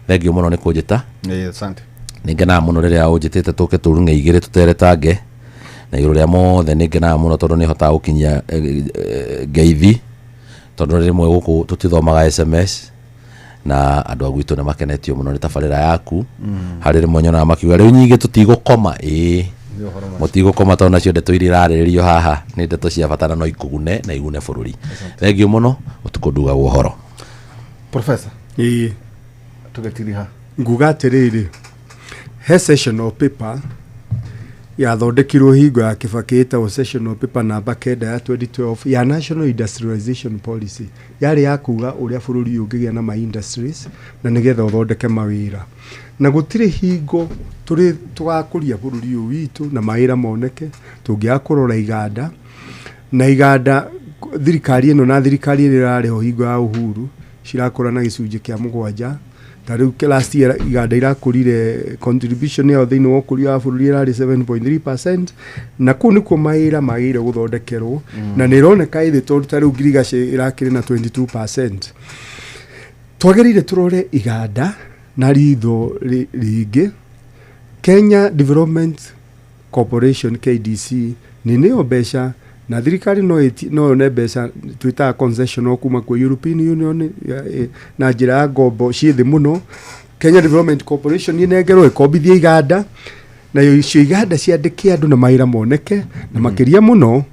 Thengiũ mũno nĩ kũnjĩta. Asante. Nĩ ngenaga mũno rĩrĩa ũnjĩtĩte tũke tũrung'e igĩrĩ tũteretange, na igũrũ rĩa mothe nĩ ngenaga mũno tondũ nĩ hotaga gũkinyia ngeithi, tondũ rĩmwe gũkũ tũtithomaga SMS, na andũ a gwitũ nĩ makenetio mũno nĩ tabarĩra yaku. Harĩ rĩmwe nyonaga makiuga rĩu nyingĩ tũtigũkoma. Ĩĩ, mũtigũkoma tondũ nacio ndeto iria irarĩrĩrio haha nĩ ndeto cia bata na no ikũgune na igune bũrũri. Thengiũ mũno, ũtukũ ndugagwo ũhoro. Professor, Ĩĩ. tũgĩtiriha. Nguga atĩrĩrĩ, he sessional paper yathondekirwo hingo ya Kibaki ĩtagwo sessional paper namba 9 ya 2012 ya National Industrialization Policy, yarĩ ya kuga ũrĩa bũrũri ũyũ ũngĩgĩa na ma industries na nĩgetha ũthondeke mawĩra, na gũtirĩ hingo tũrĩ tũgakũria bũrũri ũyũ witũ na mawĩra moneke tũngĩaga kũrora iganda. Na iganda thirikari ĩno na thirikari ĩrĩa ĩrarĩ ho hingo ya Uhuru cirakũra na gĩcunjĩ kĩa 7. Ta rĩu last year iganda irakũrire, contribution yao thĩinĩ wa ũkũria wa bũrũri ĩrarĩ 7.3%, na kũu nĩkuo mawĩra magĩrĩire gũthondekerwo. Na nĩ ĩroneka ĩthĩ, tondũ ta rĩu Ngirigaca ĩrakĩrĩ na 22%. Twagĩrĩire tũrore iganda na ritho rĩngĩ. Kenya Development Corporation, KDC, nĩ nĩyo mbeca, na thirikari no yone mbeca twĩtaga concessional kuma kwĩ European Union na njĩra ya ngombo ciĩ thĩ mũno. Kenya Development Corporation ĩnengerwo ĩkombithie iganda, nayo icio iganda ciandĩke andũ na mawĩra moneke. Na makĩria mũno,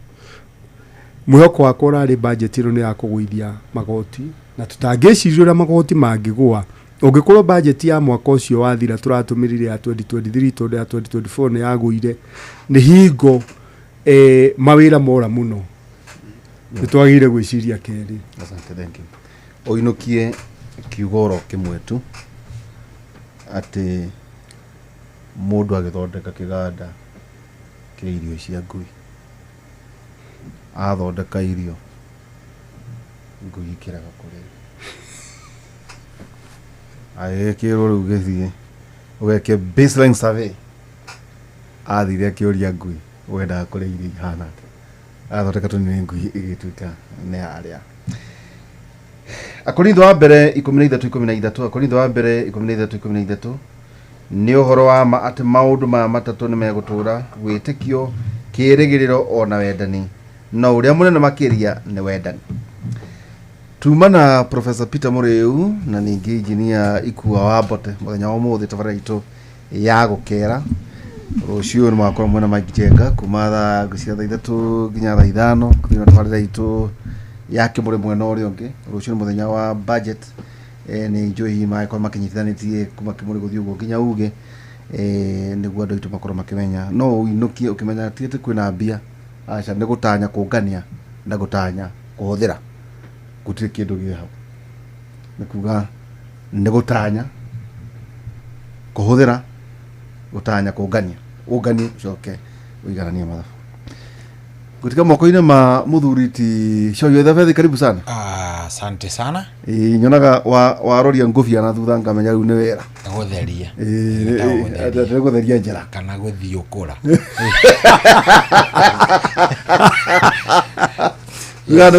mwĩhoko wakwa ũrarĩ budget ĩno nĩ ya kũgũithia magoti, na tũtangĩciria ũrĩa magoti mangĩgũa ũngĩkorwo budget ya mwaka ũcio wathira tũratũmĩrire ya 2023, tondũ ya 2024 nĩ yagũire nĩ hingo mawĩra mora mũno. Nĩ twagĩrĩire gwĩciria kerĩ. Asante, thank you. Ũinũkie kiugo oro kĩmwe tu, atĩ mũndũ agĩthondeka kĩganda kĩa irio cia ngui, athondeka irio, ngui ikĩrega kũrĩa, agĩgĩkĩrwo rĩu gĩthiĩ ũgeke baseline survey, athire akĩũria ngui, wendaga kũrĩa irio ihana atĩa? Athondeka tũnini, ngui ĩgĩtuĩka nĩ yarĩa. Akorintho wa mbere 13:13, Akorintho wa mbere 13:13: nĩ ũhoro wa ma atĩ maũndũ maya matatũ nĩ megũtũũra, wĩtĩkio, kĩĩrĩgĩrĩro, ona wendani, no ũrĩa mũnene makĩria nĩ wendani. Tuma na Professor Peter Mũrĩu na ningĩ Engineer Ikua wa Mbote mũthenya wa ũmũthĩ, tabarĩra itũ ya gũkera. Rũciũ nĩ mũgakorwo mwĩna Mike Jenga kuma thaa cia thaa 3 nginya thaa 5 thĩinĩ wa tabarĩra itũ ya kĩmũrĩ mwena ũrĩa ũngĩ. Rũciũ nĩ mũthenya wa budget. Nĩ njũĩ hihi magĩkorwo makĩnyitithanĩtie kuma kĩmũrĩ gũthiĩ ũguo nginya uge, nĩguo andũ aitũ makorwo makĩmenya. No ũinũkie ũkĩmenya ti atĩ kwĩna mbia, aca, nĩ gũtanya kũngania na gũtanya kũhũthĩra, gũtirĩ kĩndũ gĩ hau. Nĩ kuga nĩ gũtanya kũhũthĩra, gũtanya kũngania, ũnganie ũcoke ũigananie mathabu. Ngũtiga moko-inĩ ma mũthuri ti Coyo Ethabethi, karibu sana. Ah, asante sana. Ĩĩ, nyonaga waroria ngũbia na thutha ngamenya rĩu nĩ wĩra. Gũtheria. Ĩĩ, Ĩtagwo gũtheria. Nĩ gũtheria njĩra. Kana gũthiũkũra. Ugaga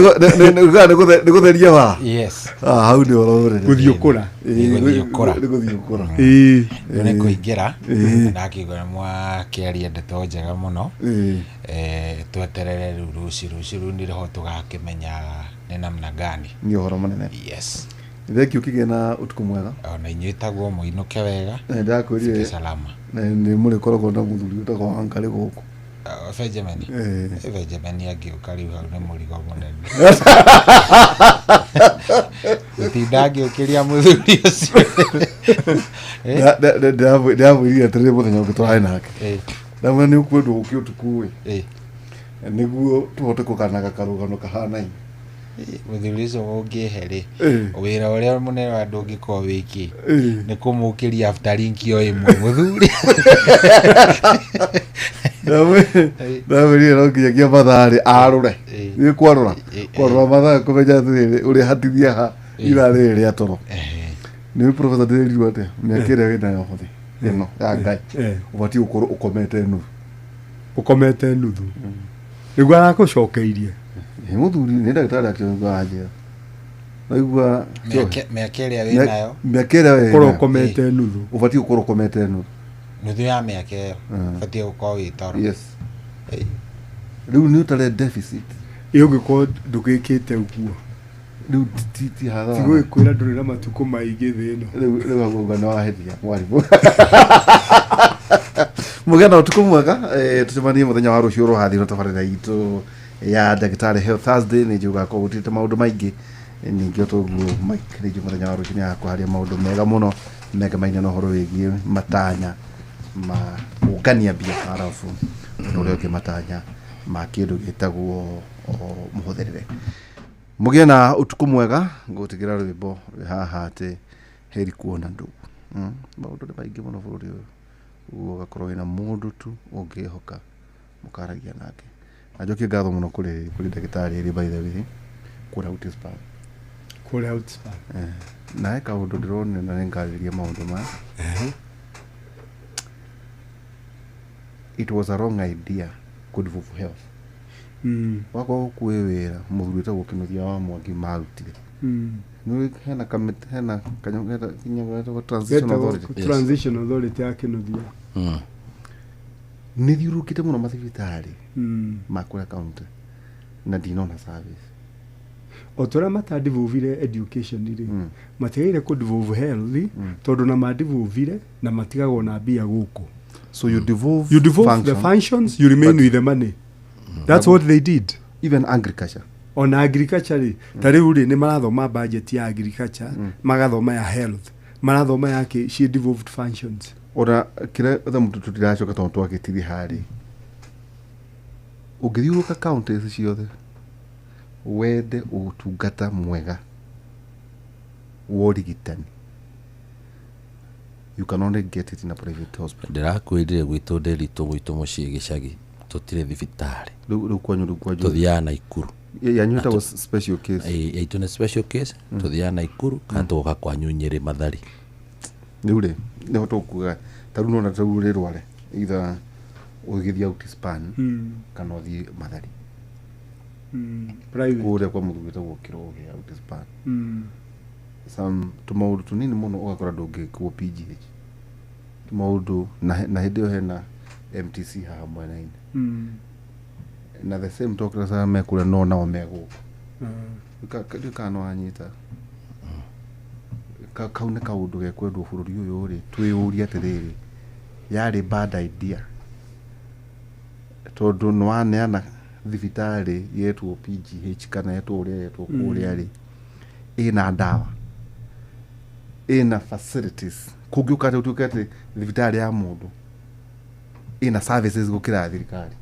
nĩ gũtheria wa Yes. Ah, hau nĩ ũhoro mũnene. Gũthiũkũra. Ĩĩ, Nĩ gũthiũkũra. Nĩ gũthiũkũra. Ĩĩ. Rĩu nĩ kũingĩra. Ĩĩ. Ndakĩigua nĩ mwakĩaria ndeto njega mũno. Tweterere rĩu rũciũ, rũciũ rĩu nĩrĩho tũgakĩmenya nĩ namna gani. Nĩ ũhoro mũnene. Yes. Thengiũ, kĩgĩe na ũtukũ mwega. Ona inyuĩ taguo, mũinũke wega. Na ndakwĩrire Fike salama. Na nĩ mũrĩkoragwo na mũthuri ũtagwo Wangarĩ gũkũ. Benjamin. Ĩĩ. Benjamin angĩũka rĩu hau nĩ mũrigo mũnene, gũtinda ngĩũkĩria mũthuri ũcio. Ndĩramwĩrire atĩrĩrĩ, mũthenya ũngĩ tũrarĩ nake, ndamwĩra nĩ ũkwendwo ũke ũtukũ ĩ, nĩguo tũhote kũganaga karũgano kahanaine. Mũthuri ũcio ũngĩhe rĩ, Ĩĩ. wĩra ũrĩa mũnene wa ndũngĩkorwo wĩkĩ Ĩĩ. nĩ kũmũkĩria after link o ĩmwe mũthuri. Ndamwĩrire no nginyagia mathaa rĩ arũre. Ĩĩ. Nĩ kwarũra. Ĩĩ. Kwarũra mathaa kũmenya atĩrĩrĩ, ũrĩa hatithia ha ithaa rĩrĩ rĩa toro. Nĩ professor, ndĩrerirwo atĩa mĩaka ĩrĩa wĩnayo hũthĩ ĩno ya Ngai, ũbatiĩ gũkorwo ũkomete nuthu. Ũkomete nuthu nĩguo arakũcokeirie. Ĩ, mũthuri nĩ ndagĩtarĩ akĩanjĩra. Waigua Mĩaka ĩrĩa wĩ nayo. Mĩaka ĩrĩa wĩ Korwo nayo. ũkomete nuthu. Ũbatiĩ gũkorwo ũkomete nuthu. Nuthu ya mĩaka ĩyo ũbatiĩ gũkorwo wĩ toro. Yes, rĩu nĩ ũtare deficit. Ĩ ũngĩkorwo ndũgĩkĩte ũguo, Rĩu ti hathara. tigũgĩkwĩra ndũrĩ na matukũ maingĩ thĩ ĩno. Rĩu auga nĩ wahĩtia mwarimũ. Mũgĩe na ũtukũ mwega. Tũcemanie mũthenya wa rũciũ rũhathiĩ na tabarĩra itũ ya ndagĩtarĩ Health Thursday. Nĩ njũĩ ũgakorwo gũtirĩte maũndũ maingĩ. Ningĩ o toguo Mike, nĩ njũĩ mũthenya wa rũciũ nĩ agakũharia maũndũ mega mũno mengamaine na ũhoro wĩgiĩ matanya ma kũngania mbia, arabu ũndũ ũrĩa ũngĩ matanya ma kĩndũ gĩtagwo mũhũthĩrĩre. Mũgĩe na ũtukũ mwega. Ngũtigĩra rwĩmbo rwĩ haha atĩ heri kuona ndũgũ. Maũndũ nĩ maingĩ mũno bũrũri ũyũ, ũguo ũgakorwo wĩna mũndũ tu ũngĩhoka mũkaragia nake. Na njokie ngatho mũno kũrĩ ndagĩtarĩ erĩ, by the way, kũrĩa Outspan. Kũrĩa Outspan. Na he kaũndũ ndĩronire na nĩngarĩrĩria maũndũ maya. It was a wrong idea kũdevolve health. Wakorwo kwĩ wĩra mũthuri wĩtagwo Kĩnuthia wa Mwangi marutire. Nĩ hena kamĩtĩ, hena kanyamũ getagwo transition Getagwo authority. Yes. Transition authority ya Kĩnuthia. Nĩ thiũrũkĩte mũno mathibitarĩ ma kũrĩa county na ndinona service. O ta ũrĩa matadevolvire education rĩ, matiagĩrĩire kũdevolve health, tondũ na madevolvire na matigagwo na mbia gũkũ. So you devolve You devolve the function, functions, you remain with the money. That's what they did. Even agriculture. Ona agriculture rĩ, ta rĩu rĩ, nĩ marathoma budget ya agriculture, magathoma ya health, marathoma ya kĩ ciĩ devolved functions. Ona kĩrĩa the mũtu tũtiracoka tondũ twagĩtiri harĩ ũngĩthiũrũka counties ciothe wende ũtungata mwega wa ũrigitani, you can only get it in a private hospital. Ndĩrakwĩrire gwitũ ndĩritũ, gwitũ mũciĩ gĩcagi tũtirĩ thibitarĩ. Rĩu kwanyu, rĩu kwanyu Tũthiaga Naikuru. Yanyu ĩtagwo special case. Ĩ, yaitũ nĩ special case. Tũthiaga Naikuru kana tũgoka kwanyu Nyĩrĩ Mathari. Rĩu rĩ, nĩho tũkuga ta rĩu nona ta rĩu rĩrware either ũgĩthiĩ Outspan kana ũthiĩ Mathari. Private. Kũrĩa kwa mũthuri wĩtagwo Kĩroge Outspan, some tũmaũndũ tũnini mũno ũgakora ndũngĩkwo PGH, tũmaũndũ na hĩndĩ ĩyo hena MTC haha mwena-inĩ. Na the same doctors arĩa me kũrĩa no nao me gũkũ. Ndiũĩ kana nĩwanyita. Kau nĩ kaũndũ gekwendwo bũrũri ũyũ rĩ, twĩyũrie atĩrĩrĩ, yarĩ bad idea tondũ nĩwaneana thibitarĩ yetwo PGH kana yetwo ũrĩa yetwo kũrĩa rĩ, ĩna ndawa, ĩna facilities, kũngĩũka atĩ ũtuĩke atĩ thibitarĩ ya mũndũ ĩna services gũkĩra ya thirikari.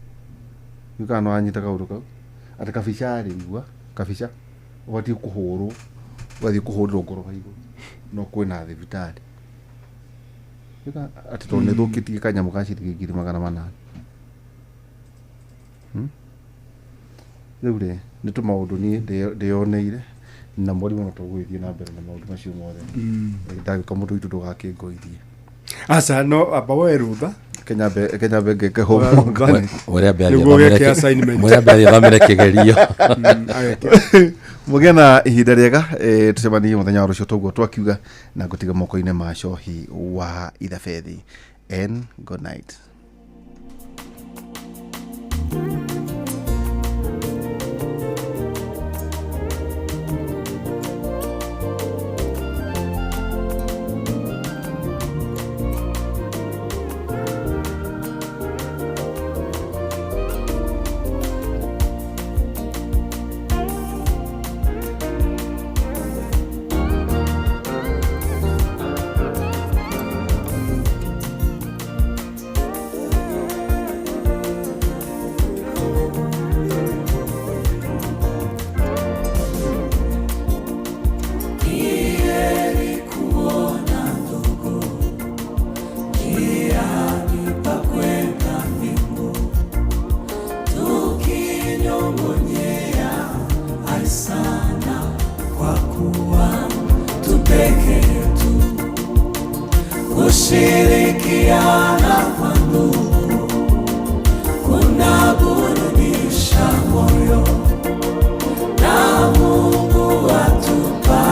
Ndiũĩ kana nĩwanyita kaũndũ kau, atĩ kabica rĩ, igua kabica ũbatiĩ kũhũrwo, ũgathiĩ kũhũrĩrwo ngoroba igũrũ, no kwĩna thibitarĩ. Ndiũĩ atĩ tondũ nĩ thũkĩtie kanyamũ ka ciringi 800,000. Rĩu rĩ, nĩ tũmaũndũ niĩ ndĩyoneire na mwarimũ no tũgũgĩthiĩ na mbere na maũndũ macio mothe. Ndagĩũka mũndũ witũ ndũgakĩngoithie. Aca, no amba woe rũtha. Kenya mbe ngeke Oya homework. rũtha. Mwĩre ambe athiĩ Nĩguo athomere geke assignment. Mwĩre ambe athiĩ athomere kĩgerio. Ageke. Mũgĩe na ihinda rĩega. Tũcemanie mũthenya wa rũciũ toguo twakiuga na ngũtiga moko-inĩ ma cohi wa Ithabethi, and good night. Njiani pa kwenda mbingu, tukinyong'onyea ai sana kwa kuwa tu peke yetu, kushirikiana kwa ndugu kunaburudisha moyo, na Mungu atupa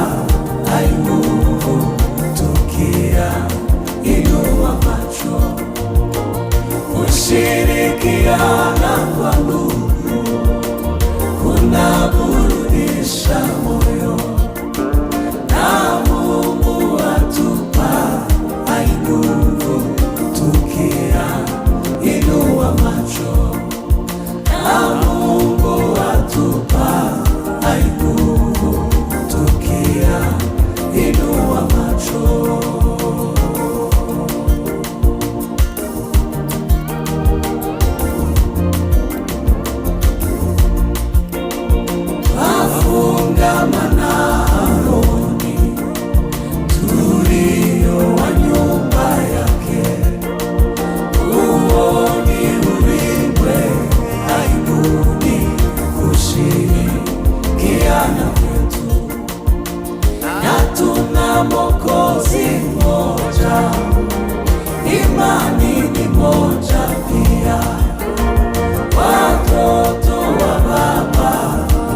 moja pia, watoto wa Baba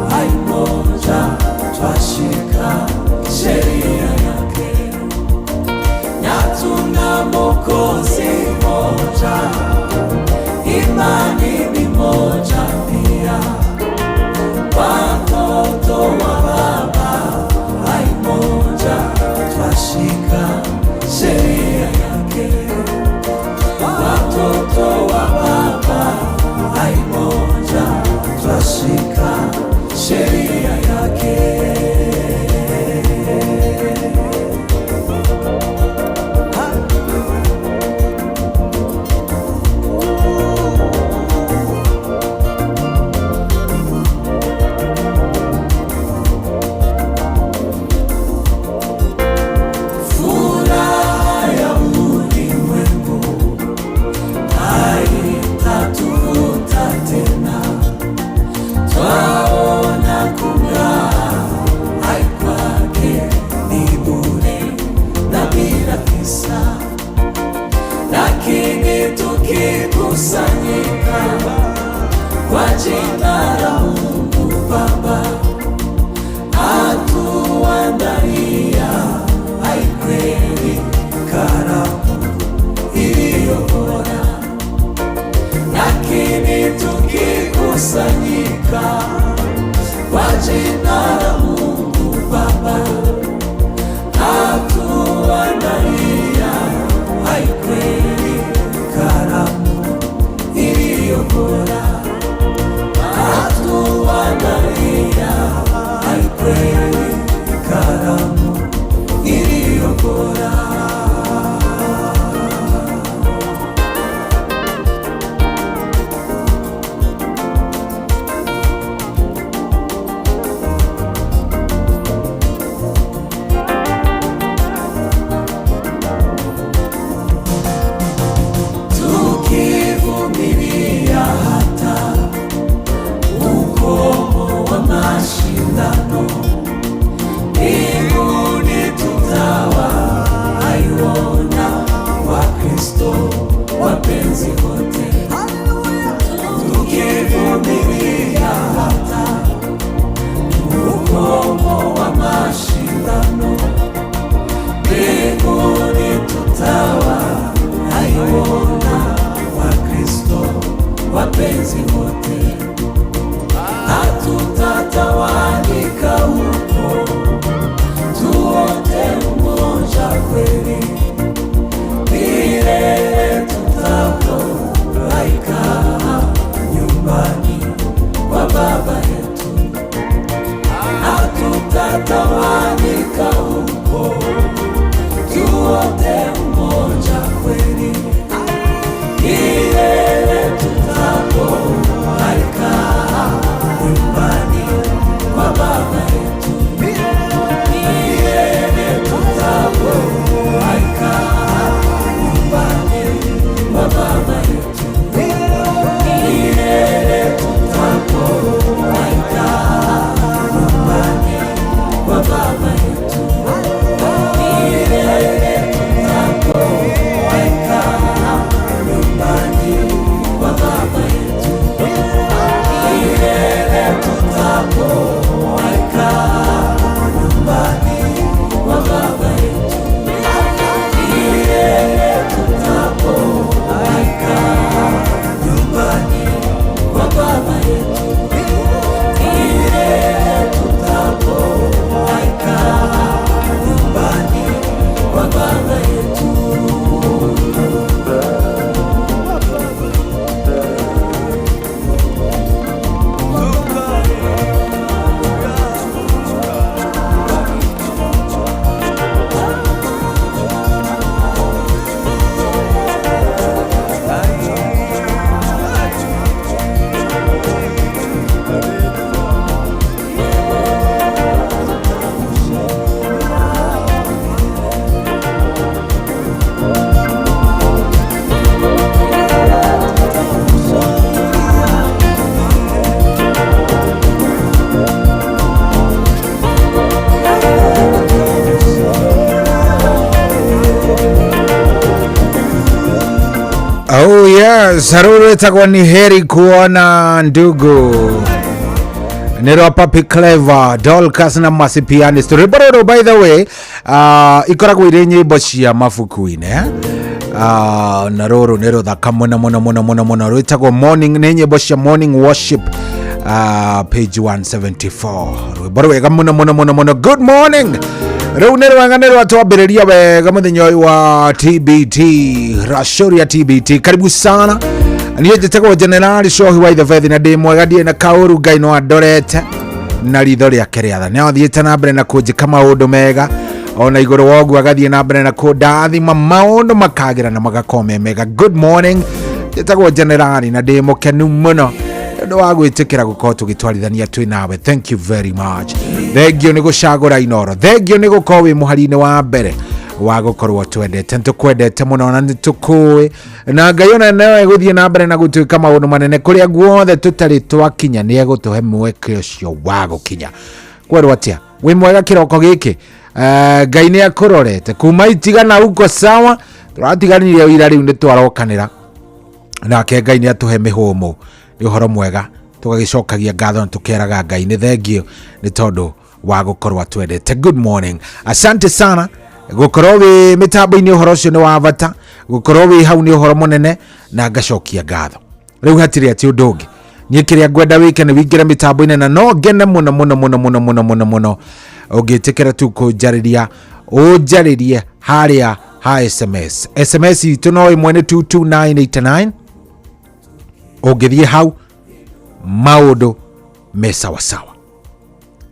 hai moja, twashika sheria yake na tuna Mwokozi moja, imani ni moja pia, watoto wa Baba hai moja, twashika sheria yake, watoto wa Baba hai moja, twashika sheria yake. Furaha ya ulimwengu haitatuvuta tena, twaona kung'aa hai kwake ni bure na bila kisa, lakini tukikusanyika kwa jina la Mungu Baba atuandalia hai kweli karamu iliyo bora, lakini tukikusanyika kwa jina la Mungu Baba atuandalia hai kweli karamu iliyo bora. Oh yes, rũrũ rwĩtagwo ni heri kuona ndugu nĩ rwa Papi Clever, Dorcas na Mercy Pianist. Rwĩmbo rũrũ by the way, ikoragwo irĩ nyĩmbo cia mabuku-inĩ, eh? Na rũrũ nĩ rũthaka mũno mũno mũno mũno mũno, rwĩtagwo morning, nĩ nyĩmbo cia morning worship, page 174. Rwĩmbo rwega mũno mũno mũno mũno. Good morning. Rĩu nĩ rwega, nĩ rwatwambĩrĩria wega mũthenya ũyũ wa TBT, Racũria TBT. Karibu sana. Niĩ njĩtagwo Generali Cohi wa Ithebethi na ndĩ mwega, ndirĩ na kaũru. Ngai no andorete na ritho rĩake rĩatha, nĩ athiĩte na mbere na kũnjĩka maũndũ mega, ona igũrũ wa ũguo agathiĩ na mbere na kũndathima, maũndũ makagĩra na magakorwo me mega. Good morning, njĩtagwo Generali na ndĩ mũkenu mũno nĩ ũndũ wa gwĩtĩkĩra gũkorwo tũgĩtwarithania twĩ nawe. Thank you very much. Thengio nĩ gũcagũra Inoro, thengio nĩ gũkorwo wĩ mũhari-inĩ wa mbere wa gũkorwo twendete. Nĩ tũkwendete mũno na nĩ tũkũĩ na Ngai ona no egũthiĩ na mbere na gũtuĩka maũndũ manene. Kũrĩa guothe tũtarĩ twakinya, nĩ egũtũhe mweke ũcio wa gũkinya. Kwerwo atĩa? Wĩ mwega kĩroko gĩkĩ? Ngai nĩ akũrorete kuma itigana uko sawa, tũratiganire ira, rĩu nĩ twarokanĩra nake. Ngai nĩ atũhe mĩhũmũ, nĩ ũhoro mwega. Tũgagĩcokagia ngatho na tũkeraga Ngai nĩ thengio nĩ tondũ wa gũkorwo atwendete. Good morning, asante sana gũkorwo wĩ mĩtambo-inĩ. Ũhoro ũcio nĩ wa bata, gũkorwo wĩ hau nĩ ũhoro mũnene na ngacokia ngatho. Rĩu hatirĩ atĩ ũndũ ũngĩ, niĩ kĩrĩa ngwenda wĩke nĩ wingĩre mĩtambo-inĩ, na no ngene mũno mũno mũno mũno mũno mũno mũno ũngĩtĩkĩra tu kũnjarĩria, ũnjarĩrie harĩa ha SMS. SMS itũ no ĩmwe, nĩ 22989. Ũngĩthiĩ hau maũndũ me sawasawa.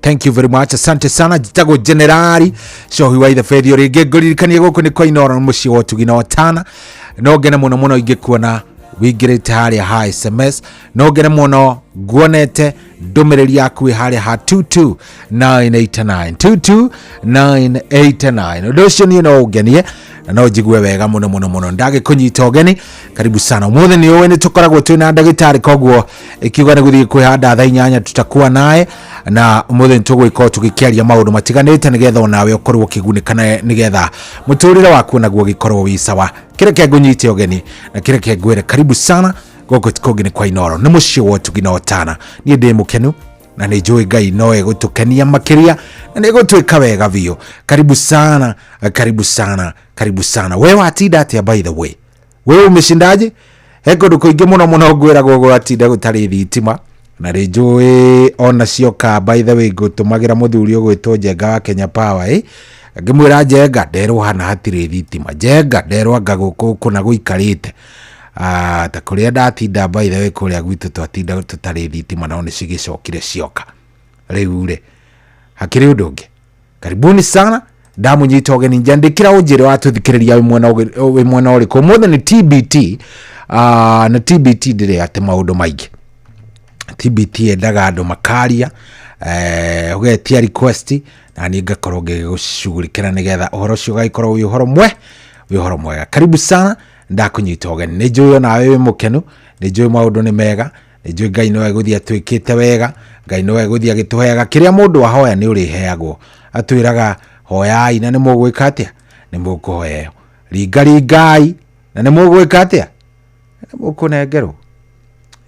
Thank you very much, asante sana. Njitagwo Generali Cohi wa Ithebethi. Rĩngĩ ngũririkanie gũkũ nĩ kwa Inoro, mũciĩ wa ũtugi na watana. No ngene mũno mũno ingĩkuona wingĩrĩte harĩa ha SMS. No ngene mũno nguonete ndũmĩrĩri yaku ĩ harĩa ha 22989, 22989. Ũndũ ũcio niĩ no ũngenie na no njigue wega mũno mũno mũno ndagĩkũnyita ũgeni. Karibu sana. Ũmũthĩ nĩ ũĩ nĩ tũkoragwo twĩna ndagĩtarĩ, koguo ikiuga nĩ gũthiĩ kwĩhanda thaa 8 tutakuwa naye, na ũmũthĩ nĩ tũgũgĩkorwo tũgĩkĩaria maũndũ matiganĩte nĩgetha onawe ũkorwo ũkĩgunĩka na nĩgetha mũtũrĩre waku naguo ũgĩkorwo wĩ sawa. Kĩreke ngũnyite ũgeni na kĩreke ngwĩre karibu sana. Gũkũ ti kũngĩ, nĩ kwa Inoro, nĩ mũciĩ wa ũtugi na ũtana. Niĩ ndĩ mũkenu na nĩ njũĩ Ngai no egũtũkenia makĩria na nĩ egũtwĩka wega biũ. Karibu sana, karibu sana, karibu sana. We watinda atĩa, by the way? We umeshindaje? He kũndũ kũingĩ mũno mũno ngwĩragwo gwatinda gũtarĩ thitima, na nĩ njũĩ ona cioka. By the way, ngũtũmagĩra mũthuri ũgwĩtwo Njenga wa Kenya Power, eh? Ngĩmwĩra, "Njenga, nderwo hana hatirĩ thitima. Njenga, nderwo anga gũkũ kũna gũikarĩte." Ah, ta kũrĩa ndatinda, by the way, kũrĩa gwitũ twatinda tũtarĩ thitima, no nĩ cigĩcokire cioka rĩu rĩ, hakĩrĩ ũndũ ũngĩ. Karibuni sana, ndamunyita ũgeni. Njandĩkĩra ũnjĩre watũthikĩrĩria wĩ mwena ũrĩkũ. Ũmũthĩ nĩ TBT, na TBT ndĩrĩ atĩ maũndũ maingĩ. TBT yendaga andũ makaria, ũgetia request na niĩ ngakorwo ngĩgũcugurikĩra nĩgetha ũhoro ũcio ũgagĩkorwo wĩ ũhoro mwe wĩ ũhoro mwega. Karibu sana, ndakũnyita ũgeni. Nĩ njũĩ onawe wĩ mũkenu, nĩ njũĩ maũndũ nĩ mega, nĩ njũĩ Ngai no egũthiĩ atwĩkĩte wega, Ngai no egũthiĩ agĩtũheaga kĩrĩa mũndũ ahoya nĩ ũrĩheagwo. Atwĩraga, "Hoyai na nĩ mũgwĩka atĩa? Nĩ mũkũheo. Ringaringai na nĩ mũgwĩka atĩa? Nĩ mũkũnengerwo."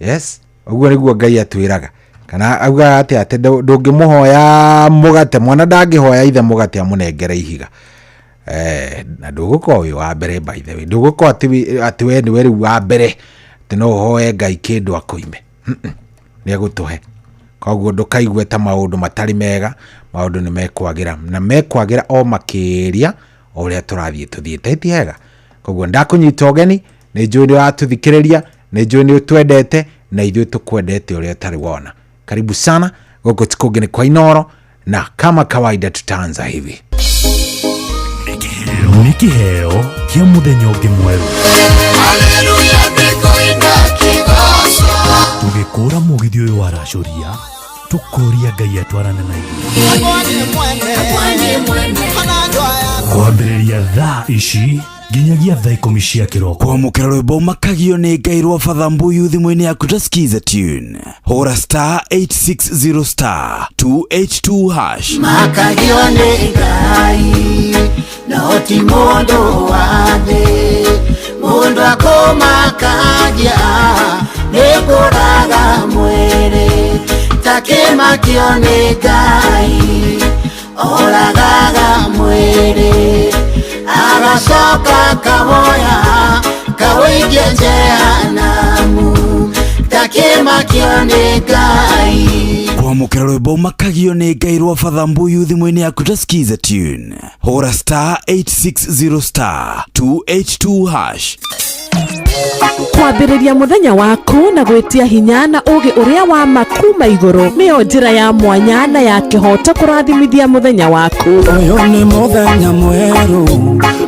Yes, ũguo nĩguo Ngai atwĩraga. Kana augaga atĩa? Atĩ ndũngĩmũhoya mũgate, mwana ndangĩhoya ithe mũgate amũnengere ihiga. Na ndũgũkorwo wĩ wa mbere, by the way, ndũgũkorwo atĩ we nĩwe rĩu wa mbere atĩ no ũhoe Ngai kĩndũ akũime. Nĩ egũtũhe. Koguo ndũkaigue ta maũndũ matarĩ mega, maũndũ nĩ mekwagĩra na mekwagĩra o makĩria o ũrĩa tũrathiĩ tũthiĩte. Ti hega? Koguo ndakũnyita ũgeni. Nĩ njũĩ nĩ ũratũthikĩrĩria, nĩ njũĩ nĩ ũtwendete, na ithuĩ tũkwendete ũrĩa ũtarĩ wona. Karibu sana. Gũkũ ti kũngĩ, nĩ kwa Inoro, na kama kawaida tutaanza hivi. Nĩ kĩheo kĩa mũthenya ũngĩ mwerũ. Tũgĩkũra mũgithi ũyũ wa racũria, tũkũria Ngai atwarane na ithuĩ kwambĩrĩria thaa ici nginyagia thaa 10 cia kĩroko. Kwamũkĩra rwĩmbo makagio nĩ Ngai rwa Father Mbuyu thimũ-inĩ yaku ta skiza tune, hũra *860*282#. Makagio nĩ Ngai no ti mũndũ wa thĩ, mũndũ akũmaka. Ndakĩmakio nĩ Ngai oragaga mwĩrĩ agacoka kawoya kawĩikia jehanamu. Ndakĩmakio nĩ Ngai. Kwamũkĩra rwĩmbo makagio nĩ Ngai rwa Father Mbuyu thimũ-inĩ yaku ta skiza tune. Hũra star 860 star 282 hash. Kwambĩrĩria mũthenya waku na gwĩtia hinya na ũũgĩ ũrĩa wa ma kuma igũrũ nĩyo njĩra ya mwanya na ya kĩhooto kũrathimithia mũthenya waku. Ũyũ nĩ mũthenya mwerũ,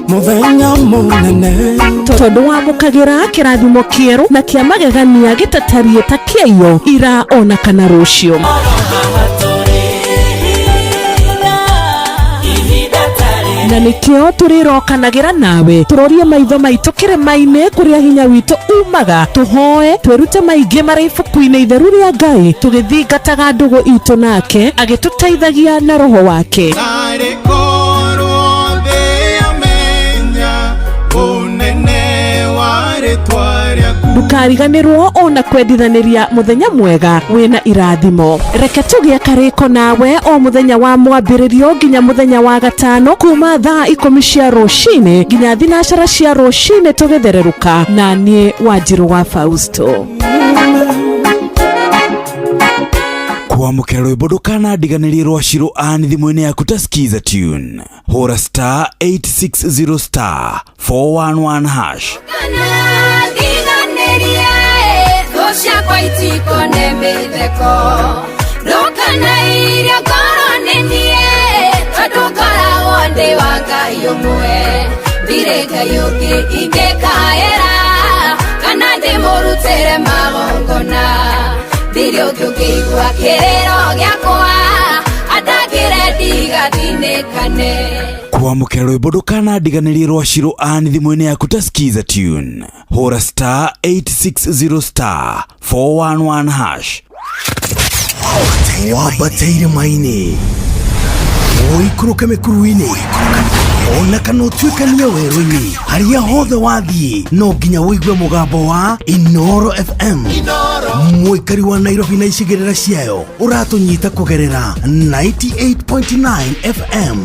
mũthenya mũnene. Tondũ wamũkagĩra kĩrathimo kĩerũ na kĩa magegania gĩtatariĩ ta kĩaiyo ira ona kana rũciũ. Na nĩkĩo tũrĩrokanagĩra nawe tũrorie maitho maitũ kĩrĩma-inĩ kũrĩa hinya witũ umaga, tũhoe twĩrute maingĩ marĩ ibuku-inĩ itheru rĩa Ngai tũgĩthingataga ndũgũ itũ nake agĩtũteithagia na roho wake. Narĩ korwo thĩ yamenya ũnene wa rĩtwa rĩaku. Ndũkariganĩrwo ona kwendithanĩria mũthenya mwega wĩna irathimo. Reke tũgĩe karĩko nawe o mũthenya wa mwambĩrĩrio nginya mũthenya wa gatano kuma thaa 10 cia rũcinĩ nginya 9 cia rũcinĩ tũgĩthererũka na niĩ Wanjirũ wa Fausto. Kwamũkĩra rwĩmbo ndũkanandiganĩrie rwa Shiro Ann thimũ-inĩ yaku ta skiza tune. Hũra star 860 star 411 hash. Ndiganĩrie thũ ciakwa itikone mĩtheko, ndũkanairie ngoro nĩ niĩ tondũ ngoragwo ndĩ wa Ngai ũmwe. Ndirĩ Ngai ũngĩ ingĩkaĩra kana ndĩmũrutĩre magongona. Ndirĩ ũngĩ ũngĩigua kĩrĩro gĩakwa atangĩre ndigathinĩkane. Kwamũkĩra rwĩmbo ndũkanandiganĩrie rwa Shiro Ann thimũ-inĩ yaku ta skiza tune. Hũra star 860 star 411 hash. Wambateire maini ũikũrũke mĩkuru-inĩ ona kana ũtuĩkanie werũ-inĩ harĩa hothe wathiĩ no nginya ũigue mũgambo wa Inoro FM. Mũikari wa Nairobi na icigĩrĩra ciayo ũratũnyita kũgerera 98.9 FM.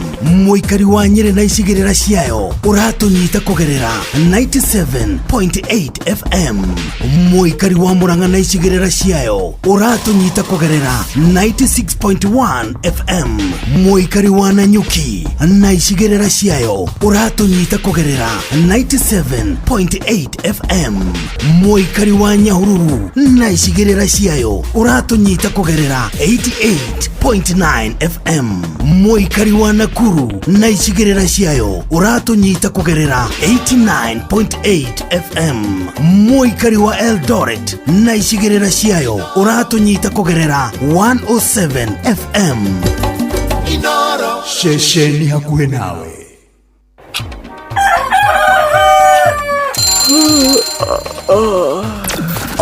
Mũikari wa Nyĩrĩ na icigĩrĩra ciayo ũratũnyita kũgerera 97.8 FM. Mũikari wa Murang'a na icigĩrĩra ciayo ũratũnyita kũgerera 96.1 FM. Mũikari wa Nanyuki na icigĩrĩra ciayo ũratũnyita kũgerera 97.8 FM. Mũikari wa Nyahururu na icigĩrĩra ciayo ũratũnyita kũgerera 88.9 FM. Mũikari wa Nakuru na icigĩrĩra ciayo ũratũnyita kũgerera 89.8 FM. Mũikari wa Eldoret na icigĩrĩra ciayo ũratũnyita kũgerera 107 FM. Ceceni hakuhĩ nawe.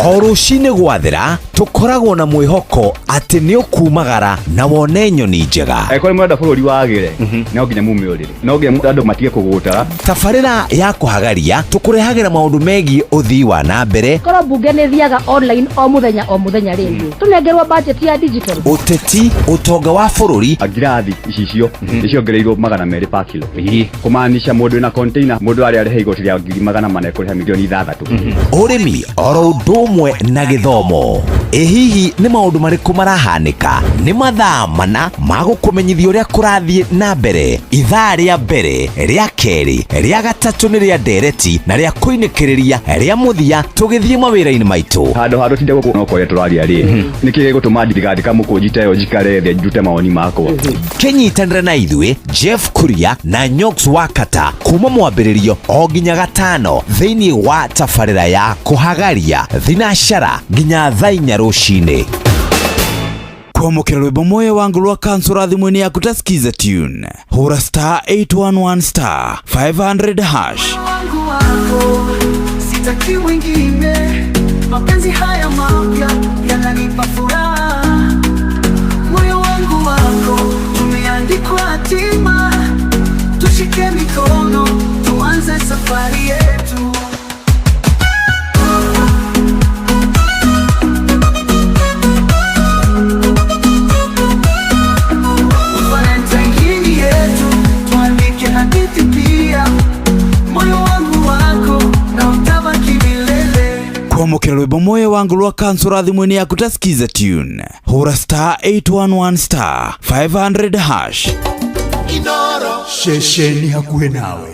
O rũcinĩ gwathera tũkoragwo na mwĩhoko atĩ nĩ ũkumagara na wone nyoni njega. Angĩkorwo nĩ mũrenda bũrũri wagĩre, no nginya mume ũrĩrĩ, no nginya andũ matige kũgũtara. Tabarĩra ya kũhagaria tũkũrehagĩra maũndũ megiĩ ũthii wa na mbere. Korwo mbunge nĩ thiaga online o mũthenya o mũthenya rĩngĩ tũnengerwo budget ya digital. Ũteti, ũtonga wa bũrũri. Ngirathi icicio nĩciongereirwo 200 per kilo, kũmaanisha mũndũ wĩna container mũndũ arĩa arĩha igoti rĩa 400,000 ekũrĩha 6 million. Ũrĩmi oro ũndũ ũmwe na gĩthomo. Ĩ hihi nĩ maũndũ marĩkũ marahanĩka? Nĩ mathaa mana ma gũkũmenyithia ũrĩa kũrathiĩ na mbere. Ithaa rĩa mbere, rĩa kerĩ, rĩa gatatũ nĩ rĩa ndereti na rĩa kũinĩkĩrĩria rĩa mũthia tũgĩthiĩ mawĩra-inĩ maitũ. Handũ ha tũtinde gũkũ no kwaria tũraria rĩ, nĩkĩ gĩgũtũma ndigandĩka mũkũnji ta ĩyo njikare thĩ ndute mawoni makwa? Kĩnyitanĩre na ithuĩ Jeff Kuria na Nyox Wakata kuma mwambĩrĩrio o nginya gatano thĩinĩ wa tabarĩra ya kũhagaria thinacara nginya thaa 4 rũcinĩ. Kwamũkĩra rwĩmbo moyo wangu rwa kansura thimũ-inĩ yaku ta skiza tune. Hũra star 811 star 500 hash. Wangu wako sitaki wengine, mapenzi haya mapya yananipa furaha. Moyo wangu wako tumeandikwa hatima, tushike mikono tuanze safari yetu. Kwamũkĩra rwĩmbo moyo wangu rwa kansũra thimũ-inĩ yaku ta skiza tune, hũra star 811 star 500 hash. Ceceni hakuhĩ nawe.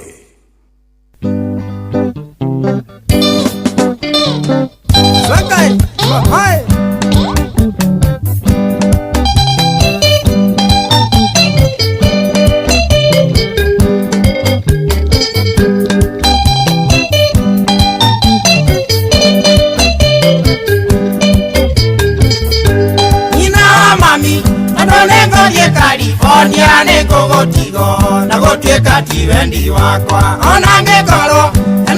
Nyina wa mami tondũ nĩngũthiĩ California nĩngũgũtigwo na gũtuĩka ti wendi wakwa ona ngĩkorwo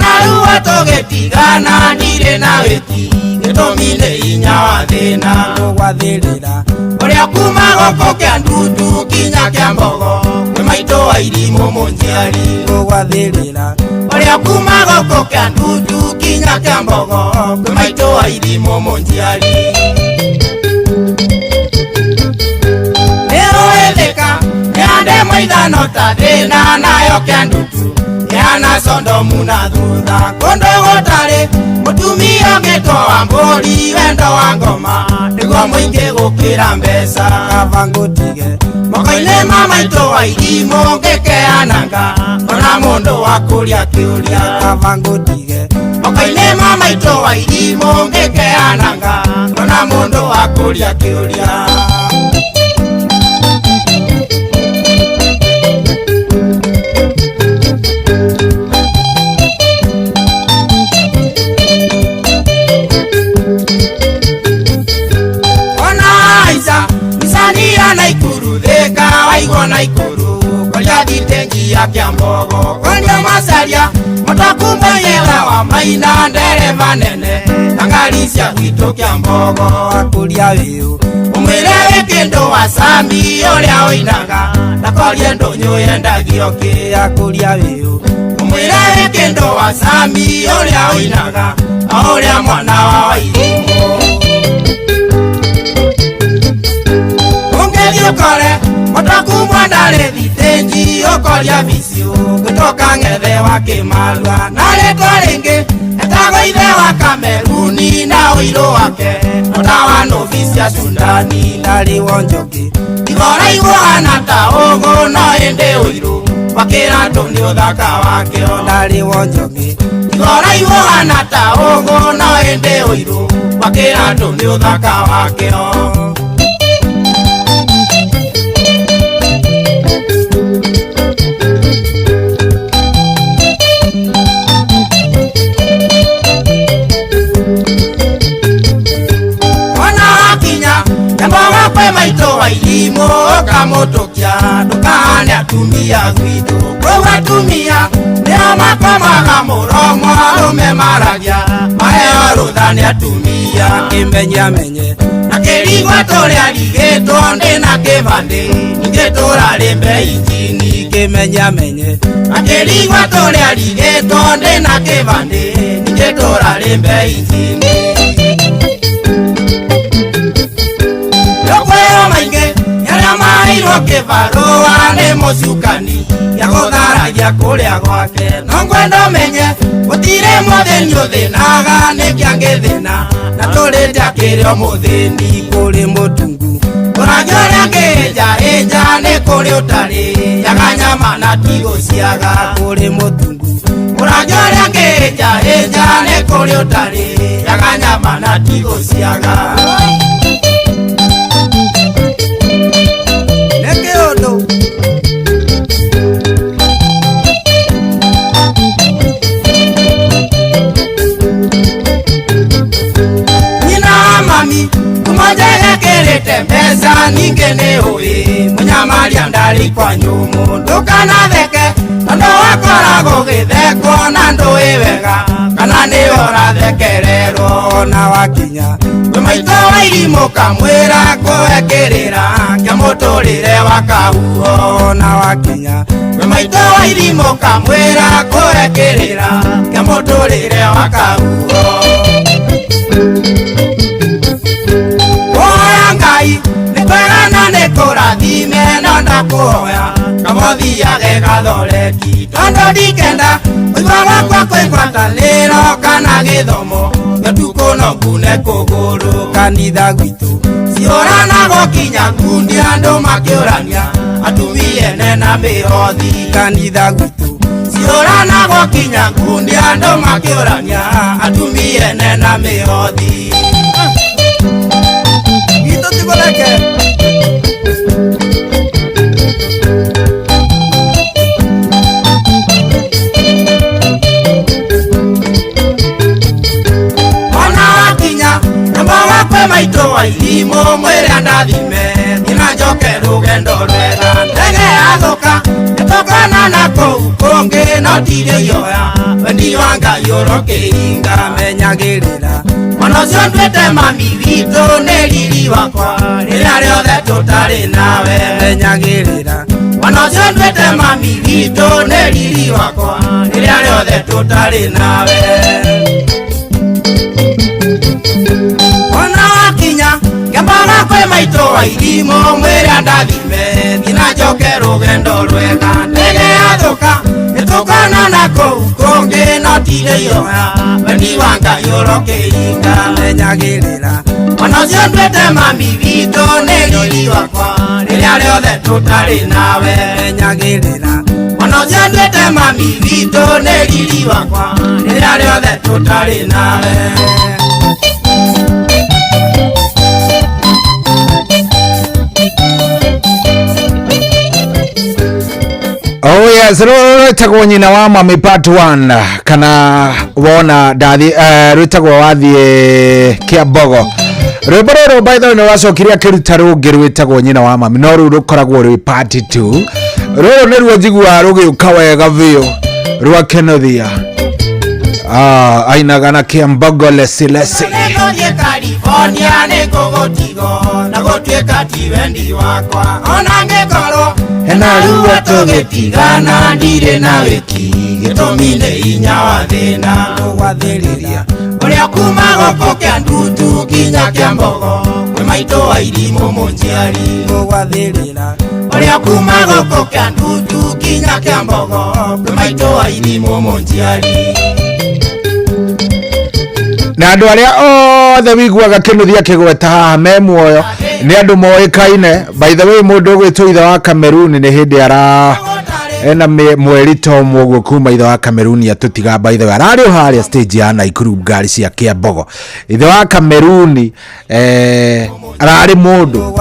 na ruo tũgĩtigana ndirĩ na wĩki gĩtũmi nĩ hinya wa thĩna gwathĩrĩra ũrĩa kuma gũkũ kĩa ndutu kinya kĩa mbogo kwĩ maitũ wa irimũ mũnjiari gũgwathĩrĩra ũrĩa kuma gũkũ kĩa ndutu kinya kĩa mbogo kwĩ maitũ wa irimũ mũnjiari. Nĩũĩthĩka nĩande maithano ta thĩna nayo kĩa ndutu yana sondomu na thutha kũndũ gũtarĩ mũtumia ũngĩtwo wa mbũri wendo wa ngoma nĩguo mũingĩ gũkĩra mbeca kaba ngũtige moko-inĩ ma maitũ wa irimũ ngĩkeananga ona mũndũ wa kũria kĩũria kaba ngũtige moko-inĩ ma maitũ wa irimũ ngĩkeananga ona mũndũ wa kũria kĩũria. Waigwo na ikuru koria thitenji ya Kĩambogo koria macaria mũtakumbenyera wa maina ndereba nene na ngari cia gwitũ Kĩambogo akũria wĩũ ũmwĩre wĩ kĩndũ wa Sami ũrĩa ũinaga ndakorie ndũnyũ yendagio kĩ akũria wĩũ ũmwĩre wĩ kĩndũ wa Sami ũrĩa ũinaga o ũrĩa mwana wa Wairimũ ũngĩthiĩ ũkore mũtakumwa ndarĩ thitĩnji ũkoria bicio gũtoka ng'ethe wa Kĩmarua na rĩtwa rĩngĩ etagwo ithe wa Kameruni na ũirũ wake ota wa nũbi cia Sudani ndarĩ wonjoki igoraigwo hana ta ũgũ no ĩndĩ ũirũ wakĩra andũ nĩ ũthaka wake ndarĩ wonjoki igoraigwo hana ta ũgũ no ĩndĩ ũirũ wakĩra andũ nĩ ũthaka wake. Maitũ wa irimũ ũkamũtũkia ndũkahane atumia gwitũ kũu atumia nĩo makomaga mũromo arũme maragia maheo rũtha nĩ atumia kĩmenye amenye na kĩrigwo tũrĩa rigĩtwo ndĩ na kĩbandĩ ningĩ tũrarĩ mbei injini kĩmenye amenye na kĩrigwo tũrĩa rigĩtwo ndĩ na kĩbandĩ ningĩ tũrarĩ mbei injini. Mairwo kĩbarũa nĩ mũcukani gĩa gũtharagia kũrĩa gwake no ngwenda ũmenye gũtirĩ mũthĩni ũthĩnaga nĩkĩ angĩthĩna na tũrĩte akĩrĩ o mũthĩni kũrĩ mũtungu ũrangĩ ũrĩa angĩĩnjaĩnja nĩ kũrĩ ũtarĩ yaga nyama na tigũciaga kũrĩ mũtungu ũrangĩ ũrĩa angĩĩnjaĩnja nĩ kũrĩ ũtarĩ yaga nyama na tigũciaga. Nyina wa mami kumajegekĩrĩte mbeca ningĩ nĩ ũĩ mũnyamaria ndarĩ kwa nyũmũ ndũkanatheke tondũ wakoragwo ũgĩthekwo na ndũĩ wega kana nĩ ũrathekererwo ona wakinya kwĩ maitũ wa irimũ kamwĩra kũhekĩrĩra kĩa mũtũrĩre wa kahuho ona wakinya kwĩ maitũ wa irimũ kamwĩra kũhekĩrĩra kĩa mũtũrĩre wa kahuho. Kũhoya Ngai nĩ kwega na nĩ kũrathime no ndakũhoya kamũthiage gathoreki tondũ ndikenda kũigua gwakwa kwĩ ngwatanĩro kana gĩthomo gĩtukũ no ngune kũgũrũ kanitha gwitũ ciũranagwo kinya ngundi andũ makĩũrania atumia ene na mĩhothi kanitha gwitũ ciũranagwo kinya ngundi andũ makĩũrania atumia ene na mĩhothi gitũ tigũreke. Maito wa irimo mwĩre andathime thina njoke rũgendo rwega ndege yathũka nĩtũkona na kũu kũngĩ no ndirĩ ioya wendi wa Ngai ũrokĩhinga menyagĩrĩra mwana ũcio nduĩte mami witũ nĩ riri wakwa rĩrĩa rĩothe tũtarĩ nawe menyagĩrĩra mwana ũcio nduĩte mami witũ nĩ riri wakwa rĩrĩa rĩothe tũtarĩ nawe. Ngĩmbaga kwĩ maitũ wa irimo mwĩre andathime thina njoke rũgendo rwega ndege yathũka nĩtũkona na kũu kũngĩ no ndirĩ ioya wendi wa Ngai ũrokĩhinga menyagĩrĩra mwana ũcio nduĩte mami witũ nĩ riri wakwa rĩrĩa rĩothe tũtarĩ nawe menyagĩrĩra mwana ũcio nduĩte mami witũ nĩ riri wakwa rĩrĩa rĩothe tũtarĩ nawe. Oh yes, rwĩtagwo nyina wa mami part 1 kana wona ndathi rwĩtagwo wathiĩ Kĩambogo. Rwĩmbo rũrũ by the way nĩrwacokire akĩruta rũngĩ rwĩtagwo nyina wa mami no rũu rũkoragwo rwĩ part 2. Rũrũ nĩruo njiguaga rũgĩũka wega biũ rwa Kenothia. Ainaga na Kĩambogo lesi lesi. Nĩngũthiĩ California nĩngũgũtigwo na gũtuĩka ti wendi wakwa ona ngĩkorwo hena ruo tũgĩtigana ndirĩ na wĩki gĩtũmi nĩ hinya wa thĩna gũgwathĩrĩria ũrĩa kuma gũkũ kĩa Ndutu nginya Kĩambogo kwĩ maitũ wa irimũ mũnjiari gũgwathĩrĩra ũrĩa kuma gũkũ kĩa Ndutu nginya Kĩambogo kwĩ maitũ wa irimũ mũnjiari. Na andũ arĩa othe wiguaga Kĩnuthia kĩgweta haha me muoyo nĩ andũ moĩkaine. By the way, mũndũ ũgwĩtwo ithe wa Cameroon nĩ hĩndĩ ara ena mweri to ũmwe ũguo kuma ithe wa Cameroon atũtiga. By the way, ararĩ o harĩa stage ya Naikuru ngari cia Kĩambogo. Ithe wa Cameroon ararĩ mũndũ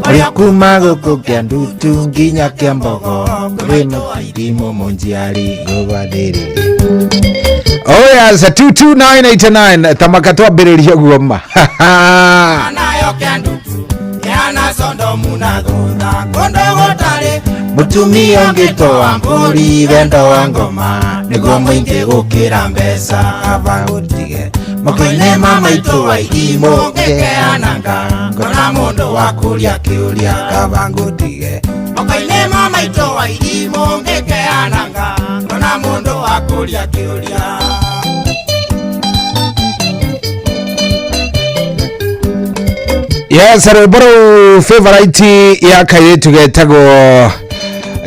ũrĩa kuma gũkũ kĩa Ndutu nginya Kĩambogo kwĩ mũtirimo mũnjiari gũgwathĩrĩria. Oh yes, 22989 tamaka twambĩrĩria ũguo ma. Nayo kĩa Ndutu yana Sondomu na thutha kũndũ gũtarĩ mũtumia ũngĩtoa mbũri wendo wa ngoma nĩguo mũingĩ gũkĩra mbeca kaba gũtige mũkĩine ma maitũ wa irimũ ngĩkeananga ngona mũndũ wa kũria kĩũria kaba ngũtige mũkĩine ma maitũ wa irimũ ngĩkeananga ngona mũndũ wa kũria kĩũria. Yes, rwĩmbo rũu favorite ya kairĩtu getagwo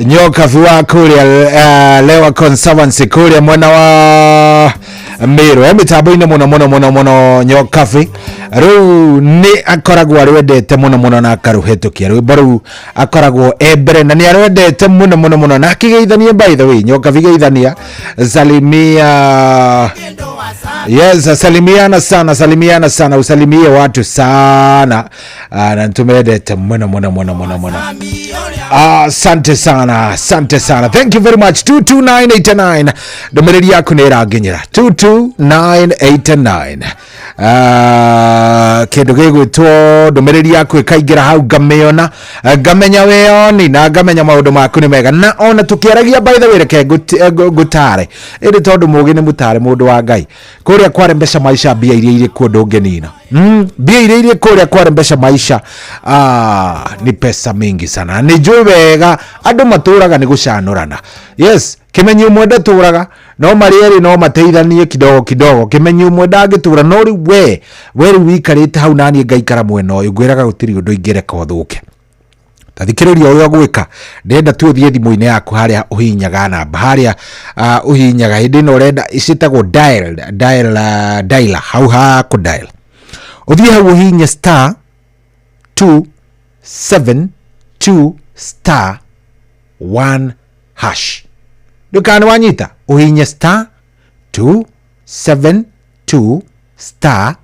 Nyokabi wa kũrĩa Lewa Conservancy kũrĩa mwena wa Meru mĩtambo-inĩ mũno mũno mũno mũno. Nyokabi rĩu nĩ akoragwo arwendete mũno mũno na akarũhetũkia rwĩmbo rũu akoragwo e mbere na nĩ arwendete mũno mũno mũno na akĩgeithania. By the way, Nyokabi geithania, salimia. Yes, salimiana sana, salimiana sana, usalimie watu sana. Na tumedete mũno mũno mũno mũno mũno. Asante sana, asante sana. Thank you very much. 22989. Ndũmĩrĩri yaku nĩ ĩranginyĩra. 22989. Kĩndũ gĩgwĩtwo ndũmĩrĩri yaku ĩkaingĩra hau ngamĩona, ngamenya wĩoni na ngamenya maũndũ maku nĩ mega. Na ona tũkĩaragia by the way reke ngũtare. Ĩndĩ tondũ mũgĩ nĩ mũtare mũndũ wa Ngai. Kũrĩa kware mbeca maisha mbia iria irĩ kuo ndũngĩnina. Mbia iria irĩ kũrĩa kware mbeca maisha ni pesa mingi sana. Nĩ njũĩ wega andũ matũraga nĩ gũcanũrana. Yes, Kĩmenyi ũmwe ndatũraga no marĩ erĩ no mateithanie kidogo kidogo. Kĩmenyi ũmwe ndangĩtũra no rĩu we rĩu wikarĩte hau naniĩ ngaikara mwena ũyũ ngwĩraga gũtirĩ ũndũ ingĩreka ũthũke. Ta thikĩrĩria ũrĩa ũgwĩka. Ndĩrenda tu ũthiĩ thimũ-inĩ yaku harĩa ũhihinyaga namba harĩa ũhihinyaga hĩndĩ ĩno ũrenda ciĩtagwo dial dial dialer, hau ha kũ dial ũthiĩ hau ũhihinye star 272 star 1 hash. Ndũkana nĩ wanyita, ũhihinye star 272 star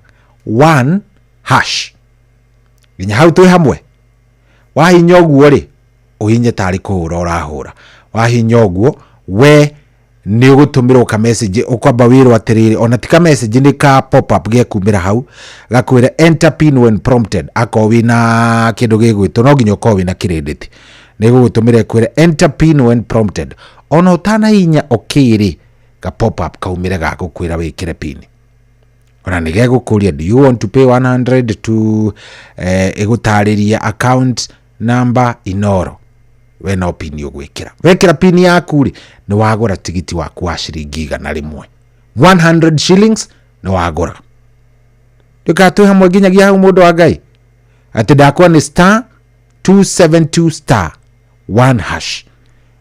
1 hash nginya hau twĩ hamwe. Wahinya ũguo rĩ, ũhinye tarĩ kũhũra ũrahũra. Wahinya ũguo, we nĩ ũgũtũmĩrwo ka message, ũkwamba wĩrwo atĩrĩrĩ, ona ti ka message, nĩ ka pop up gekumĩra hau gakwĩra enter pin when prompted. Akorwo wĩna kĩndũ gĩgwĩtwo, no nginya ũkorwo wĩna credit, nĩ gũgũtũmĩra ĩkwĩre enter pin when prompted. Ona ũtanahinya okay rĩ, ka pop up kaumĩre gagũkwĩra wĩkĩre pin, ona nĩ gegũkũria, do you want to pay 100 to ĩgũtarĩria account number Inoro. We no pin ũgwĩkĩra. Wekĩra pin yaku rĩ, nĩ wagũra tigiti waku wa ciringi 100, 100 shillings nĩ wagũra. Ndũkaa twĩ hamwe nginyagia hau, mũndũ wa Ngai, atĩ ndakwa nĩ star 272 star 1 hash.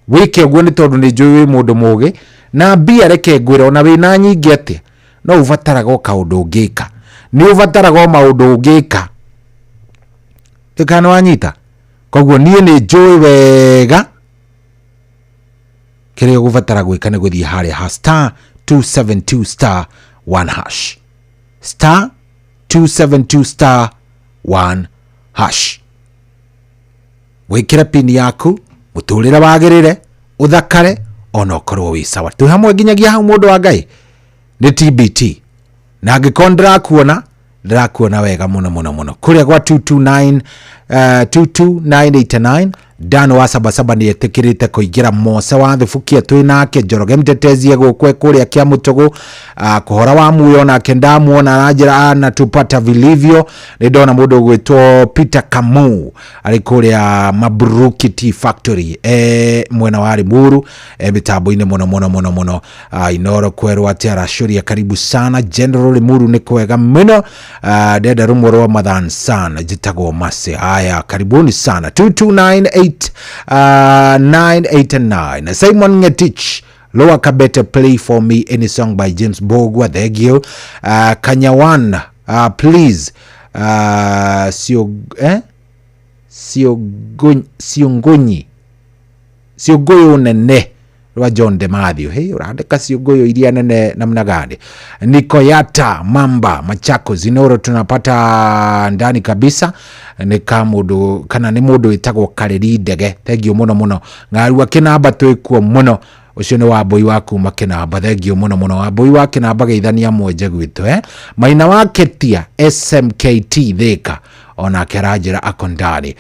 Wĩke ũguo nĩ tondũ nĩ njũĩ wĩ mũndũ mũgĩ na mbia. Reke ngwĩre, ona wĩna nyingĩ atĩa, no ũbataraga o kaũndũ ũngĩka, nĩ ũbataraga o maũndũ ũngĩka. Ndũkaa nĩ wanyita. Koguo niĩ nĩ njũĩ wega kĩrĩa ũgũbatara gwĩka nĩ gũthiĩ harĩa ha star 272 star 1 hash, star 272 star 1 hash, wĩkĩre pin yaku, mũtũrĩre wagĩrĩre, ũthakare, ona ũkorwo wĩ sawa. Twĩ hamwe nginyagia hau, mũndũ wa Ngai. Nĩ TBT, na angĩkorwo ndĩrakuona, ndĩrakuona wega mũno mũno mũno kũrĩa gwa 229 22989. Dan wa Sabasaba nĩ etĩkĩrĩte kũingĩra. Mose wa Thubukia twĩ nake. Njoroge Mtetezi egũkwe kũrĩa kĩa Mũtũgũ. Kũhora wa muyo nake ndamuona, aranjĩra anatupata vilivyo. Nĩ ndona mũndũ ũgwĩtwo Peter Kamu arĩ kũrĩa Mabruki Tea Factory, mwena wa Limuru, mĩtambo-inĩ mũno mũno mũno mũno. Inoro kwerwo atĩ aracũria karibu sana General. Limuru nĩ kwega mũno. Ndenda rũmwe rwa Mathan sana, njĩtagwo Mase. Haya, karibuni sana. 2298 989 Simon Ngetich, Lower Kabete, play for me any song by James Bogwa. Thank you. Kanyawan, please, sio Siongonyi ciũngũyũ nene rwa John de Mathew. Hey, ũrandĩka ciũngũyũ iria nene namna gani? Nikoyata Mamba Machakos, Inoro tunapata ndani kabisa. Nĩ ka mũndũ kana nĩ mũndũ wĩtagwo Kareri Ndege, thank you mũno mũno. Ng'arua Kĩnamba twĩkuo mũno, ũcio nĩ Wambui wa kuma Kĩnamba, thank you mũno mũno. Wambui wa Kĩnamba, geithania mwenje gwitũ. Maina wa Ketia SMKT Thika onake aranjĩra ako ndani.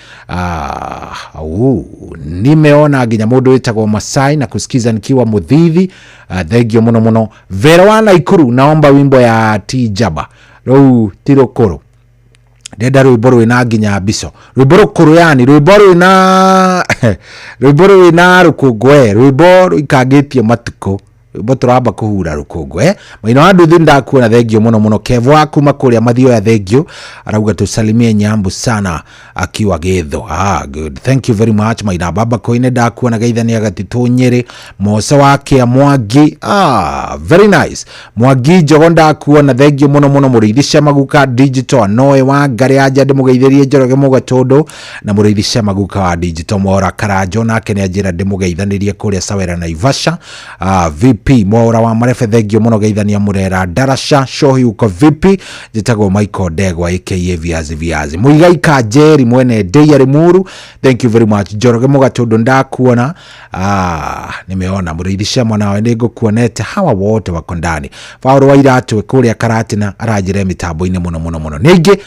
Nimeona nginya mũndũ wĩtagwo Masai na kusikiza nikiwa Muthithi. Thank you mũno mũno. Vera wa Naikuru, naomba wimbo ya Tijaba rũu ti rũkũrũ, ndenda rwĩmbo rwĩna nginya mbico, rwĩmbo rũkũrũ, yani rwĩmbo rwĩna, rwĩmbo rwĩna rũkũngũ, rwĩmbo rũikangĩtie matukũ, rwĩmbo tũramba kũhura rũkũngũ. Maina wa nduthi ndakuona, thengio mũno mũno. Kevo wa kuma kũrĩa Mathioya, thengio. Arauga tusalimie Nyambu sana akiwa Githo. Ah, good, thank you very much. Maina baba koine ndakuona, geithania Gatitũ Nyĩrĩ. Mose wa Kĩa Mwangi, ah, very nice. Mwangi Njogo ndakuona, thengio mũno mũno. Mũrĩithi Cemaguka Digital Anoe wa Ngarĩ anja ndĩmũgeithĩrie Njoroge Mũgatũndũ na mũrĩithi Cemaguka wa Digital. Mwaura Karanjo nake nĩ anjĩra ndĩmũgeithanĩrie kũrĩa Sawera Naivasha. VP Mwaura wa Marebe, thengio mũno, geithania Mũrera Darasha Shohi, uko vipi? Njĩtagwo Michael Ndegwa aka Viazi Viazi. Muigai Kanjeri mwene Ndeiya Limuru, thank you very much. Njoroge Mũgatũndũ ndakuona. Nimeona mũrĩithi Cema, nawe nĩngũkuonete. Hawa wote wako ndani. Paul wa Iratũ kũrĩa Karatina aranjĩra mĩtambo-inĩ mũno mũno mũno. Ningĩ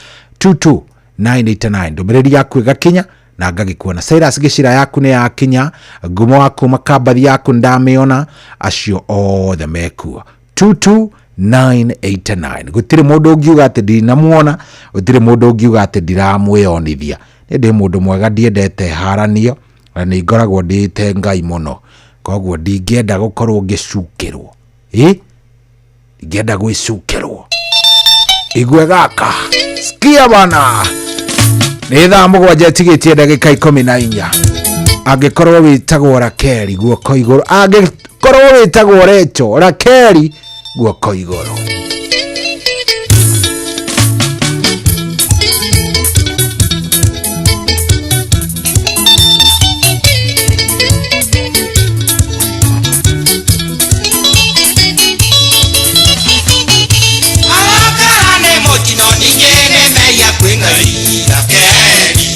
22989 ndũmĩrĩri yaku ĩgakinya na ngagĩkuona. Cyrus Gĩcira yaku nĩ yakinya. Ngumo waku makambathi yaku ndamĩona. Acio othe mekuo 22989, gũtirĩ mũndũ ũngiuga atĩ ndinamuona, gũtirĩ mũndũ ũngiuga atĩ ndiramwĩonithia. Nĩ ndĩ mũndũ mwega, ndiendete haranio na nĩ ngoragwo ndĩte Ngai mũno, koguo ndingĩenda gũkorwo ngĩcukĩrwo, ĩ ndingĩenda gwĩcukĩrwo. Igue gaka, sikia bana. Nĩ thaa 7 tigĩtie ndagĩka 14. Angĩkorwo wĩtagwo Rakeli guoko igũrũ, angĩkorwo wĩtagwo Recho Rakeli guoko igũrũ. Marakara nĩ mũtino ningĩ nĩ mehia kwĩ Ngai Rakeli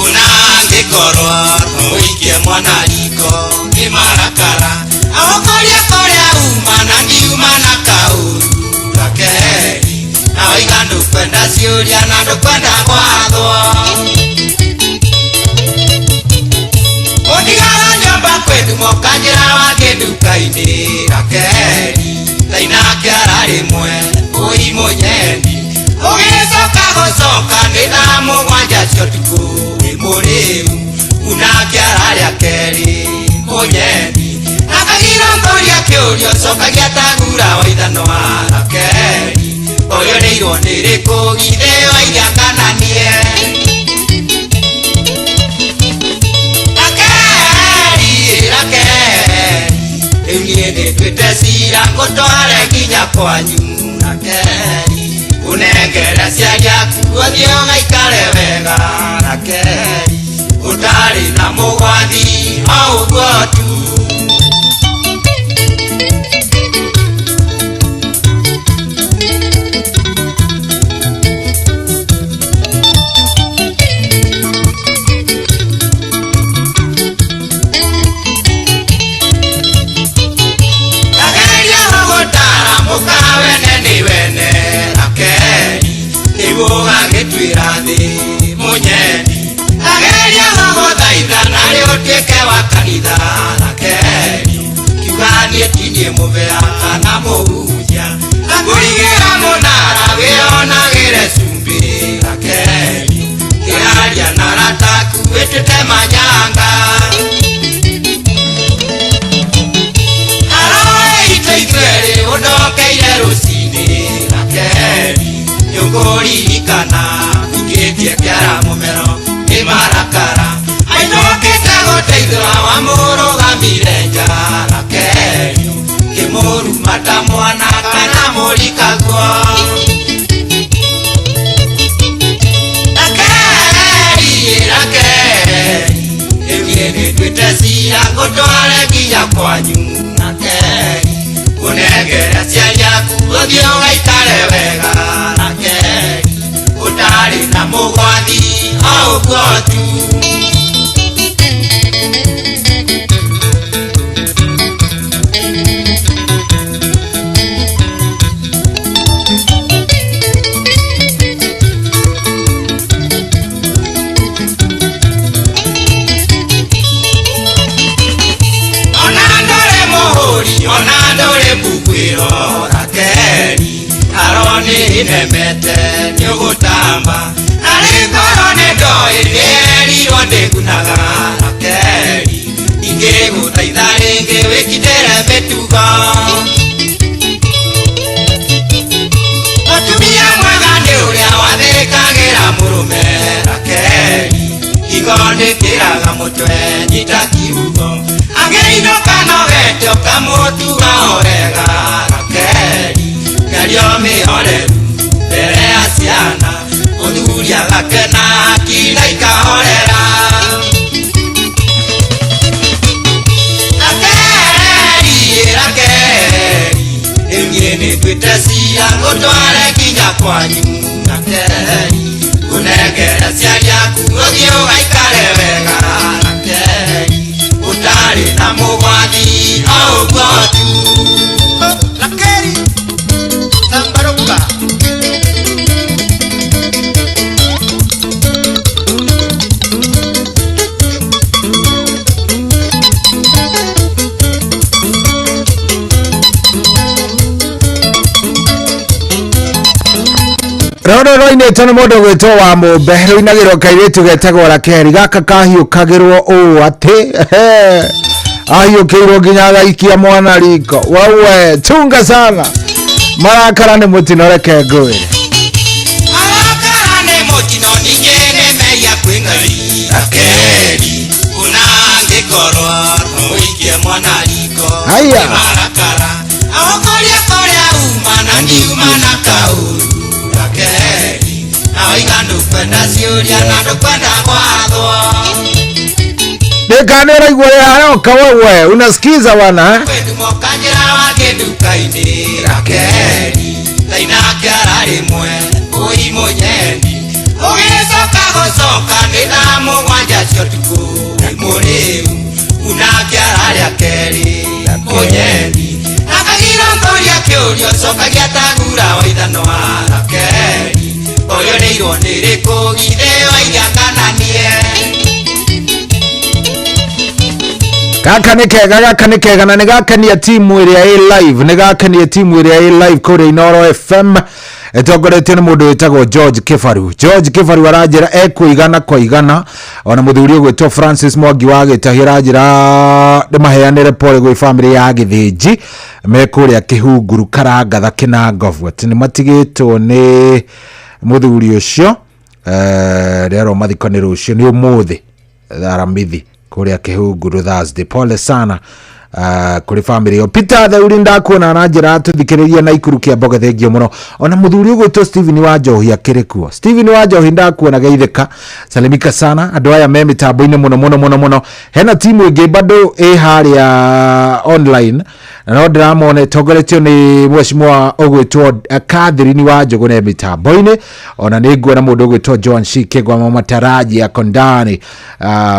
ona angĩkorwo no ũikie mwana riko nĩ marakara agũkũria kũrĩa uma na ndiuma na kaũru Rakeli na waiga ndũkwenda ciũria na ndũkwenda gwathwo ũndigara nyũmba kwĩ ndumo kanjĩra wangĩ nduka-inĩ Rakeli thainake ararĩmwe ũi mũnyendi ũgĩcoka gũcoka nĩ thaa 7 cia ũtukũ wĩ mũrĩu unake ararĩa kerĩ mũnyendi akagira ngũria kĩũria ũcokagia ta gura wa ithanwa Rakeli ũyũ nĩirwo nĩ rĩkũ githĩ wairia kana niĩ Rakeli Rakeli rĩu niĩ nĩnduĩte cira ngũtware nginya kwanyu Rakeli ũnengere aciari aku ũthiĩ ũgaikare wega Rakeli ũtarĩ na mũgwathi o ũguo tu. Ndageria gũgũtara mũkawene nĩ wene Rakeli nĩguo ũgagĩtuĩra thĩ mũnyendi ndageria gũgũthaitha narĩ ũtuĩke wa kanitha Rakeli kiuga niĩ ti niĩ mũbea kana mũhunjia ngakũrigĩra mũnara wĩonagĩre cumbĩ Rakeli kĩaria na arata aku wĩtuĩte manyanga ithuerĩ ũndokeire rũcinĩ Rakeli nĩũkũririkana ũikĩtie kĩara mũmero nĩ marakara ainũkĩte gũteithũra wamũrũgamire nja Rakeli kĩmũruma ta mwana kana mũrikaguo Rakeli Rakeli rĩu niĩ nĩnduĩte cira ngũtware nginya kwanyu Rakeli ũnengere aciari aku ũthiĩ ũgaikare wega Rakeli ũtarĩ na mũgwathi o ũguo tu. Ona ndũrĩ mũhũri ona ndũrĩ mbuguĩro Rakeli aro nĩ nemete nĩũgũtamba narĩ ngoro nĩ ndoĩ nĩerirwo ndĩgunaga Rakeli ingĩgũthaitha rĩngĩ wĩkindĩre mĩtugo mũtumia mwega nĩ ũrĩa wathĩkagĩra mũrũme Rakeli higo nĩkĩraga mũtwe nyita kiugo angĩinũka nogete ũkamũtuga o wega Rakeli mĩario mĩhoreru mbere ya ciana mũthuri agakena akina ikahorera Rakeli Rakeli rĩu niĩ nĩnduĩte cira ngũtware nginya kwanyu Rakeli ũnengere aciari aku ũthiĩ ũgaikare wega Rakeli ũtarĩ na mũgwathi o ũguo tu. Rakeli Zambaruka. Rũrũ rũinĩtwo nĩ mũndũ gwĩtwo wa Mũmbe rũinagĩrwo kairĩtu getagwo Rakeli gaka kahiũkagĩrwo ũũ atĩ ahiũkĩirwo nginya agaikia mwana riko wewe chunga sana marakara nĩ mũtino reke ngwĩre Marakara nĩ mũtino ningĩ nĩ mehia kwĩ Rakeli unangĩkorwo ũikie mwana riko Haya. Marakara aũkũria kũrĩa uma na ngiuma na kaũru Rakeli na waiga ndũkwenda ciũria na ndũkwenda gwathwo. Ndikane ũraigua ũrĩa aroka wewe unasikiza wana eh? Kanjĩra wake nduka-inĩ Rakeli thainake ararĩmwe ũi mũnyendi ũgĩcoka gũcoka nĩ thaa mũgwanja cia ũtukũ mũrĩu unake ararĩa kerĩ mũnyendi akagirwo ngũria kĩũria ũcokagia ta ngura wa ithanwa Rakeli ũrĩa ũrĩirwo nĩ rĩkũ githĩ waiga kana nie. Gaka nĩ kega, gaka nĩ kega na nĩ gakenia timu ĩrĩa ĩ live, nĩ gakenia timu ĩrĩa ĩ live kũrĩa Inooro FM ĩtongoretio nĩ mũndũ wĩtagwo George Kĩbaru. George Kĩbaru aranjĩra ekũigana kwa igana, ona mũthuri ũgwĩtwo Francis Mwangi wa Gĩtahi aranjĩra ndĩmaheanĩre pole gwĩ famĩlĩ ya Gĩthĩnji me kũrĩa Kĩhunguru Karangatha Kĩnangobu, atĩ nĩ matigĩtwo nĩ mũthuri ũcio rĩarwo mathiko nĩ rũciũ nĩ ũmũthĩ Aramithi kũrĩa Kĩhunguru Thursday. Pole sana kũrĩ famĩlĩ ĩyo. Peter Theuri ndakuona na njĩra tũthikĩrĩria na Ikuru kĩa mboga thengio mũno. Ona mũthuri ũgwĩtwo Steven wa Njohi akĩrĩ kuo. Steven wa Njohi ndakuona geithĩka, salimika sana. Andũ aya me mĩtambo-inĩ mũno mũno mũno mũno. Hena timu ĩngĩ bado ĩ harĩa online na no ndĩramona ĩtongoretio nĩ mheshimiwa ũgwĩtwo Catherine wa Njũgũna mĩtambo-inĩ. Ona nĩ nguona mũndũ ũgwĩtwo John Shike kwa mama Taraji ya Kondani,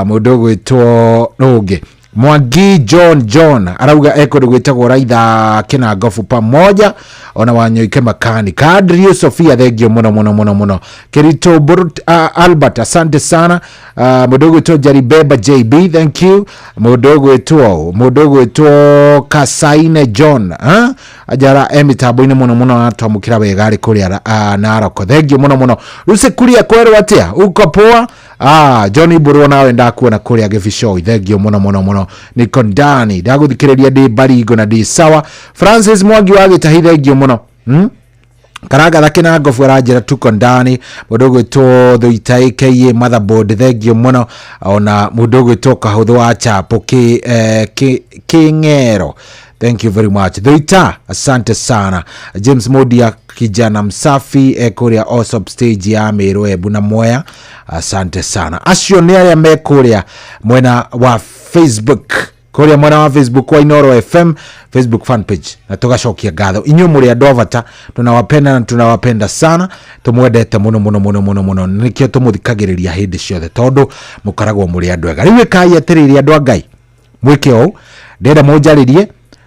mũndũ ũgwĩtwo ũngĩ Mwangi John John arauga ekũndũ gwĩtagwo Raitha Kĩnangobu pamoja ona Wanyoike Makani. Kadrio Sofia thengio mũno mũno mũno mũno. Kirito Burut, Albert asante sana. Mũndũ ũgwĩtwo Jaribeba JB thank you. Mũndũ ũgwĩtwo Kasaine John ajara e mĩtambo-inĩ mũno mũno atwamũkĩra wega arĩ kũrĩa Narok thengio mũno mũno. Ruse kuria kwerwo atĩa uko poa? Johnny Burwo nawe ndakuona kũrĩa Gĩbicoi thengio mũno mũno mũno. Niko ndani ndagũthikĩrĩria ndĩ Baringo na ndĩ sawa. Francis Mwangi wa Gĩtahi thengio mũno. Karangatha Kĩnangobu aranjĩra tuko ndani. Mũndũ ũgwĩtwo Thuita aka Motherboard thengio mũno. Ona mũndũ ũgwĩtwo Kahũthũ wa Chapo Kĩng'ero thank you very much. Thuita asante sana. James Modia kijana msafi kũrĩa Osop stage ya Meru Embu na Mwea asante sana. Acio nĩ arĩa me kũrĩa mwena wa Facebook, kũrĩa mwena wa Facebook wa Inooro FM Facebook fan page, na tugacokia ngatho inyuĩ mũrĩ andũ a bata, tunawapenda na tunawapenda sana, tumwendete mũno mũno mũno mũno mũno, nĩkĩo tũmũthikagĩrĩria hĩndĩ ciothe tondũ mũkoragwo mũrĩ andũ ega. Rĩu ĩkai atĩrĩrĩ andũ a Ngai, mwĩke ũũ, ndĩrenda mũnjarĩrie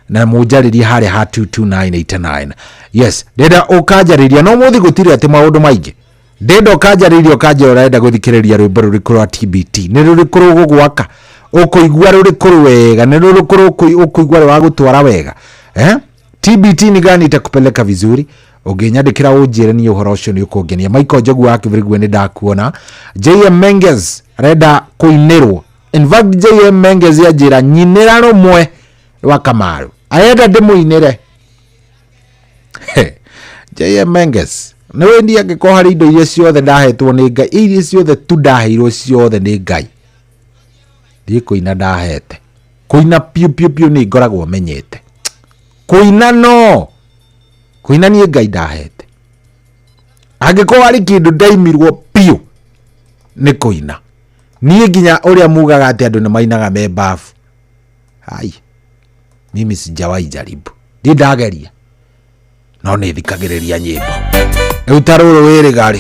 na mũnjarĩrie harĩa ha 22989. Yes, ndĩrenda ũkanjarĩria no mũthĩ gũtirĩ atĩ maũndũ maingĩ. Ndĩrenda ũkanjarĩria ũkanjĩra ũrenda gũthikĩrĩria rwĩmbo rũrĩkũ rwa TBT, nĩ rũrĩkũ rũgũgwaka ũkũigua rũrĩkũ wega, nĩ rũrĩkũ ũkũigua rũragũtwara wega. TBT ni gani itakupeleka vizuri? Ũngĩnyandĩkĩra ũnjĩre niĩ ũhoro ũcio nĩ ũkũngenia. Michael Njogu wa Kĩbirigwe nĩ ndakuona. JM Menges arenda kũinĩrwo. In fact JM Menges anjĩra nyinĩra rũmwe rwa Kamaru, arenda ndĩmũinĩre. JM Menges nĩ wendi angĩkorwo harĩ indo iria ciothe ndahetwo nĩ Ngai, iria ciothe tu ndaheirwo ciothe nĩ Ngai, ndiĩ kũina ndahete. Kũina piũ piũ piũ nĩ ngoragwo menyete kũina, no kũina niĩ Ngai ndahete. Angĩkorwo harĩ kĩndũ ndaimirwo piũ nĩ kũina. Niĩ nginya ũrĩa mugaga atĩ andũ nĩ mainaga me bafu, ai mimi sijawahi jaribu, ndiĩ ndageria, no nĩ thikagĩrĩria nyĩmbo. Rĩu ta rũrũ wĩrĩga rĩ,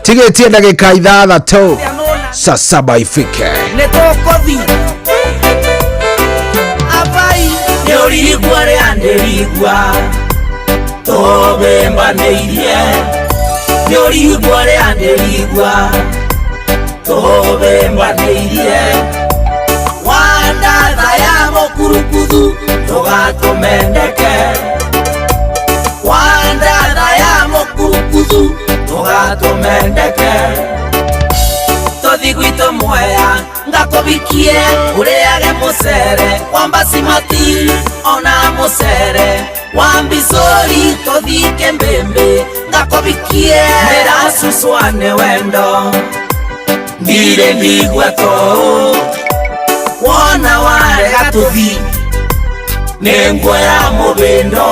tigĩtie ndagĩka 6 saa 7 ifike. Nĩ tũkũthi abai nĩ ũrigua rĩa ndĩrigua tũbĩmbanĩirie, nĩ ũrigua rĩa ndĩrigua tũbĩmbanĩirie, wandatha ya mũkurukuthu tũgatũmendeke, wandatha ya mũkurukuthu tũgatũmendeke, tũthi gwitũ Mwea ngakũbikie ũrĩage mũcere wa mbasimati ona mũcere wa mbicũri tũthi Kĩmbĩmbĩ ngakũbikie mĩracucwa nĩ wendo Ndirĩ ndigua tũũ Wona warega tũthi Nĩ nguoya mũbĩndo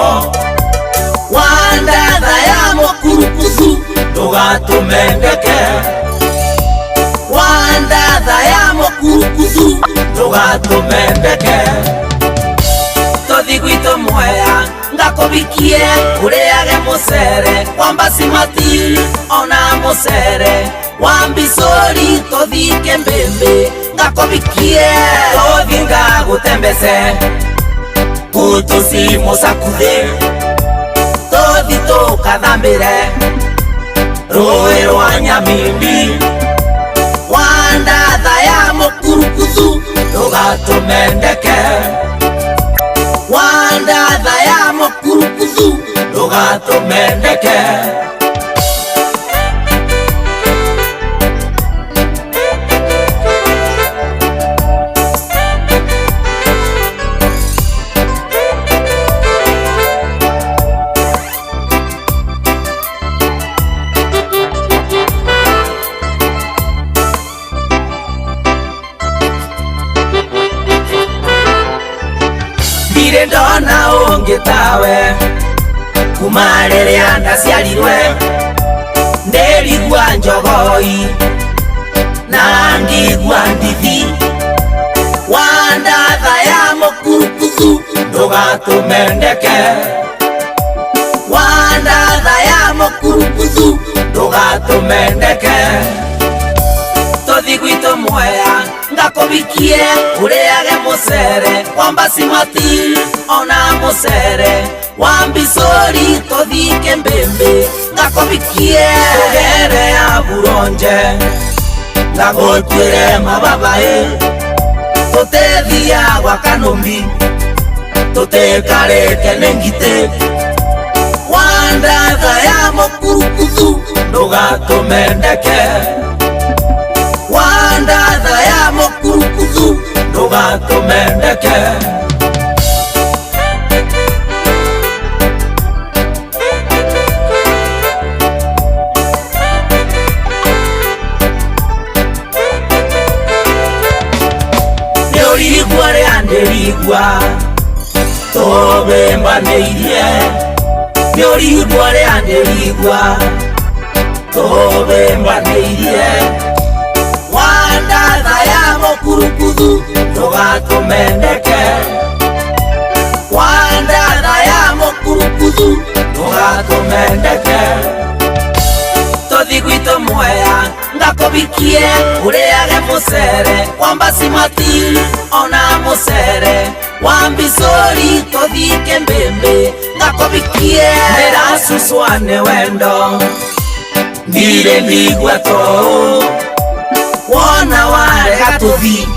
Wandatha ya mũkurukuthu Ndũgatũme ndeke Wandatha ya mũkurukuthu Ndũgatũme ndeke Tũthi gwitũ Mwea Ngakũbikie ũrĩage mũcere wa mbasimati ona mũcere wa mbicũri tũthike mbĩmbĩ ngakũbikie tũthi ngagũtembece kutusi mũcakuthĩ tũthi tũkathambĩre rũĩ rwa Nyamimbi Wandatha ya mũkurukuthu ndũgatũme ndeke Wandatha ya mũkurukuthu ndũgatũme ndeke Ndirĩ ndona ũngĩ tawe kuma rĩrĩa ndaciarirwe ndĩrigua njogoi na ngigua ndithi Wandatha ya mũkurukuthu ndũgatũme ndeke Wandatha ya mũkurukuthu ndũgatũme ndeke Tũthi gwitũ Mwea ngakũbikie ũrĩage mũcere wa mbasimati ona mũcere wa mbicũri tũthike mbĩmbĩ ngakũbikie tũgere ya buronje ngagũtuĩre mababaĩ tũtethia gwa kanũmi tũtĩkarĩke nĩ ngitĩ Wandatha ya mũkurukuthu ndũgatũme ndeke Wandatha ya mũkurukuthu ndũgatũme ndeke Nĩ ũrigua rĩa ndĩrigua tũbĩmbanĩirie Nĩ ũrigua rĩa ndĩrigua tũbĩmbanĩirie Wandatha ya mũkurukuthu ndũgatũme ndeke Wandatha ya mũkurukuthu ndũgatũme ndeke Tũthi gwitũ Mwea ngakũbikie ũrĩage mũcere wa mbasimati ona mũcere wa mbicũri tũthike mbĩmbĩ ngakũbikie Ndĩracucwa nĩ wendo ndirĩ ndigua tũũ Wona warega tũthi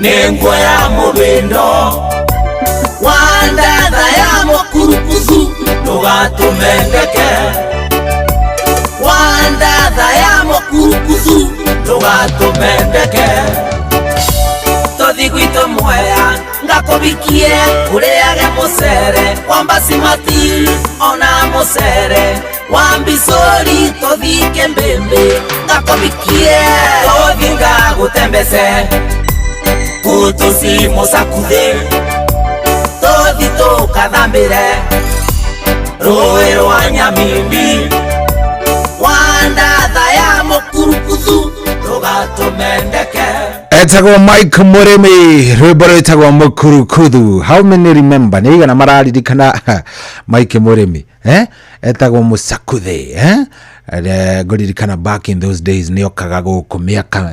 nĩ nguoya mũbĩndo Wandatha ya mũkurukuthu ndũgatũme ndeke Wandatha ya mũkurukuthu ndũgatũme ndeke Tũthi gwitũ Mwea ngakũbikie ũrĩage mũcere wa mbasimati ona mũcere wa mbicũri tũthike mbĩmbĩ ngakũbikie tũthi ngagũtembece kutusi mũcakuthĩ tũthi tũkathambĩre rũĩ rwa Nyamimbi Wandatha ya mũkurukuthu ndũgatũme ndeke Etagwo Mike Mũrĩmi rwĩmbo rwĩtagwo mũkurukuthu. How many remember? Nĩ igana mararirikana Mike Mũrĩmi etagwo mũcakuthĩ ngũririkana back in those days nĩ okaga gũkũ mĩaka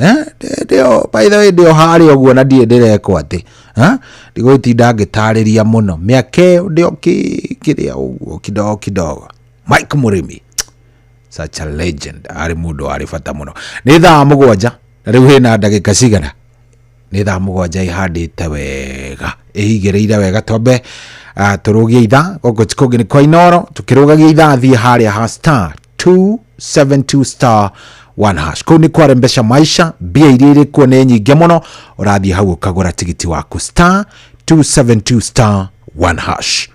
ndĩo by the way ndĩo harĩa ũguo na ndirĩ ndĩrekwo atĩ ndigũtinda ngĩtarĩria mũno mĩaka ĩyo ndĩo kĩrĩa ũguo kidogo kidogo. Mike Mũrĩmi such a legend, arĩ mũndũ warĩ bata mũno. Nĩ thaa 7 na rĩu hĩna ndagĩka cigana? Nĩ thaa 7 ihandĩte wega ĩigĩrĩire wega twambe tũrũgie ithaa gũkũ kũngĩ nĩ kwa Inoro tũkĩrũgagia ithaa thiĩ harĩa ha star 272 star 1 hash kũu nĩ kwarembesha maisha mbia iria irĩ kuo nĩ nyingĩ mũno ũrathiĩ hau ũkagũra tigiti waku star 272 star 1 hash.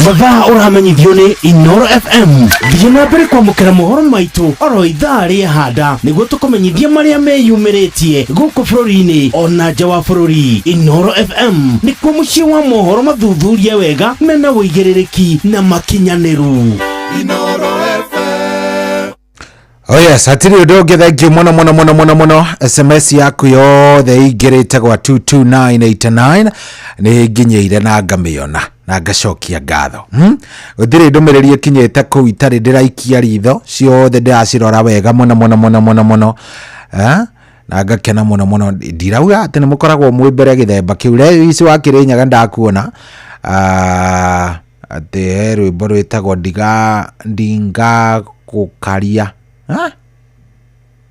Mathaa ũramenyithio nĩ Inoro FM. Thiĩ na mbere kwamũkĩra mohoro maitũ oro ithaa rĩa handa nĩguo tũkũmenyithia marĩa meyumĩrĩtie gũkũ bũrũri-inĩ ona nja wa bũrũri. Inoro FM nĩkuo mũciĩ wa mohoro mathuthurie wega mena ũigĩrĩrĩki na makinyanĩru. Oh yes, hatirĩ ũndũ ũngĩ. Thank you mũno mũno mũno mũno mũno. SMS yaku yothe ingĩrĩte gwa 22989 nĩ nginyĩire na ngamĩona na ngacokia ngatho. Gũtirĩ ndũmĩrĩri ĩkinyĩte kũu itarĩ ndĩraikia ritho, ciothe ndĩracirora wega mũno mũno mũno mũno mũno, eh? Na ngakena mũno mũno. Ndirauga atĩ nĩ mũkoragwo mwĩ mbere gĩthemba kĩu rĩ ici wa Kĩrĩnyaga ndakuona. Ah, atĩ he rwĩmbo rwĩtagwo ndiga ndingagũkaria. Ha?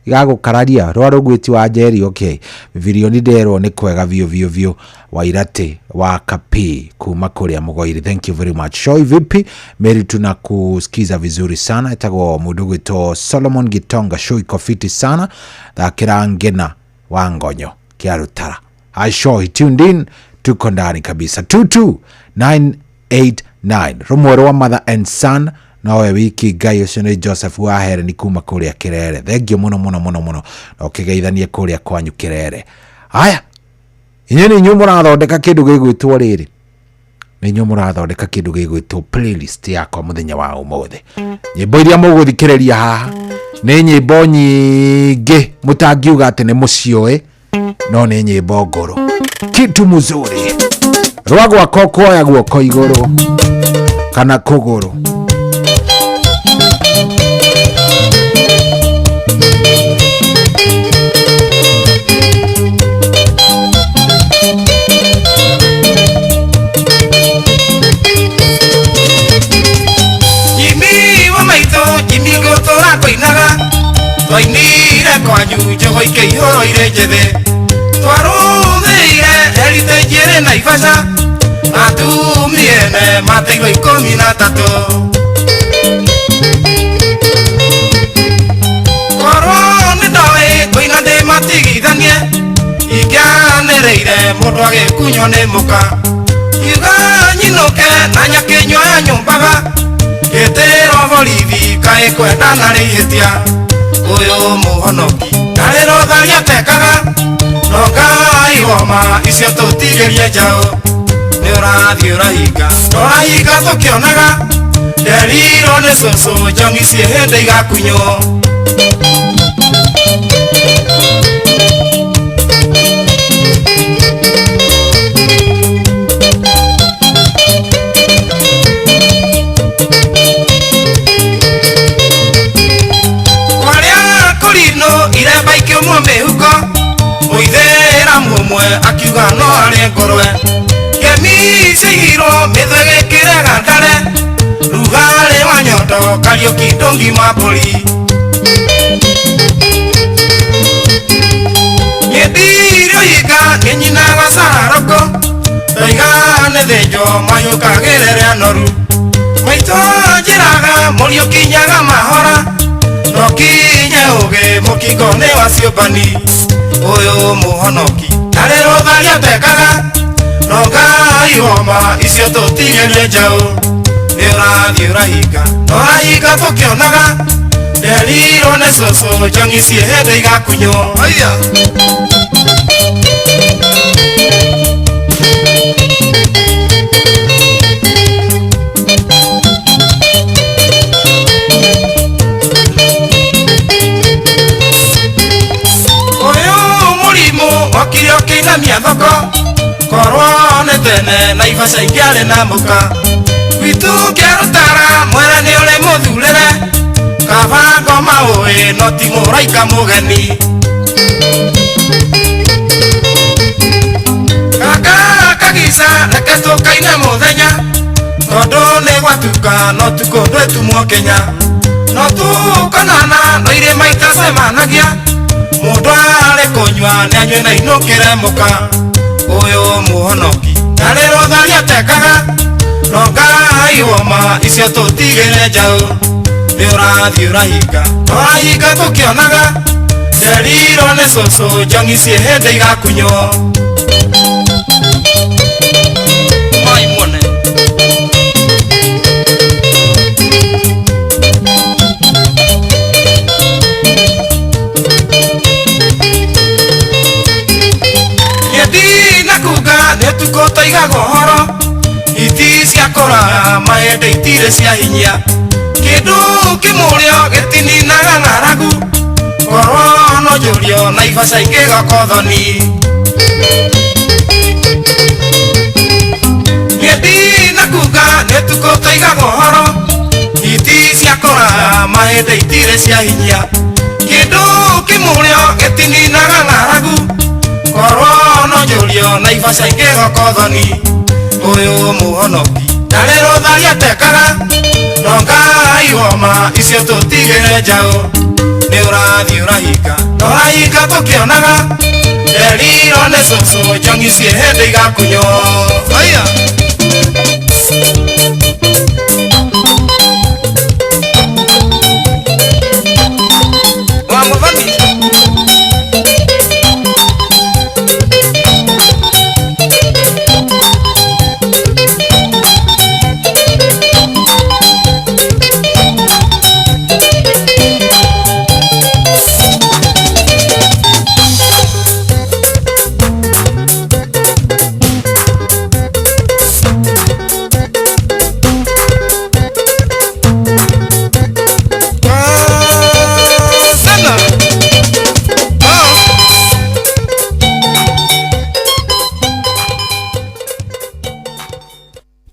Igagũkararia rwa rũgwĩti wa Njeri. Okay, birioni nderwo nĩ kwega biũ biũ biũ. Wairate wa Kapi kuma kũrĩa Mũgoiri, thank you very much. Shoi vipi Mary, tunakusikiza vizuri sana. Etagwo mũndũ gwĩtwo Solomon Gitonga, show iko fiti sana, thakĩra Ngena wa Ngonyo Kĩarutara. I show tuned in, tuko ndani kabisa. 22989 rũmwe rwa mother and son nowe wiki Ngai ũcio nĩ Joseph Wahere ni kuma kũrĩa Kĩrere. Thank you mũno mũno mũno mũno na ũkĩgeithanie kũrĩa kwanyu Kĩrere. Haya, inyuĩ nĩ inyuĩ mũrathondeka kĩndũ gĩgwĩtwo rĩrĩ, nĩ inyuĩ mũrathondeka kĩndũ gĩgwĩtwo playlist yakwa mũthenya wa ũmũthĩ. Nyĩmbo iria mũgũthikĩrĩria haha nĩ nyĩmbo nyingĩ mũtangiuga atĩ nĩ mũciũĩ, no nĩ nyĩmbo ngũrũ. Kitu mzuri rwa gwakwa kuoya guoko igũrũ kana kũgũrũ. Jimmy wa maitũ, Jimmy ngũtũra ngũinaga, twainire kwanyu njogo ikĩihũrwo irĩ njĩthĩ, twarũmĩire heritage ĩrĩ Naivasha, atumia ene mateirwo 13. Korwo nĩ ndoĩ ngũina ndĩmatigithanie, ingĩanĩrĩire mũndũ agĩkunywo nĩ mũka, kiuga nyinũke na nyakĩnyua ya nyũmbaga, gĩtĩrwo borithi kaĩ kwendana rĩ ihĩtia. Ũyũ mũhonoki ndarĩ rũtharia atekaga, no Ngai woma icio tũtigĩrie njaũ. Nĩ ũrathiĩ ũrahinga, ũrahinga tũkĩonaga, nderirwo nĩ cũcũ njongi ciĩ hĩndĩ igakunywo. Kwarĩa kũrinũ iremba ikĩũmwo mĩhuko, mũithĩramu ũmwe akiuga no arĩe ngũrwe, ngemi ciaigirwo mĩthwe gĩkĩrega ndare, rugarĩ wa nyondo Kariũki ndũngima mbũri. Nyendirio hinga nĩ nyinaga cararũkũ, ndoiga nĩ thĩnjwo mayũkagĩrĩre anoru, maitũ njĩraga mũriũ kinyaga mahora, no kinye ũgĩ mũkingo nĩ wa ciũmbani. Ũyũ mũhonoki ndarĩ rũtharia atekaga, no Ngai woma icio tũtigĩrie njaũ. Nĩ ũrathiĩ ũrahinga, ũrahinga tũkĩonaga, nderirwo nĩ cũcũ njongi ciĩ hĩndĩ igakunywo. Aya. Ũyũ mũrimũ okire ũkĩinamia thoko, korwo nĩ tene Naivasha ingĩarĩ na mũka, gwitũ kĩarutara mwere nĩ ũrĩ mũthurĩre, kaba ngoma ũĩ no ti mũraika mũgeni. Kaka kagica reke tũkaine mũthenya, tondũ nĩ gwatuka no tukũ ndwĩtumwo Kenya, no tũkonana no irĩma itacemanagia, mũndũ arĩ kũnyua nĩ anyue na inũkĩre mũka. Ũyũ mũhonoki ndarĩ rũtharia atekaga, no Ngai woma icio tũtigĩre njaũ. Nĩ ũrathiĩ ũrahinga, ũrahinga tũkĩonaga, nderirwo nĩ cũcũ njongi ciĩ hĩndĩ igakunywo. Mai muone. Mahĩndĩ itirĩ cia hinya. Kĩndũ kĩmũrĩo gĩtininaga ng'aragu. Korwo no njũrio na ibaca ingĩgokothoni. Niĩ ndinakuga nĩ tukũ tũigaga ũhoro. Hiti ciakũra mahĩndĩ itirĩ cia hinya. Kĩndũ kĩmũrĩo gĩtininaga ng'aragu. Korwo no njũrio na ibaca ingĩgokothoni. Ũyũ mũhonoki ndarĩ rũtharia atekaga. No Ngai woma icio tũtigĩre njaũ. Nĩ ũrathiĩ ũrahinga na ũrahinga tũkĩonaga. Nderirwo nĩ cũcũ njongi ciĩ hĩndĩ igakunywo. Aya. Wa mũthoni.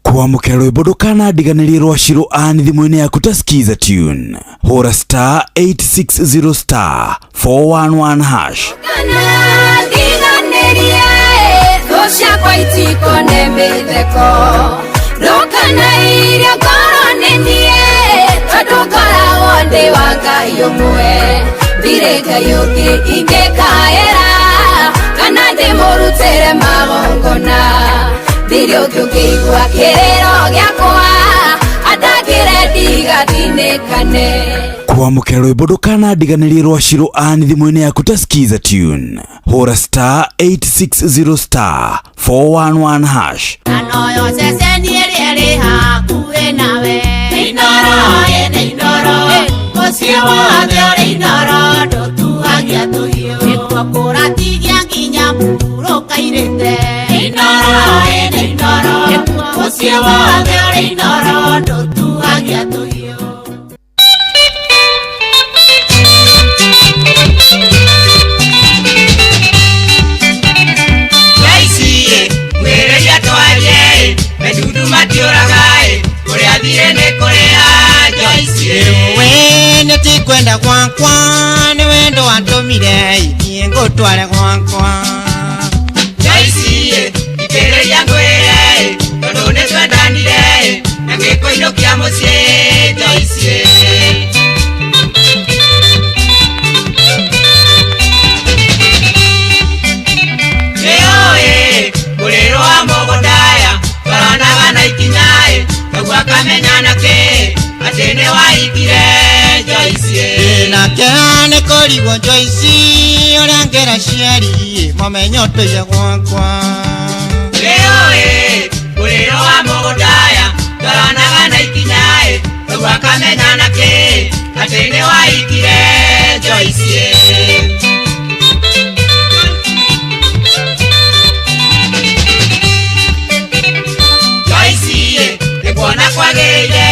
Kwamũkĩra rwĩmbo ndũkanandiganĩrie rwa Shiro Ann thimũ-inĩ yaku ta Skiza Tune. Hũra star 860 star 411 hash. Ndiganĩrie thũ ciakwa itikone mĩtheko. Ndũkanairie ngoro nĩ niĩ tondũ ngoragwo ndĩ wa Ngai ũmwe. Ndirĩ Ngai ũngĩ ingĩkaĩra kana ndĩmũrutĩre magongona. Ndirĩ ũngĩ ũngĩigua kĩrĩro gĩakwa andangĩre ndigathinĩkane. Kwamũkĩra rwĩmbo ndũkanandiganĩrie rwa Shiro Ann thimũ-inĩ yaku ta Skiza Tune. Hũra star 860 star 411 hash. Anoyo ceceni ĩrĩa ĩrĩ hakuhĩ nawe. Inooro ĩnĩ Inooro, mũciĩ wothe ũrĩ Inooro, ndũtuagia tũhiũ. Nĩkuo kũratigia nginya mũhurũka-irĩte. Inooro ĩnĩ Inooro, mũciĩ wothe ũrĩ Inooro, ndũtuagia tũhiũ. Medudu matiũragaĩ kũrĩa thirĩ nĩ kũrĩa Joyce. We nĩ ti kwenda gwakwa nĩ wendo wantũmire ithiĩ ngũtware gwakwa. Joyce ikĩrĩria ngwĩre tondũ nĩ twendanire na ngĩkũinũkia mũciĩ Joyce. Nĩũĩ mũrĩro wa mũgũndaya twaranaga na ikinyaĩ koguo akamenya nakĩ atĩ nĩ wahikire Joyce. Ndĩna kĩeha nĩ kũrigwo Joyce ũrĩa ngera aciari mamenye ũtũire gwakwa. Nĩũĩ mũrĩro wa mũgũndaya twaranaga na ikinyaĩ koguo akamenya nakĩ atĩ nĩ wahikire Joyce. Kuona kwagĩrĩire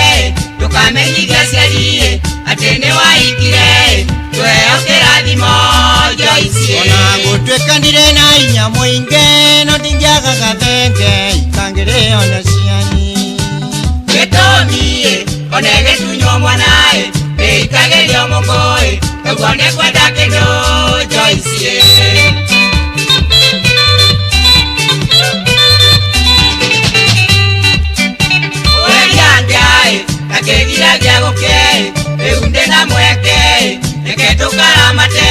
ndũkamenyithie aciari atĩ nĩ wahikire tũheo kĩrathimo Joyce. Ona gũtuĩka ndirĩ na hinya mũingĩ no ndingĩaga gathenge ikangĩrĩo nĩ aciari. Gĩtũmi ona ĩgĩtunywo mwana ĩikagĩrio mũkũĩ ũguo nĩ kwenda kĩndũ Joyce. Akĩgiragia gũkĩ rĩu ndĩna mweke reke tũkaramate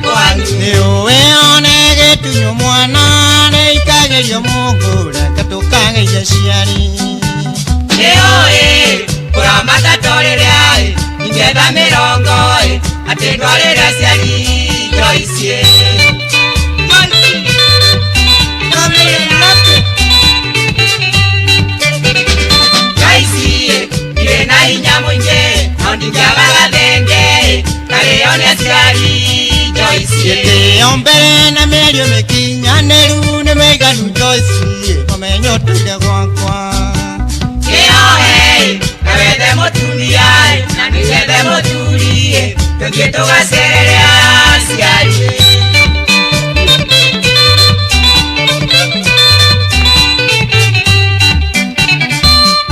kwanyu. Nĩũĩ ona ĩgĩtunywo mwana nĩikagĩrio mũngũ reke tũkageithie aciari. Nĩũĩ kũramata to rĩrĩa ingĩetha mĩrongo atĩ ndwarĩre aciari Joyce. Joyce ndirĩ na hinya mũingĩ no ndingĩaga gathenge karĩo nĩ aciari Joyce. Gĩtĩo mbere na mĩario mĩkinyanĩru nĩ mĩiganu Joyce mamenye ũtũire gwakwa. Kĩohe Tũthiĩ tũgacerere aciari.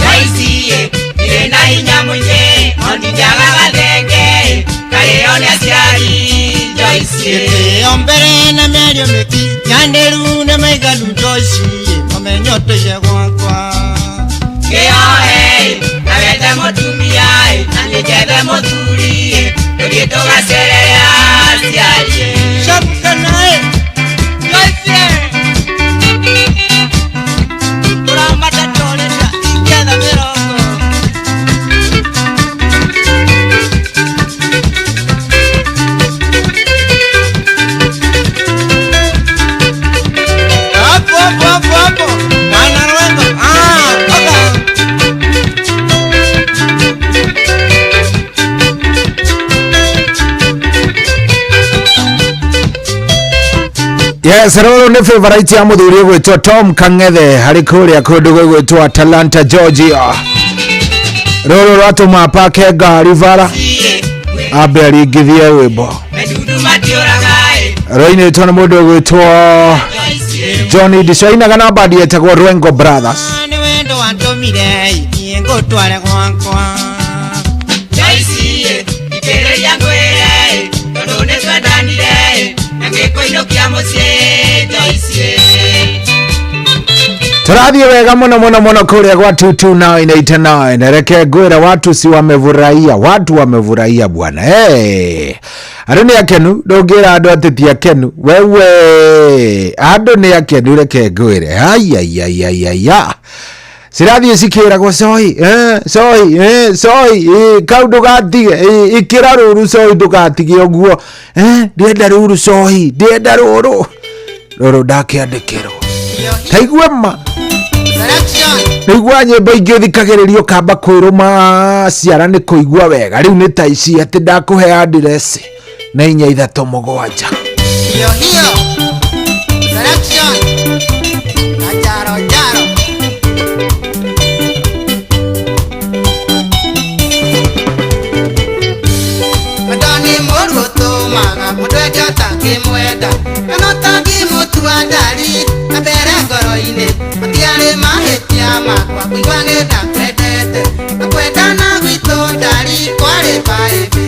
Joyce, ndirĩ na hinya mũingĩ, no ndinjagaga thenge, karĩo nĩ aciari. Joyce. Gĩtĩo mbere na mĩario mĩki nyanĩru nĩ maiganu Joyce mamenyo tũige gwakwa. Kĩohe, na wethe mũtumia, na niĩ njethe mũthuri, tũthiĩ tũgacerere aciari. Cokanaĩ Joyce tũramata tũrĩra ingĩetha mĩrongo. Hapo hapo hapo hapo mwana rwendo oka. Yes, rũrũ nĩ favorite ya mũthuri ũgwĩtwo Tom Kang'ethe harĩ kũrĩa kũndũ gũgwĩtwo Atlanta, Georgia. Rũrũ rwatũma pake ngari bara ambe aringithie rwĩmbo. Medudu matiũraga ĩ. Rũinĩtwo nĩ mũndũ ũgwĩtwo Johnny Diso, ainaga na bandi yetagwo Rwengo Brothers. Nĩ wendo wandũmire niĩ ngũtware gwakwa. Joyce, itĩrĩria ngwĩre, tondũ nĩ twendanire, na ngĩkũinũkia mũciĩ, Joyce. Turathiĩ wega mũno mũno mũno kũrĩa gwa 22989. Reke ngwĩre watu si wamefurahia, watu wamefurahia bwana. Hey. Andũ nĩ akenu, ndũngĩra andũ atĩ ti akenu. Wewe, andũ nĩ akenu, reke ngwĩre. Aiaiaiaiaia. Cirathiĩ cikĩragwo coi, coi, coi, kau ndũgatige, ĩkĩra rũru coi ndũgatige ũguo. Ndĩrenda rũru coi, ndĩrenda rũrũ. Rũrũ ndakĩandĩkĩrwo. Taigua ma. Nĩigua nyĩmbo ingĩ ũthikagĩrĩria ũkamba kwĩrũma ciara nĩ kũigua wega. Rĩu nĩ ta ici atĩ ndakũhe address na 4 3 7. Hiyo hiyo selection na jaro jaro. Wendo nĩ mũũru ũtũmaga mũndũ ende ũtangĩmwenda, kana ũtangĩmũtua ndari na mbere ngoro-inĩ. Matiarĩ mahĩtia makwa kũigua nĩ ndakwendete, na kwendana gwitũ ndari kwarĩ private.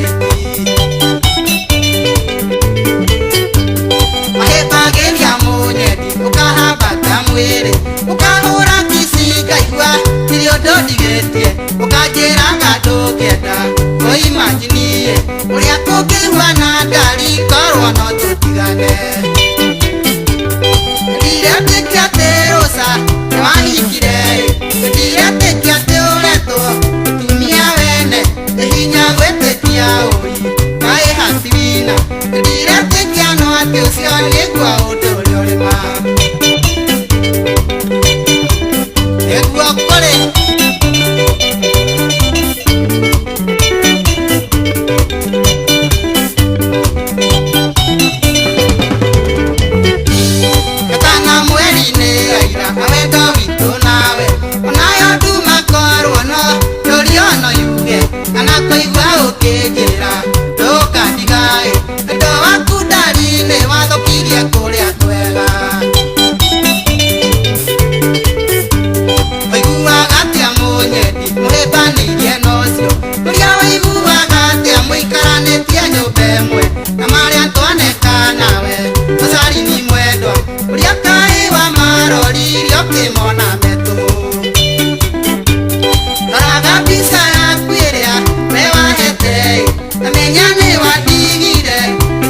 Mahĩmbagĩria mũnyendi ũkahambata mwĩrĩ, ũkahũra kici ngaigua ndirĩ ũndũ ndigĩtie, ũkanjĩraga ndũngĩenda kũimanjinie ũrĩa tũngĩiguana ndari korwo no tũtigane. Ndiretĩkia atĩ rũca nĩwahikire, ndiretĩkia atĩ ũretwo mũtumia wene, nĩ hinya gwĩtĩkia ũi kaĩ hatirina, ndiretĩkia no atĩ ũcio nĩguo ũndũ ũrĩa ũrĩ ma. Nĩguo kũrĩ. Gatana mweri-inĩ aira awendo witũ nawe, onayo nduma korwo no ndũrio no yuge, kana kũigua ũkĩnjĩra ndũkandigaĩ, wendo waku ndari nĩ wathũkirie kũrĩa kwega. Ũiguaga atĩa mũnyendi mũhĩmbanĩirie na ũcio, ũrĩa ũiguaga atĩa mũikaranĩtie nyũmba ĩmwe, na marĩa twaneka nawe mũcarini mwendwa, ũrĩa kaĩ wa maroririe ũkĩmona metũ. Roraga mbica yaku ĩrĩa we wahete, na menya nĩ wandigire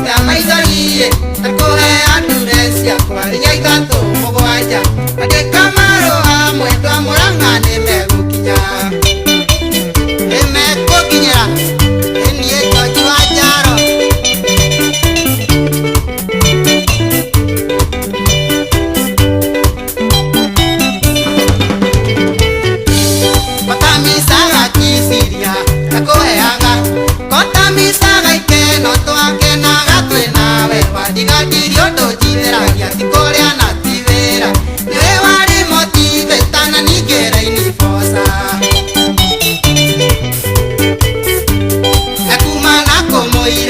ta maithori, na kũhe andure ciakwa 4 3 7. Andĩka marũa mwendwa Mũrang'a nĩmegũkinya, nĩmegũkinyĩra, nĩ niĩ George wa Njaro. Kotamicaga kiciria ndakũheaga, kotamicaga ikeno twakenaga twĩ nawe, wandigandirie ũndũ njithĩragia ti kũrĩa na ti wĩra, nĩwe warĩ motivate na ningĩ rainiboca. Na kuma na kũmũirĩtu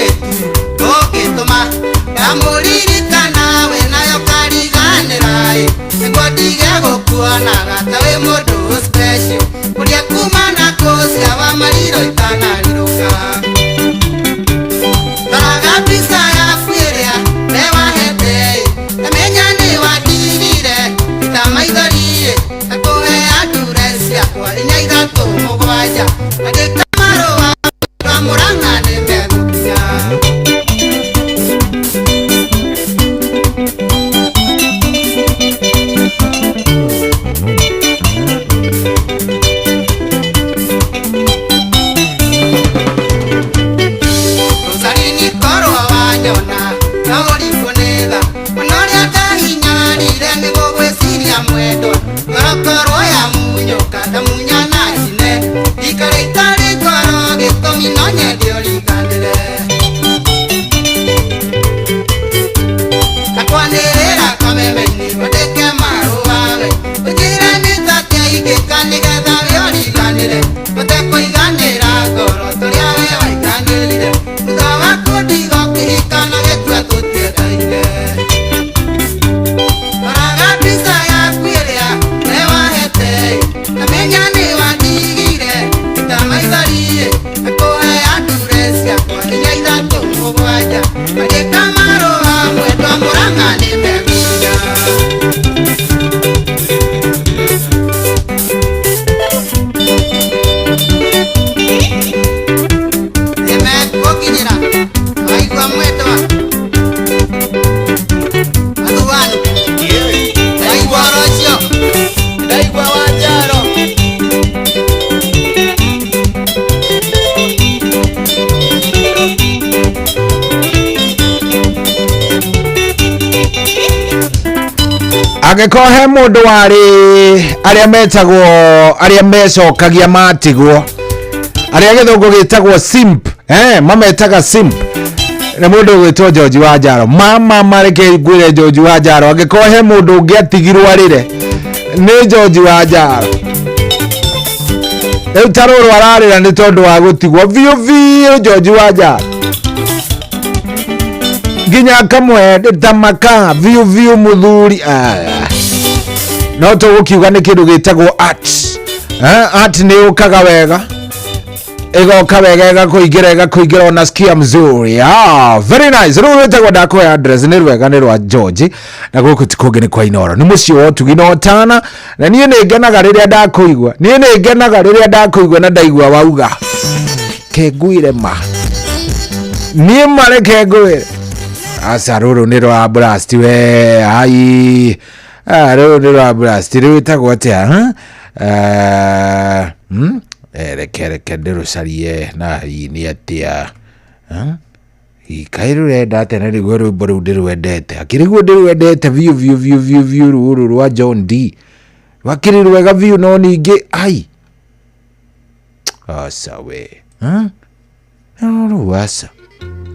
Angĩkorwo he mũndũ warĩ arĩa metagwo arĩa mecokagia matigwo arĩa gĩthũngũ gĩtagwo simp, mametaga simp, nĩ mũndũ ũgwĩtwo George wa Njaro. Mama mareke ngwĩre George wa Njaro, angĩkorwo he mũndũ ũngĩ atigirwo arĩre nĩ George wa Njaro. Rĩu ta rũrũ ararĩra nĩ tondũ wa gũtigwo biũ biũ George wa Njaro, nginya akamwe tamaka biũ biũ mũthuri. No tũgũkiuga nĩ kĩndũ gĩtagwo art. Art nĩ yũkaga wega, ĩgoka wega ĩgakũingĩra ĩgakũingĩra, unasikia mzuri. Very nice. Rĩu rwĩtagwo ndakũhe address, nĩ rwega, nĩ rwa George, na gũkũ ti kũngĩ nĩ kwa Inoro, nĩ mũciĩ wa ũtugi na ũtana. Na niĩ nĩ ngenaga rĩrĩa ndakũigua, niĩ nĩ ngenaga rĩrĩa ndakũigua na ndaigua wauga kenguire ma niĩ mareke ngwĩre aca, rũrũ nĩ rwa blast we ai. Rũrũ nĩ rwa blast, rwĩtagwo atĩa? Reke reke ndĩrũcarie na hihi nĩ atĩa. Kaĩ rũrenda atĩa? Na nĩguo rwĩmbo rũu ndĩrwendete, akĩrĩguo ndĩrwendete biũ biũ biũ biũ biũ. Rũrũ rwa John D rwakĩrĩ rwega biũ, no ningĩ ai aca we, rũu aca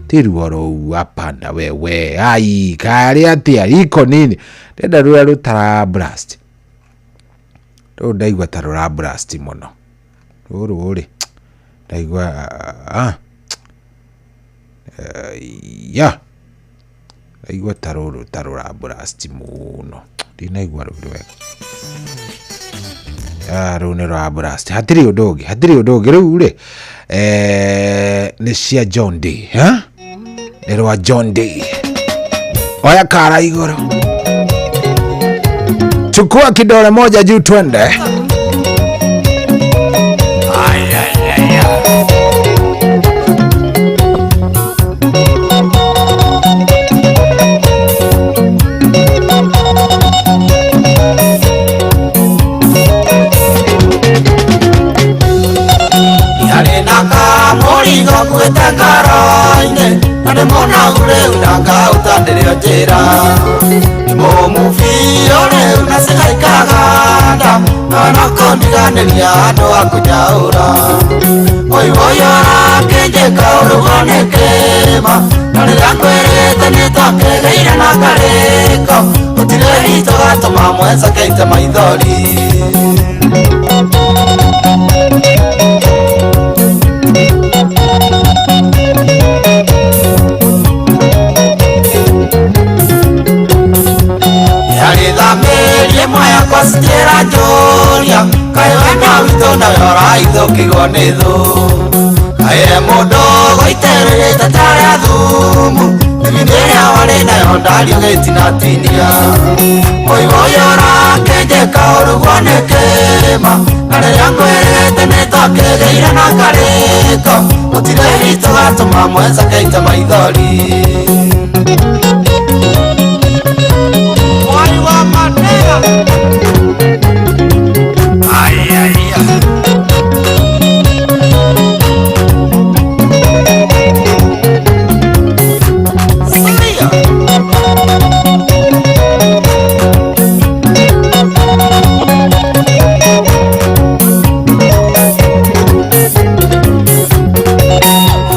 ti ruo rũu, hapana wewe, ai karĩ atĩa iko nini, ndenda rũrĩa rũtara blast. Rũu ndaigua ta rũra blast mũno rũrũ rĩ, ndaigua ya ndaigua ta rũrũ ta rũra blast mũno, ndinaigua rũu rwega. Rũu nĩ rwa blast, hatirĩ ũndũ ũngĩ, hatirĩ ũndũ ũngĩ. Rĩu rĩ nĩ cia John D, nĩ rwa John D. Oya kara igũrũ, chukua kidole moja juu, twende. Yarĩ na kamũrigo kuĩte ngoro-inĩ, na nĩ mũnogu rĩu ndangautanĩrio njĩra, nĩ mũmũ biũ rĩu na cigaikaganda no kũndiganĩria andũ a kũnyaũra. Oi oi ũrakĩnjĩka ũrugwo nĩ kĩma, na rĩrĩa ngwĩrĩte nĩ twakĩgĩire na karĩko, gũtirĩ hitũ gatũma mwenca keite maithori. Yarĩthamĩrie ĩmwe yakwa citiĩra njũria, kaĩ wendo witũ nawe ũraithũkirwo nĩ thũ, kaĩ he mũndũ gũitĩrĩrĩte tarĩa thumu, thimini ĩrĩa warĩ nayo ndario gĩtinatinia. Mũigo ũyũ ũrakĩnjĩka ũrugwo nĩ kĩma, na rĩrĩa ngwĩrĩte nĩ twakĩgĩire na karĩko, gũtirĩ hitũ gatũma mwenca keite maithori. Mwari wa Mandela. Ai, ai, ai. Sikia.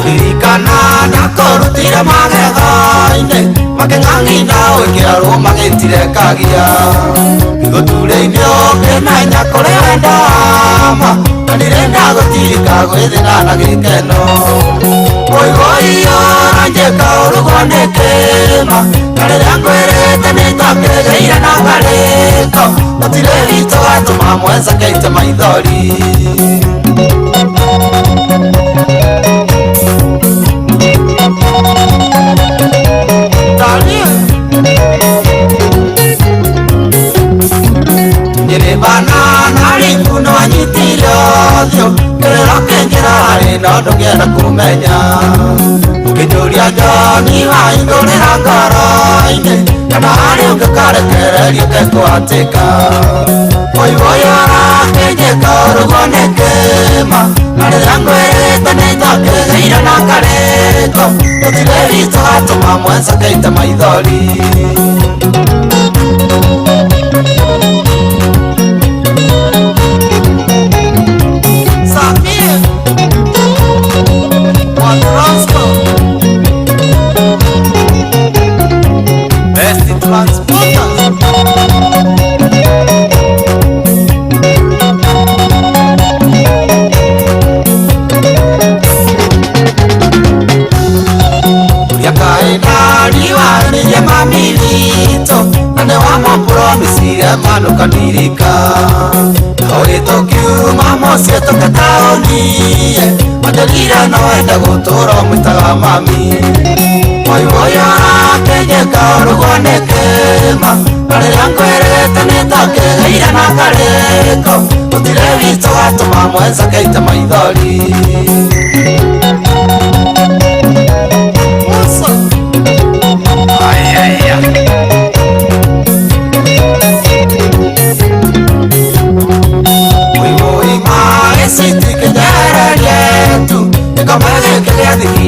Ririkana ndakũrutire magego-inĩ, makĩng'ang'ina wĩkĩra magĩtirekagia igũturĩinĩ, ũkĩmenya kũrĩ wendo wama, na ndirenda gũtirika gwĩthĩna na gĩkeno. Mũigo ũranjĩka ũrugwo nĩ kĩma, na rĩrĩa ngwĩrĩte nĩ twakĩgĩire na karĩko, gũtirĩ hitũ gatũma mwenca keite maithori. Nyĩrĩbana na rĩku no anyitire ũthiũ, kĩrĩro kĩngĩra harĩ no ndũngĩenda kũmenya, ũkĩnjũria Njoni waingũrĩra ngoro-inĩ, kana harĩ ũngĩkarekererio kekũhatĩka. Mũigo ũyũ ũrakĩnjĩka ũrugwo nĩ kĩma, na rĩrĩa ngwĩrĩte nĩ twakĩgĩire na karĩko, gũtirĩ hitũ gatũma mwenca keite maithori. Ndũkandirika ũgĩtũkiuma mũciĩ tũke taũni Wanjĩrire no wende gũtũra ũmwĩtaga mami Mũiwoyo ũrakĩnjĩka ũrugwo nĩ kĩma Na rĩrĩa ngwĩrĩte nĩtakĩgĩire na karĩko Gũtirĩ witũ watũma mwenzake aite maithori.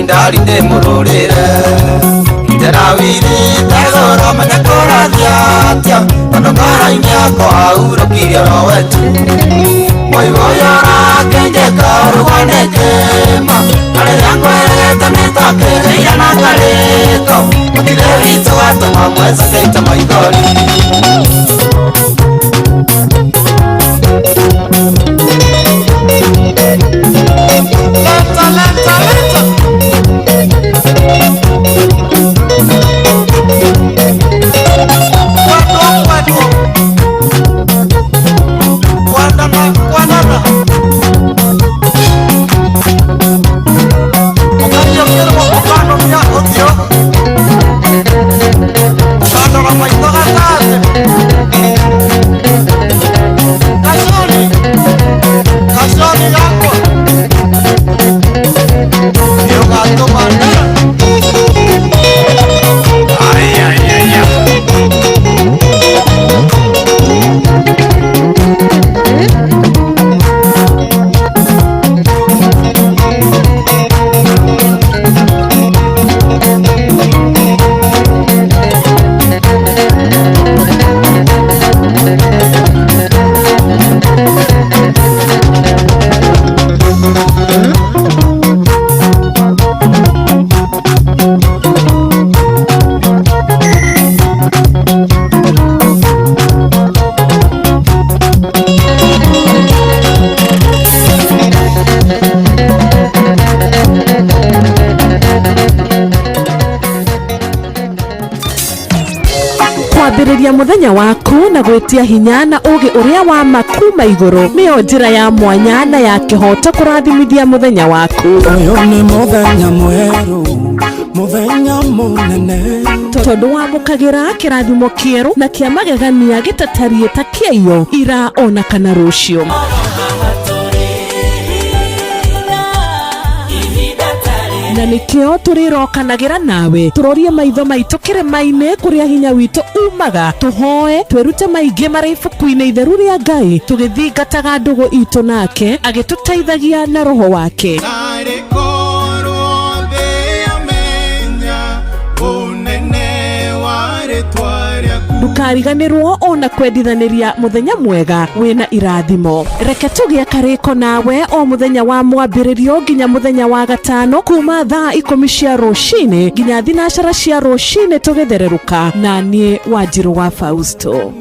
Ndari ndĩmũrũrĩre Ndĩrawirĩte goro menya kũrathiĩ atĩa Tondũ ngoro-inĩ yakwa ahurũkirie oro wetu Mũiwoyo ũrakĩnjĩka ũrugwo nĩ kĩma Na rĩrĩa ngwĩrĩte nĩtakĩgĩire na karĩko Gũtirĩ witũ watũma mwenzake aite maithori. Leta, leta, leta. Kwambĩrĩria mũthenya waku na gwĩtia hinya na ũgĩ ũrĩa wa ma kuma igũrũ nĩyo njĩra ya mwanya na ya kĩhoto kũrathimithia mũthenya waku. Ũyũ nĩ mũthenya mwerũ, mũthenya mũnene tondũ wamũkagĩra kĩrathimo kĩerũ na kĩa magegania gĩtatariĩ ta kĩaiyo ira ona kana rũciũ. Na nikio tũrĩrokanagĩra nawe tũrorie maitho maitũ kĩrĩma-inĩ kũrĩa hinya witũ umaga tũhoe twĩrute maingĩ marĩ ibuku-inĩ itheru rĩa Ngai tũgĩthingataga ndũgũ itũ nake agĩtũteithagia na roho wake. Ndũkariganĩrwo ona kwendithanĩria mũthenya mwega wĩna irathimo. Reke tũgĩe karĩko nawe o mũthenya wa mwambĩrĩrio nginya mũthenya wa gatano kuma thaa 10 cia rũcinĩ nginya 9 cia rũcinĩ tũgĩthererũka na niĩ Wanjirũ wa Fausto.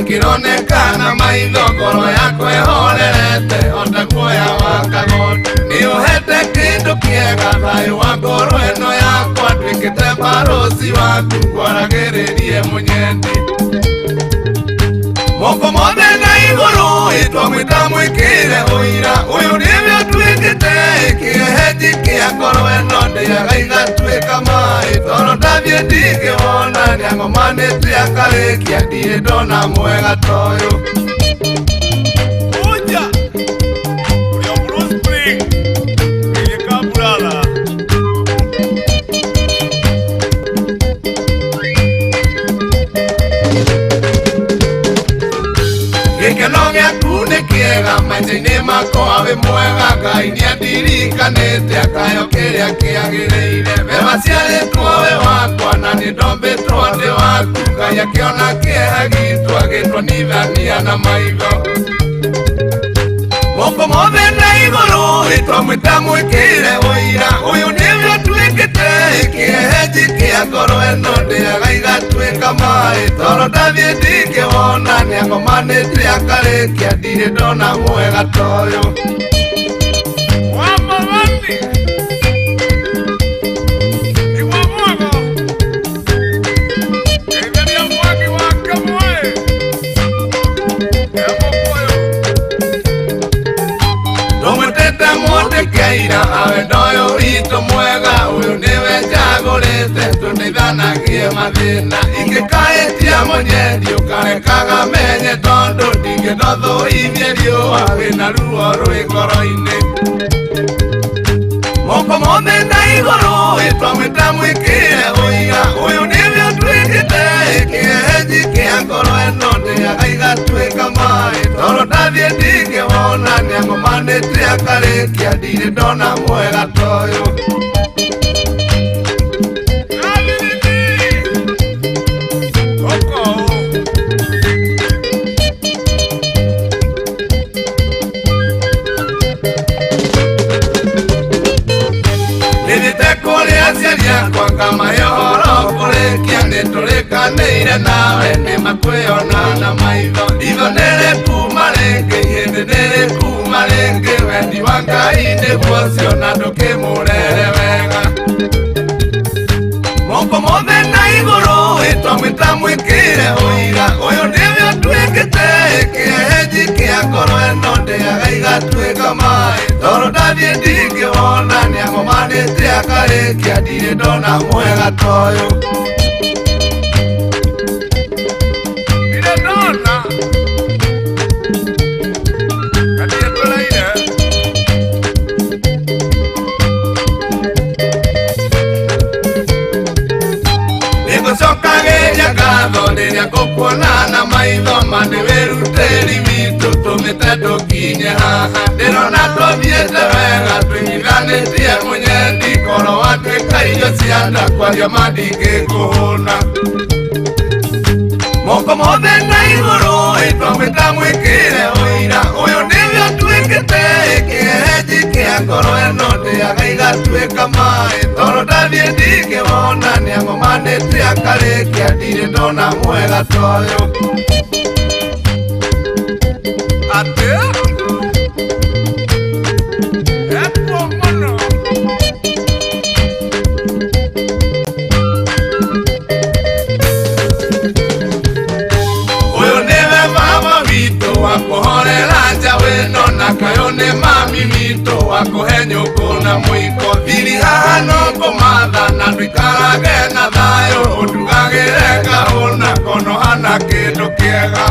Kironekana maitho ngoro yakwa ĩhorerete ota guoya wa kagondu nĩũhete kĩndũ kĩega thayũ wa ngoro ĩno yakwa nduĩkĩte barũci waku ngwaragĩrĩrie mũnyendi moko mothe na igũrũ ĩtwamwĩta mwĩkĩre ũira ũyũ nĩwe ũtuĩkĩte kĩehenji kĩa ngoro ĩno ndĩaga igatuĩka maĩ toro ndathiĩ ndingĩwona nĩangomanĩte akarĩkia ndirĩ ndona mwega toyũ. Gĩkeno gĩaku nĩ kĩega maica-inĩ makwa wĩ mwega Ngai nĩendete. ndirikanĩte akayo kĩrĩa kĩagĩrĩire we waciarĩtwo we wakwa na nĩ ndombĩtwo ndĩ waku Ngai akĩona kĩeha gitũ agĩtuonithania na maitho moko mothe na igũrũ ĩtwamwĩta mwĩkĩre ũira ũyũ nĩwe ũtuĩkĩte kĩehenji kĩa ngoro ĩno ndĩaga igatuĩka maĩ toro ndathiĩ ndingĩwona nĩagomanĩte akarĩkia ndirĩ ndona mwega ta ũyũ Keira awe ndoyo witũ mwega ũyũ nĩwe njagũrĩte tũndeithanagie mathĩna ingĩkaĩtia mũnyendi ũkarekaga menye tondũ ndingĩndothũithie riũa wĩna ruo rwĩ ngoro-inĩ moko mothe na igũrũ ĩtwamwĩta mwĩkĩre ũira ũyũ nĩwe ũtuĩkĩte kĩehenji kĩa ngoro ĩno ndĩaga igatuĩka maĩ toro ndathiĩ ndingĩwona nĩagomanĩte akarĩkia ndirĩ ndona mwega ta ũyũ Nĩthiĩte kũrĩ aciari akwa ngamahe ũhoro kũrĩkia nĩtũrĩkanĩire nawe nĩmakwĩona na maitho itho nĩrĩkuma rĩngĩ ihĩndĩ nĩrĩkuma rĩngĩ wendi wa Ngai nĩguo ũcio na ndũkĩmũrere wega moko mothe na igũrũ ĩtwamwĩta mwĩkĩre ũira ũyũ nĩwe ũtuĩkĩte kĩehenji kĩa ngoro ĩno ndĩaga igatuĩka maĩ toro ndathiĩ ndingĩwona nĩagomanĩte akarĩkia ndirĩ ndona mwega ta ũyũ ndirĩ ndona Nĩngũcokagĩria ngatho rĩrĩa ngũkuona na maitho ma nĩ wĩrutĩri witũ tũmĩte ndũkinye haha ndĩrona tũthiĩte wega twĩnyithanĩtie mũnyendi korwo watuĩka irio cia nda kwaria ma ndingĩkũhũna moko mothe na igũrũ ĩtwamwĩta mwĩkĩre ũira ũyũ nĩwe ũtuĩkĩte kĩehenji kĩa ngoro ĩno ndĩaga igatuĩka maĩ toro ndathiĩ ndingĩwona nĩagomanĩte akarĩkia ndirĩ ndona mwega ta ũyũ atĩ ekuo mũno ũyũ nĩwe baba witũ wa kũhorera njaũ ĩno na kayũ nĩ mami witũ wa kũhe nyũngũ na mũiko thiri haha no kũmatha na ndũikarage na thayũ ũndugagĩre kahũna kono hana kĩndũ kĩega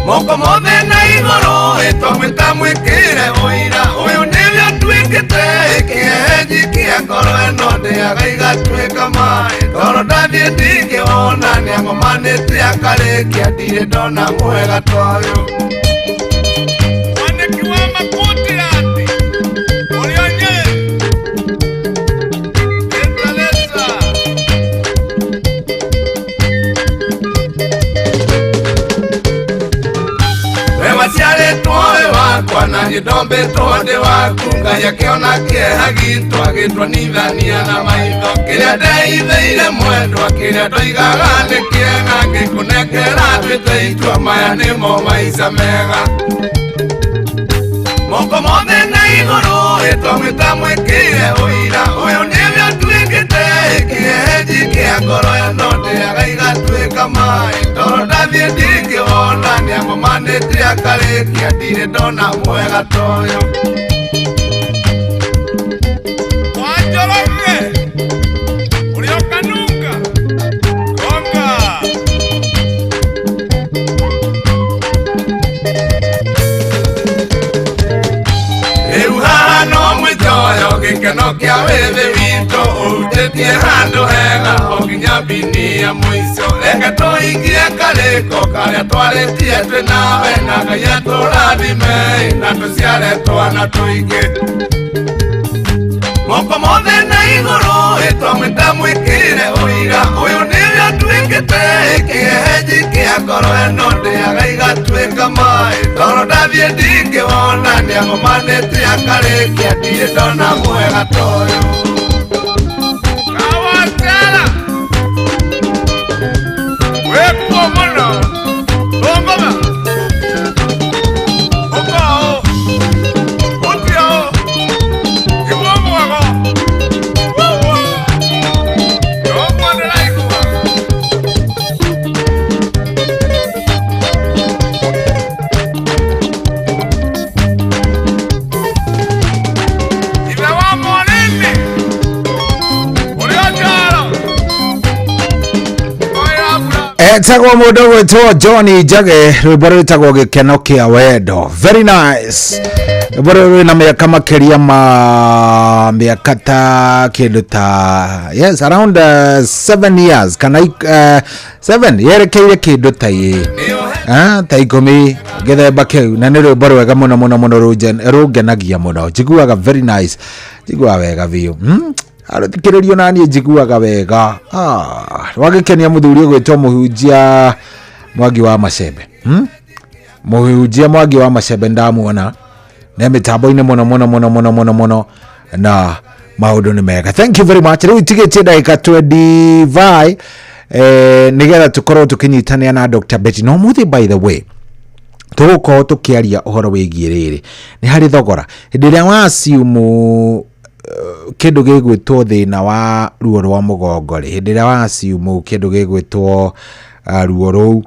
moko mothe na igũrũ ĩtwamwĩta mwĩkĩre ũira ũyũ nĩwe ũtuĩkĩte kĩehenji kĩa ngoro ĩno ndĩaga igatuĩka maĩ toro ndathiĩ ndingĩwona nĩagomanĩte akarĩkia ndirĩ ndona mwega ta ũyũ Mwaniki wa makutirati ũrĩa Nyeri Ĩtaleta We waciarĩtwo wĩ wakwa na niĩ ndombĩtwo ndĩ waku Ngai akĩona kĩeha gitũ agĩtuonithania na maitho kĩrĩa ndeithĩire mwendwa kĩrĩa ndoigaga nĩ kĩega ngĩkũnengera nduĩte itua maya nĩmo maica mega moko mothe na igũrũ ĩtwamwĩta mwĩkĩre ũira ũyũ nĩwe ũtuĩkĩte kĩehenji kĩa ngoro ĩno ndĩaga igatuĩka maĩ toro ndathiĩ ndingĩwona nĩagomanĩte akarĩkia ndirĩ ndona mwega ta ũyũ Wanjoroge ũrĩa ũkanunga gonga Rĩu haha no mwĩnjoyo gĩkeno Gĩkeno kĩa wĩthĩ witũ ũhutĩtie handũ hega o nginya bini ya mũico. Reke tũhingie karĩko karĩa twarĩtie twĩ nawe, na Ngai atũrathime na tũciare twana tũingĩ. Moko mothe na igũrũ ĩtwamwĩta mwĩkĩre ũira ũyũ nĩwe atuĩkĩte kĩhehenji kĩa ngoro ĩno ndĩaga igatuĩka maĩ toro ndathiĩ ndingĩwona nĩagomanĩte akarĩkia ndirĩ ndona mwega toyũ. Kawatera wĩkuo mũno tũngoma ũkaũ ũtiaũ iguo mwago ũguo ndĩraigua. Ithe wa Mũrĩmi ũrĩa njaro Etagwo mũndũ gwĩtwo Johnny Njage, rwĩmbo rwĩtagwo gĩkeno kĩa wendo. Very nice. Rwĩmbo rũrũ rwĩna mĩaka makĩria ma mĩaka ta kĩndũ ta yes around 7 years kana 7 yerekeire kĩndũ ta ĩ ta 10 gĩthemba kĩu, na nĩ rwĩmbo rwega mũno mũno mũno rũngenagia mũno, njiguaga very nice, njiguaga wega biũ. Arũthikĩrĩrio na niĩ njiguaga wega. Rwagĩkenia mũthuri ũgwĩtwo mũhunjia Mwangi wa Macembe. Mũhunjia Mwangi wa Macembe ndamuona ne mĩtambo-inĩ mũno mũno mũno mũno mũno mũno, na maũndũ nĩ mega. Thank you very much. Rĩu itigĩtie ndagĩka 25 nĩgetha tũkorwo tũkĩnyitanĩra na Dr. Betty. No mũthĩ by the way tũgũkorwo tũkĩaria ũhoro wĩgiĩ rĩrĩ nĩ harĩ thogora hĩndĩ ĩrĩa waciumu kĩndũ gĩgwĩtwo thĩna wa ruo rwa mũgongo rĩ, hĩndĩ ĩrĩa waciumu kĩndũ gĩgwĩtwo ruo rũu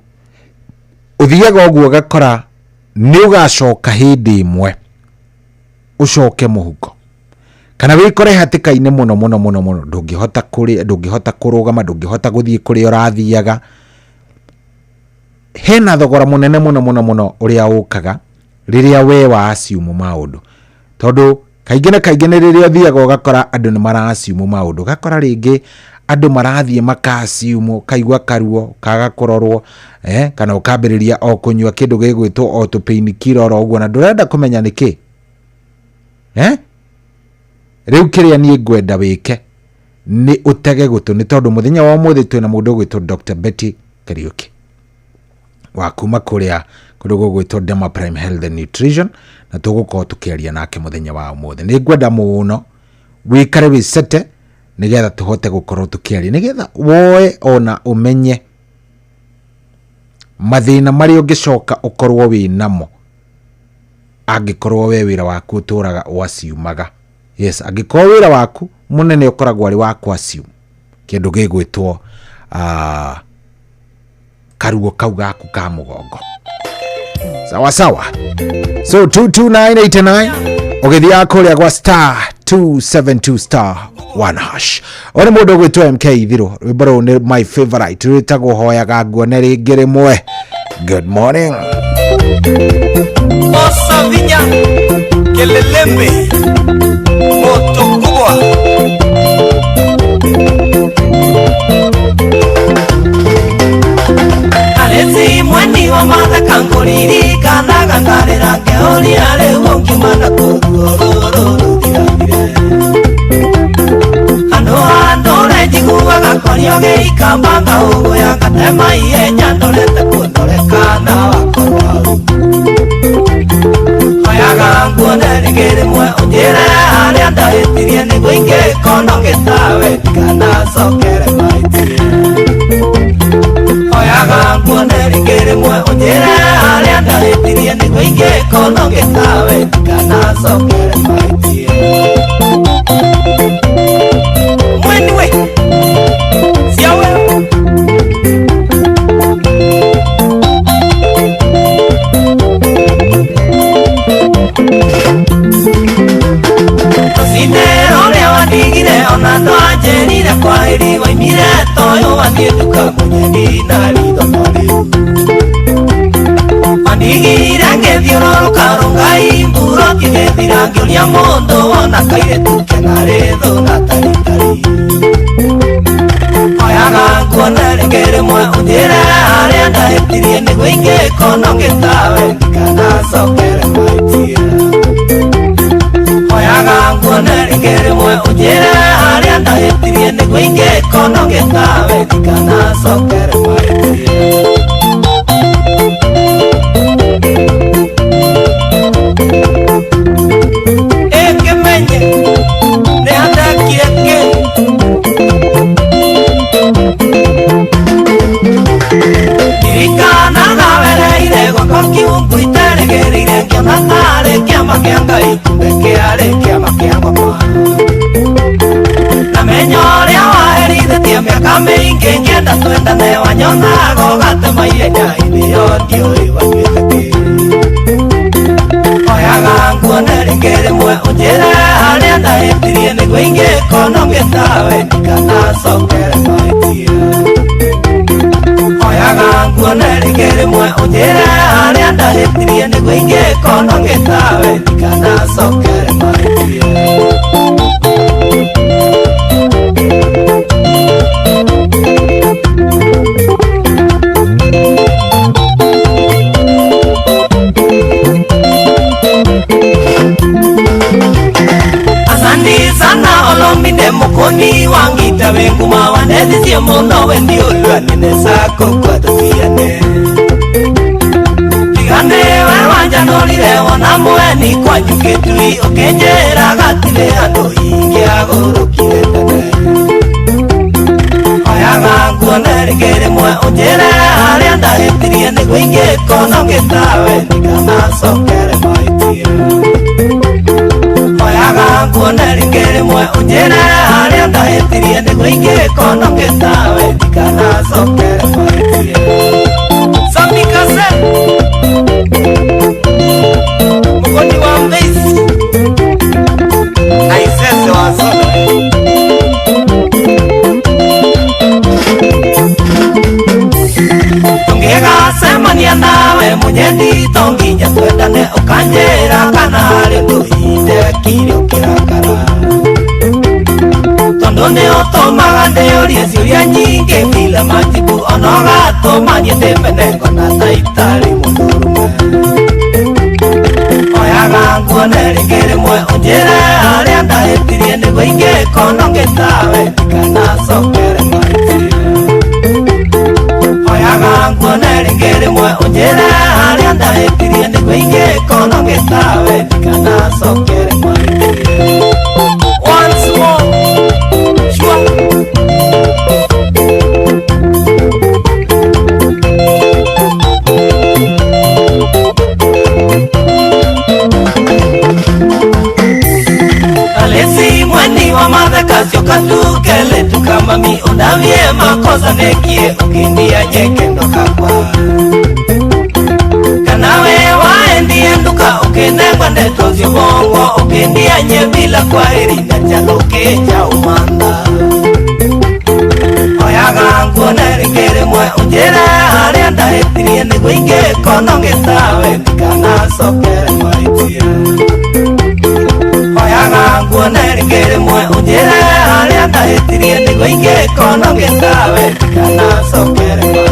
ũthiaga ũguo ũgakora nĩ ũgacoka hĩndĩ ĩmwe ũcoke mũhuko kana wĩkore hatĩka-inĩ mũno mũno mũno mũno, ndũngĩhota kũrĩa, ndũngĩhota kũrũgama, ndũngĩhota gũthiĩ kũrĩa ũrathiaga. Hena thogora mũnene mũno mũno mũno ũrĩa ũkaga rĩrĩa we waciumu maũndũ, tondũ kaingĩ na kaingĩ nĩ rĩrĩa ũthiaga ũgakora andũ nĩ maraciumu maũndũ, ũgakora rĩngĩ andũ marathiĩ makaciumu, kaigua karuo kaga kũrorwo, kana ũkambĩrĩria o kũnyua kĩndũ gĩgwĩtwo o tũ-painkiller oro ũguo na ndũrenda kũmenya nĩkĩ. Rĩu kĩrĩa niĩ ngwenda wĩke nĩ ũtege gũtũ, nĩ tondũ mũthenya wa ũmũthĩ twĩna mũndũ ũgwĩtwo Dr. Betty Kariuki wa kuma kũrĩa kũndũ gũgwĩtwo Dema Prime Health and Nutrition, na tũgũkorwo tũkĩaria nake mũthenya wa ũmũthĩ. Nĩ ngwenda mũno wĩikare wĩcete nĩgetha tũhote gũkorwo tũkĩaria, nĩgetha woe ona ũmenye mathĩna marĩa ũngĩcoka ũkorwo wĩ namo angĩkorwo we wĩra waku ũtũraga ũaciumaga. Yes, angĩkorwo wĩra waku mũnene ũkoragwo arĩ wa kwacium kĩndũ gĩgwĩtwo karuo kau gaku ka mũgongo. Sawa sawa. So 22989 ũgĩthiaga kũrĩa gwa star 272 star 1 hash. One mũndũ ũgwĩtwo MK Ithiro, rwĩmbo rũrũ nĩ my favorite, rwĩtagwo hoyaga nguone rĩngĩ rĩmwe. Good morning. Osavinya Kelelembe moto kubwa Alezi mweni wa mathaka ngũririkanaga ngarĩra ngeũria rĩu ũngiumana kũruo rũthiragire handũ handũre njiguaga kwario gĩikamba ngaũgũya ngatema ihenya ndorete kũndoreka na wakorwo hau hoyaga nguone rĩngĩ rĩmwe ũnjĩre harĩa ndahĩtirie nĩguo ingĩkorwo ngĩtawe ndikanacokere mahĩtia hoyaga nguone rĩngĩ rĩmwe ũnjĩre harĩa ndahĩtirie nĩguo ingĩkorwo ngĩtawe ndikanacokere mahĩtia Mwenwe siawe Rũcinĩ rũrĩa wandigire ona ndwanjĩrire kwahĩri waimire toyũ wathiĩ nduka mũnyeni na ritho rĩu wandigire ngĩthiũrũrũka rũngai mburo kĩgĩthima Ũgĩthira ngĩũria mũndũ wona kairĩtu kena rĩthũ na taritari. Oyaga nguone rĩngĩ rĩmwe ũnjĩre harĩa ndahĩtirie nĩguo ingĩkona ngĩtawe ndikanacokere mahĩtia. Oyaga nguone rĩngĩ rĩmwe ũnjĩre harĩa ndahĩtirie nĩguo ingĩkona ngĩtawe ndikanacokere mahĩtia. Ĩkĩmenye nĩ handekire kĩ Ndirikanaga wereire gwakwa kiungu iterĩgĩrĩire ngĩona tarĩ kĩama kĩa Ngai kumbe kĩarĩ kĩama kĩa ngoma. Namenya ũrĩa waherithĩtie mĩaka mĩingĩ ngĩenda twendane wanyonaga ũgatema ihenya ithĩo ndiũĩ wanyuĩte kĩ. Oyaga nguone rĩngĩ rĩmwe ũnjĩre harĩa ndahĩtirie nĩguo ingĩkona ngĩtawe ndikanacokere mahĩtia. Oyaga nguone rĩngĩ rĩmwe ũnjĩre harĩa ndahĩtirie nĩguo ingĩkona ngĩtawe ndikanacokere mahĩtia. Asante sana olomide mukoni wangita wenguma wanethicie muno wendi ulwanine sako kwa tutiane. Tigane we wanjanũrire wona mweni kwanyu gĩtui ũkĩnjĩra gatirĩ andũ ingĩagũrũkire tene. Oyaga nguone rĩngĩ rĩmwe ũnjĩre harĩa ndahĩtirie nĩguo ingĩkona ngĩtawe ndikanacokere mahĩtia. Oyaga nguone rĩngĩ rĩmwe ũnjĩre harĩa ndahĩtirie nĩguo ingĩkona ngĩtawe ndikanacokere mahĩtia. Samikase Mugoni wa Mbezi na Isese wa Sodo. Tũngĩgacemania nawe mũnyendi to nginya twendane ũkanjĩra kana harĩ ũndũ indekire ũkĩrakara. Tondũ nĩ ũtũmaga ndĩyũrie ciũria nyingĩ bila majibu ona ũgatũma niĩ ndĩmene ngona ta itarĩ mũndũrũme. Oyaga nguone rĩngĩ rĩmwe ũnjĩre harĩa ndahĩtirie nĩguo ingĩkona ngĩtawe ndikanacokere mahĩtia. Oyaga nguone rĩngĩ rĩmwe ũnjĩre harĩa ndahĩtirie nĩguo ingĩkona ngĩtawe ndikanacokere mahĩtia. Once more, sure. Alesi mweni wa matheka cioka tukele tukamami undavie makosa nekie ukindia nyeke ndokakwa. Kanawe waendie nduka ukinengwa ndeto cio ukindia nye bila kwaheri na chalo cha umanda. Oyaga nguone rĩngĩ rĩmwe ũnjĩre harĩa ndahĩtirie nĩguo ingĩkona ngĩtawe ndikanacokere mahĩtia. Oyaga nguone rĩngĩ rĩmwe ũnjĩre harĩa ndahĩtirie nĩguo ingĩkona ngĩtawe ndikanacokere mahĩtia.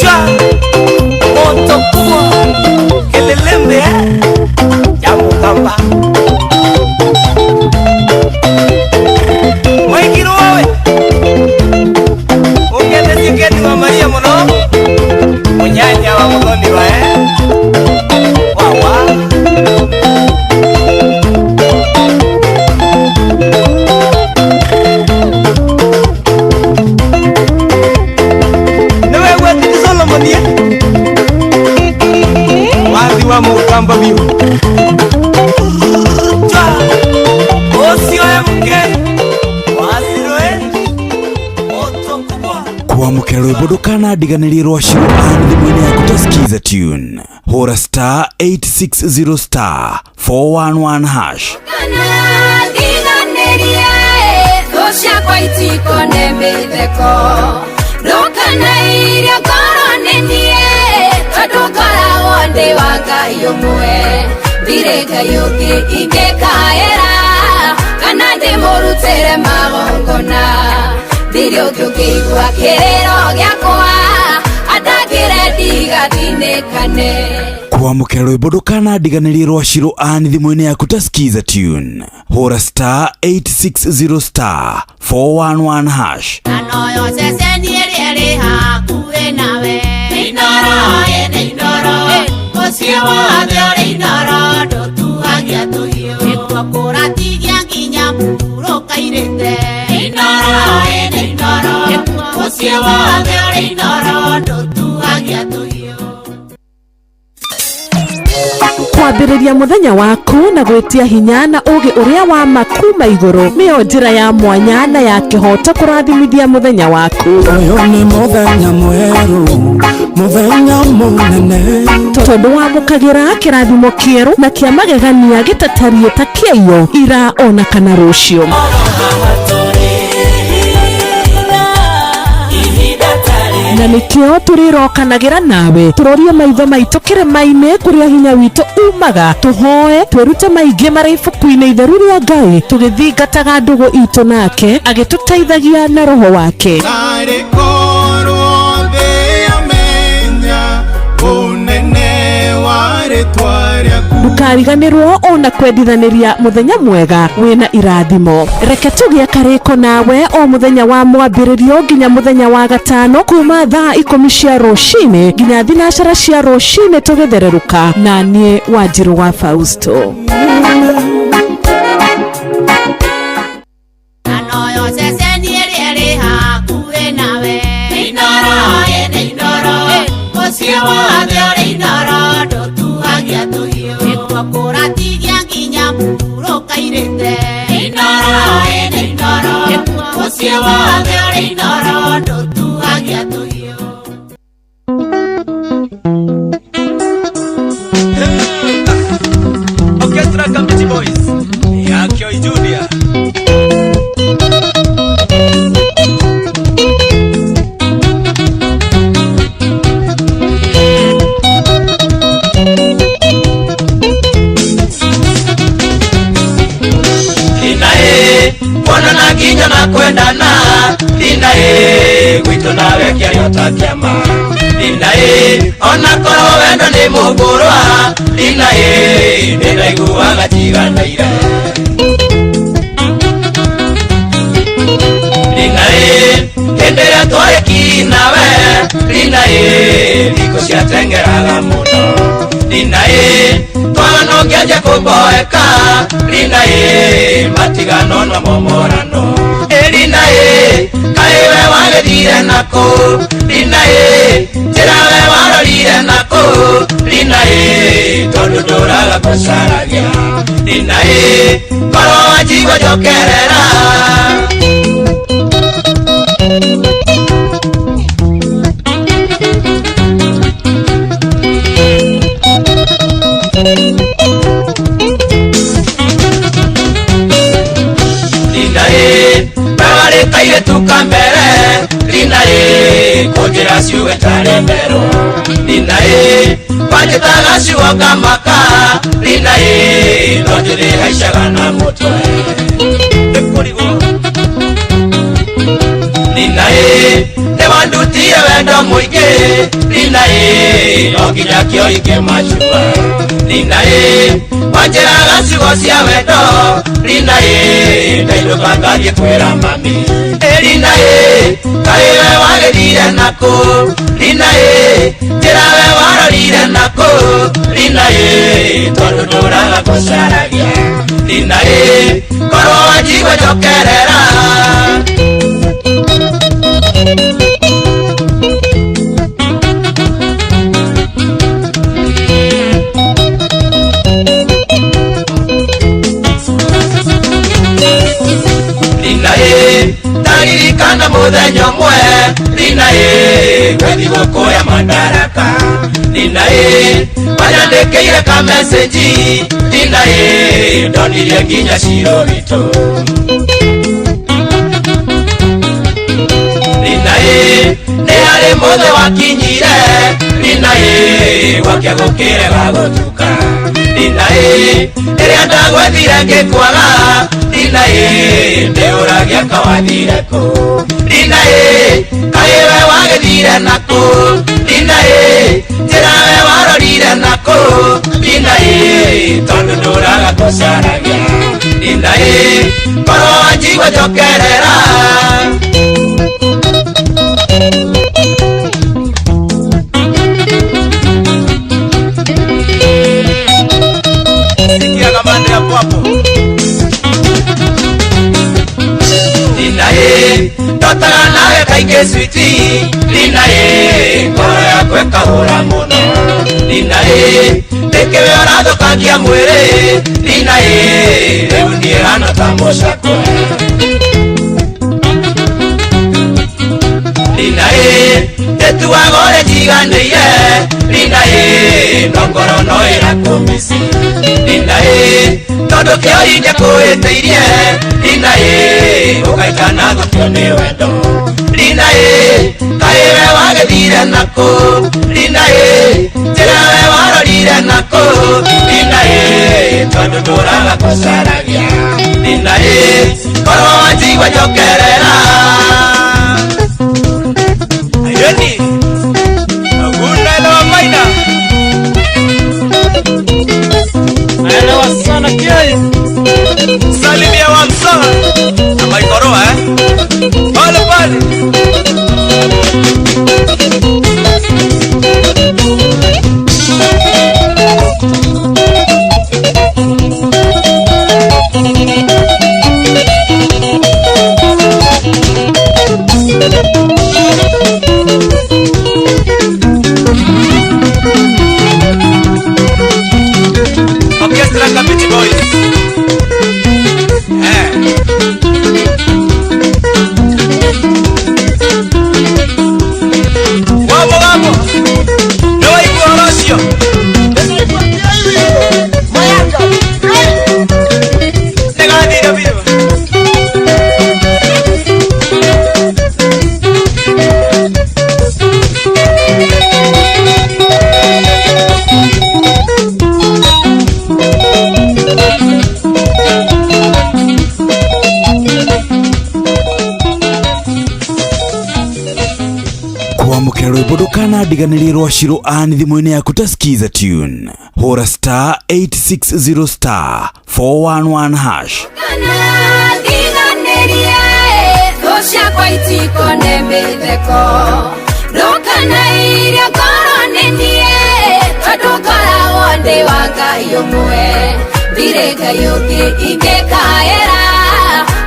Sha moto kubwa kelelembe ya mukamba Waigiro wawe Ungethetie keni wa Maria muno Munyanya wa muthoni wae Wawa Niwe gwetiti Solomon ye Wathi wa mukamba biu Chwa Ocio emke Kwamũkĩra rwĩmbo ndũkanandiganĩrie rwa Shiro Ann thimũ-inĩ yaku ta Skiza Tune. Hũra star 860 star 411 hash. Ndiganĩrie thũ ciakwa itikone mĩtheko ndũkanairie ngoro nĩ niĩ tondũ ngoragwo ndĩ wa Ngai ũmwe Ndirĩ Ngai ũngĩ ingĩkaĩra kana ndĩmũrutĩre magongona. Ndirĩ ũngĩ ũngĩigua kĩrĩro gĩakwa atangĩre ndigathinĩkane. Kwamũkĩra rwĩmbo ndũkanandiganĩrie rwa Shiro Ann thimũ-inĩ yaku ta Skiza Tune. Hũra star 860 star 411 hash. Anoyo ceceni ĩrĩa ĩrĩ hakuhĩ nawe. Nĩ Inoro, ĩ nĩ Inoro, mũciĩ wothe ũrĩ Inoro, ndũtuagia tũhiũ. Nĩkuo kũratigia nginya mũhurũka-irĩte. Nĩ Inoro, ĩ nĩ Inoro, mũciĩ wothe ũrĩ Inoro, ndũtuagia tũhiũ. Kwambĩrĩria mũthenya waku na gwĩtia hinya na ũũgĩ ũrĩa wa ma kuma igũrũ nĩyo njĩra ya mwanya na ya kĩhooto kũrathimithia mũthenya waku. Ũyũ nĩ mũthenya mwerũ, mũthenya mũnene. Tondũ wamũkagĩra kĩrathimo kĩerũ na kĩa magegania gĩtatariĩ ta kĩaiyo ira ona kana rũciũ. Na nĩkĩo tũrĩrokanagĩra nawe tũrorie maitho maitũ kĩrĩma-inĩ kũrĩa hinya witũ umaga, tũhoe twĩrute maingĩ marĩ ibuku-inĩ itheru rĩa Ngai tũgĩthingataga ndũgũ itũ nake agĩtũteithagia na roho wake. Narĩ korwo thĩ yamenya ũnene wa rĩtwa rĩaku. Ndũkariganĩrwo ona kwendithanĩria mũthenya mwega wĩna irathimo. Reke tũgĩe karĩko nawe o mũthenya wa mwambĩrĩrio nginya mũthenya wa gatano kuma thaa 10 cia rũcinĩ nginya 9 cia rũcinĩ tũgĩthererũka na niĩ Wanjirũ wa Fausto. Anoyo ceceni ĩrĩa ĩrĩ hakuhĩ nawe. Nĩ Inoro, ĩ nĩ Inoro, mũciĩ wothe ũrĩ Inoro, ndũtuagia tũhiũ. Nĩkuo kũratigia nginya mũhurũka-irĩte. Nĩ Inoro, ĩ nĩ Inoro, mũciĩ wothe ũrĩ Inoro, ndũtuagia tũhiũ. Orchestra Committee Boys ya Kioi Junior. Linae, kuonana nginya na kwendana. Linae, gwitũ nawe kĩario ta kĩama. Linae, ona korwo wendo nĩ mũkũrwa. Linae, nĩndaiguaga njiganĩire. Linae, hĩndĩ ĩrĩa twarĩ nawe. Linae, thikũ ciateng'eraga mũno. Linae, twaga no ngĩanjia kũmboeka. Linae, matigano na momorano. Linae, kaĩ we wagĩthire nakũ? Linae, njĩra we warorire nakũ? Linae, tondũ ndũraga gũcaragia. Linae, korwo wanjigua njokerera. Linae, wewarĩ kairĩtu ka mbere. Linae, kũnjĩra ciugo itarĩ mberũ. Linae, wanjĩtaga ciugo ngamaka. Linae, no njĩrĩ haicaga na mũtwe. Linae, nĩwandutire wendo mũingĩ. Linae, no nginya kĩoi kĩmacua. Linae, wanjĩraga ciugo cia wendo. Linae, ndainũka ngathiĩ kwĩra mami. Linae, kaĩ we wagĩthire nakũ? Linae, njĩra we warorire nakũ? Linae, tondũ ndũraga gũcaragia. Linae, korwo wanjigua njokerera. Linae, ndaririkana mũthenya ũmwe. Linae, gwĩ thigũkũ ya Madaraka. Linae, wanyandĩkĩire kamessage. Linae, ndonirie nginya Shiro witũ. Linae, nĩ harĩ mũthĩ wakinyire. Linae, Ndinda ĩ gwakia gũkĩrega gũtuka Ndinda ĩ ĩrĩa ndagwethire ngĩkwaga Ndinda ĩ ndĩũragia kawathire kũ Ndinda ĩ kaĩ we wagĩthire nakũ Ndinda ĩ njĩra we warorire nakũ Ndinda ĩ tondũ ndũraga gũcaragia Ndinda ĩ korwo wanjigua njokerera. Sikia kamande hapo hapo. Ndinda ĩ ndotaga nawe kaingĩ switi Ndinda ĩ ngoro yakwa ĩkahũra mũno Ndinda ĩ nĩkĩwe ũrathũkangia mwĩrĩ Ndinda ĩ rĩu niĩ hana ta mũcakwe Ndinda ĩ ndĩtuaga ũrĩa njiganĩire Ndinda ĩ no ngoro no ĩrakũmisi Ndinda ĩ tondũ kĩori ndĩkũĩtĩirie Ndinda ĩ ũgaikana thũkio nĩ wendo Ndinda ĩ kaĩ we wagĩthire nakũ Ndinda ĩ njĩra we warorire nakũ Ndinda ĩ tondũ ndũraga gũcaragia Ndinda ĩ korwo wanjigua njokerera. Ayoni Agunda maina Naelewa sana kiai. Salimia wa msana na maikoroa pale pale. Orchestra Kapiti Boys. Wapo wapo. No iko horosio. Nega dira biro. Kwamũkĩra rwĩmbo ndũkanandiganĩrie rwa Shiro Ann thimũ-inĩ yaku ta Skiza tune hũra star 860 star 411 hash. Ndiganĩrie thũ ciakwa itikone mĩtheko ndũkanairie ngoro nĩ niĩ tondũ ngoragwo ndĩ wa Ngai ũmwe ndirĩ Ngai ũngĩ ingĩkaĩra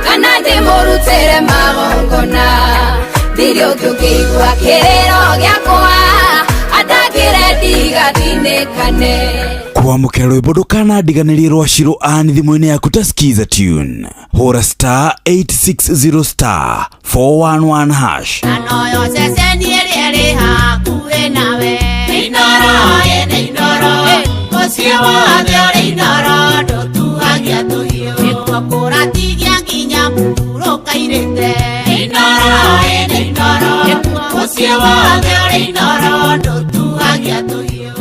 kana ndĩmũrutĩre magongona ndirĩ ũngĩ ũngĩigua kĩrĩro gĩakwa atangĩre ndigathinĩkane. Kwamũkĩra rwĩmbo ndũkanandiganĩrie rwa Shiro Ann thimũ-inĩ yaku ta Skiza tune hũra star 860 star 411 hash. Anoyo ceceni ĩrĩa ĩrĩ hakuhĩ nawe Inooro ĩnĩ Inooro mũciĩ wothe ũrĩ Inooro ndũtuagia tũhiũ nĩkuo kũratigia nginya mũhurũka-irĩte Inooro ĩnĩ Inooro mũciĩ wothe ũrĩ Inooro ndũtuagia tũhiũ.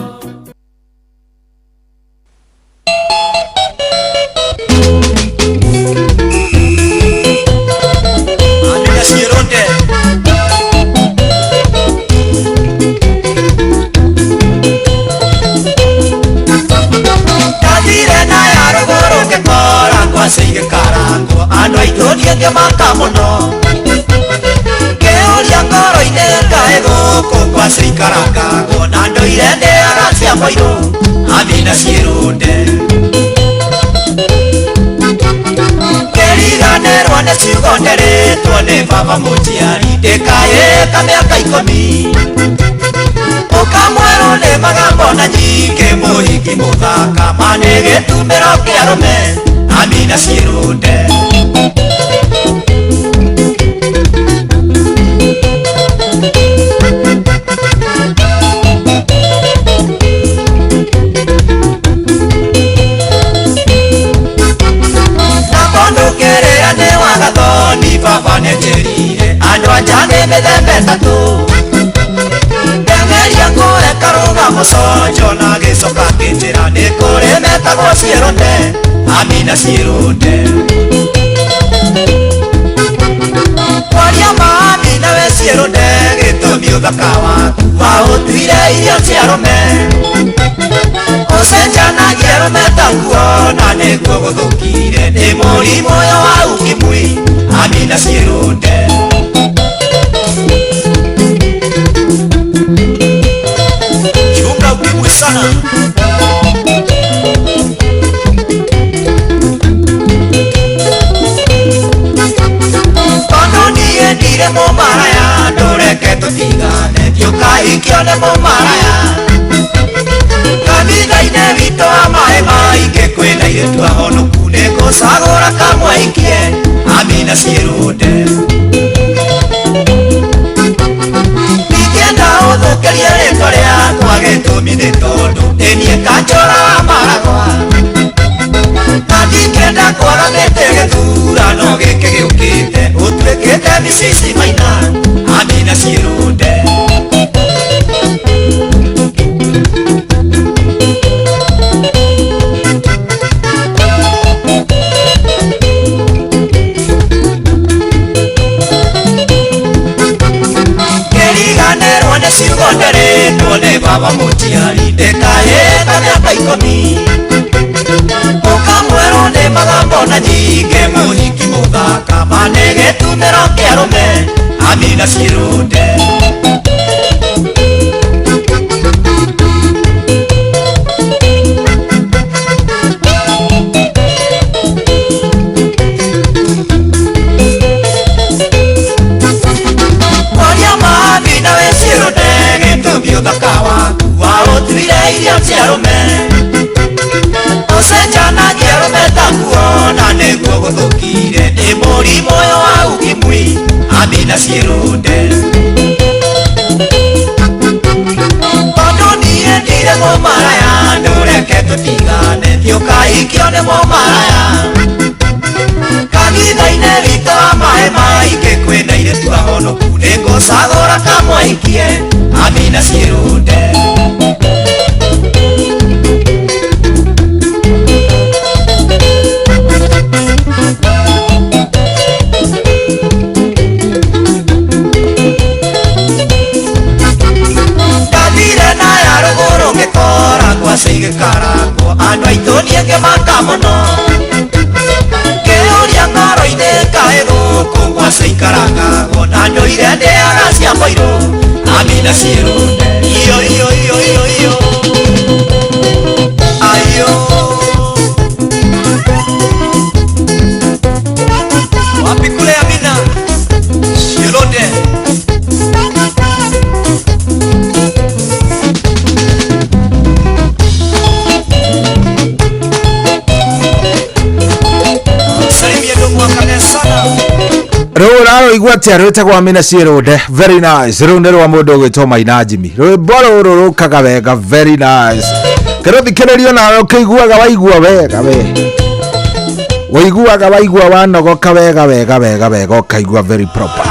Ngĩkarangwo andũ aitũ niĩ ngĩmaka mũno ngĩũria ngoro-inĩ kaĩ gũkũ ngwacĩ ikarangagwo na ndũire ndĩaga cia mũirũ amina ciĩrũnde ngĩriganĩrwo nĩ ciugo nderĩtwo nĩ baba mũnjiari ndĩkayĩka mĩaka 10 ũkamwerwo nĩ magambo na nyingĩ mũhiki mũthaka ma nĩ gĩtumĩro kĩa arũme amina ciĩrũnde. Na mũndũ kĩrĩra nĩ wagathoni baba nĩnjĩrire andũ anja nĩ mĩthemba ĩtatũ ngegeria kũreka rũgano Mũconjo na gĩcoka kĩnjĩra nĩ kũrĩ metagwo ciĩrũnde Amina ciĩrũnde Kwaria ma Amina we ciĩrũnde gĩtũmi ũthaka waku waũtuire irio cia arũme Ũcenjanagia arũme ta nguo na nĩguo gũthũkire nĩ mũrimũ ũyũ wa ukimwi Amina ciĩrũnde Chunga ukimwi sana. Tondũ niĩ ndirĩ mũmaraya ndũreke tũtigane thiũkahikio nĩ mũmaraya Kanitha-inĩ witũ wa maĩ maingĩ kwĩna airĩtu ahonoku nĩngũcagũra kamwe ikie Amina ciĩrũnde Ndingĩenda ũthũkĩrie rĩtwa rĩakwa gĩtũmi nĩ tondũ nĩ niĩ kanjũra wa maragwa Na ndingĩenda kwaga mĩtĩ gĩthurano gĩkĩ gĩũkĩte ũtuĩkĩte micici maina Amina ciĩrũnde Kĩriganĩrwo nĩ ciugo nderĩtwo nĩ baba mũciari ndĩkahĩta mĩaka ikũmi Mũkamwerwo nĩ magambo na nyingĩ mũhiki mũthaka ma nĩ gĩtumĩro kĩa arũme Amina ciĩrũnde Kwaria ma Amina we ciĩrũnde gĩtũmi ũthaka waku waũtuire irio cia arũme Ũcenjanagia arũme ta nguo na nĩguo gũthũkire nĩ mũrimũ ũyũ wa ukimwi Amina ciĩrũnde Tondũ niĩ ndirĩ mũmaraya ndũreke tũtigane thiũkahikio nĩ mũmaraya Kanitha-inĩ witũ wa maĩ maingĩ kwĩna airĩtu ahonoku nĩngũcagũra kamwe ikie Amina ciĩrũnde Ndathire na ya rũgũrũ ngĩkora ngwacĩ igĩkarangwo andũ aitũ niĩ ngĩmaka mũno Ngĩũria ngoro-inĩ kaĩ gũkũ ngwacĩ ikarangagwo na ndũire ndĩaga cia mũirũ Amina ciĩrũnde iyo iyo iyo iyo iyo ayo Wapi kule Amina ciĩrũnde Salimia ndugu wa kanisa Rũũ ũraroigua atĩa rwĩtagwo Amina Ciĩrũnde very nice rũu nĩ rwa mũndũ ũgwĩtwo Maina Jimmy rwĩmbo rũrũ rũkaga wega very nice kĩrũthikĩrĩrio nawe ũkĩiguaga waigua wega we ũiguaga waigua wanogoka wega wega wega wega ũkaigua very proper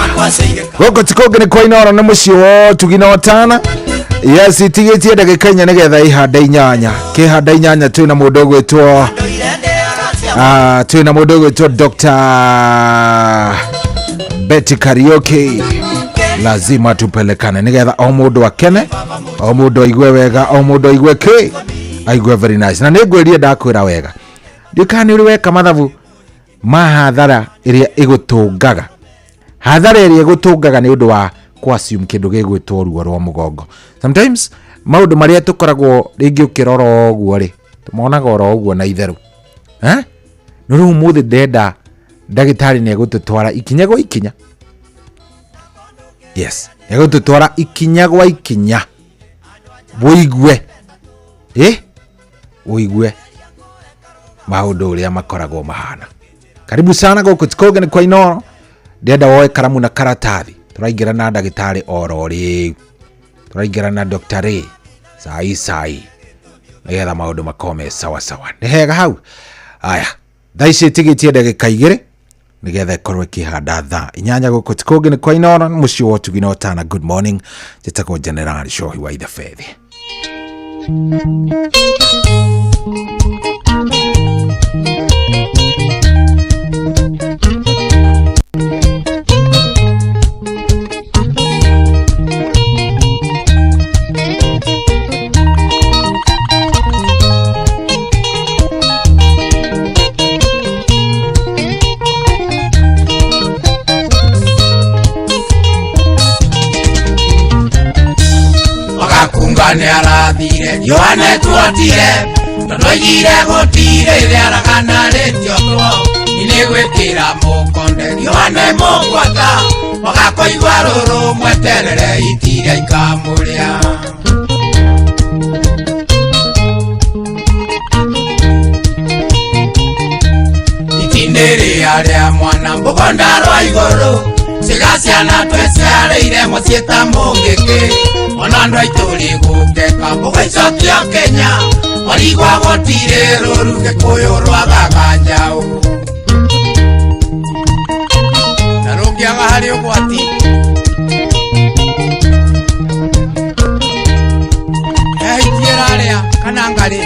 gũkũ ti kũngĩ nĩ kwa Inooro nĩ mũciĩ wa ũtugi na ũtana yes itigĩtie ndagĩka inya nĩgetha ihande inyanya kĩhanda inyanya twĩna mũndũ ũgwĩtwo twĩna mũndũ ũgwĩtwo Dr. Betty Karaoke lazima tupelekane nigetha o mũndũ akene o mũndũ aigue wega o mũndũ aigue kĩ aigue very nice na nĩngwĩrie ndakwĩra wega ndiũĩ kana nĩ ũrĩ weka mathabu ma hathara ĩrĩa ĩgũtũngaga hathara ĩrĩa ĩgũtũngaga nĩ ũndũ wa kũ assume kĩndũ gĩgwĩtwo ruo rwa mũgongo sometimes maũndũ marĩa tũkoragwo rĩngĩ ũkĩrora ũguo rĩ tũmonaga oro ũguo na itherũ eh? No rĩu ũmũthĩ ndenda ndagĩtarĩ nĩ egũtũtwara ikinya gwa ikinya yes egũtũtwara ikinya gwa ikinya wũigue ĩ ũigue maũndũ ũrĩa makoragwo mahana karibu sana gũkũ ti kũngĩ nĩ kwa Inooro ndĩrenda woe karamu na karatathi tũraingĩra na ndagĩtarĩ oro rĩu tũraingĩra na Dr. Ray sai sai nĩgetha maũndũ makorwo me sawa sawa nĩ hega hau aya thaa ici ĩtigĩtie ndagĩka igĩrĩ nĩgetha ĩkorwo ĩkĩhanda thaa inyanya gũkũ ti kũngĩ nĩ kwa Inooro mũciĩ wa ũtugi na ũtana good morning njĩtagwo General Shohi wa Ithebethi. Wagakunga nĩ arathire Yohane tuotire tondũ oigire gũtirĩ rĩaragana rĩtiotwo nĩ gwĩkĩra mũkonde Yohane mũgwata wagakũigua rũrũ mweterere itira ikamũrĩa. Itindĩ rĩa mwana mbũgonda rwa igũrũ ciga ciana twĩciarĩire mũciĩ ta mũngĩkĩ ona andũ aitũ rĩgũkeka mbũga icokio Kenya origwa gũtirĩ rũru Gĩkũyũ rwagaga njaũ na rũngĩaga harĩ ũgwati ehaitie ĩrarĩa kana ngarĩ.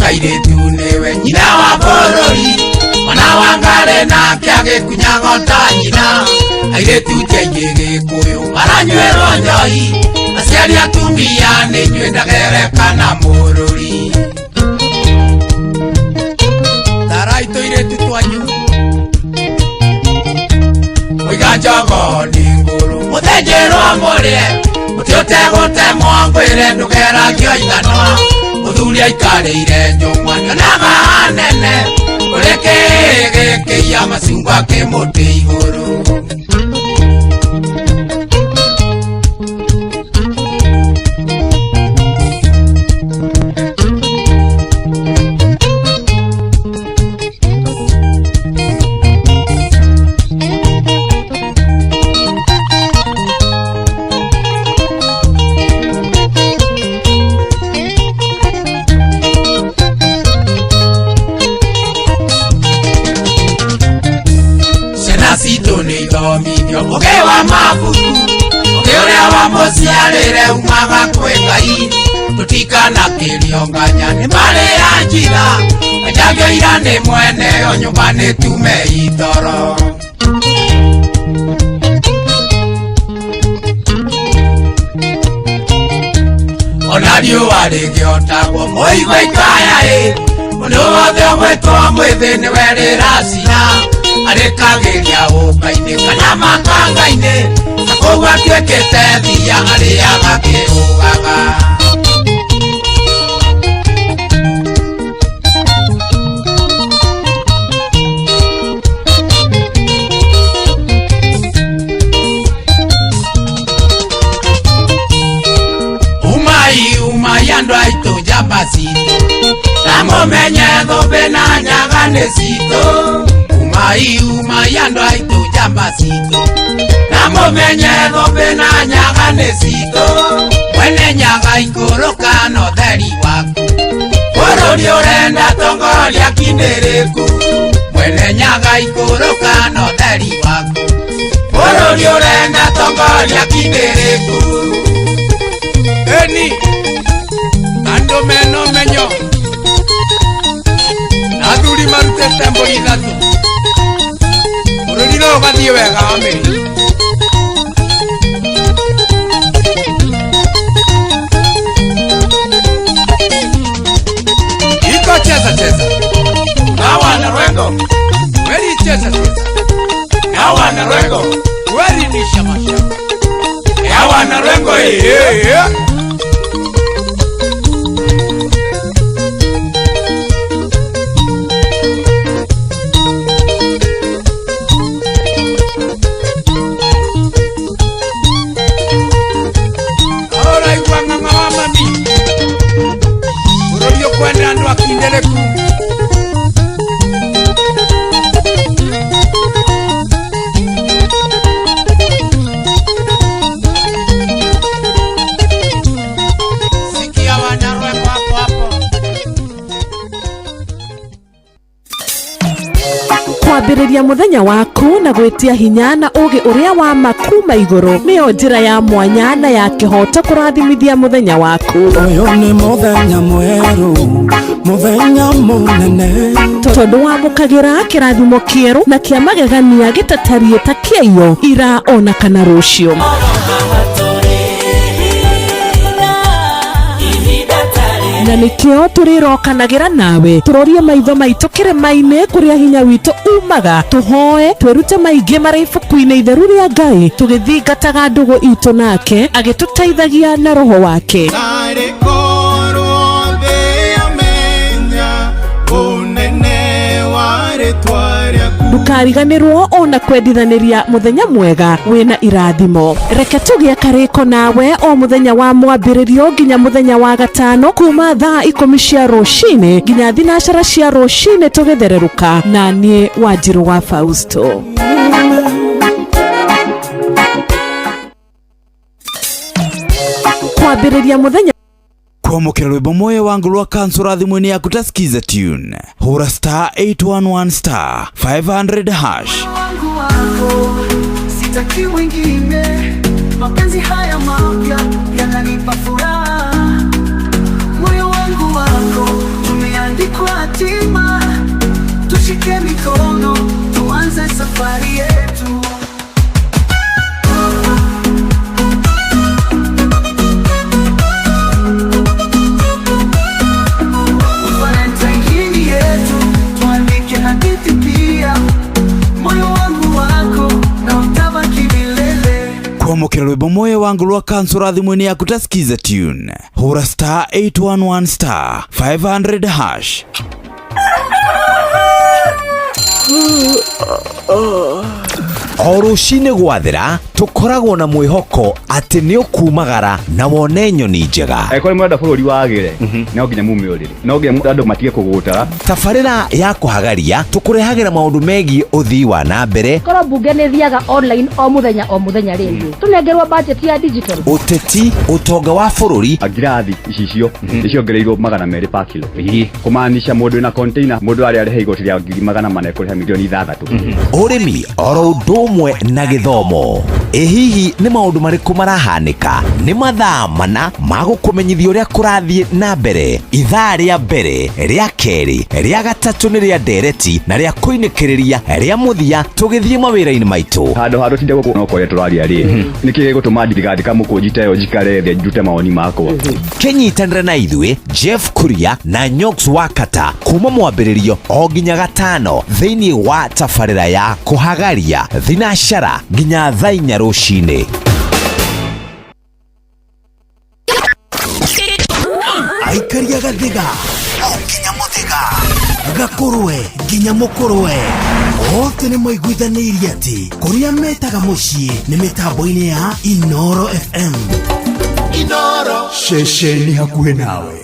Kairĩtu nĩwe nyina wa bũrũri mwana wa ngarĩ nake agĩkunyaga ta nyina airĩtu ti aingĩ Gĩkũyũ maranyuĩrwo njohi aciari atumia nĩ inyuĩ ndagerekana mũrũri tarai tũirĩtu twanyu mũiga njogo nĩ ngũrũ mũthĩnjĩrwo mũrĩe mũtĩ ũtegũtemwo ngwĩre ndũgeragio ithanwa mũthuri aikarĩire njũng'wa nyonaga nene ũrĩ kĩĩ gĩkĩiya macungwa kĩ mũtĩ igũrũ. Ũgĩ wa mabuku ũgĩ ũrĩa wa mũciarĩre umaga kwĩ Ngai tũtikanakĩrio nganya nĩ marĩ ya njira enjagio ira nĩ mwene o nyũmba nĩ tume itoro. Ona riũa rĩgĩotagwo mũigua ikaya ĩ mũndũ wothe ũgwĩtwo mwĩthĩ nĩwe rĩracina arĩkagĩria ũka-inĩ kana makanga-inĩ na kũu atuĩkĩte thia arĩaga kĩũgaga. Umai umai andũ aitũ njamba citũ na mũmenye thũmbĩ na nyaga nĩ citũ. Umai umai andũ aitũ njamba citũ na mũmenye thũmbĩ na nyaga nĩ citũ mwene nyaga ikũrũka na ũtheri waku bũrũri ũrenda tongoria kindĩrĩku mwene nyaga ikũrũka na ũtheri waku bũrũri ũrenda tongoria kindĩrĩku. Eni andũ mena ũmenyo na athuri marutĩte mbũri ithatũ bũrũri no ũgathiĩ wega wa mĩri. Iko cheza cheza na wana rwengo weri cheza cheza na wana rwengo weri ni shama shama ya wana rwengo eh. Kwenda andu akindeleku Kwambĩrĩria mũthenya waku na gwĩtia hinya na ũgĩ ũrĩa wa ma kuma igũrũ nĩyo njĩra ya mwanya na ya kĩhoto kũrathimithia mũthenya waku. Ũyũ nĩ mũthenya mwerũ, mũthenya mũnene. Tondũ wamũkagĩra kĩrathimo kĩerũ na kĩa magegania gĩtatariĩ ta kĩaiyo ira ona kana rũciũ. Na nĩkĩo tũrĩrokanagĩra nawe tũrorie maitho maitũ kĩrĩma-inĩ kũrĩa hinya witũ umaga, tũhoe twĩrute maingĩ marĩ ibuku-inĩ itheru rĩa Ngai, tũgĩthingataga ndũgũ itũ nake agĩtũteithagia na roho wake. Narĩ korwo thĩ yamenya ũnene wa rĩtwa rĩaku. Ndũkariganĩrwo ona kwendithanĩria mũthenya mwega wĩna irathimo. Reke tũgĩe karĩko nawe o mũthenya wa mwambĩrĩrio nginya mũthenya wa gatano kuma thaa 10 cia rũcinĩ nginya 9 cia rũcinĩ tũgĩthererũka na niĩ Wanjirũ wa Fausto. Kwambĩrĩria mũthenya Kwamũkĩra rwĩmbo moyo wangu rwa kansura thimũ-inĩ yaku ta Skiza tune, hũra star 811 star 500 hash. Wangu wako sitaki mwingine, mapenzi haya mapya yananipa furaha. Moyo wangu wako umeandikwa hatima, tushike mikono tuanze safari yetu. Valentine yetu tuandike hadithi pia, moyo wangu wako na utabaki milele. Kwamũkĩra rwĩmbo moyo wangu rwa kansura thimũ-inĩ yaku ta Skiza tune, hũra star 811 star 500 hash. O rũcinĩ gwathera tũkoragwo na mwĩhoko atĩ nĩ ũkumagara na wone nyoni njega. Angĩkorwo nĩ mũrenda bũrũri wagĩre, no nginya mume ũrĩrĩ, no nginya andũ matige kũgũtara. Tabarĩra ya kũhagaria tũkũrehagĩra maũndũ megiĩ ũthii wa na mbere, Korwo mbunge nĩ thiaga online o mũthenya rĩ, tũnengerwo budget ya digital. Ũteti, ũtonga wa bũrũri. Ngirathi icicio nĩciongereirwo 200 pa kilo, kũmaanisha mũndũ wĩna container mũndũ arĩa arĩha igoti rĩa 400,000 kũrĩha milioni 6. Ũrĩmi oro ũndũ ũmwe na gĩthomo. Ĩ hihi nĩ maũndũ marĩkũ marahanĩka? Nĩ mathaa mana ma gũkũmenyithia ũrĩa kũrathiĩ na mbere. Ithaa rĩa mbere, rĩa kerĩ, rĩa gatatũ nĩ rĩa ndereti na rĩa kũinĩkĩrĩria rĩa mũthia tũgĩthiĩ mawĩra-inĩ maitũ. Handũ ha tũtinde gũkũ no kũrĩa tũraria rĩ, nĩkĩ gĩgũtũma ndigandĩka mũkũnji ta ĩyo njikare thĩ ndute mawoni makwa? Kĩnyitanĩre na ithuĩ Jeff Kuria na Nyox Wakata kuma mwambĩrĩrio o nginya gatano thĩinĩ wa tabarĩra ya kũhagaria thinacara nginya thaa 4 rũcinĩ. Aikaria gathiga o nginya mũthiga, gakũrwe nginya mũkũrwe, othe nĩ maiguithanĩirie atĩ kũrĩa metaga mũciĩ nĩ mĩtambo-inĩ ya Inoro FM. Inoro ceceni hakuhĩ nawe.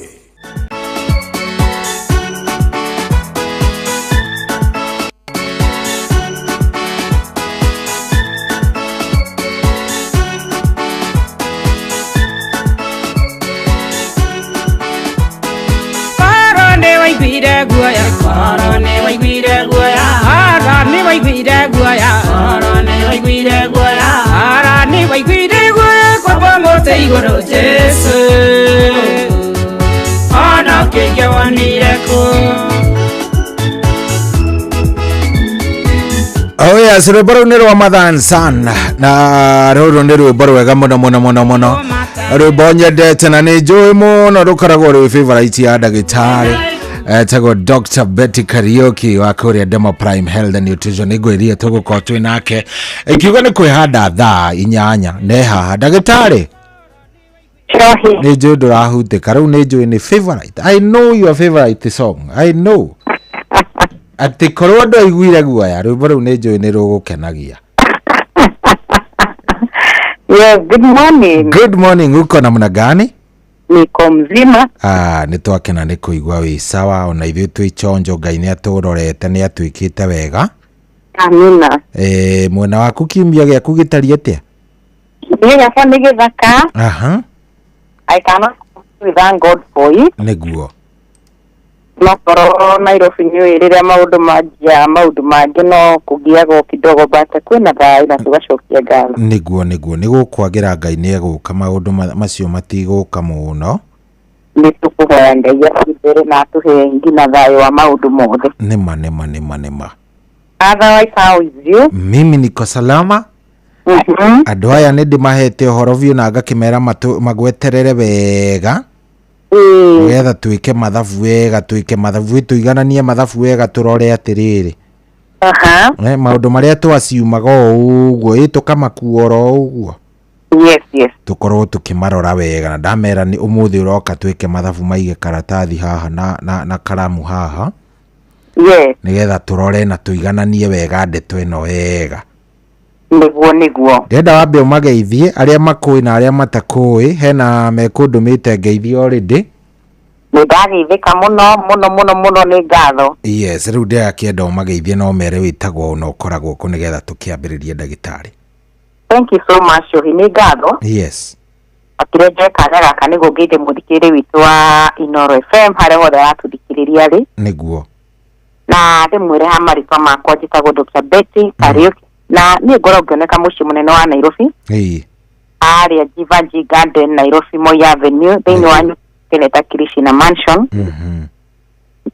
Guoya, koro nĩ waiguire guoya, ara nĩ waiguire guoya, koro nĩ waiguire guoya, ara nĩ waiguire guoya, kwamba mũtĩ igũrũ Jesũ, ona kĩngĩwonire kũ. Oh yes, rwĩmbo rũu nĩ rwa Mother Son na rũrũ nĩ rwĩmbo rwega mũno mũno mũno mũno, rwĩmbo nyendete na nĩ njũĩ mũno rũkoragwo rwĩ favorite ya ndagĩtarĩ etagwo Dr. Betty Kariuki wa kũrĩa Demo Prime Health and Nutrition. Nĩngwĩrire tũgũkorwo twĩ nake ikiuga nĩ kwĩhanda thaa 8 ne haha. Ndagĩtarĩ, nĩ njũĩ ndũrahutĩka rĩu, nĩ njũĩ nĩ favorite. I know your favorite song, I know atĩ korwo ndwaiguire guoya rwĩmbo rũu nĩ njũĩ nĩ rũgũkenagia. Yes, good morning. Good morning, uko namna gani? Niko mzima. Nĩ twakena nĩ kũigua wĩ sawa, ona ithuĩ twĩ chonjo, Ngai nĩ atũrorete nĩ atwĩkĩte wega. Amina. Mwena waku kiumia gĩaku gĩtariĩ atĩa? Kiumia gĩakwa nĩ gĩthaka. Aha. I cannot thank God for it. Nĩguo. Nokorwo Nairobi nĩ rĩrĩa maũndũ manjia maũndũ mangĩ no kũgiagwo kidogo, but kwĩna thayũ na tũgacokia ngatho. Nĩguo nĩguo, nĩ gũkwagĩra Ngai nĩ egũka, maũndũ macio matigũka mũno. Nĩ tũkũhoya Ngai athiĩ mbere na atũhe nginya thayũ wa maũndũ mothe. Nĩma nĩma nĩma nĩma. Otherwise, how is you? Mimi niko salama. Andũ aya nĩ ndĩmahete ũhoro biũ na ngakĩmera magweterere wega, nĩgetha twĩke mathabu wega, twĩke mathabu, tũigananie mathabu wega, tũrore atĩrĩrĩ, maũndũ marĩa twaciumaga o ũguo, ĩ tũkamakua oro ũguo. Yes, yes. Tũkorwo tũkĩmarora wega, na ndamera nĩ ũmũthĩ ũroka twĩke mathabu, maige karatathi haha na karamu haha. Yes. Nĩgetha tũrore na tũigananie wega ndeto ĩno wega. Nĩguo nĩguo. Ndĩrenda wambe ũmageithie arĩa makũĩ na arĩa matakũĩ, hena mekũndũmĩte ngeithie already. Nĩ ndageithĩka mũno mũno mũno mũno, nĩ ngatho. Yes, rĩu ndĩrakĩenda ũmageithie na ũmere wĩtagwo ũũ na ũkoragwo kũ, nĩgetha tũkĩambĩrĩrie ndagĩtarĩ. Thank you so much, Shohi, nĩ ngatho. Yes. Akĩrĩa njoe kanya gaka nĩguo ngeithie mũthikĩrĩria witũ wa Inooro FM harĩa hothe aratũthikĩrĩria rĩ. Nĩguo. Na ndĩmwĩre ha marĩtwa makwa njĩtagwo Dr. Betty Kariuki, na niĩ ngoragwo ngĩoneka mũciĩ mũnene wa Nairobi, harĩa Jivanjee Garden, Nairobi, Moi Avenue, thĩinĩ wa nyũmba Kenyatta Krishna Mansion,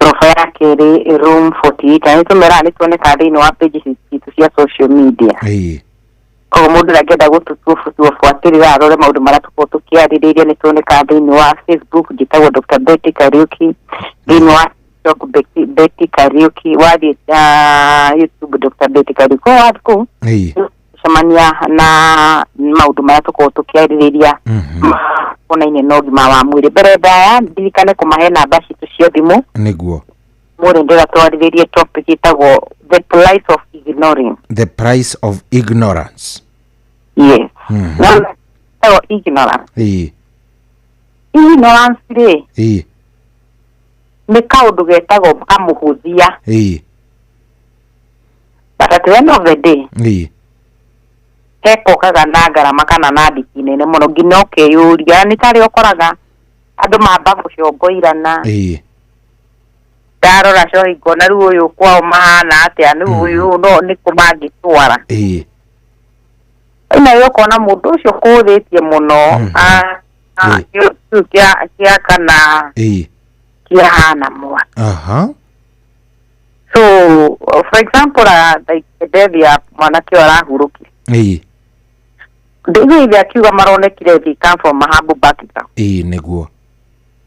ghorofa ya kerĩ, room 48. Na nĩtũmeraga nĩtuonekaga thĩinĩ wa pages citũ cia social media. Koguo mũndũ ũrĩa angĩenda gũtũbuatĩrĩra arore maũndũ marĩa tũkoragwo tũkĩarĩrĩria, nĩtuonekaga thĩinĩ wa Facebook, njĩtagwo Dr. Betty Kariuki, thĩinĩ wa TikTok Betty Kariuki, wathiĩ YouTube Dr. Betty Kariuki. Koguo wathiĩ kũu cemania na maũndũ marĩa tũkoragwo tũkĩarĩrĩria makonainie na ũgima wa mwĩrĩ. Mbere ndaya ndirikane kũmahe namba citũ cia thimũ. Nĩguo. Mũrĩ ndĩra twarĩrĩrie topic ĩtagwo the price of ignoring. The price of ignorance. Yes. No, ĩtagwo ignorance. Ignorance rĩ, nĩ kaũndũ getagwo kamũhũthia. But at the end of the day, hekokaga na ngarama kana na ndiki nene mũno nginya ũkeyũria, nĩ tarĩ ũkoraga andũ mamba gũcongoirana. Ndarora cohi ngona rĩu ũyũ kwao mahana atĩa, rĩu ũyũ no nĩkũ mangĩtwara. Ĩna ũkona mũndũ ũcio kũũthĩtie mũno, kĩu kĩa kana kĩahana mwaki. So for example, like death ya mwanake ũyũ arahurũkire, ndĩiguire akiuga maronekire they come from a humble background. Nĩguo.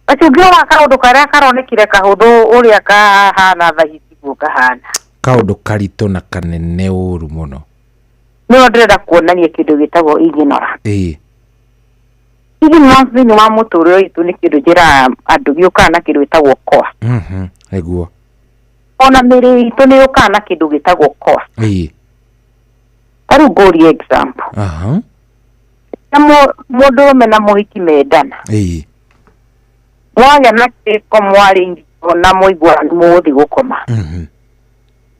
Acio ũngĩrora kaũndũ karĩa karonekire kahũthũ ũrĩa kahana thaa ici tiguo kahana. Kaũndũ karitũ na kanene ũru mũno. Nĩyo ndĩrenda kuonania kĩndũ gĩtagwo ignorance. Ignorance thĩinĩ wa mũtũrĩre witũ nĩ kĩndũ njĩraga andũ gĩũkaga na kĩndũ gĩtagwo cost. Nĩguo. Ona mĩrĩ itũ nĩ yũkaga na kĩndũ gĩtagwo cost. Ta rĩu ngũrie example. Na mũndũrũme na mũhiki mendana. Mwagĩa na kĩrĩko mwarĩ na mũigua nĩ mũgũthiĩ gũkoma.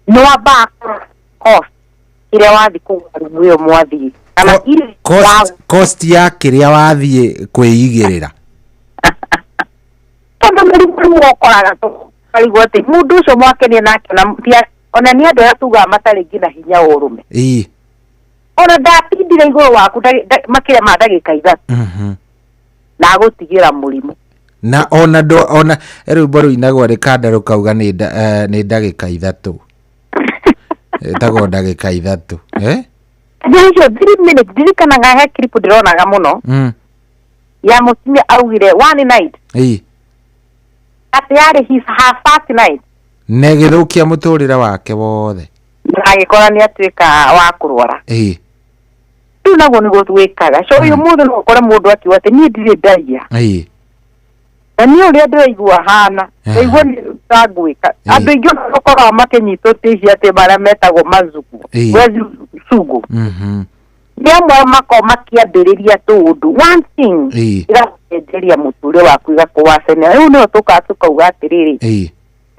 Nĩ wambaga kũrora cost ĩrĩa wathiĩ kũgũra rumu ĩyo mwathiĩ. Kana Cost ya kĩrĩa wathiĩ kwĩigĩrĩra. Tondũ mĩrimũ rĩmwe ũkoraga tũkarigwo atĩ mũndũ ũcio mwakenia nake ona nĩ andũ arĩa tugaga matarĩ nginya hinya wa ũrũme. Ona ndatindire igũrũ waku makĩria ma ndagĩka 3. Na agũtigĩra mũrimũ. Na ona ndo ona rwĩmbo rũinagwo rĩkanda rũkauga nĩ ndagĩka 3. Ĩtagwo ndagĩka 3. Icio 3 minutes ndirikanaga he clip ndĩronaga mũno. Ya mũtumia augire one night. Atĩ yarĩ his her first night. Na ĩgĩthũkia mũtũrĩre wake wothe. Na agĩkora nĩ atuĩka wa kũrwara. Rĩu naguo nĩguo twĩkaga. So ũyũ mũndũ no ũkore mũndũ akiuga atĩ niĩ ndirĩ ndaiya. Na niĩ ũrĩa ndĩraigua hana, ndaigua nĩ ta ngwĩka. Andũ aingĩ ona ũkoraga makĩnyitwo tĩci atĩ marĩa metagwo mazugu. Sugu. Nĩ amwe makoragwo makĩambĩrĩria tũũndũ. One thing ĩgacenjeria mũtũrĩre waku ĩgakũwacenia. Rĩu nĩyo tũkaga tũkauga atĩrĩrĩ, he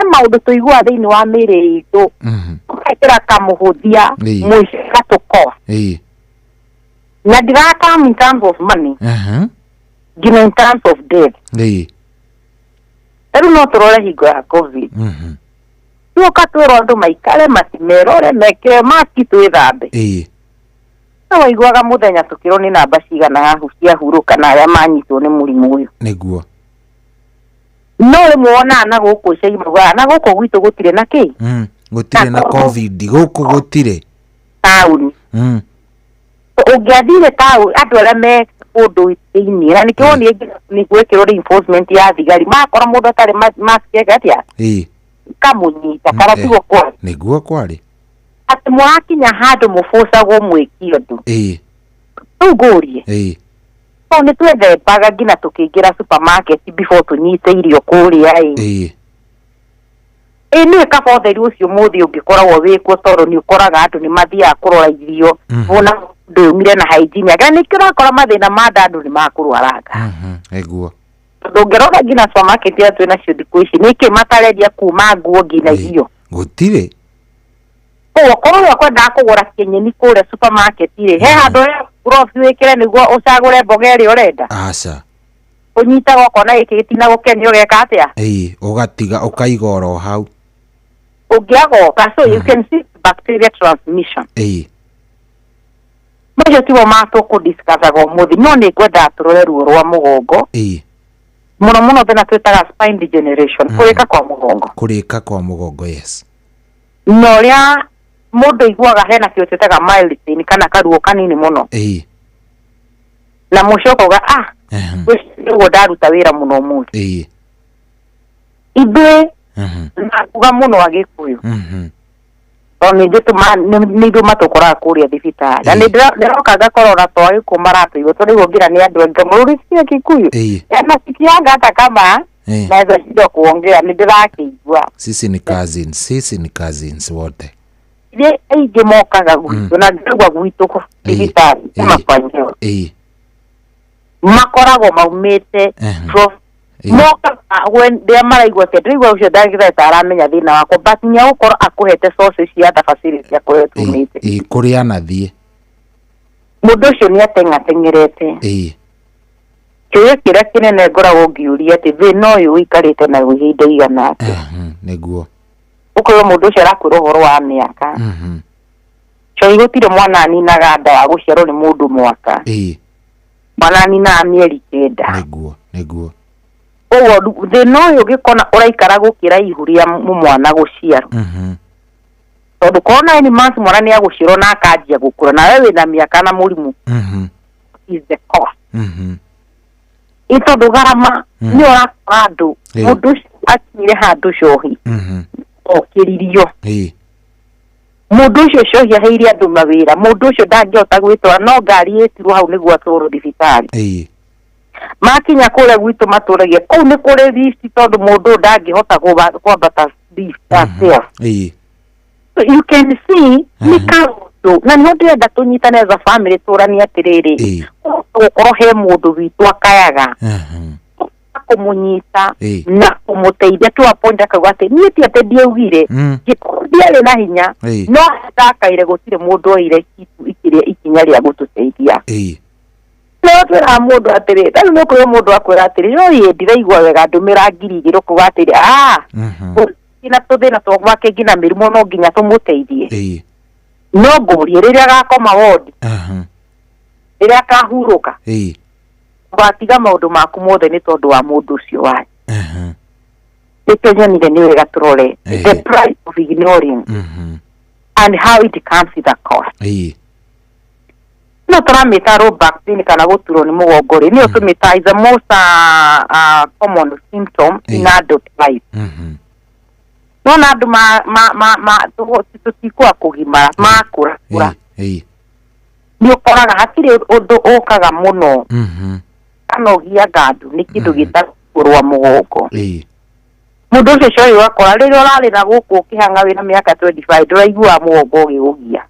maũndũ tũiguaga thĩinĩ wa mĩĩrĩ itũ, tũgekĩra kamũhũthia, mũico gatũkoa. Na ndirakam in terms of money, nginya in terms of death. Rĩu no tũrore hingo ya COVID. Tuoka twĩrwo andũ maikare matimerore mekĩre maski twĩthambe. No waiguaga mũthenya tũkĩrwo nĩ namba cigana hahu ciahurũka na arĩa manyitwo nĩ mũrimũ ũyũ. Nĩguo. No rĩmwe wonaga na gũkũ icagi maugaga na gũkũ gwitũ gũtirĩ na kĩ? Gũtirĩ na COVID gũkũ gũtirĩ. Taũni. Ũngĩathire taũni andũ arĩa me kũndũ thĩinĩ na nĩkĩo wonire nĩ gwekĩrwo reinforcement ya thigari makora mũndũ atarĩ mask eke atĩa? Kamũnyita kana tiguo kwarĩ? Nĩguo kwarĩ. Atĩ mũrakinya handũ mũbũcagwo mwĩki ũndũ. Rĩu ngũrie. Tondũ nĩ twethembaga nginya tũkĩingĩra supermarket before tũnyite irio kũrĩa ĩ. Ĩ nĩ kaba ũtheri ũcio mũthĩ ũngĩkoragwo wĩkuo tondũ nĩ ũkoraga andũ nĩ mathiaga kũrora irio ona ndũmire na hygiene yake nĩkĩo ũrakora mathĩna ma nda andũ nĩ makũrwaranga. Nĩguo. Tondũ ũngĩrora nginya supermarket iria twĩ nacio thikũ ici nĩkĩ matarendia kuma nguo nginya irio. Gũtirĩ. Koguo korwo ũrĩa ũkwendaga kũgũra kĩnyeni kũrĩa supermarket rĩ he handũ he gloves wĩkĩre nĩguo ũcagũre mboga ĩrĩa ũrenda. Aca. Ũnyitaga ũkona gĩkĩ gĩtinagũkenia ũgeka atĩa? Ũgatiga ũkaiga oro hau. Ũngĩagoka so you can see bacteria transmission. Macio timo ma tũkũdiscussaga ũmũthĩ no nĩ ngwendaga tũrore ruo rwa mũgongo. Mũno mũno thĩna twĩtaga spine degeneration, kũrĩka kwa mũgongo. Kũrĩka kwa mũgongo, yes. Na ũrĩa mũndũ aiguaga hena kĩndũ twĩtaga mild pain kana karuo kanini mũno. Na mũico ũkauga nĩguo ndaruta wĩra mũno ũmũthĩ. Ithuĩ nakuga mũno Agĩkũyũ. Tondũ nĩ ithuĩ matũkoraga kũrĩa thibitarĩ. Na nĩ ndĩroka ngakora ona to Agĩkũyũ maratũigua tondũ rĩu ngira nĩ andũ aingĩ mũrũrĩ Kikuyu. Nasikianga hata kama naweza shindwa kuongea nĩ ndĩrakĩigua. Sisi ni cousins, sisi ni cousins wote. Ithuĩ aingĩ mokaga gwitũ na ndĩraigua gwitũ thibitarĩ mabanyewe. Makoragwo maumĩte from moka when maraigua atĩ ndĩraigua ũcio ndagĩtarĩ ta aramenya thĩna wakwa but nĩ agũkorwo akũhete sources cia other facility ya kũrĩa tumĩte. Kũrĩa anathiĩ. Mũndũ ũcio nĩ ateng'ateng'erete. Kĩũria kĩrĩa kĩnene ngoragwo ngĩũria atĩ thĩna ũyũ ũikarĩte naguo ihinda igana atĩa. Nĩguo. Ũkorwo mũndũ ũcio arakwĩra ũhoro wa mĩaka. Coĩ gũtirĩ mwana aninaga nda wa gũciarwo nĩ mũndũ mwaka. Mwana aninaga mĩeri 9. Nĩguo, nĩguo. Koguo thĩna ũyũ ũngĩkona ũraikara gũkĩra ihu rĩa mwana gũciarwo. Tondũ korwo 9 months mwana nĩ agũciarwo na akanjia gũkũra na we wĩna mĩaka na mũrimũ. Is the cause. Ĩ tondũ garama nĩ ũrakora andũ mũndũ ũcio akinyire handũ cohi okĩririo. Mũndũ ũcio cohi aheire andũ mawĩra mũndũ ũcio ndangĩhota gwĩtwara no ngari ĩtirwo hau nĩguo atwarwo thibitarĩ. Makinya kũrĩa gwitũ matũragia kũu nĩ kũrĩ lift tondũ mũndũ ndangĩhota kwambata lift stairs. So you can see nĩ kaũndũ na nĩho ndĩrenda tũnyitane as a family tũranie atĩrĩrĩ gũkorwo he mũndũ witũ akayaga kũmũnyita na kũmũteithia to a point akauga atĩ niĩ ti atĩ ndiaugire ngĩkorwo ndiarĩ na hinya no ndakaire gũtirĩ mũndũ oire ikinya rĩa gũtũteithia. No twĩraga mũndũ atĩrĩ rĩu nĩ ũkũigua mũndũ akwĩra atĩrĩ ĩ ndiraigua wega ndũmĩra 2000 ũkauga atĩrĩ na tũthĩna twake nginya mĩrimũ no nginya tũmũteithie. No ngũrie rĩrĩa agakoma wodi rĩrĩa akahurũka ũgatiga maũndũ maku mothe nĩ tondũ wa mũndũ ũcio wanyu. Nĩkĩo nyonire nĩ wega tũrore the price of ignoring and how it comes with a cost. No tũramĩta low back pain kana gũturwo nĩ mũgongo rĩ nĩyo tũmĩta is the most common symptom in adult life. No na andũ tũtikũa kũgimara makũra kũra nĩ ũkoraga hatirĩ ũndũ ũkaga mũno kana ũgiaga andũ nĩ kĩndũ gĩtagwo rwa mũgongo. Mũndũ ũcio coĩ ũgakora rĩrĩa ũrarĩ na gũkũ ũkĩhang'a wĩna mĩaka 25 ndũraiguaga mũgongo ũgĩgũgia.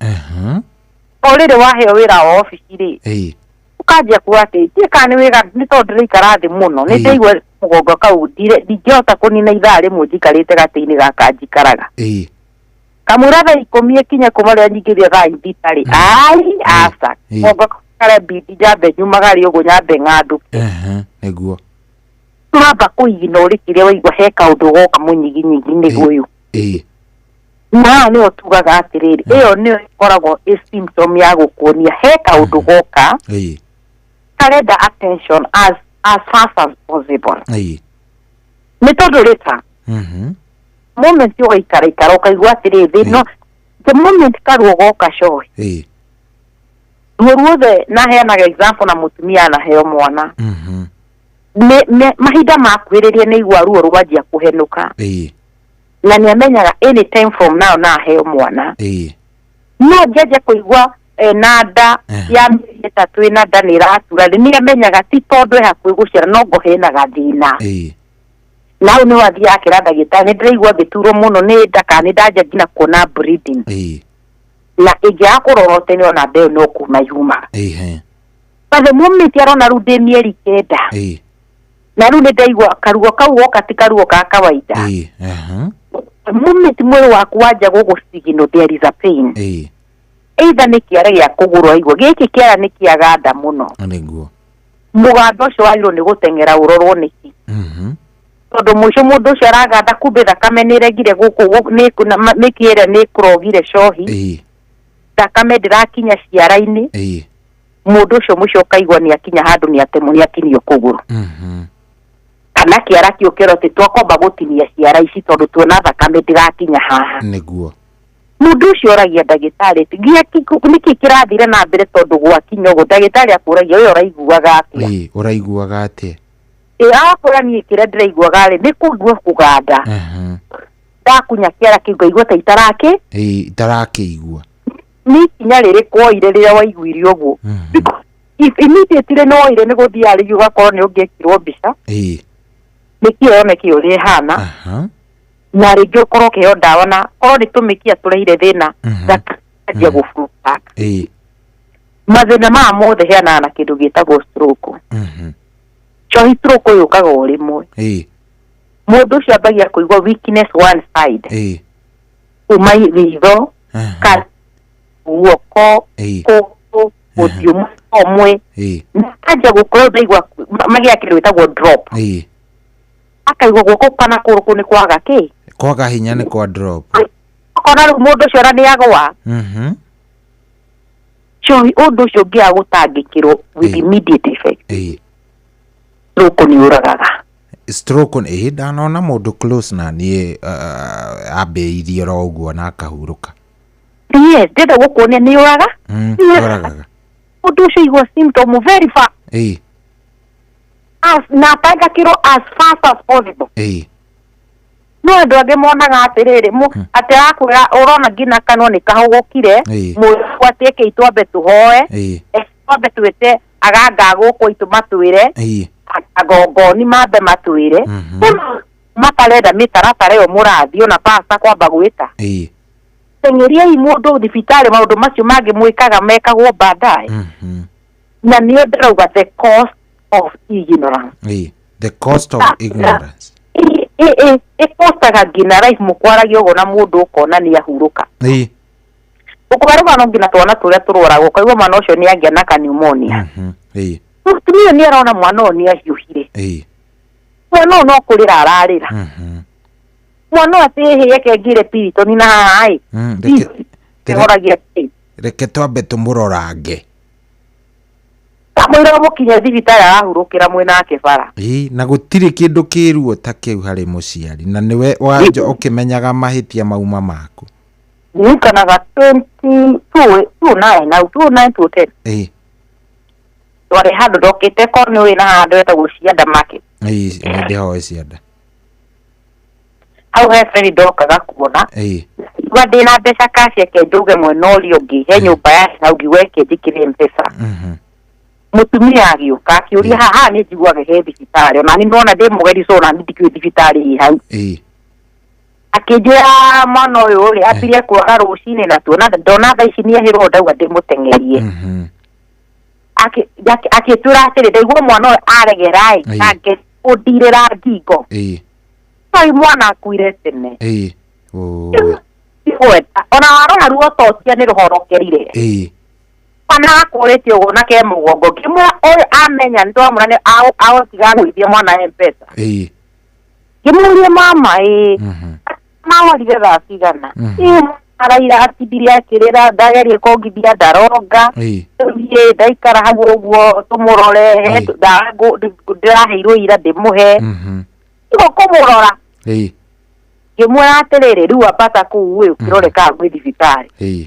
O rĩrĩ waheo wĩra wa obici rĩ ũkanjia kuga atĩ ndiũĩ kana nĩ wĩra nĩ tondũ ndĩraikara thĩ mũno nĩ ndĩraigua mũgongo kau ndingĩhota kũnina ithaa rĩmwe njikarĩte gatĩ-inĩ gaka njikaraga. Kamũira thaa 10 ĩkinye kuma rĩrĩa nyingĩria thaa 6 rĩ ai aca mũgongo kare bidi njambe nyumagare ũguo nyambe ng'andũke. Nĩguo. Turamba kũignore kĩrĩa waigua he kaũndũ goka mũnyiginyigi nĩ ũyũ. Na nĩyo tugaga atĩrĩrĩ, ĩyo nĩyo ĩkoragwo ĩ symptom ya gũkuonia he kaũndũ goka karenda attention as fast as possible. Nĩ tondũ rĩta moment ũgaikara ikara ũkaigua atĩrĩrĩ, no the moment karuo goka cohi ruo ruothe, naheanaga example na mũtumia anaheo mwana. Mahinda makuhĩrĩria nĩ igua ruo rwanjia kũhenũka. Na nĩ amenyaga any time from now na aheo mwana. No njenje kũigua na nda ya mĩeri ĩtatũ ĩna nda nĩ ĩratura, nĩ amenyaga ti tondũ ĩ hakuhĩ gũciara, no ngo hena gathĩna. Na hau nĩho athiaga akĩra ndagĩtarĩ, nĩ ndĩraigua ngĩturwo mũno nĩ nda kana nĩ ndanjia nginya kuona bleeding. Na ĩngĩaga kũrorwo tene ona nda ĩyo no kuma yumaga. But the moment arona rĩu ndĩ mĩeri 9, na rĩu nĩ ndaigua karuo kau goka ti karuo ka kawaida. The moment mwĩrĩ waku wanja gũgũsignal there is a pain. Either nĩ kĩara gĩa kũgũrũ aigua gĩkĩ kĩara nĩ kĩaganda mũno. Nĩguo. Mũganda ũcio wagĩrĩirwo nĩ gũteng'era ũrorwo nĩkĩ. Tondũ mũico mũndũ ũcio araganda kumbe thakame nĩ ĩregire gũkũ mĩkiha ĩrĩa nĩ ĩkũrogire cohi. Thakame ndĩrakinya ciara-inĩ. Mũndũ ũcio mũico ũkaigua nĩ akinya handũ nĩ atemwo nĩ atinio kũgũrũ. Kana kĩara kĩu kĩerwo atĩ twakwamba gũtinia ciara ici tondũ tuona thakame ndĩrakinya haha. Nĩguo. Mũndũ ũcio oragia ndagĩtarĩ nginya nĩkĩ kĩrathire na mbere tondũ gwakinya ũguo, ndagĩtarĩ akũragia ũyũ ũraiguaga atĩa. Ũraiguaga atĩa? Akũra niĩ kĩrĩa ndĩraiguaga rĩ nĩ kũigua kũganda. Ndakunya kĩara kĩu ngaigua ta itarakĩ. Itarakĩigua. Nĩ ikinya rĩrĩkũ woire rĩrĩa waiguire ũguo? If immediately nĩ woire nĩ gũthiĩ rĩngĩ ũgakorwo nĩ ũngĩekirwo mbica. Nĩkĩo yoneke ũrĩa ĩhana. Na rĩngĩ ũkorwo ũkĩheo ndawa na korwo nĩ tũmĩkia tũrehire thĩna thakame gũburuka. Mathĩna maya mothe heanaga na kĩndũ gĩtagwo stroke. Cohi stroke yũkaga o rĩmwe. Mũndũ ũcio ambagia kũigua weakness one side. Kuma ritho kana guoko, kũgũrũ, ũthiũ ũmwe. Na anjia gũkorwo ndaigua magĩa kĩndũ gĩtagwo drop. Akaigua guoko kana kũgũrũ kũu nĩ kwaga kĩ? Kwaga hinya nĩ kwa drop. Okona rĩu mũndũ ũcio ona nĩ agwa. Cohi ũndũ ũcio ũngĩaga gũtangĩkĩrwo with immediate effect. Stroke nĩ ũragaga. Stroke nĩ ndanona mũndũ close na niĩ ambĩrĩirie oro ũguo na akahurũka. Yes, ndĩrenda gũkuonia nĩ ũraga. Ũragaga. Mũndũ ũcio igua symptom very fast. Na atangĩkĩrwo as fast as possible. No andũ angĩ monaga atĩrĩrĩ, atĩ arakwĩra ũrona nginya kanua nĩ kahũgũkire, mũndũ atĩ eke twambe tũhoe, twambe twĩte aganga gũkũ itũ matwĩre, agongoni mambe matwĩre, matarenda mĩtaratara ĩyo mũrathiĩ ona pasta kwamba gwĩta. Teng'eriai mũndũ thibitarĩ, maũndũ macio mangĩ mwĩkaga mekagwo baadaye. Na nĩyo ndĩrauga the cost of ignorance. The cost of ignorance. Ĩkostaga nginya life mũkwaragia ũguo na mũndũ ũkona nĩ ahurũka. Ũkũhe rũgano nginya twana tũrĩa tũrwaragwo, ũkaigua mwana ũcio nĩ agĩa na pneumonia. Mũtumia nĩ arona mwana ũyũ nĩ ahiũhire. Mwana ũyũ no kũrĩra ararĩra. Mwana ũyũ atĩ hĩ eke ngire Piriton na haha ĩ. Reke twambe tũmũrorange. Kamũira mũkinye thibitarĩ arahurũkĩra mwĩnake bara. Na gũtirĩ kĩndũ kĩruo ta kĩu harĩ mũciari, na nĩwe wanja ũkĩmenyaga mahĩtia mauma maku. Ndirikanaga 2009 na 2009 2010. Twarĩ handũ ndokĩte korwo nĩ ũĩ na handũ hetagwo Cianda Market. Nĩ ndĩhoe Cianda. Hau he friend ndokaga kuona. Igua ndĩna mbeca cash eke njuge mwena ũrĩa ũngĩ he nyũmba ya hau ngiuga eke njĩkĩre M-Pesa. Mũtumia agĩũka akĩũria haha nĩ njiguaga he thibitarĩ, ona niĩ ndona ndĩ mũgeni so ona niĩ ndikĩũĩ thibitarĩ ĩ hau. Akĩnjĩra mwana ũyũ rĩ ambirie kũrwara rũcinĩ na tuona ndona thaa ici nĩ ahĩrwo ndauga ndĩmũteng'erie. Akĩtwĩra atĩrĩ ndaigua mwana ũyũ aregera ĩ nake ũndirĩra ngingo. Kai mwana akuire tene. Ona warora ruo ta ũcio nĩ rũhorokerire. Mwana akũrĩte ũguo na ke mũgongo ngĩmwĩra ũyũ amenya nĩ twamwĩra nĩ agotiga gũithia mwana M-Pesa. Ngĩmũria mama ĩ mawarire thaa cigana ĩ araira atindire akĩrĩra ndagerie kongithia ndaronga thiĩ ndaikara hau ũguo tũmũrore ndĩraheirwo ira ndĩmũhe igo kũmũrora ngĩmwĩra atĩrĩrĩ rĩu ambata kũu ĩ ũkĩrore kana gwĩ thibitarĩ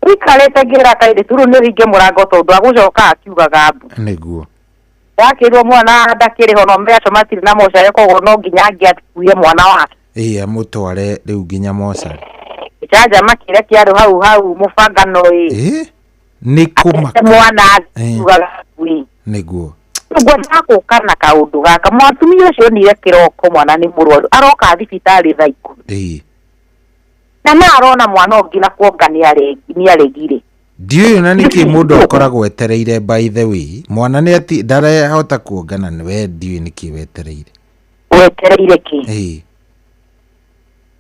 wikarĩte ngĩra kairĩtu rĩu nĩ ũhinge mũrango tondũ agũcoka akiugaga mbu nĩguo ndakĩrwo mwana ndakĩrĩ ho no me acio matirĩ na mocarĩ koguo no nginya angĩakuire mwana wake amũtware rĩu nginya mocarĩ gĩcanjama kĩrĩa kĩarĩ hau hau mũbangano ĩ nĩ kũmaka mwana akiugaga mbu nĩguo ngwendaga gũka na kaũndũ gaka mũtumia ũcio onire kĩroko mwana nĩ mũrwaru aroka thibitarĩ thaa 10 na na arona mwana ũngĩ na kuonga nĩ aregire ndiũĩ na nĩkĩ mũndũ akoragwo etereire by the way mwana nĩ ati ndarahota kuongana we ndiũĩ nĩkĩ wetereire wetereire kĩ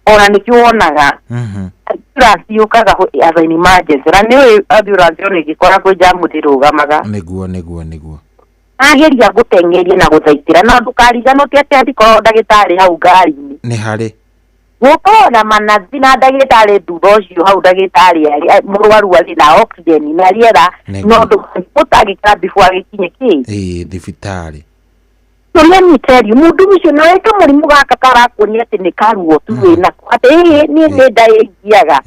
ona nĩkĩo wonaga ambulance yũkaga as an emergency na nĩũĩ ambulance ona ĩngĩkora kwĩ jamu ndĩrũgamaga nĩguo nĩguo nĩguo ageria gũteng'eria na gũthaitĩra na ndũkariganwo ti atĩ angĩkorwo ndagĩtarĩ hau ngari-inĩ nĩ harĩ gũkorwo na manathi na ndagĩtarĩ thutha ũcio hau ndagĩtarĩ arĩ mũrwaru arĩ na oxygen na rĩera no ũtangĩkĩra before agĩkinye kĩ thibitarĩ so let me tell you mũndũ ũcio na wĩka mũrimũ gaka karakuonia atĩ nĩ karuo tu wĩnako atĩ ĩĩ niĩ nĩ nda ĩngiaga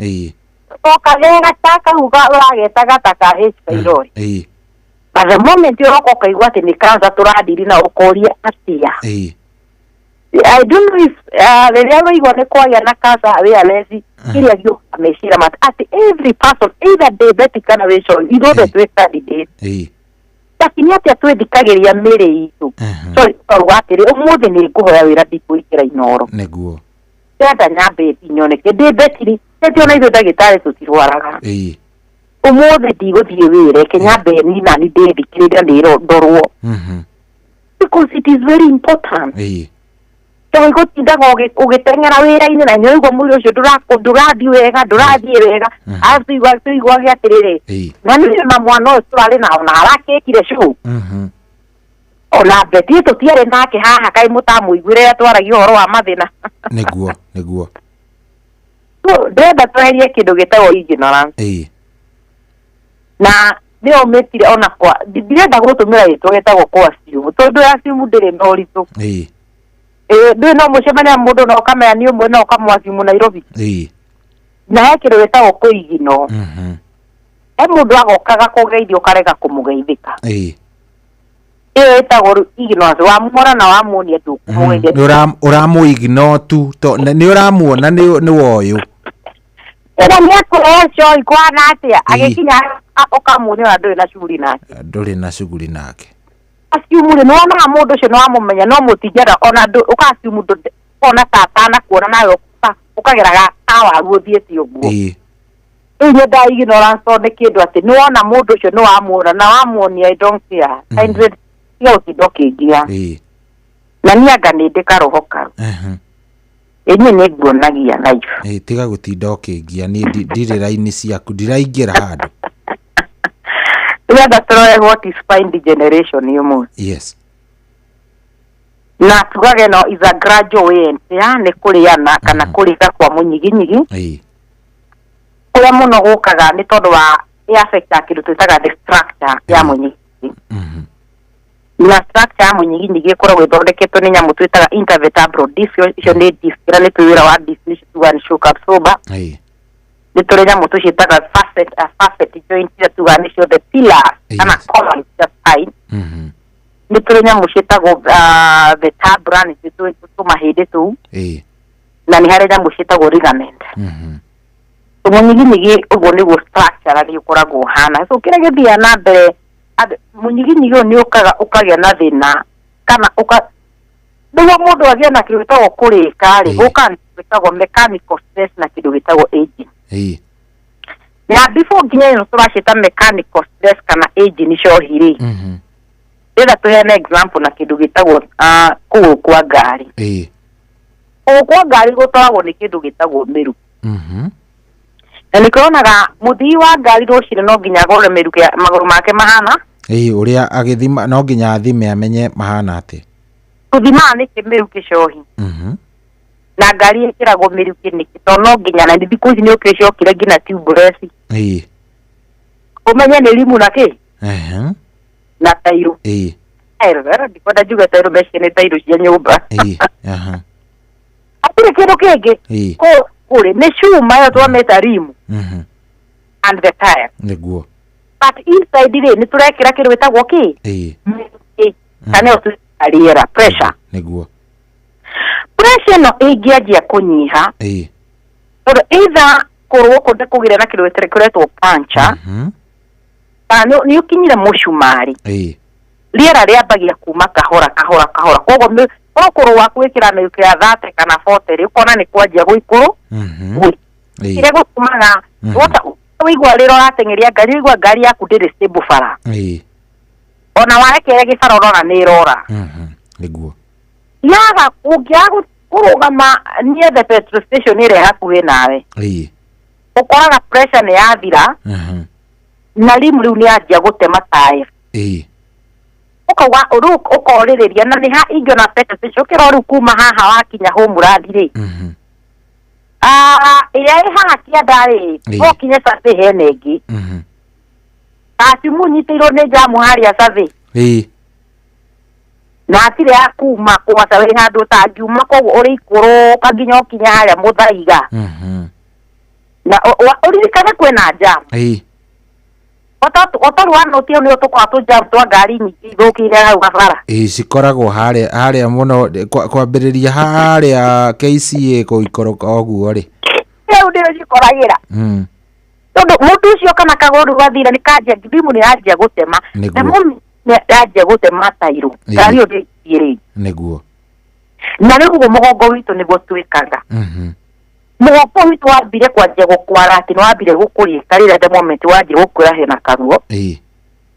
okagega ta kau ũragetaga ta ka H pylori but the moment ũroka ũkaigua atĩ nĩ cancer tũradiri na ũkoria atĩa I don't know if rĩrĩa waigua nĩ kwagĩa na cancer awareness kĩrĩa gĩũkaga meciria mata atĩ every person either diabetic kana wĩ cori ithuothe twĩ candidate lakini atĩa twĩthikagĩria mĩrĩ itũ sorry ũkauga atĩrĩ ũmũthĩ nĩ ngũhoya wĩra ndikũingĩra Inooro nĩguo ndĩrenda nyambe nyoneke ndĩ betiri teti ona ithuĩ ndagĩtarĩ tũtirwaraga ũmũthĩ ndigũthiĩ wĩra reke nyambe niĩ nani ndĩthikĩrĩria ndorwo because it is very important tondũ gũtindaga ũgĩteng'era wĩra-inĩ na nĩũraigua mwĩrĩ ũcio ndũrathiĩ wega ndũrathiĩ wega arabu tũiguage atĩrĩrĩ na nĩ na mwana ũyũ tũrarĩ na ona arakĩkire show ona Beti tũtiarĩ nake haha kaĩ mũtamũiguire twaragia ũhoro wa mathĩna nĩguo nĩguo ndĩrenda tweherie kĩndũ gĩtagwo ignorance na nĩyo mĩtire ona kwa ndirenda gũtũmĩra gĩtwa gĩtagwo kwa assume tondũ assume ndĩrĩ na ũritũ ndũĩ no mũcemania mũndũ na ũkamenya nĩ ũmwe na ũkamwacimu Nairobi na he kĩndũ gĩtagwo kũigino he mũndũ agokaga kũgeithio ũkarega kũmũgeithĩka ĩyo ĩtagwo ignorance wamuona na wamuonia ndũkũmũgeithia ũramũignore tu nĩ ũramuona nĩ woyũ ĩra nĩ akũrehe coĩ kwana atĩa agĩkinya ũkamuonia ona ndũrĩ na shughuli nake ndũrĩ na shughuli nake assume nĩ wonaga mũndũ ũcio nĩ wamũmenya no mũtingĩenda ona ũka-assume ona ta atanakuona nawe ũkageraga kawaru ũthiĩte ũguo rĩu nyendaga ignorance tondũ nĩ kĩndũ atĩ nĩ wona mũndũ ũcio nĩ wamuona na wamuonia I don't care tiga gũtinda ũkĩngia na niĩ anga nĩ ndĩ karoho kau ĩniĩ nĩ nguonagia life tiga gũtinda ũkĩngia niĩ ndirĩ raini ciaku ndiraingĩra handũ ndĩrenda tũrore what is spine degeneration ũmũthĩ yes na tugage no is a gradual way and tear nĩ kũrĩana kana kũrĩka kwa mũnyiginyigi kũrĩa mũno gũkaga nĩ tondũ wa ĩ-affectaga kĩndũ twĩtaga the structure ya mũnyiginyigi na structure ya mũnyiginyigi ĩkoragwo ĩthondeketwo nĩ nyamũ twĩtaga intervertebral disc icio nĩ disc ĩrĩa nĩ tũĩ wĩra wa disc nĩcio tugaga nĩ shock absorber nĩ tũrĩ nyamũ tũciĩtaga facet joint iria tugaga nĩcio the pillars kana columns cia spine nĩ tũrĩ nyamũ ciĩtagwo vertebra nĩcio tũmahĩndĩ tũu na nĩ harĩ nyamũ ciĩtagwo ligament mũnyiginyigi ũguo nĩguo structure nĩ ũkoragwo ũhana so kĩrĩa gĩthiaga na mbere mũnyiginyigi ũyũ nĩ ũkaga ũkagĩa na thĩna kana ũka nĩguo mũndũ agĩe na kĩndũ gĩtagwo kũrĩka rĩ gũkaga gĩtagwo mechanical stress na kĩndũ gĩtagwo aging na before nginya ĩno tũraciĩta mechanical stress kana aging cohi rĩ ndĩrenda tũheane example na kĩndũ gĩtagwo kũgũrũ kwa ngari kũgũrũ kwa ngari gũtwaragwo nĩ kĩndũ gĩtagwo mĩrukĩ Na nĩkĩo wonaga mũthii wa ngari rũcinĩ no nginya agũre mĩrukĩ magũrũ make mahana. Ĩĩ, ũrĩa agĩthima no nginya athime amenye mahana atĩ. Tũthimaga nĩkĩ mĩrukĩ cohi? Na ngari ĩkĩragwo mĩrukĩ nĩkĩ? Tondũ no nginya, na thikũ ici nĩ ũkĩcokire nginya tubeless. Ũmenye nĩ rimu na kĩ? Na tairũ. Tairũ, ndikwenda njuge tairũ, meciria nĩ tairũ cia nyũmba. Ĩĩ, aha. Hatirĩ kĩndũ kĩngĩ. Kũrĩ nĩ cuma ĩyo twamĩta rimu and the tire. Nĩguo. But inside rĩ, nĩ tũrekĩra kĩndũ gĩtagwo kĩ? Mĩrukĩ. Kana ĩyo twĩtaga rĩera, pressure. Nĩguo. Pressure ĩno ĩngĩanjia kũnyiha, tondũ either kũrũ gũkũ kũgĩre na kĩndũ kĩretwo puncture, kana nĩ ũkinyire mũcumarĩ, rĩera rĩambagia kuma kahora kahora kahora. Koguo kũrũ gwaku wĩkĩra mĩrukĩ ya 30 kana 40 rĩ, ũkona nĩ kwanjia gũikũrũ. Kĩrĩa gũtũmaga wĩigua rĩrĩa ũrateng'eria ngari, wĩigua ngari yaku ndĩrĩ stable bara. Ona warekereria gĩbara ũrona nĩ ĩrora. Nĩguo. Yaga ũngĩaga kũrũgama near the petrol station ĩrĩa hakuhĩ nawe, ũkoraga pressure nĩ yathira na rimu rĩu nĩ yanjia gũtema taya. Ũkauga rĩu ũkorĩrĩria na nĩ ha ingĩona petrol station, ũkĩrora rĩu kuma haha wakinya Homeland rĩ, ĩrĩa ĩ haha kĩanda rĩ, ũkinye Survey hena ĩngĩ. Kasimu nyitĩirwo nĩ jamu harĩa Survey. Na hatirĩ ya kuma kũmaca wĩ handũ ũtangiuma, koguo ũrĩikũrũka nginya ũkinye harĩa Mũthaiga. Na ũririkane kwĩna jam. Otaru wa noti nĩ tũkoragwo tũ jam twa ngari nyingĩ ithũkĩire hau gabara. Ĩĩ, cikoragwo harĩa harĩa mũno kwambĩrĩria harĩa KCA gũikũrũka ũguo rĩ. Rĩu nĩyo cikoragĩra. Tondũ mũndũ ũcio kana kagũrũ gathira nĩ kanjia, thimu nĩ yanjia gũtema. Na mũndũ nĩ yanjia gũtema tairũ. Ngari ĩyo ndĩthiĩ rĩngĩ. Nĩguo. Na rĩu ũguo mũgongo witũ nĩguo twĩkaga. Mũgongo witũ wambire kwanjia gũkwara atĩ nĩ wambire gũkũrĩka rĩrĩa the moment wanjia gũkwĩra hena karuo.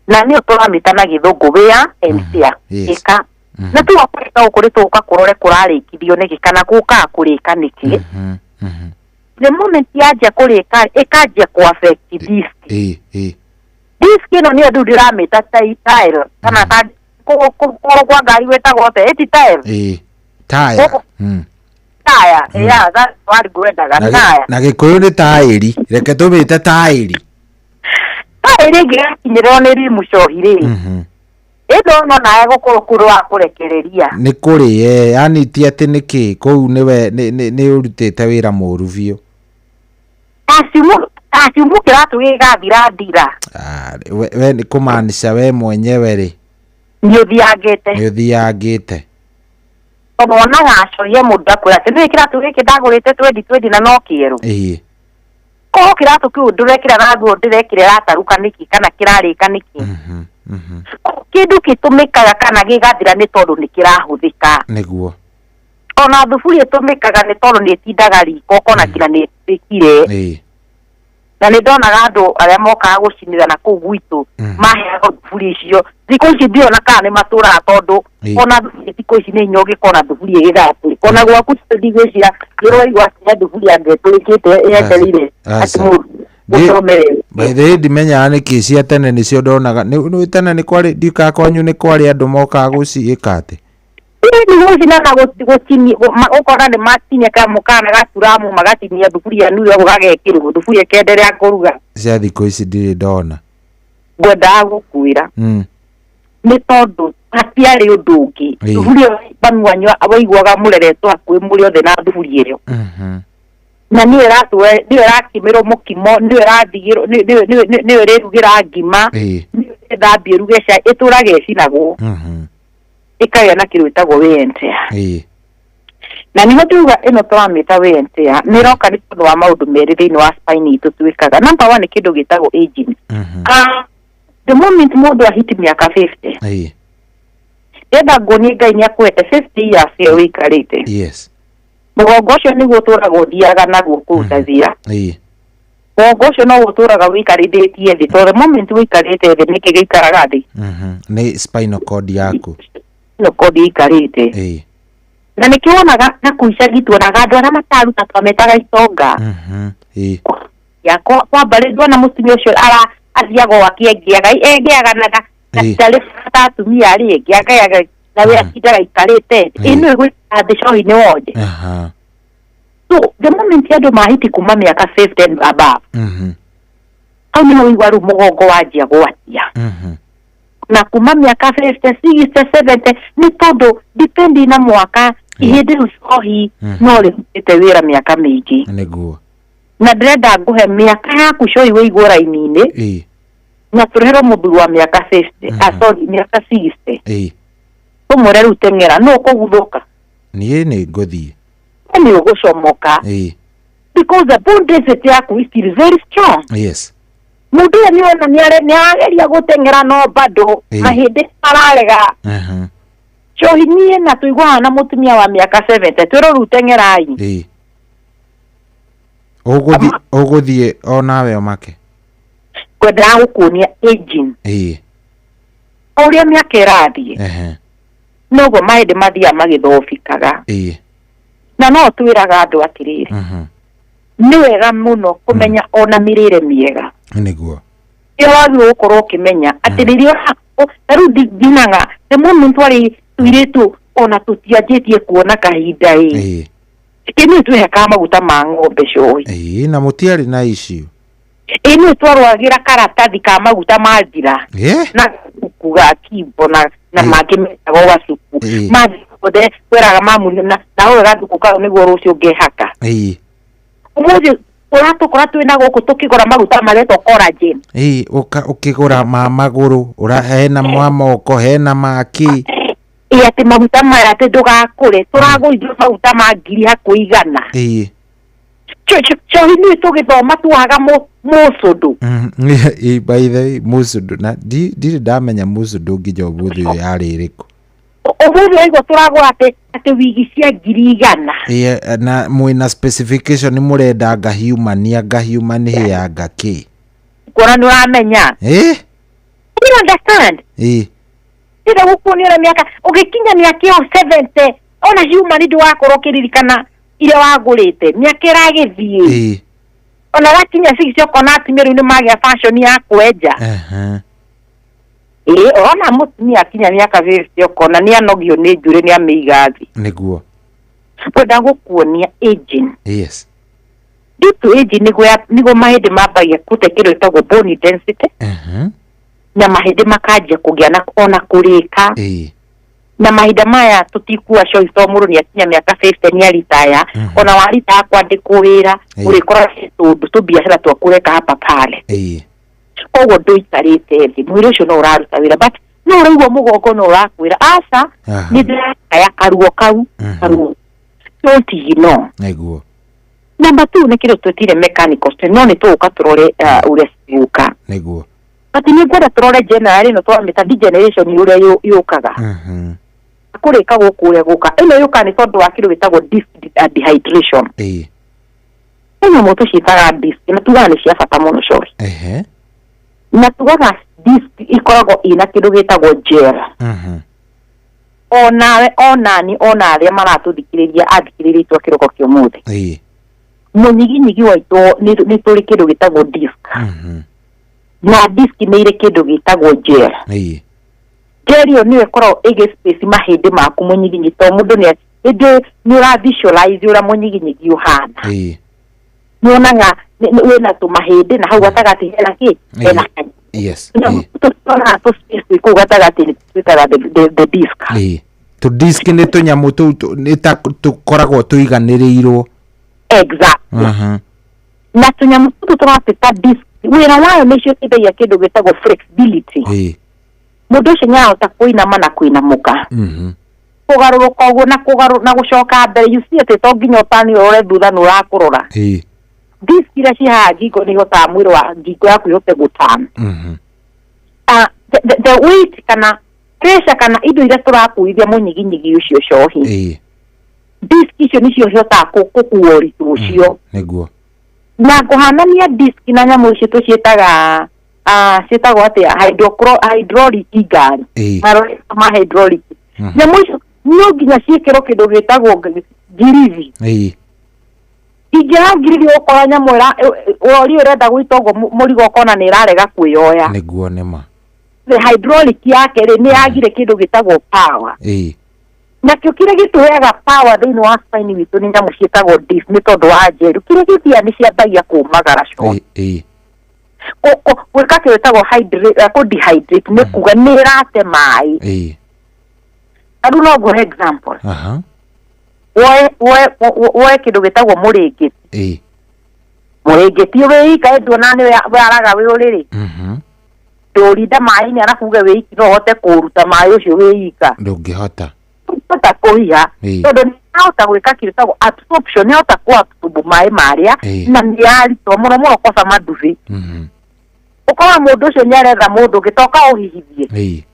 Na nĩyo tũramĩta na gĩthũngũ wear and tear. Ĩka. Na tuga kũrĩka gũkũ nĩ tũgũka kũrore kũrarĩkithio nĩkĩ kana gũkaga kũrĩka nĩkĩ. The moment yanjia kũrĩka, ĩkanjia kũ affect disc. Disc ĩno nĩyo rĩu ndĩramĩta tile kana kũgũrũ kwa ngari gwĩtagwo atĩa? Ĩti tile. Taya. Taya, yeah, that's what ngwendaga, taya. Na gĩkũyũ nĩ taĩri, reke tũmĩte taĩri. Taĩri ĩngĩgakinyĩrwo nĩ rimu cohi rĩ, ĩno no nawe gũkorwo kũrĩ wa kũrekereria. Nĩ kũrĩ, yani ti atĩ nĩ kĩ, kũu nĩwe nĩ ũrutĩte wĩra mũru biũ. Asimu kĩratũ gĩgathira thira. We nĩ kũmaanisha we mwenyewe rĩ. Nĩ ũthiangĩte. Nĩ ũthiangĩte. Tondũ wonaga acoria mũndũ akwĩra atĩ nĩũĩ kĩratũ gĩkĩ ndagũrĩte 2020 na no kĩerũ. Koguo kĩratũ kĩu ndũrekĩra na nguo ndĩrekĩra ĩratarũka nĩkĩ kana kĩrarĩka nĩkĩ. Kĩndũ gĩtũmĩkaga kana gĩgathira nĩ tondũ nĩ kĩrahũthĩka. Nĩguo. Ona thuburia ĩtũmĩkaga nĩ tondũ nĩ ĩtindaga riko ũkona nginya nĩ ĩtũrĩkire. Na nĩ ndonaga andũ arĩa mokaga gũcinĩra na kũu gwitũ maheagwo thuburia icio. Thikũ ici ndiona kana nĩ matũraga tondũ ona thuburia thikũ ici nĩ hinya ũngĩkona thuburia ĩgĩgatũrĩka. Ona gwaku ndigwĩciria nĩ ũraigua atĩ thuburia ĩngĩtũrĩkĩte yetereire atĩ mũndũ ũcomerere. By the way, ndimenyaga nĩkĩ cia tene nĩcio ndonaga. Nĩ tene nĩ kwarĩ, ndiũkaga kwanyu nĩ kwarĩ andũ mokaga gũciĩka atĩ. Nĩ gũcina na gũtinia, ũkona nĩ matinia kamũkana gaturamu magatinia thuburia nũ ĩyo gagekĩrwo thuburia ĩkenderea kũruga. Cia thikũ ici ndirĩ ndona. Ngwendaga gũkwĩra. Nĩ tondũ hatiarĩ ũndũ ũngĩ. Thuburia ĩyo mami wanyu waiguaga mũreretwo hakuhĩ mũrĩ othe na thuburia ĩyo. Na nĩyo nĩyo ĩrakimĩrwo mũkimo, nĩyo ĩrathigĩrwo, nĩyo ĩrĩrugĩra ngima, nĩyo ĩthambia ĩruge cai, ĩtũraga ĩcinagwo. Ĩkagĩa na kĩndũ gĩtagwo wear and tear. Na nĩho tuga ĩno tũramĩta wear and tear, nĩ ĩroka nĩ tondũ wa maũndũ merĩ thĩinĩ wa spine itũ twĩkaga. Number one nĩ kĩndũ gĩtagwo aging. The moment mũndũ ahiti mĩaka 50. Ndĩrenda nguonie Ngai nĩ akũhete 50 years ĩyo wĩikarĩte. Mũgongo ũcio nĩguo ũtũraga ũthiaga naguo kũruta wĩra. Mũgongo ũcio no ũtũraga wĩikarĩtie thĩ, tondũ the moment wĩikarĩte thĩ nĩkĩ gĩikaraga thĩ? Nĩ spinal cord yaku. Spinal cord ĩikarĩte. Na nĩkĩo wonaga na kũu icagi tuonaga andũ arĩa mataruta twametaga itonga. Atĩa kwa mbarĩ ndona mũtumia ũcio ara athiaga o akĩengeaga engeaga na ndarĩ bata atumia arĩa angĩ angeaga na we atindaga aikarĩte ĩno ĩgwĩka thĩ cohi nĩ wonje. So the moment andũ mahiti kuma mĩaka 50 and above, hau nĩho ũigua rĩu mũgongo wanjia gwatia. Na kuma mĩaka 50, 60, 70 nĩ tondũ dipendi na mwaka ihĩndĩ rĩu cohi no rĩrutĩte wĩra mĩaka mĩingĩ. Nĩguo. Na ndĩrenda ngũhe mĩaka yaku cohi wĩigwo raini-inĩ na tũreherwo mũthuri wa mĩaka 50, sorry, mĩaka 60. Tũmwĩre rĩu teng'era no ũkũguthũka. Niĩ nĩ ngũthiĩ. Nĩ ũgũcomoka. Because the bone density yaku is still very strong. Yes. Mũndũ ũyũ nĩona nĩarageria gũteng'era no bado mahĩndĩ mararega. Cohi niĩ na tũiguaga na mũtumia wa mĩaka 70 twĩrwo rĩu teng'erai. Ũgũthiĩ o nawe ũmake. Ngwendaga gũkuonia aging. O ũrĩa mĩaka ĩrathiĩ noguo mahĩndĩ mathiaga magĩthobikaga. Na no twĩraga andũ atĩrĩrĩ, nĩ wega mũno kũmenya ona mĩrĩre mĩega. Nĩguo. Nĩ wagĩrĩirwo gũkorwo ũkĩmenya atĩ rĩrĩa ta rĩu ndinaga the moment twarĩ tũirĩtu ona tũtianjĩtie kuona kahinda ĩ. Ĩ nĩ twĩhakaga maguta ma ng'ombe cohi. Na mũtiarĩ na issue. Ĩ nĩ twarwagĩra karatathi ka maguta ma njira na gacuku ga kimbo na mangĩ metagwo gacuku. Mathi kwĩraga mamu na ũyũ gathuku kau nĩguo rũciũ ngehaka. Ũmũthĩ ũratũkora twĩna gũkũ tũkĩgũra maguta maretwo collagen. Ũkĩgũra ma magũrũ, hena ma moko, hena ma kĩ. Ĩ atĩ maguta maya atĩ ndũgakũre, tũragũrithio maguta ma ngiri hakuhĩ igana. Cohi nĩ tũgĩthoma tuohaga mũcũndũ. By the way, mũcũndũ na ndirĩ ndamenya mũcũndũ nginya ũmũthĩ ũyũ yarĩ ĩrĩkũ. Ũmũthĩ waigua tũragũra atĩ wigi cia 100,000. Na mwĩna specification mũrenda anga human anga human hair anga kĩ. Kuona nĩ ũramenya. You understand? Ndĩrenda gũkuonia ũrĩa mĩaka ũgĩkinya mĩaka ĩyo 70 ona human ndũgakorwo ũkĩririkana iria wagũrĩte mĩaka ĩragĩthiĩ. Ona gakinya 60 ũkona atumia rĩu nĩ magĩa fashion ya kwenja. Ona mũtumia akinya mĩaka 50 ũkona nĩ anogio nĩ njuĩrĩ nĩ amĩiga thĩ. Nĩguo. Kwenda gũkuonia aging. Yes. Due to aging nĩguo mahĩndĩ mambagia kũte kĩndũ gĩtagwo bone density. Na mahĩndĩ makanjia kũgĩa na ona kũrĩka. Na mahinda maya tũtikua cohi to mũndũ nĩ akinya mĩaka 50 nĩ aritaya. Ona waritaya kwandĩkwo wĩra ũrĩkora tũndũ tũbiacara twaku ũreka hapa pale. Koguo ndũikarĩte thĩ mwĩrĩ ũcio no ũraruta wĩra but no ũraigua mũgongo no ũrakwĩra aca nĩ ndĩrakaya karuo kau karuo don't you know. Nĩguo. Number 2 nĩ kĩndũ twĩtire mechanical strain no nĩ tũgũka tũrore ũrĩa cigũka. Nĩguo. But nĩ ngwenda tũrore general ĩno twamĩta degeneration ũrĩa yũkaga. Kũrĩka gũkũ ũrĩa gũka ĩno yũkaga nĩ tondũ wa kĩndũ gĩtagwo disc dehydration. Ĩno nyamũ tũciĩtaga disc na tugaga nĩ cia bata mũno cohi. Na tugaga disc ikoragwo ĩna kĩndũ gĩtagwo gel. Onawe onani ona arĩa maratũthikĩrĩria athikĩrĩria itwa kĩroko kĩa ũmũthĩ. Mũnyiginyigi waitũ nĩ tũrĩ kĩndũ gĩtagwo disc. Na disc nĩ irĩ kĩndũ gĩtagwo gel. Gel ĩyo nĩyo ĩkoragwo ĩgĩ space mahĩndĩ maku mũnyiginyi to mũndũ nĩ ĩndĩ nĩ ũra visualize ũrĩa mũnyiginyigi ũhana. Nĩ wonaga wĩna tũmahĩndĩ na hau gatagatĩ hena kĩ? Hena kanyamũ. Yes. Tũroraga tũ space kũu gatagatĩ twĩtaga the disc. Tũ disc nĩ tũnyamũ tũu nĩ ta tũkoragwo tũiganĩrĩirwo. Exactly. Na tũnyamũ tũtũ tũratwĩta disc wĩra wayo nĩcio ĩteithagia kĩndũ gĩtagwo flexibility. Mũndũ ũcio nĩarahota kũinama na kũinamũka. Kũgarũrũka ũguo na gũcoka mbere you see atĩ to nginya ũtani ũrore thutha nĩ ũrakũrora. Disc iria ciĩ haha ngingo nĩ ihotaga mwĩrĩ wa ngingo yaku ĩhote gũturn. The weight kana pressure kana indo iria tũrakuithia mũnyiginyigi ũcio cohi. Disc icio nĩcio ihotaga gũkua ũritũ ũcio. Nĩguo. Na ngũhanania disc na nyamũ icio tũciĩtaga ciĩtagwo atĩa hydraulic ngari. Marori ma hydraulic. Nyamũ icio no nginya ciĩkĩrwo kĩndũ gĩtagwo ngirithi. Ingĩoya ngiriri ũkora nyamũ ũrori ũrenda gwĩta ũguo mũrigo ũkona nĩ ĩrarega kwĩyoya. Nĩguo nĩma. The hydraulic yake rĩ nĩ yagire kĩndũ gĩtagwo power. Nakĩo kĩrĩa gĩtũheaga power thĩinĩ wa spine witũ nĩ nyamũ ciĩtagwo disc nĩ tondũ wa njeru. Kĩrĩa gĩthia nĩ ciambagia kũmagara coa. Gwĩka kĩndũ gĩtagwo kũ-dehydrate nĩ kuga nĩ ĩrate maĩ. Ta rĩu no ngũhe example. Woe kĩndũ gĩtagwo mũrĩngĩti. Mũrĩngĩti wĩ ika nduona nĩ waraga wĩ ũrĩrĩ. Ndũrinda maĩ-inĩ arabu uge wĩ iki no ũhote kũruta maĩ ũcio wĩ ika. Ndũngĩhota. Ndũngĩhota kũhiha. Tondũ nĩ ahota gwĩka kĩndũ gĩtagwo absorption, nĩ ahota kũ-absorb maĩ marĩa na nĩ yaritwo mũno mũno koca mandubi. Ũkora mũndũ ũcio nĩ aretha mũndũ ũngĩ toka ũhihithie.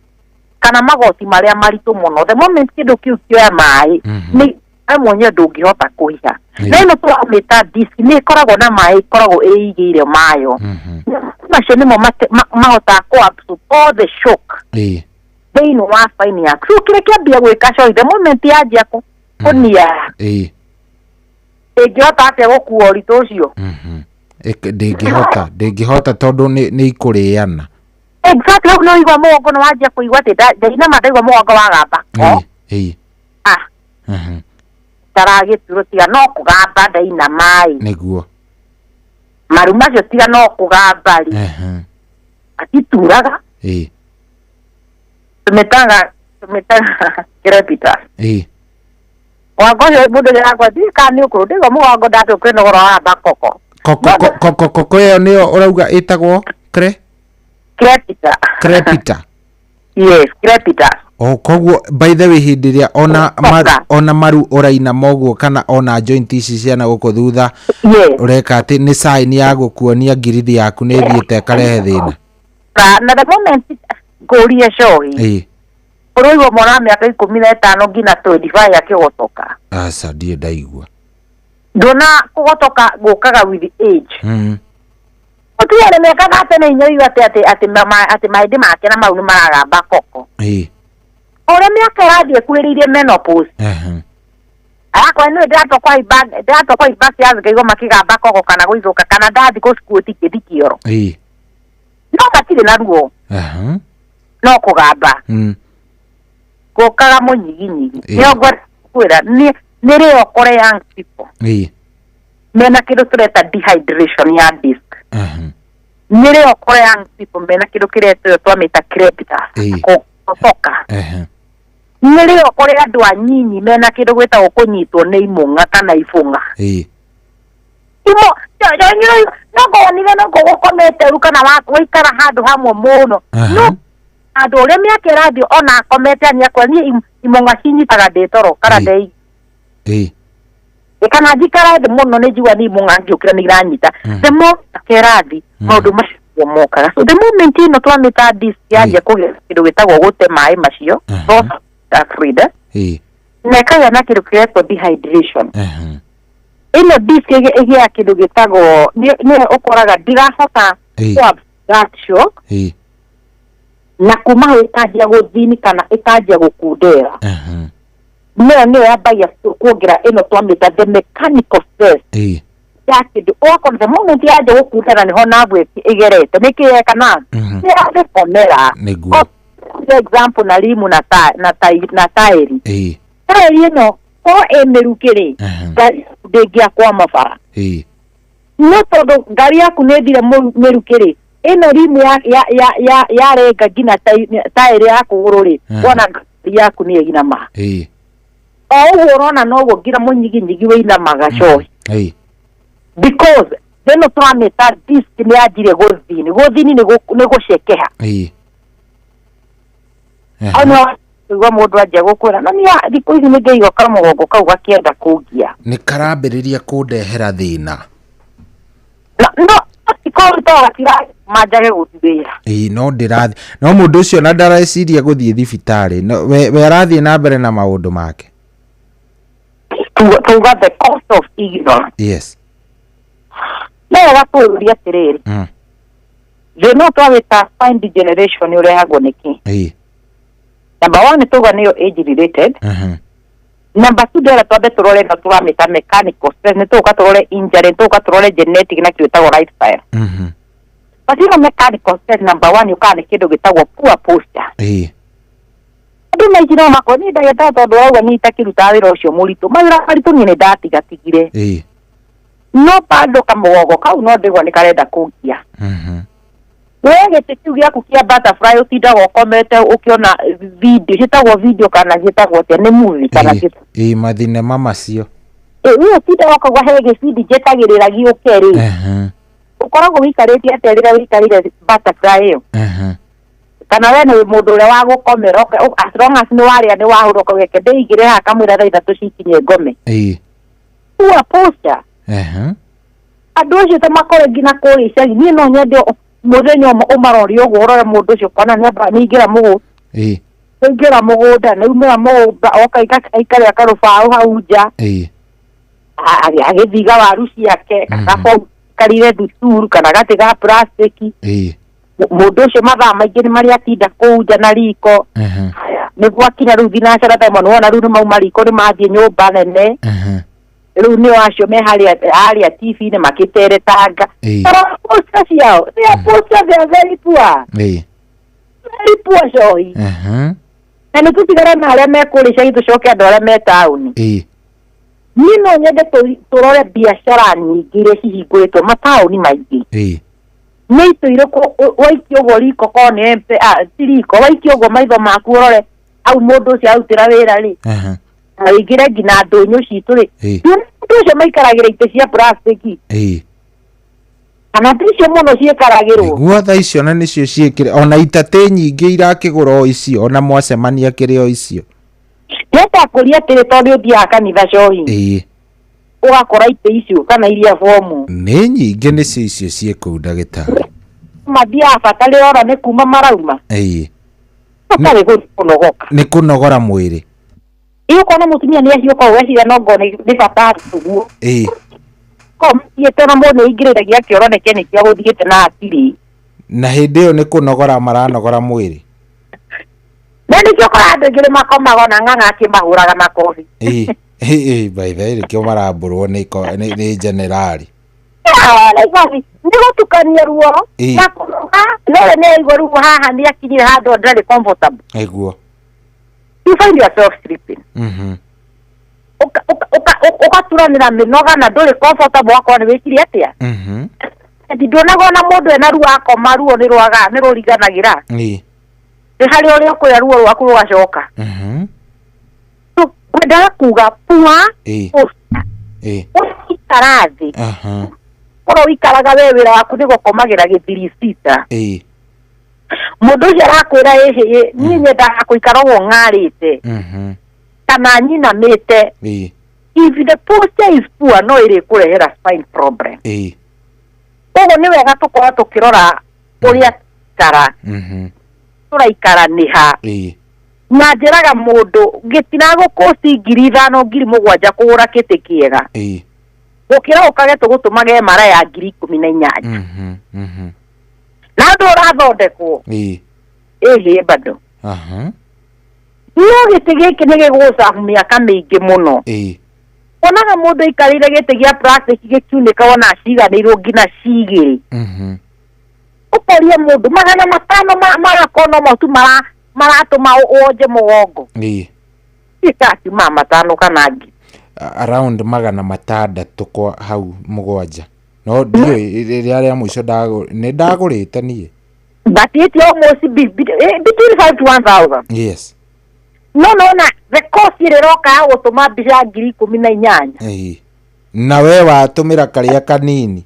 Kana magoti marĩa maritũ mũno. The moment kĩndũ kĩu kĩoya maĩ nĩ mwenyewe ndũngĩhota kũhiha. Na ĩno tũramĩta disc nĩ ĩkoragwo na maĩ ĩkoragwo ĩigĩire mayo. Macio nĩmo mahotaga kũ-absorb all the shock thĩinĩ wa spine yaku. So kĩrĩa kĩambia gwĩka coĩ the moment yanjia kũniara ĩngĩhota atĩa gũkua ũritũ ũcio? Ndĩngĩhota tondũ nĩ ikũrĩana. Exactly, hau nĩ ũigua mũgongo nĩ wanjia kũigua atĩ ndainama ndaigua mũgongo wagamba. Taragĩturwo tiga no kũgamba ndainama ĩ. Nĩguo. Maru macio tiga no kũgamba rĩ. Atituraga. Tũmĩtaga crepitus. Mũgongo ũcio mũndũ nĩarakwa ndiũĩ kana nĩ ũkũrũ ndaigua mũgongo ndathiĩ kwĩnogora wamba koko. Koko koko ĩyo nĩyo ũrauga ĩtagwo Crepita. Crepita. Yes, crepitus. Oh, koguo by the way hĩndĩ ĩrĩa ona maru ũrainama ũguo kana ona joint ici ciana gũkũ thutha ũreka atĩ nĩ sign ya gũkuonia ngiridi yaku nĩ ĩthiĩte ĩkarehe thĩna. Na the moment ngũrie cohi. Ũraigua mwana wa mĩaka 15 nginya 25 akĩgotoka. Aca ndirĩ ndaigua. Ndona kũgotoka gũkaga with age. Mũtumia nĩ mĩaka thate nĩ inya ũigua atĩ mahĩndĩ make na mau nĩ maragamba koko. Ũrĩa mĩaka ĩrathiĩ ĩkuhĩrĩirie menopause. Arakorwo nĩ ndĩratwa kũhaimba ciathi ngaigua makĩgamba koko kana gũithũka kana ndathiĩ gũsquat ngĩthiĩ kĩoro. No matirĩ na ruo. No kũgamba. Gũkaga mũnyiginyigi. Nĩyo ngwenda kwĩra nĩ rĩo ũkore young people. Mena kĩndũ tũreta dehydration ya disc. Nĩ rĩo ũkore young people mena kĩndũ kĩretwo twamĩta crepitus. Kũgotoka. Nĩ rĩo ũkore andũ anyinyi mena kĩndũ gwĩtagwo kũnyitwo nĩ imũng'a kana ibũng'a. No ngwonire no ngũgũkomete rĩu kana waikara handũ hamwe mũno. No andũ ũrĩa mĩaka ĩrathiĩ ona akomete aniakwa niĩ imũng'a cinyitaga ndĩ toro kana ndĩ kana njikara thĩ mũno nĩ njigua nĩ imũng'a ngĩũkĩra nĩ iranyita. The more mĩaka ĩrathiĩ maũndũ macio mokaga. So the moment ĩno twamĩta disc yanjia kũgĩa kĩndũ gĩtagwo gũte maĩ macio fluid na ĩkagĩa na kĩndũ kĩretwo dehydration. Ĩno disc ĩgĩa kĩndũ gĩtagwo nĩ ũkoraga ndirahota kũ that shock na kuma hau ĩkanjia gũthini kana ĩkanjia gũkundera. Nĩyo nĩyo yambagia kuongerera ĩno twamĩta the mechanical stress ya kĩndũ ũgakora the moment yanjia gũkundera nĩho nerve ĩgerete nĩkĩ yeka nerve nĩ yagĩkomera. Nĩguo. Example na rimu na taĩri. Taĩri ĩno korwo ĩ mĩrukĩ rĩ ngari ndĩngĩakwama bara. No tondũ ngari yaku nĩ ĩthire mĩrukĩ rĩ ĩno rimu yarenga nginya taĩri ya kũgũrũ rĩ wona ngari yaku nĩ ĩinama. O ũguo ũrona noguo nginya mũnyiginyigi wĩinamaga cohi. Because ĩno tũramĩta disc nĩ yanjirie gũthini. Gũthini nĩ gũcekeha. Ona igua mũndũ anjia gũkwĩra na niĩ thikũ ici nĩ ngĩigua kamũgongo kau gakĩenda kũngia. Nĩ karambĩrĩria kũndehera thĩna. No manjage gũthiĩ wĩra. No ndĩrathiĩ no mũndũ ũcio na ndareciria gũthiĩ thibitarĩ we arathiĩ na mbere na maũndũ make. Tuga the cost of ignorance. Yes. No gatũria atĩrĩrĩ. Thĩna twawĩta spine degeneration ũrehagwo nĩkĩ? Number 1 tuga nĩyo age related. Number 2 ndĩrenda twambe tũrore na tũramĩta mechanical stress, nĩ tũgũka tũrore injury, nĩ tũgũka tũrore genetic na kĩndũ gĩtagwo lifestyle. But ĩno mechanical stress number 1 yũkaga nĩ kĩndũ gĩtagwo poor posture. Andũ maingĩ no makorwo niĩ ndagĩtarĩ tondũ ũrauga niĩ itakĩrutaga wĩra ũcio mũritũ, mawĩra maritũ niĩ nĩ ndatigatigire. No bado kamũgongo kau no ndĩgwa nĩ karenda kũngia. We gĩtĩ kĩu gĩaku kĩa butterfly ũtindaga ũkomete ũkĩona video, ciĩtagwo video kana ciĩtagwo atĩa, nĩ movie kana Ĩĩ mathinema macio. We ũtindaga ũkauga he gĩbindi njetagĩrĩra gĩũke rĩ. Ũkoragwo wĩikarĩte atĩa rĩrĩa wĩikarĩire butterfly ĩyo? Kana we nĩ mũndũ ũrĩa wa gũkomera, as long as nĩ warĩa nĩ wahũra ũkauga reke ndĩigĩre haha kamũira thaa 3 cikinye ngome. Poor posture. Andũ acio ta makore nginya kũrĩa icagi, niĩ no nyende mũthenya ũmwe ũmarore ũguo ũrore mũndũ ũcio ũkona nĩ aingĩra mũgũnda. Aingĩra mũgũnda, nĩ aumĩra mũgũnda, oka aikarĩra karũbaũ hau nja. Agĩthiga waru ciake, gakabomu karire thukuru kana gatĩ ga plastic. Mũndũ ũcio mathaa maingĩ nĩ marĩa atinda kũu nja na riko. Nĩguo akinya rĩu thinacara ta ĩmwe, nĩwona rĩu nĩ mauma riko nĩ mathiĩ nyũmba nene. Rĩu nĩo acio me harĩa TV-inĩ makĩteretanga. Tondũ posture ciao, their posture, they are very poor. Very poor cohi. Na nĩ tũtigane na arĩa me kũrĩa icagi tũcoke andũ arĩa me taũni. Niĩ no nyende tũrore biacara nyingĩ iria cihingũrĩtwo mataũni maingĩ. Nĩ itũ irĩkũ waikia ũguo riko korwo nĩ MP, ti riko, waikia ũguo maitho maku ũrore hau mũndũ ũcio arutĩra wĩra rĩ. Na wĩingĩre nginya ndũnyũ citũ rĩ. Ndũnyũ ũcio maikaragĩra itĩ cia plastiki. Kana ti icio mũno ciĩkaragĩrwo. Guo thaa icio na nĩcio ciĩkĩre ona itatĩ nyingĩ irakĩgũra o icio ona mwacemania kĩrĩ o icio. Ndĩrenda kũria atĩrĩ tondũ ũthiaga kanitha cohi. Ũgakora itĩ icio kana iria bomu. Nĩ nyingĩ nĩcio icio ciĩ kũu ndagĩtarĩ. Mathiaga bata rĩora nĩ kuma marauma. Hatarĩ gũthiĩ kũnogoka. Nĩ kũnogora mwĩrĩ. Ĩ ũkona mũtumia nĩ ahiũka ũgeciria no ngoo nĩ bata ũguo. Ko mathiĩte na mũndũ nĩ aingĩrĩragia kĩoro nĩkĩ nĩkĩo gũthiĩte na hatirĩ. Na hĩndĩ ĩyo nĩ kũnogora maranogora mwĩrĩ. Na nĩkĩo ũkoraga andũ aingĩ nĩ makomaga ona ng'ang'a akĩmahũraga makobi. By the way nĩkĩo marambũrwo nĩ generali. Nĩ gũtukania ruo na kũnoga, no we nĩ aigua ruo haha nĩ akinyire handũ ndarĩ comfortable. Aiguo. You find yourself sleeping. Ũgaturanĩra mĩnoga na ndũrĩ comfortable wakorwo nĩ wĩkire atĩa. Nduonaga ona mũndũ ena ruo akoma ruo nĩ rwaga nĩ rũriganagĩra. Nĩ harĩ ũrĩa ũkũrĩa ruo rwaku rũgacoka. Ngwendaga kuga poor posture. Ũikara thĩ. Korwo ũikaraga we wĩra waku nĩ gũkomagĩra gĩthiri sita. Mũndũ ũcio arakwĩra ĩhĩ niĩ nyendaga gũikara ũguo ng'arĩte. Kana nyinamĩte. If the posture is poor no ĩrĩkũrehera spine problem. Koguo nĩ wega tũkorwo tũkĩrora ũrĩa tũikara. Tũraikara nĩ ha. Na njĩraga mũndũ gĩtinagũkũci 5,000 7,000 kũgũra kĩtĩ kĩega. Gũkĩra ũkage tũgũtũmage mara ya 18,000. Na andũ ũrathondekwo. Ĩhĩ bado. No gĩtĩ gĩkĩ nĩ gĩgũca mĩaka mĩingĩ mũno. Onaga mũndũ aikarĩire gĩtĩ gĩa plastic gĩkiunĩka ona aciganĩirwo nginya cigĩrĩ. Ũkoria mũndũ 500 marakorwo no mo tu maratũma wonje mũgongo. Ĩkakiuma 500 kana ngiri. Around 600 kwa hau 7. No ndiũĩ rĩrĩa rĩa mũico nĩ ndagũrĩte niĩ. But it almost between 5 to 1,000. Yes. No na the cost ĩrĩroka ya gũtũma mbica 18,000. Na we watũmĩra karĩa kanini.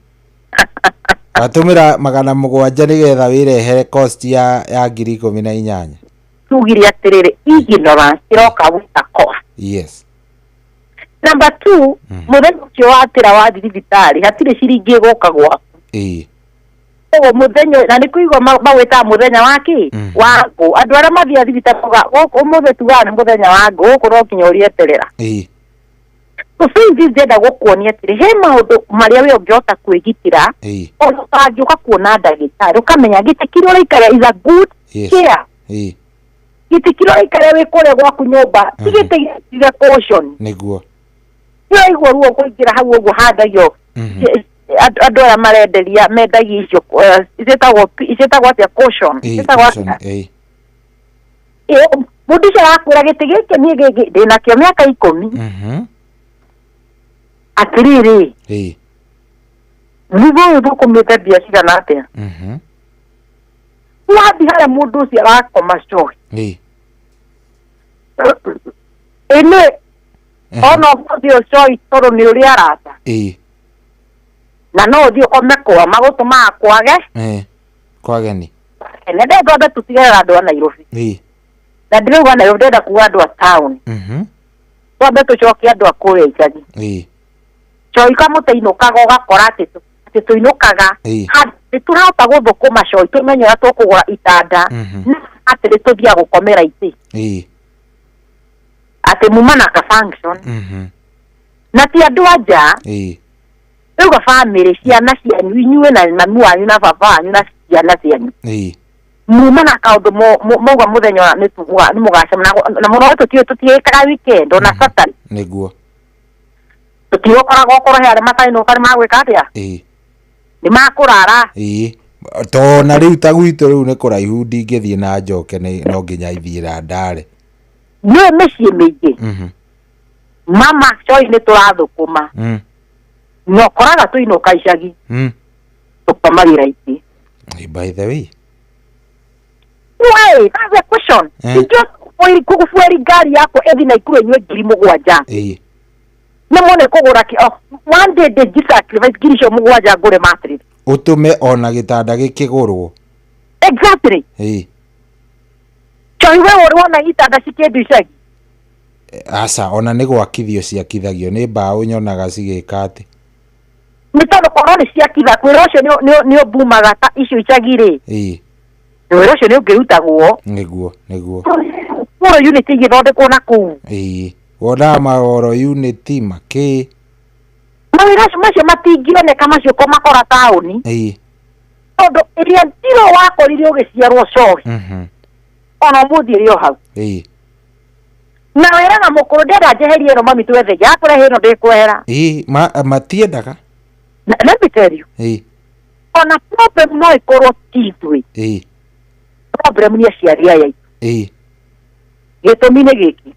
Watũmĩra 700 nĩgetha wĩrehere cost ya 18,000. Tugire atĩrĩrĩ ignorance ĩroka with a cost. Yes. Number 2, mũthenya ũcio watĩra wathiĩ thibitarĩ hatirĩ ciringi ĩgũka gwaku. Koguo mũthenya na nĩ kũigua mawĩtaga mũthenya wa kĩ? Wa ngũ. Andũ arĩa mathiaga thibitarĩ maugaga gũkũ ũmũthĩ tugaga nĩ mũthenya wa ngũ, gũkũ no nginya ũrĩeterera. So since ndĩrenda gũkuonia atĩrĩ he maũndũ marĩa we ũngĩhota kwĩgitĩra ona ũtangĩũka kuona ndagĩtarĩ ũkamenya gĩtĩ kĩrĩa ũraikara is a good chair. Gĩtĩ kĩrĩa ũraikara wĩ kũrĩa gwaku nyũmba ti gĩtĩ gĩtire caution. Nĩguo. Ũraigua ruo kũingĩra hau ũguo handagio andũ arĩa marenderia mendagia icio ciĩtagwo atĩa caution ciĩtagwo atĩa? Mũndũ ũcio arakwĩra gĩtĩ gĩkĩ niĩ gĩkĩ ndĩnakĩo mĩaka 10. Atĩrĩrĩ, nĩguo ũyũ thũkũmĩte mbia cigana atĩa? Wathiĩ harĩa mũndũ ũcio arakoma cohi ĩnĩ ona ũmũthĩ ũcio tondũ nĩ ũrĩ arata na no ũthiĩ ũkome kwa magũtũmaga kwage kwageni na ndenda twambe tũtigere andũ a Nairobi na ndĩrauga Nairobi ndĩrenda kuga andũ a town twambe tũcokie andũ a kũrĩa icagi cohi kamũtĩ-inũkaga ũgakora atĩ tũinũkaga nĩ tũrahota gũthũkũma cohi tũmenye ũrĩa tũkũgũra itanda na atĩ nĩ tũthiaga gũkomera itĩ atĩ muma na ka function na ti andũ a nja rĩu ga family ciana cianyu inyuĩ na mami wanyu na baba wanyu na ciana cianyu muma na kaũndũ mauga mũthenya nĩ mũgacemana na mũno tũtiĩkaga weekend ona Saturday nĩguo tũtigũkoragwo okorwo he arĩa matainũka nĩ magwĩka atĩa nĩ makũrara to na rĩu ta gwitũ rĩu nĩ kũraihu ndingĩthiĩ na njoke no nginya ithiĩ ndare nĩ mĩciĩ mĩingĩ mama cohi nĩ tũrathũkũma no koraga tũinũka icagi tũkomagĩra itĩ. By the way, wait, that's a question. Ingĩ ngari yakwa ĩthi Naikuru ĩnyue 7,000 nĩ mone kũgũra one day ndĩngi sacrifice 7,000 ngũre mattress ũtũme ona gĩtanda gĩkĩgũrwo. Exactly. Cohi we ũrĩ wona itanda cikĩendio icagi? Aca, ona nĩ gwakithio ciakithagio nĩ mbaũ nyonaga cigĩka atĩ nĩ tondũ korwo nĩ ciakitha wĩra ũcio nĩ ũmbumaga ta icio icagi rĩ wĩra ũcio nĩ ũngĩrutagwo nĩguo nĩguo Moro unit igĩthondekwo na kũu wonaga maworo unit makĩ mawĩra macio matingĩoneka macio ko makora taũni tondũ ĩrĩa ndirũ wakorire ũgĩciarwo cohi ona ũmũthĩ ĩrĩ o hau na wĩra na mũkũrũ ndĩrenda njeherie ĩno mami twethe yakũrehe ĩno ndĩkwehera matiendaga. Let me tell you, ona problem no ĩkorwo ti ithuĩ, problem nĩ aciari aya aitũ. Gĩtũmi nĩ gĩkĩ,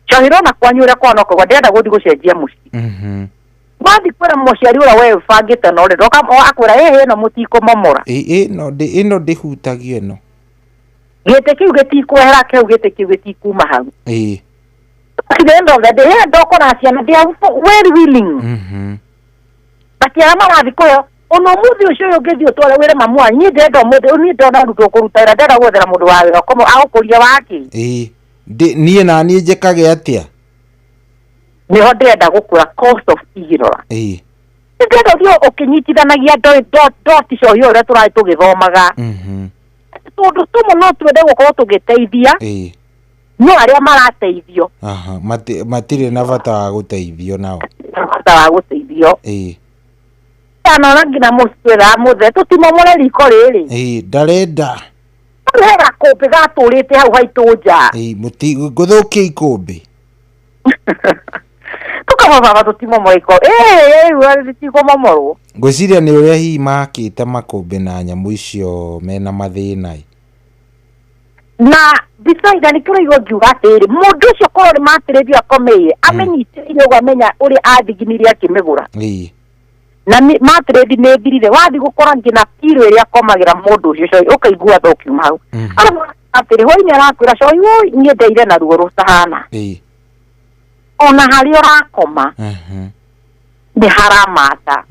cohi rona kwanyu ũrĩa kwana ũkauga ndĩrenda gũthiĩ gũcenjia mũciĩ wathiĩ kwĩra mũciari ũrĩa we ũbangĩte na ũrĩa akwĩra ĩhĩ ĩno mũtikũmomora ĩno ndĩhutagio ĩno gĩtĩ kĩu gĩtikwehera kĩu gĩtĩ kĩu gĩtikuma hau. At the end of the day ndokora ciana they are very willing but arĩa marathiĩ kũheo ona ũmũthĩ ũcio ũyũ ũngĩthiĩ ũtware wĩre mamu wanyu niĩ ndĩrenda ũmũthĩ niĩ ndona rutwo kũruta wĩra ndĩrenda gwethera mũndũ wa wĩra agũkũria wake niĩ na niĩ njĩkage atĩa nĩho ndĩrenda gũkũra cost of ignorance. Ndĩrenda ũthiĩ ũkĩnyitithanagia doti cohi ũrĩa tũrarĩ tũgĩthomaga tondũ tũmwe no twende gũkorwo tũgĩteithia no arĩa marateithio matirĩ na bata wa gũteithio nao bata wa gũteithio anona nginya mũciĩ mũthe tũtimomore riko rĩrĩ ndarenda he gakũmbĩ gatũrĩte hau haitũ nja ngũthũkia ikũmbĩ tũkaba baba tũtimomore iko rĩtikũmomorwo. Ngwĩciria nĩ ũrĩa hihi makĩte makũmbĩ na nyamũ icio mena mathĩna na beside na nĩkĩo ũraigua ngiuga atĩrĩ mũndũ ũcio korwo nĩ mattress akomeire amenyitĩrĩire ũguo amenya ũrĩa athiginirie akĩmĩgũra na mattress nĩ ĩthirire wathiĩ gũkora nginya kiro ĩrĩa akomagĩra mũndũ ũcio cohi ũkaigua tha ũkiuma hau atĩrĩ hwainĩ arakwĩra cohi ũi niĩ ndeire na ruo rũtahana ona harĩa ũrakoma nĩ haramata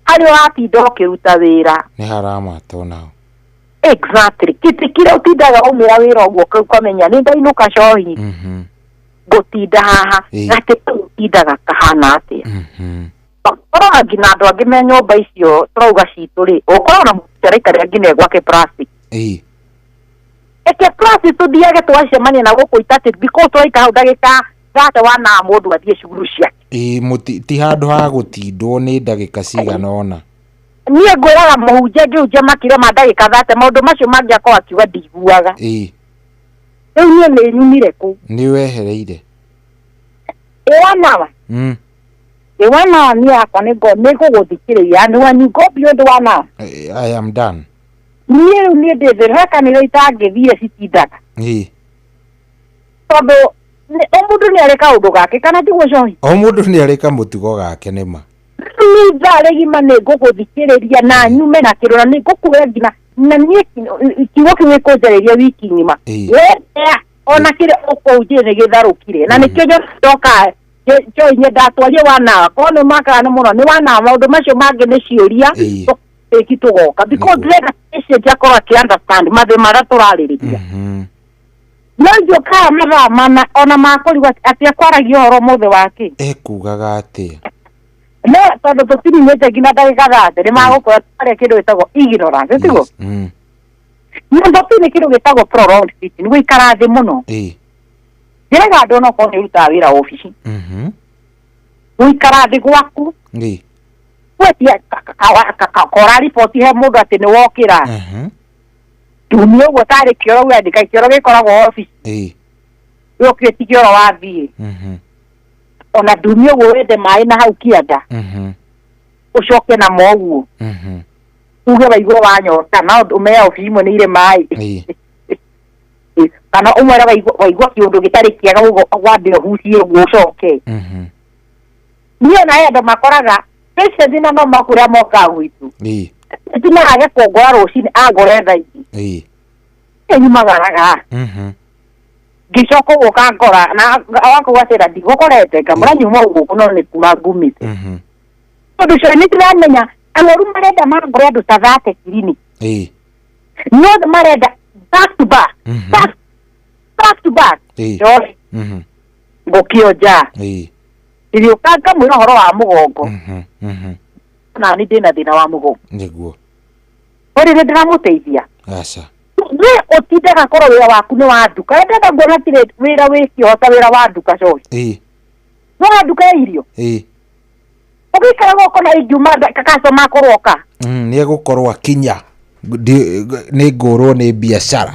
harĩa ũratinda ũkĩruta wĩra nĩ haramata onao. Exactly. Gĩtĩ kĩrĩa ũtindaga ũmĩra wĩra ũguo ũkamenya nĩ ndainũka cohi ngũtinda haha gatĩ kau ũtindaga kahana atĩa ũkoraga nginya andũ angĩ me nyũmba icio tũrauga citũ rĩ ũkoragwo na mũndũ araikara nginya gwake plastic eke plastic tũthiage tũgacemania na gũkũ itatĩ because tũraikara hau ndagĩka thate wana mũndũ athiĩ cukuru ciake ti handũ ha gũtindwo nĩ ndagĩka cigana ũna niĩ ngwĩraga mũhunjia ngĩhunjia makĩria ma ndagĩka thate maũndũ macio mangĩ akorwo akiuga ndiguaga Rĩu niĩ nĩ nyumire kũu. Nĩ wehereire. Ĩwanawa. Ĩwanawa niĩ yakwa nĩ ngũgũthikĩrĩria and when you go beyond 1 hour. I am done. Niĩ rĩu niĩ ndĩ thĩ he kanitha itangĩthiĩ citindaga. Tondũ o mũndũ nĩ arĩ kaũndũ gake kana tiguo cohi? O mũndũ nĩ arĩ kamũtugo gake nĩ ma. Niĩ ithaa rĩgima nĩ ngũgũthikĩrĩria na nyume na kĩrora nĩ ngũkuoya nginya na niĩ kiugo kĩu gĩkũnjarĩria wiki ng'ima. Wendea ona kĩrĩa ũkũnjĩra nĩ gĩtharũkire na nĩkĩo njoka njoi nyendatwarie wanawa korwo nĩ makaga nĩ mũno nĩ wanawa maũndũ macio mangĩ nĩ ciũria tũki tũgoka because ndĩrenda patient akorwo akĩ understand mathĩna marĩa tũrarĩrĩria. No njũkaga mathaa mana ona makũrigwo atĩ akwaragia ũhoro ũmũthĩ wake. Ekugaga atĩa? No tondũ tũtininĩte nginya ndagĩka 30 nĩ magũkorwo twarĩa kĩndũ gĩtagwo ignorance tiguo? Number 2 nĩ kĩndũ gĩtagwo prolonged sitting, gũikara thĩ mũno. Njĩraga andũ onokorwo nĩ ũrutaga wĩra obici. Gũikara thĩ gwaku. Wetia kora riboti he mũndũ atĩ nĩ wokĩra. Tumia ũguo tarĩ kĩoro wandĩka kĩoro gĩkoragwo obici. We ũkĩtie kĩoro wathiĩ. Ona ndumia ũguo wende maĩ na hau kĩanda. Ũcoke na moguo. Uge waigua wanyota na ũmere obici imwe nĩ irĩ maĩ. Kana ũmwĩre waigua kĩũndũ gĩtarĩ kĩega ũguo wambe ũhutie ũguo ũcoke. Niĩ ona he andũ makoraga patient na no makũrĩa mokaga gwitũ. Tina age kũngora rũcinĩ angore thaa ici. Nyumagaraga. Ngĩcoka gũka ngora na agakorwo atĩra ndigũkorete ngamũra nyuma gũkũ no nĩ kuma ngumĩte. Tondũ ũcio nĩ ndĩramenya arwaru marenda mangore andũ ta 30 clinic. No marenda back to back. Back to back. Ngũkĩonja. Ndĩrĩũka ngamwĩra ũhoro wa mũgongo. Na nĩ ndĩna thĩna wa mũgongo. Nĩguo. Ũrĩ nĩ ndĩramũteithia. Aca. We ũtindaga korwo wĩra waku nĩ wa nduka. Ndenda nguona hatirĩ wĩra wĩkĩhota wĩra wa nduka cohi. No wa nduka ya irio. Ũgĩikara gũkũ na ingiuma customer akorwo oka. Nĩ egũkorwo akinya. Nĩ ngũrwo nĩ biacara.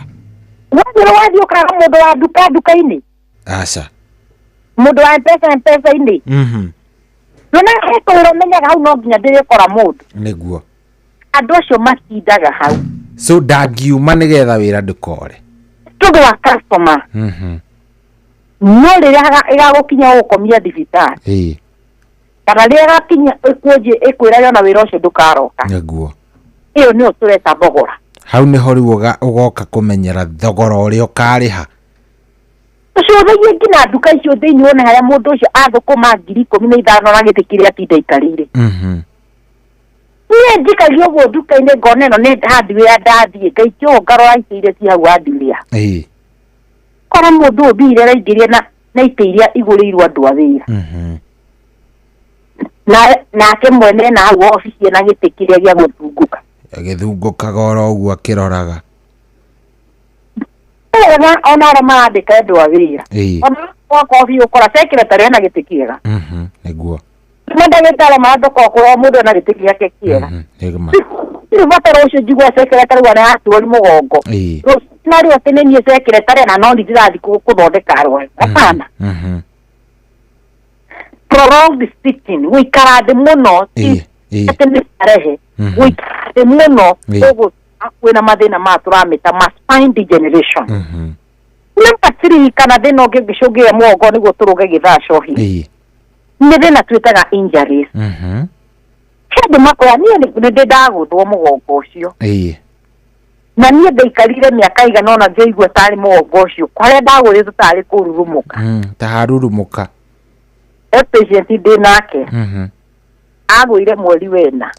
We nĩ wathiĩ ũkaga mũndũ wa nduka nduka-inĩ. Aca. Mũndũ wa M-Pesa M-Pesa-inĩ. Nona he kawĩra ũmenyaga hau no nginya ndĩrĩkora mũndũ. Nĩguo. Andũ acio matindaga hau. So ndangiuma nĩgetha wĩra ndũkore. Tondũ wa customer. No rĩrĩa ĩgagũkinya gũkomia thibitarĩ. Kana rĩrĩa ĩgakinya ĩkũnjie ĩkwĩra yona wĩra ũcio ndũkaroka. Nĩguo. Ĩyo nĩyo tũreta thogora. Hau nĩho rĩu ũgoka kũmenyera thogora ũrĩa ũkarĩha. Ũcũthĩrie nginya nduka icio thĩinĩ wone harĩa mũndũ ũcio athũkũma 15,000 na gĩtĩ kĩrĩa atinda aikarĩire. Niĩ njikagia ũguo nduka-inĩ ngona ĩno nĩ hardware ndathiĩ ngaikia ũguo ngarora itĩ iria ci hau hardware. Kora mũndũ ũyũ mbia iria araingĩria na itĩ iria igũrĩirwo andũ a wĩra. Nake mwene na hau obici ena gĩtĩ kĩrĩa gĩa gũthungũka. Agĩthungũkaga oro ũguo akĩroraga. Ona arĩa marandĩka andũ a wĩra. Ona gwakwa obici ũkora secretary ena gĩtĩ kĩega. Nĩguo. Mandagĩtarĩ marandĩka okorwo mũndũ ena gĩtĩ gĩake kĩega. Rĩu batara ũcio njigua secretary wa nĩaratuo nĩ mũgongo. Rũciũ narĩo atĩ nĩ niĩ secretary na no niĩ ndĩrathiĩ gũthondeka arwaru. Hapana. Prolonged sitting gũikara thĩ mũno atĩ nĩ starehe. Gũikara thĩ mũno ũguo kwĩna mathĩna maya tũramĩta ma spine degeneration. Number 3 kana thĩna ũngĩ ũngĩcũngĩrĩria mũgongo nĩguo tũrũge gĩthaa cohi. Nĩ thĩna twĩtaga injuries. He andũ makoya niĩ nĩ ndĩ ndagũthwo mũgongo ũcio. Na niĩ ndaikarire mĩaka ĩigana ũna ngĩigua tarĩ mũgongo ũcio harĩa ndagũthĩtwo tarĩ kũrurumũka. Ta harurumũka. He patient ndĩ nake. Agũire mweri wena.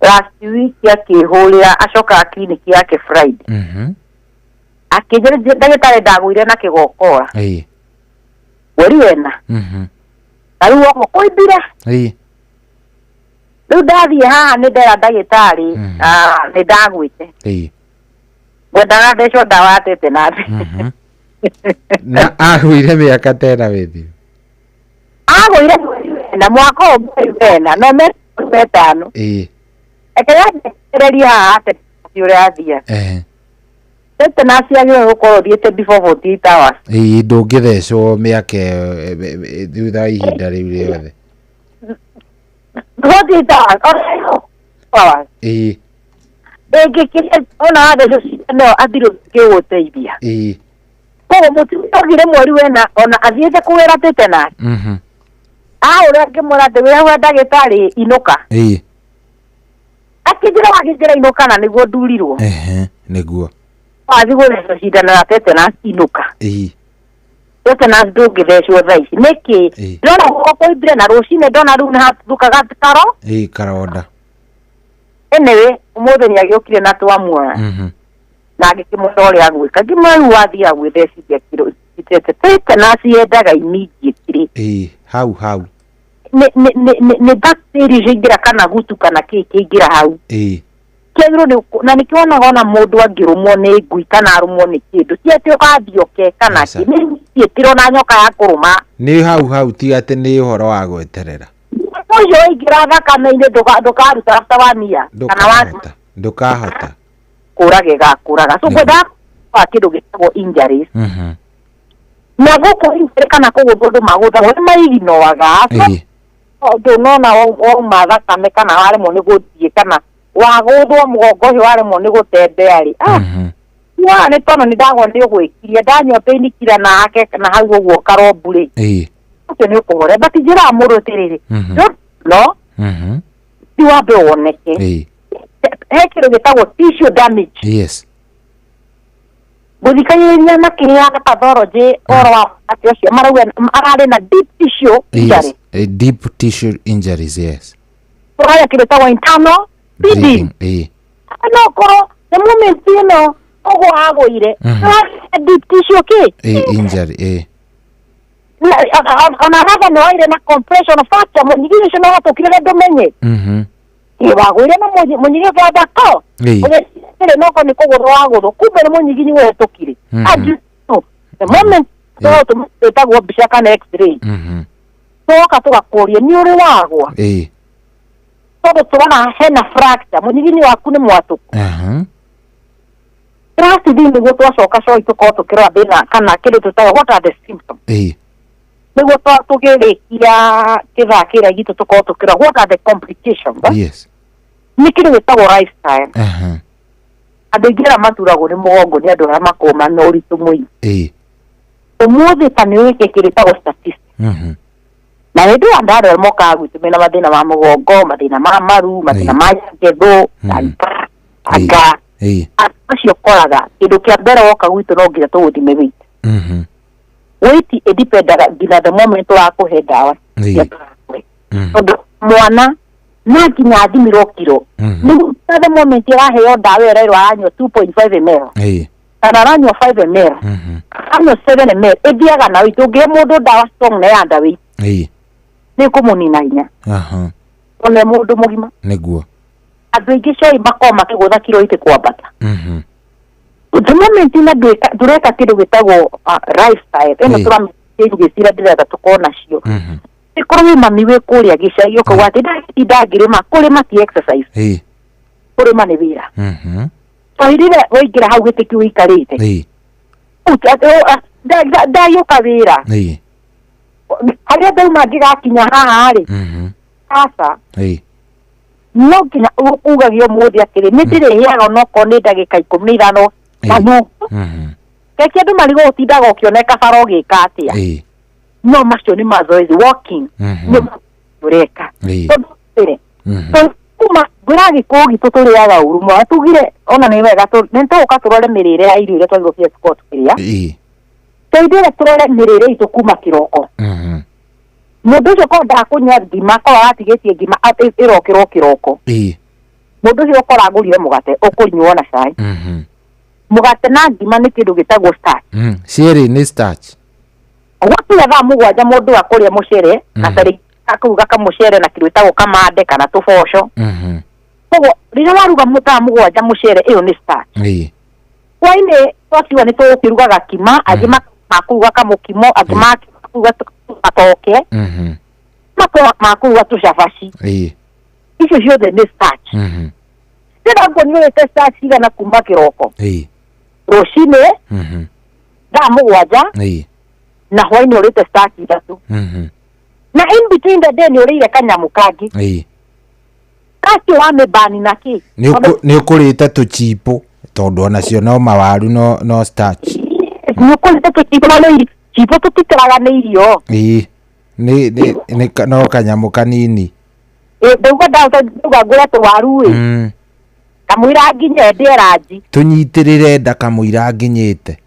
Last week akĩhũrĩra acokaga clinic yake Friday. Akĩnjĩra ndagĩtarĩ ndagũire na kĩgokora. Mweri wena. Na rĩu ũguo kũimbire. Rĩu ndathiĩ haha nĩ ndera ndagĩtarĩ nĩ ndagwĩte. Ngwendaga thecwo ndawa ya tetanus. Na agũire mĩaka tena wĩthiĩ. Agũire mweri wena mwaka ũyũ mweri wena no metano. Ekereria haha atĩ ũrĩa athiaga. Tetanus yagĩrĩirwo gũkorwo ũthiĩte before 48 hours. Ĩĩ, ndũngĩthecwo mĩaka ĩyo thutha wa ihinda rĩu rĩothe. 48 hours, hours. Ĩĩ. Ĩngĩkinya ona wathecwo cindano ĩyo athirwo ĩngĩgũteithia. Ĩĩ. Koguo mũtumia augire mweri wena ona athiĩte kũgĩra tetanus. Ahũra ngĩmwĩra atĩ wĩ hau ndagĩtarĩ inũka. Ĩĩ. Akĩnjĩra wakĩnjĩra inũka na nĩguo ndurirwo. Ehe, nĩguo. Wathiĩ gũthecwo cindano ya tetanus inũka. Ĩĩ. Tetanus ndũngĩthecwo thaa ici. Nĩkĩ? Ndona guoko kũimbire na rũcinĩ ndona rĩu nĩ hatuthũkaga karo. Ĩĩ, karonda. Anyway, ũmũthĩ nĩ agĩũkire na twamuoya. Na ngĩkĩmwĩra ũrĩa agwĩka. Ngĩmwĩra rĩu wathiaga gwĩthecithia kiro tetanus yendaga immediately. Ĩĩ, hau hau. Nĩ bacteria ciaingĩra kana gutu kana kĩ kĩaingĩra hau. Ĩĩ. Kĩagĩrĩirwo nĩ na nĩkĩo wonaga ona mũndũ angĩrũmwo nĩ ngui kana arũmwo nĩ kĩndũ ti atĩ ũgathiĩ ũke kana kĩ, nĩ immediately ona nyoka ya kũrũma. Nĩ hau hau, ti atĩ nĩ ũhoro wa gweterera. Ũcio waingĩra thakame-inĩ ndũkaruta after 1 year kana wa Ndũkahota. Kũraga ĩgakũraga. So ngwendaga kwa kĩndũ gĩtagwo injuries. Na gũkũ injury kana kũgũthwo andũ magũthagwo nĩ maiginoaga. Ndũnona wauma thakame kana waremwo nĩ gũthiĩ kana wagũthwo mũgongo ũcio waremwo nĩ gũtembea rĩ. Wa nĩ tondũ nĩ ndagwo nĩ ũgwĩkiria ndanyua painkiller na ake na hau ũguo karombu rĩ. Ũcio nĩ ũkũhora. But njĩraga mũndũ atĩrĩrĩ, no ti wambe woneke. He kĩndũ gĩtagwo tissue damage. Yes. Gũthikagĩrĩria makĩheana pathology ũhoro wa atĩ ũcio marauga ararĩ na deep tissue injury. Yes. A deep tissue injuries, yes. Tũrarĩa kĩndũ gĩtagwo internal bleeding. Ĩĩ. No korwo the moment ĩno ũguo agũire, deep tissue kĩ? Ĩĩ, injury, ĩĩ. Ona ratha nĩ waire na compression fracture mũnyigiri ũcio no watũkire na ndũmenye. Ĩĩ, wagũire na mũnyigiri ũthondeko. Mũnyigiri noko nĩ kũgũthwo wagũthwo, kumbe nĩ mũnyigiri wetũkire. The moment twĩtagwo mbica kana x-ray. Twoka tũgakũria nĩ ũrĩ wagwa. Tondũ tũrona hena fracture, mũnyigiri waku nĩ mwatũku. Trust thĩ nĩguo twacoka coi tũkorwo tũkĩrora thĩna kana kĩndũ tũtaga what are the symptoms. Nĩguo tũkĩrĩkia kĩthaa kĩrĩa gitũ tũkorwo tũkĩrora what are the complications. Yes. Nĩ kĩndũ gĩtagwo lifestyle. Andũ aingĩ arĩa maturagwo nĩ mũgongo nĩ andũ arĩa makoragwo mena ũritũ mũingĩ. Ũmũthĩ ta nĩ wĩke kĩndũ gĩtagwo statistics. Na hĩndĩ ĩyo andũ arĩa mokaga gwitũ mena mathĩna ma mũgongo, mathĩna ma maru, mathĩna ma ngethũ, anga. Acio ũkoraga kĩndũ kĩa mbere woka gwitũ no nginya tũgũthime weight. Weight ĩdipendaga nginya the moment ũrakũhe ndawa. Tondũ mwana no nginya athimirwo kiro. Nĩguo the moment ĩraheo ndawa ĩrerwo aranyua 2.5 ml. Kana aranyua 5 ml. Aranyua 7 ml. Ĩthiaga na weight. Ũngĩhe mũndũ ndawa strong na ya under weight. Nĩ ĩkũmũnina hinya. Ona mũndũ mũgima. Nĩguo. Andũ aingĩ cai makoragwo makĩgũtha kiro itĩ kwambata. The moment ina ndũreka kĩndũ gĩtagwo lifestyle, ĩno tũramĩchanges iria ndĩrenda tũkorwo nacio. Ĩkorwo wĩ mami wĩ kũrĩa gĩcagi ũkauga atĩ ndatinda ngĩrĩma, kũrĩma ti exercise. Kũrĩma nĩ wĩra. Twahirire waingĩra hau gĩtĩ kĩu ũikarĩte. Ndagĩũka wĩra. Harĩa ndauma ngĩgakinya haha rĩ. Aca. No nginya ugagio ũmũthĩ atĩrĩ, nĩ ndĩrĩheaga onokorwo nĩ ndagĩka 15 na nuthu. Reke andũ marigwo ũtindaga ũkĩoneka bara ũgĩka atĩa. No macio nĩ mazoezi, walking. Nĩ ũreka. Tondũ kuma ngwĩra Gĩkũyũ gitũ tũrĩaga ũru mũno. Tugire ona nĩ wega nĩ tũgũka tũrore mĩrĩre ya irio iria twagĩrĩirwo pia tũkorwo tũkĩrĩa. Tũithuĩ tũrore mĩrĩre itũ kuma kĩroko. Mũndũ ũcio korwo ndakũnyua ngima, korwo aratigĩtie ngima ĩrokĩrwo kĩroko. Mũndũ ũcio ũkora agũrire mũgate ũkũnyuo na cai. Mũgate na ngima nĩ kĩndũ gĩtagwo starch. Cierĩ nĩ starch. Gwakinya thaa 7 mũndũ akũrĩa mũcere na tarĩngĩ akũruga kamũcere na kĩndũ gĩtagwo kamande kana tũboco. Koguo rĩrĩa waruga thaa 7 mũcere ĩyo nĩ starch. Hwainĩ twakiuga nĩ tũgũkĩruga gakima, angĩ makũruga kamũkimo, angĩ makũruga matoke, makũruga tũcabaci. Icio ciothe nĩ starch. Ndĩrenda nguonie ũrĩte starch cigana kuma kĩroko. Rũcinĩ thaa 7 na hwainĩ ũrĩte starch 3. Na in between the day nĩ ũrĩire kanyamũ kangĩ. Kacio wa mĩbani na kĩ. Nĩ ũkũrĩte tũchipo tondũ onacio no mawaru no starch. Nĩ ũkũrĩte tũchipo no nĩ chipo tũtikĩraga nĩ irio. Nĩ no kanyamũ kanini. Ndauga ndauga ngũre tũwaru ĩ. Kamũira nginye ndĩe ranji. Tũnyitĩrĩre nda kamũira nginyĩte.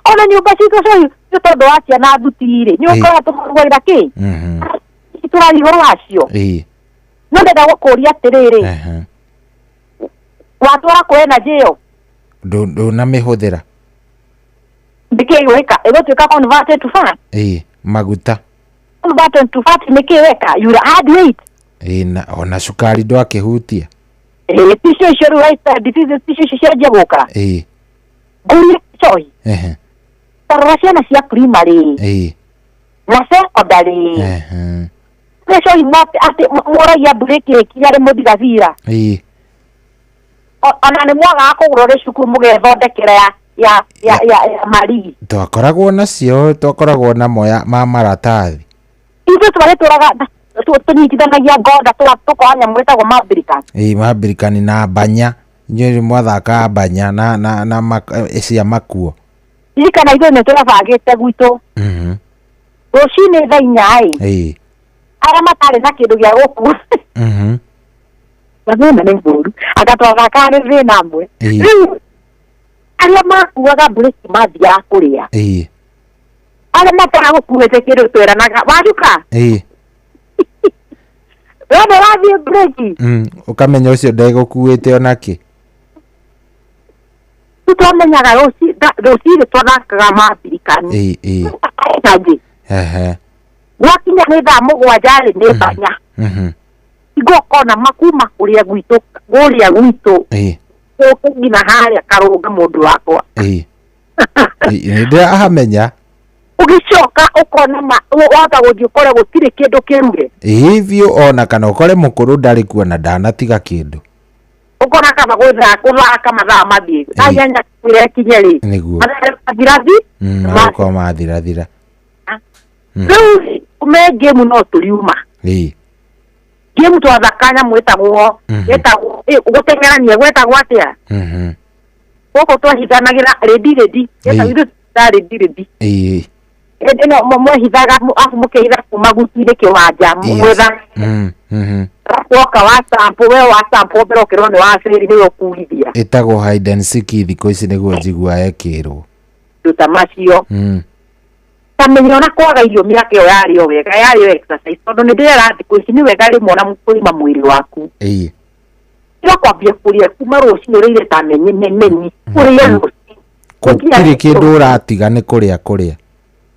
Ona nyũmba citũ cohi nĩ tondũ wa ciana thuti rĩ nĩ ũkoraga tũmarugagĩra kĩ. Tũraria ũhoro wacio. No ndenda gũkũria atĩrĩrĩ. Watwara kũ energy ĩyo? Ndũnamĩhũthĩra. Nĩkĩ gwĩka? Ĩgũtuĩka converted to fat. Maguta. Converted to fat nĩkĩ weka? You add weight. Na ona cukari ndwakĩhutia. Tissue icio rĩu lifestyle diseases tissue icio cianjia gũka. Ngũrie cohi. Tarora ciana cia primary. Na secondary. Nĩ cohi atĩ mũragia mburĩki ĩkinya rĩ mũthirathira. Ona nĩ mwagaga kũgũra ũrĩ cukuru mũgethondekera ya marigi. Twakoragwo nacio twakoragwo namo ma maratathi. Ithuĩ twarĩtũraga tũnyitithanagia ngonda tũkoya nyamũ ĩtagwo mambirikani. Mambirikani na banya. Inyuĩ mwathakaga banya na cia makuo. Ririkana ithuĩ nĩ tũrabangĩte gwitũ. Rũcinĩ thaa 4 ĩ. Arĩa matarĩ na kĩndũ gĩa gũkua. Mathĩna nĩ mũru. Anga twathakaga nĩ thĩna amwe. Rĩu arĩa makuaga mburĩki mathiaga kũrĩa. Arĩa mataragũkuĩte kĩndũ tweranaga waruka. We nĩũrathiĩ mburĩki. Ũkamenya ũcio ndegũkuĩte onakĩ. Rĩu twamenyaga rũcinĩ twathakaga mambirikani. Gwakinya nĩ thaa 7 rĩ nĩ banya. Igokona makuma kũrĩa gwitũ kũrĩa gwitũ. Gũkũ nginya harĩa karũnga mũndũ wakwa. Nĩ ndĩrahamenya. Ũgĩcoka ũkona wamba gũthiĩ ũkore gũtirĩ kĩndũ kĩruge. Biũ ona kana ũkore mũkũrũ ndarĩ kuo na ndanatiga kĩndũ. Ũkona kaba gũthaka mathaa mathiĩ. Thaa 8 kwĩra ĩkinye rĩ. Nĩguo. Mathaa mathirathi. Magakorwo mathirathira. Rĩu me ngĩmu no tũriuma. Ngĩmu twathaka nyamũ ĩtagwo gũteng'erania gwetagwo atĩa? Gũkũ twahithanagĩra rĩndi rĩndi. Ithuĩ rĩndi rĩndi. Ĩno mwehithaga arabu mũkehitha kuma gutu-inĩ kĩwanja mwetha. Woka wa sample we wa sample mbere ũkĩrwo nĩ wa bĩrĩ nĩwe ũkugithia. Ĩtagwo hide and seek thikũ ici nĩguo njigua ĩkĩrwo. Ta macio. Tamenya ona kwaga irio mĩaka ĩyo yarĩ o wega yarĩ o exercise tondũ nĩ ndĩrera thikũ ici nĩ wega rĩmwe ona kũrĩma mwĩrĩ waku. Tiga kwambia kũrĩa kuma rũcinĩ ũrĩire ta menyi menyi ũrĩe rũcinĩ. Gũtirĩ kĩndũ ũratiga nĩ kũrĩa kũrĩa.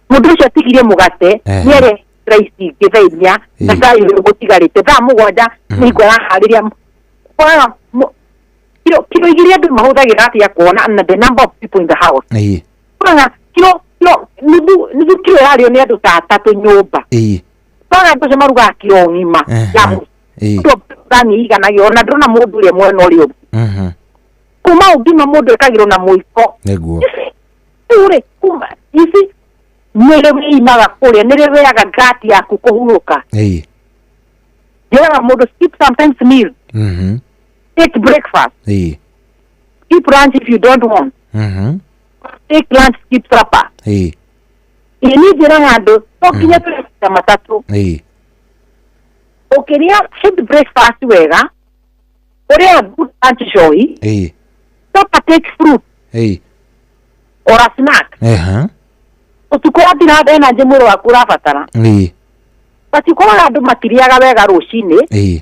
Mũndũ ũcio atigirie mũgate nĩarĩa rice ingĩ thaa 4 na cai ũrĩa ũgũtigarĩte thaa 7 nĩ araharĩria. Ũkoraga kiro 2 andũ mahũthagĩra atĩa kuona na the number of people in the house. Ũkoraga kiro nuthu kiro yarĩo nĩ andũ ta 3 nyũmba. Ũkoraga andũ acio marugaga kiro ng'ima ya mũndũ thani iganagio ona ndĩrona mũndũ ũrĩa mwena ũrĩa ũngĩ. Kuma ũngima mũndũ ĩkagĩrwo na mũiko. Nĩguo. Rĩu rĩ kuma ici mwĩrĩ wĩimaga kũrĩa nĩ rĩrĩaga gut yaku kũhurũka. Njĩraga mũndũ skip sometimes meal. Take breakfast. Skip lunch if you don't want. Take lunch, skip supper. Ĩ niĩ njĩraga andũ to nginya tũrĩe matatũ. Ũkĩrĩa skip breakfast wega, ũrĩa good lunch cohi. Supper take fruit. Or a snack. Ũtukũ wathira energy mwĩrĩ waku ũrabatara. But ũkoraga andũ matirĩaga wega rũcinĩ.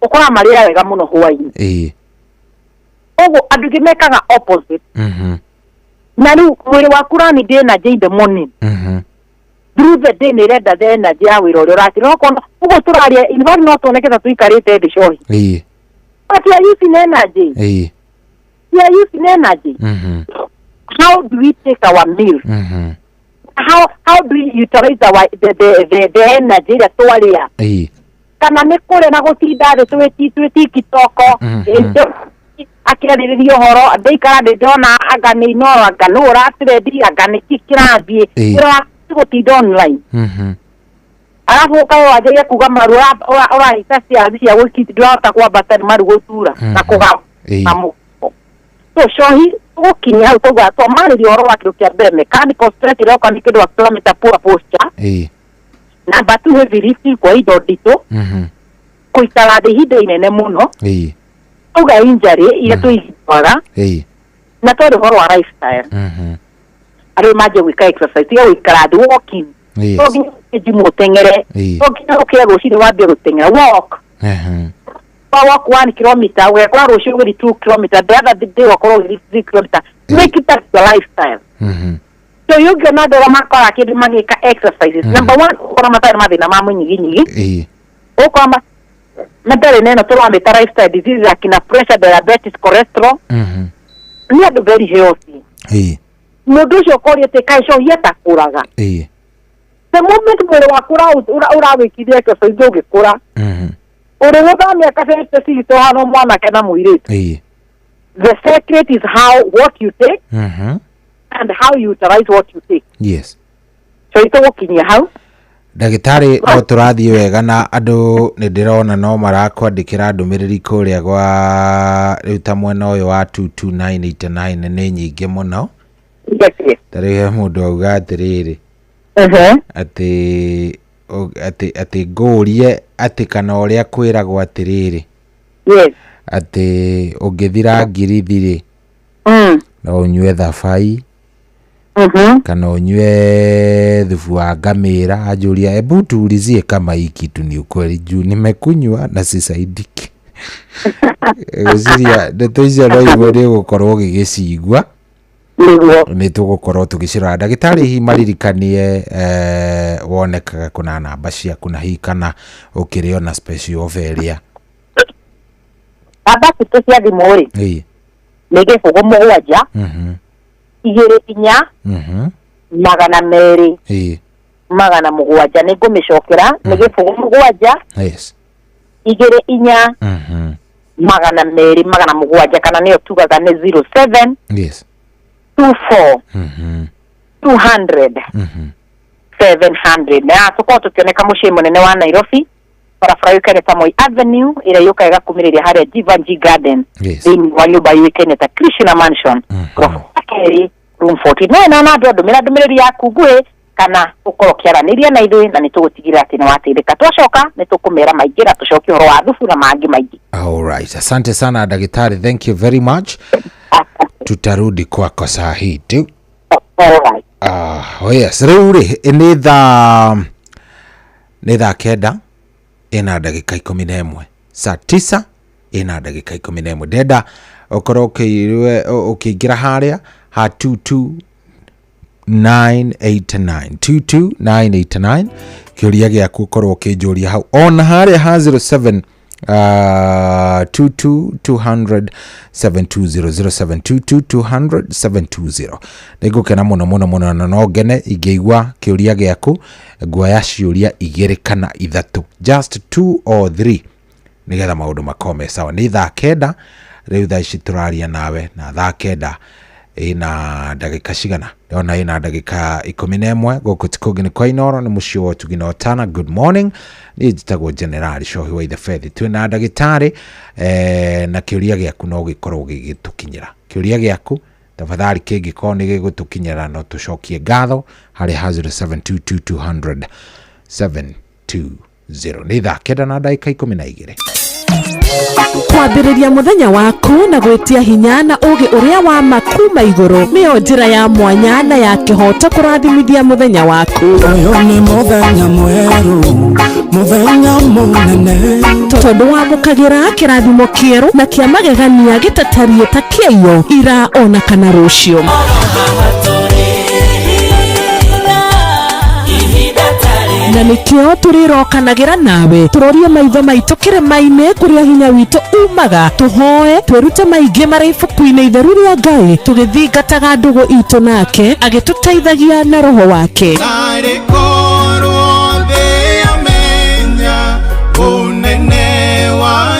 Ũkoraga marĩaga wega mũno hwaĩ-inĩ. Ũguo andũ aingĩ mekaga opposite. Na rĩu mwĩrĩ waku ũra need energy in the morning. Through the day nĩ ĩrenda the energy ya wĩra ũrĩa ũratira. Ũkona ũguo tũraria in fact no tuoneke ta tũikarĩte thĩ cohi. But you are using energy. You are using energy. How do we take our meals? How do we utilize our the energy ĩrĩa twarĩa? Kana nĩ kũrĩa na gũtinda thĩ twĩ TikTok. Akĩarĩrĩria ũhoro ndaikara ndĩ ndona anga nĩ Inoro, anga nũ ũratrendi, anga nĩkĩ kĩrathiĩ. Wĩra waku ti gũtinda online. Arabu ũkae wanjagia kuga maru ũrahaica ciathi cia gũiki, ndũrahota kwambata nĩ maru gũtura na kũga na mũhuko. So cohi tũgũkinyia hau tauga twamarĩria ũhoro wa kĩndũ kĩa mbere, mechanical stress ĩroka nĩ kĩndũ tũramĩta poor posture. Number two, heavy lifting, kwa indo nditũ, kũikara thĩ ihinda inene mũno. Auga injury iria tũiguaga na twarĩ ũhoro wa lifestyle. Arĩa manjie gwĩka exercise, tiga gũikara thĩ, walking. To nginya ũthiĩ gym ũteng'ere. To nginya ũkĩre rũcinĩ wambie gũteng'era, walk. Wa walk 1 kilometer, ũgekora rũciũ ũgĩthiĩ 2 kilometer, the other day ũgakorwo ũgĩthiĩ 3 kilometer. Make it that your lifestyle. So ũngĩona andũ arĩa makora kĩndũ magĩka exercises, number one, ũkora matarĩ na mathĩna ma mũnyiginyigi, ũkora matarĩ na ĩno tũramĩta lifestyle disease, akina pressure, diabetes, cholesterol. Nĩ andũ very healthy. Mũndũ ũcio ũkoria atĩ kaĩ cohi atakũraga. The moment mwĩrĩ waku ũrawĩkithia exercise, ũgĩkũra ũrĩ gũtha mĩaka 56 ũhana mwanake na mũirĩtu. The secret is how what you take and how you utilize what you take. So itũgũkinyia hau. Ndagĩtarĩ, no tũrathiĩ wega na andũ nĩ ndĩrona no marakwandĩkĩra ndũmĩrĩri kũrĩa gwa rĩu ta mwena ũyũ wa 22989 nĩ nyingĩ mũno. Ta rĩu he mũndũ auga atĩrĩrĩ, atĩ ngũrie atĩ kana ũrĩa kwĩragwo atĩrĩrĩ, atĩ ũngĩthira ngirithi rĩ, no ũnyue thabai kana ũnyue thubu wa ngamĩra. Anjũria, "Hebu tuulizie kama hii kitu ni ukweli juu nimekunywa na sisaidiki." Gwĩciria ndeto icio no imwe nĩ ũgũkorwo ũgĩgĩcigua, nĩ tũgũkorwo tũgĩcirora. Ndagĩtarĩ, hihi maririkanie wonekaga kũna namba ciaku na hihi kana ũkĩrĩ ona special offer ĩrĩa? Namba citũ cia thimũ rĩ, nĩ 0 7 2 4 200 700. Nĩ ngũmĩcokera, nĩ 0 7 2 4 200 700, kana nĩyo tugaga nĩ 07 24 200 700. Na tũkorwo tũkĩoneka mũciĩ mũnene wa Nairobi, barabara yũkaine ta Moi Avenue, ĩrĩa yũkaga ĩgakumĩrĩria harĩa Jivanjee Garden, thĩinĩ wa nyũmba yũĩkaine ta Krishna Mansion, ghorofa ya kerĩ, room 14. No na andũ andũmĩra ndũmĩrĩri yaku nguhĩ kana ũkorwo ũkĩaranĩria na ithuĩ, na nĩ tũgũtigĩrĩra atĩ nĩ wateithĩka. Twacoka nĩ tũkũmera maingĩ na tũcokie ũhoro wa thubu na mangĩ maingĩ. All right. Asante sana daktari, thank you very much. Tutarudi kwako saa hii tu. All right. Ah, oh yes, rĩu rĩ nĩ thaa 9 ĩna ndagĩka 11, saa 9 ĩna ndagĩka 11. Ndenda ũkorwo ũkĩingĩra harĩa ha 22989, 22989, kĩũria gĩaku ũkorwo ũkĩnjũria hau, ona harĩa ha 07 22 200 720, 0722 200 720. Nĩ ngũkena mũno mũno mũno na no ngene ingĩigua kĩũria gĩaku. Nguoya ciũria igĩrĩ kana ithatũ, just two or three, nĩgetha maũndũ makorwo me sawa. Nĩ thaa 9 rĩu thaa ici tũraria nawe, na thaa 9 ĩna ndagĩka cigana? Ndĩrona ĩna ndagĩka 11. Gũkũ ti kũngĩ nĩ kwa Inoro, nĩ mũciĩ wa ũtugi na ũtana. Good morning, niĩ njĩtagwo Generali Cohi wa Ithebethi. Twĩna ndagĩtarĩ na kĩũria gĩaku no gĩkorwo gĩgĩtũkinyĩra. Kĩũria gĩaku tafadhali kĩngĩkorwo nĩ gĩgũtũkinyĩra, no tũcokie ngatho harĩ ha 0722 200 720. Nĩ thaa 9 na ndagĩka 12. Kwambĩrĩria mũthenya waku na gwĩtia hinya na ũgĩ ũrĩa wa ma kuma igũrũ nĩyo njĩra ya mwanya na ya kĩhoto kũrathimithia mũthenya waku. Ũyũ nĩ mũthenya mwerũ, mũthenya mũnene. Tondũ wamũkagĩra kĩrathimo kĩerũ na kĩa magegania gĩtatariĩ ta kĩaiyo ira ona kana rũciũ. Na nĩkĩo tũrĩrokanagĩra nawe tũrorie maitho maitũ kĩrĩma-inĩ kũrĩa hinya witũ umaga, tũhoe twĩrute maingĩ marĩ ibuku-inĩ itheru rĩa Ngai, tũgĩthingataga ndũgũ itũ nake agĩtũteithagia na roho wake. Narĩ korwo thĩ yamenya ũnene wa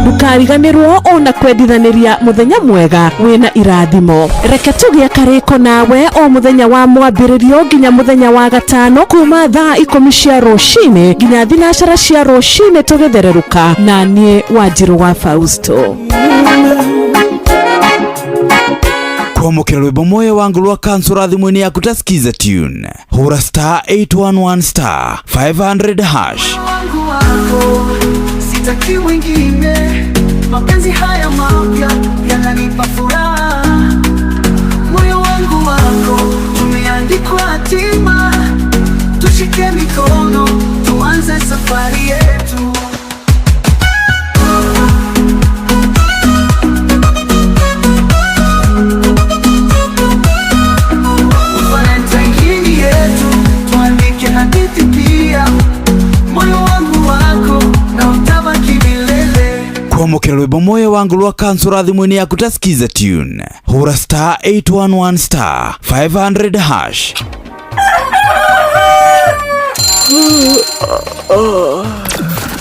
Ndũkariganĩrwo ona kwendithanĩria mũthenya mwega wĩna irathimo. Reke tũgĩe karĩko nawe o mũthenya wa mwambĩrĩrio nginya mũthenya wa gatano kuma thaa 10 cia rũcinĩ nginya 9 cia rũcinĩ tũgĩthererũka na niĩ Wanjirũ wa Fausto. Kwamũkĩra rwĩmbo moyo wangu rwa kansura thimũ-inĩ yaku ta Skiza tune. Hũra star 811 star 500 hash. Wangu wako sitaki wengine, mapenzi haya mapya yananipa furaha. Moyo wangu wako tumeandikwa hatima, tushike mikono tuanze safari yetu. Valentine yetu tuandike hadithi pia, moyo wangu wako na utabaki milele. Kwamũkĩra rwĩmbo moyo wangu rwa kansura thimũ-inĩ yaku ta Skiza tune. Hũra star 811 star 500 hash.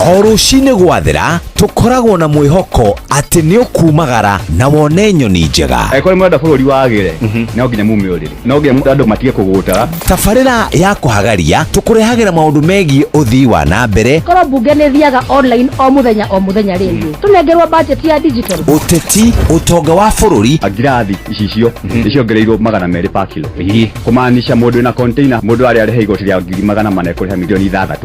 O rũcinĩ gwathera tũkoragwo na mwĩhoko atĩ nĩ ũkumagara na wone nyoni njega. Angĩkorwo nĩ mũrenda bũrũri wagĩre, no nginya mume ũrĩrĩ, no nginya andũ matige kũgũta. Tabarĩra ya kũhagaria tũkũrehagĩra maũndũ megiĩ ũthii wa na mbere. Korwo mbunge nĩ thiaga online o mũthenya rĩngĩ, tũnengerwo budget ya digital. Ũteti, ũtonga wa bũrũri. Ngirathi icicio nĩciongereirwo 200 pa kilo, kũmaanisha mũndũ wĩna container mũndũ arĩa arĩha igoti rĩa 400,000 kũrĩha milioni 6.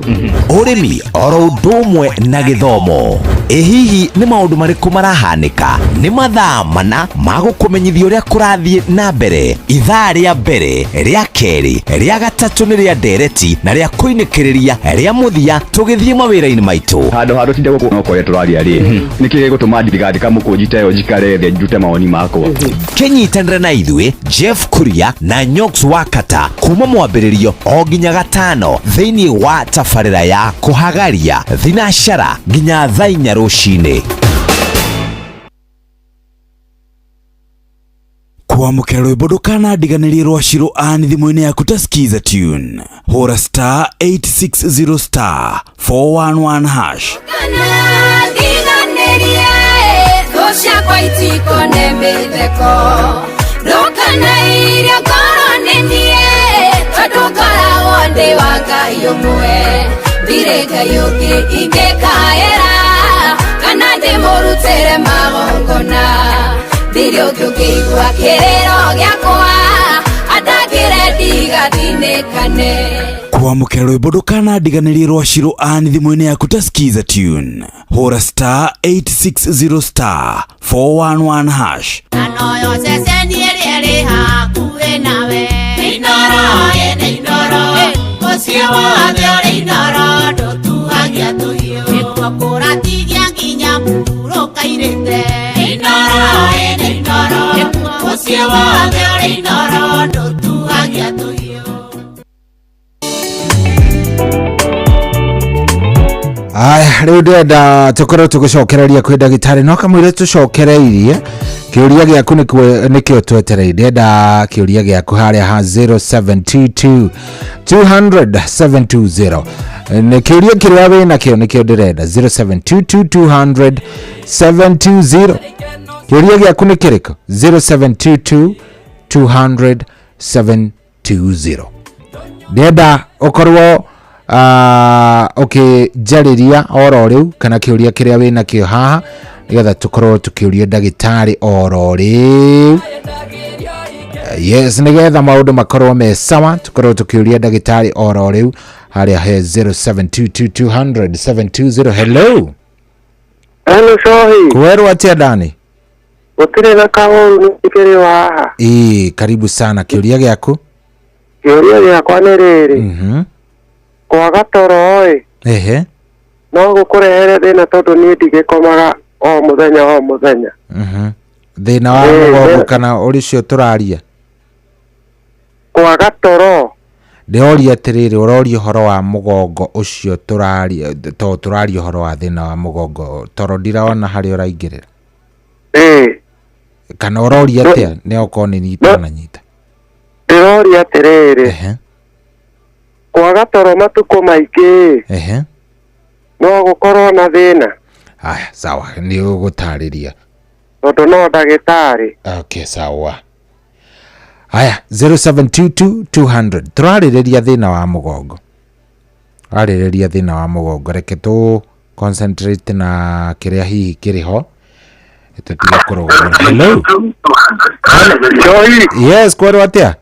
Ũrĩmi oro ũndũ ũmwe na gĩthomo. Ĩ hihi nĩ maũndũ marĩkũ marahanĩka? Nĩ mathaa mana ma gũkũmenyithia ũrĩa kũrathiĩ na mbere. Ithaa rĩa mbere, rĩa kerĩ, rĩa gatatũ nĩ rĩa ndereti na rĩa kũinĩkĩrĩria rĩa mũthia tũgĩthiĩ mawĩra-inĩ maitũ. Handũ ha tũtinde gũkũ no kũrĩa tũraria rĩ, nĩkĩ gĩgũtũma ndigandĩka mũkũnji ta ĩyo njikare thĩ njute mawoni makwa? Kĩnyitanĩre na ithuĩ Jeff Kuria na Nyox Wakata kuma mwambĩrĩrio o nginya gatano thĩinĩ wa tabarĩra ya kũhagaria thinashara nginya thaa 4 rũcinĩ. Kwamũkĩra rwĩmbo ndũkanandiganĩrie rwa Shiro Ann thimũ-inĩ yaku ta Skiza tune. Hũra star 860 star 411 hash. Ndiganĩrie thũ ciakwa itikone mĩtheko, ndũkanairie ngoro nĩ niĩ tondũ ngoragwo ndĩ wa Ngai ũmwe, ndirĩ Ngai ũngĩ ingĩkaĩra kana ndĩmũrutĩre magongona, ndirĩ ũngĩ ũngĩigua kĩrĩro gĩakwa atangĩre ndigathinĩkane. Kwamũkĩra rwĩmbo ndũkanandiganĩrie rwa Shiro Ann thimũ-inĩ yaku ta Skiza tune. Hũra star 860 star 411 hash. Anoyo ceceni ĩrĩa ĩrĩ hakuhĩ nawe, Inooro ĩnĩ Inooro, mũciĩ wothe ũrĩ Inooro, ndũtuagia tũhiũ, nĩkuo kũratigia nginya mũhurũkairĩte. Inooro ĩnĩ Inooro, mũciĩ wothe ũrĩ Inooro, ndũtuagia tũhiũ. Aya, rĩu ndĩrenda tũkorwo tũgĩcokereria kwĩ ndagĩtarĩ no kamũira tũcokereirie kĩũria gĩaku nĩkĩo twetereire. Ndĩrenda kĩũria gĩaku harĩa ha 0722 200 720. Nĩ kĩũria kĩrĩa wĩnakĩo nĩkĩo ndĩrenda 0722 200 720. Kĩũria gĩaku nĩ kĩrĩkũ? 0722 200 720. Ndĩrenda ũkorwo ũkĩnjarĩria oro rĩu kana kĩũria kĩrĩa wĩnakĩo haha nĩgetha tũkorwo tũkĩũria ndagĩtarĩ oro rĩu. Yes, nĩgetha maũndũ makorwo me sawa tũkorwo tũkĩũria ndagĩtarĩ oro rĩu harĩa he 0722 200 720. Hello. Hello Shohi. Kwerwo atĩa Dani? Gũtirĩ na kaũru nĩ wa haha. Ĩĩ, karibu sana. Kĩũria gĩaku? Kĩũria gĩakwa nĩ rĩrĩ. Kwaga toro ĩ, ehe, no gũkũrehere thĩna tondũ niĩ ndigĩkomaga o mũthenya o mũthenya. Thĩna wa mũgongo kana ũrĩcio tũraria? Kwaga toro. Ndĩroria atĩrĩrĩ, ũroria ũhoro wa mũgongo ũcio tũraria, to tũraria ũhoro wa thĩna wa mũgongo toro ndirona harĩa ũraingĩrĩra. Ĩĩ. Kana ũroria atĩa? Nĩ okorwo nĩ nyita na nyita. Ndĩroria atĩrĩrĩ, kwaga toro matukũ maingĩ, no gũkorwo na thĩna. Aya, sawa, nĩ ũgũtarĩria. Tondũ no ndagĩtarĩ. Okay, sawa. Aya, 0722 200. Tũrarĩrĩria thĩna wa mũgongo. Arĩrĩria thĩna wa mũgongo, reke tũ concentrate na kĩrĩa hihi kĩrĩ ho, tũtige kũrũgama. Hello. Yes, kwerwo atĩa?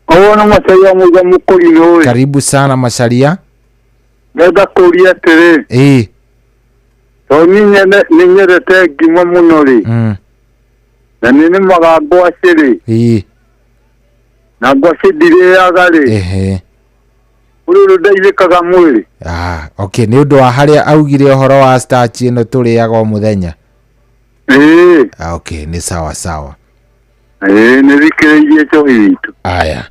Owona Macharia muga mũkũrinũ ĩ. Karibu sana Macharia. Ndenda kũria atĩrĩ. Ĩĩ. Tondũ niĩ nyene nĩ nyendete ngima mũno rĩ. Na nĩ nĩmaga ngwacĩ rĩ. Ĩĩ. Na ngwacĩ ndirĩaga rĩ. Ehe. Rĩu ndeithĩkaga mwĩrĩ. Ah, okay, nĩ ũndũ wa harĩa augire ũhoro wa starch ĩno tũrĩaga o mũthenya. Ĩĩ. Ah, okay, nĩ sawa sawa. Ĩĩ, nĩ thikĩrĩirie njohi itũ. Aya.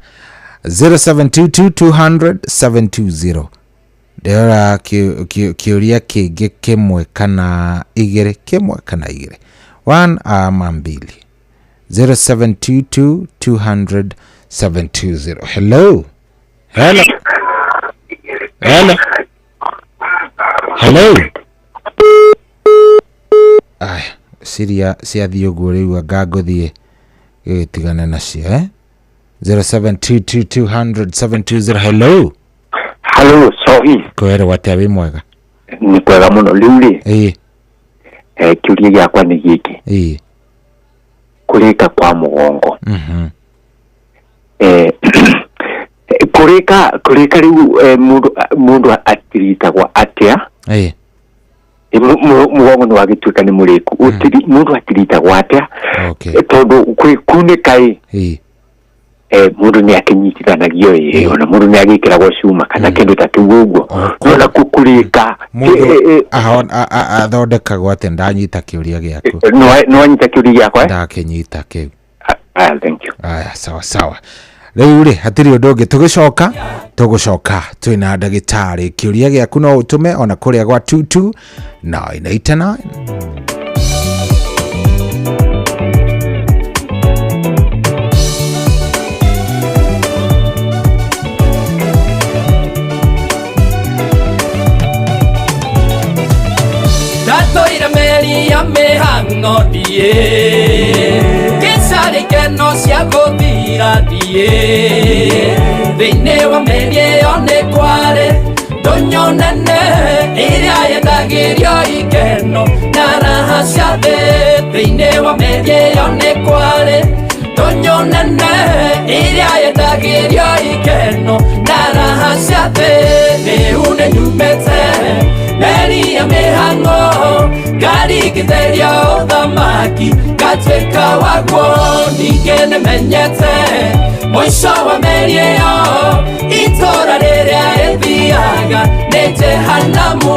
0722 200 720. Ndĩrora kĩũria kĩngĩ kĩmwe kana igĩrĩ, kĩmwe kana igĩrĩ. One ama mbili. 0722 200 720. Hello. Hello. Hello. Hello. Aya, ciria ciathiĩ ũguo rĩu anga ngũthiĩ gĩgĩtigane nacio, eh? 0722 200 720. Hello. Hello, sorry. Kwĩrwo atĩa, wĩ mwega? Nĩ kwega mũno rĩu rĩ. Ĩĩ. Kĩũria gĩakwa nĩ gĩkĩ. Ĩĩ. Kũrĩka kwa mũgongo. Kũrĩka rĩu mũndũ atiritagwo atĩa? Ĩĩ. Mũgongo nĩ wagĩtuĩka nĩ mũrĩku. Mũndũ atiritagwo atĩa? Okay. Tondũ kwĩkunĩka ĩ. Ĩĩ. Mũndũ nĩ akĩnyitithanagio ĩ, ona mũndũ nĩ agĩkĩragwo cuma kana kĩndũ ta kĩu ũguo. No na kũrĩka Mũndũ athondekagwo atĩa? Ndanyita kĩũria gĩaku. Nĩ wanyita kĩũria gĩakwa? Ndakĩnyita kĩu. Aya, thank you. Aya, sawa sawa. Rĩu rĩ, hatirĩ ũndũ ũngĩ, tũgĩcoka tũgũcoka twĩna ndagĩtarĩ. Kĩũria gĩaku no ũtũme ona kũrĩa gwa 22989. Ndatũire meri ya mĩhang'o ndiĩ, kĩcarĩ ikeno cia gũthira ndiĩ. Thĩinĩ wa meri ĩyo nĩ kwarĩ ndũnyũ nene ĩrĩa yendagĩrio ikeno na raha cia thĩ. Thĩinĩ wa meri ĩyo nĩ kwarĩ ndũnyũ nene ĩrĩa yendagĩrio ikeno na raha cia thĩ. Rĩu nĩ nyumĩte meri ya mĩhang'o, ngarigithĩria ũthamaki ngatuĩka waguo. Ningĩ nĩmenyete mũico wa meri ĩyo, itũũra rĩrĩa rĩthiaga nĩ Jehanamu.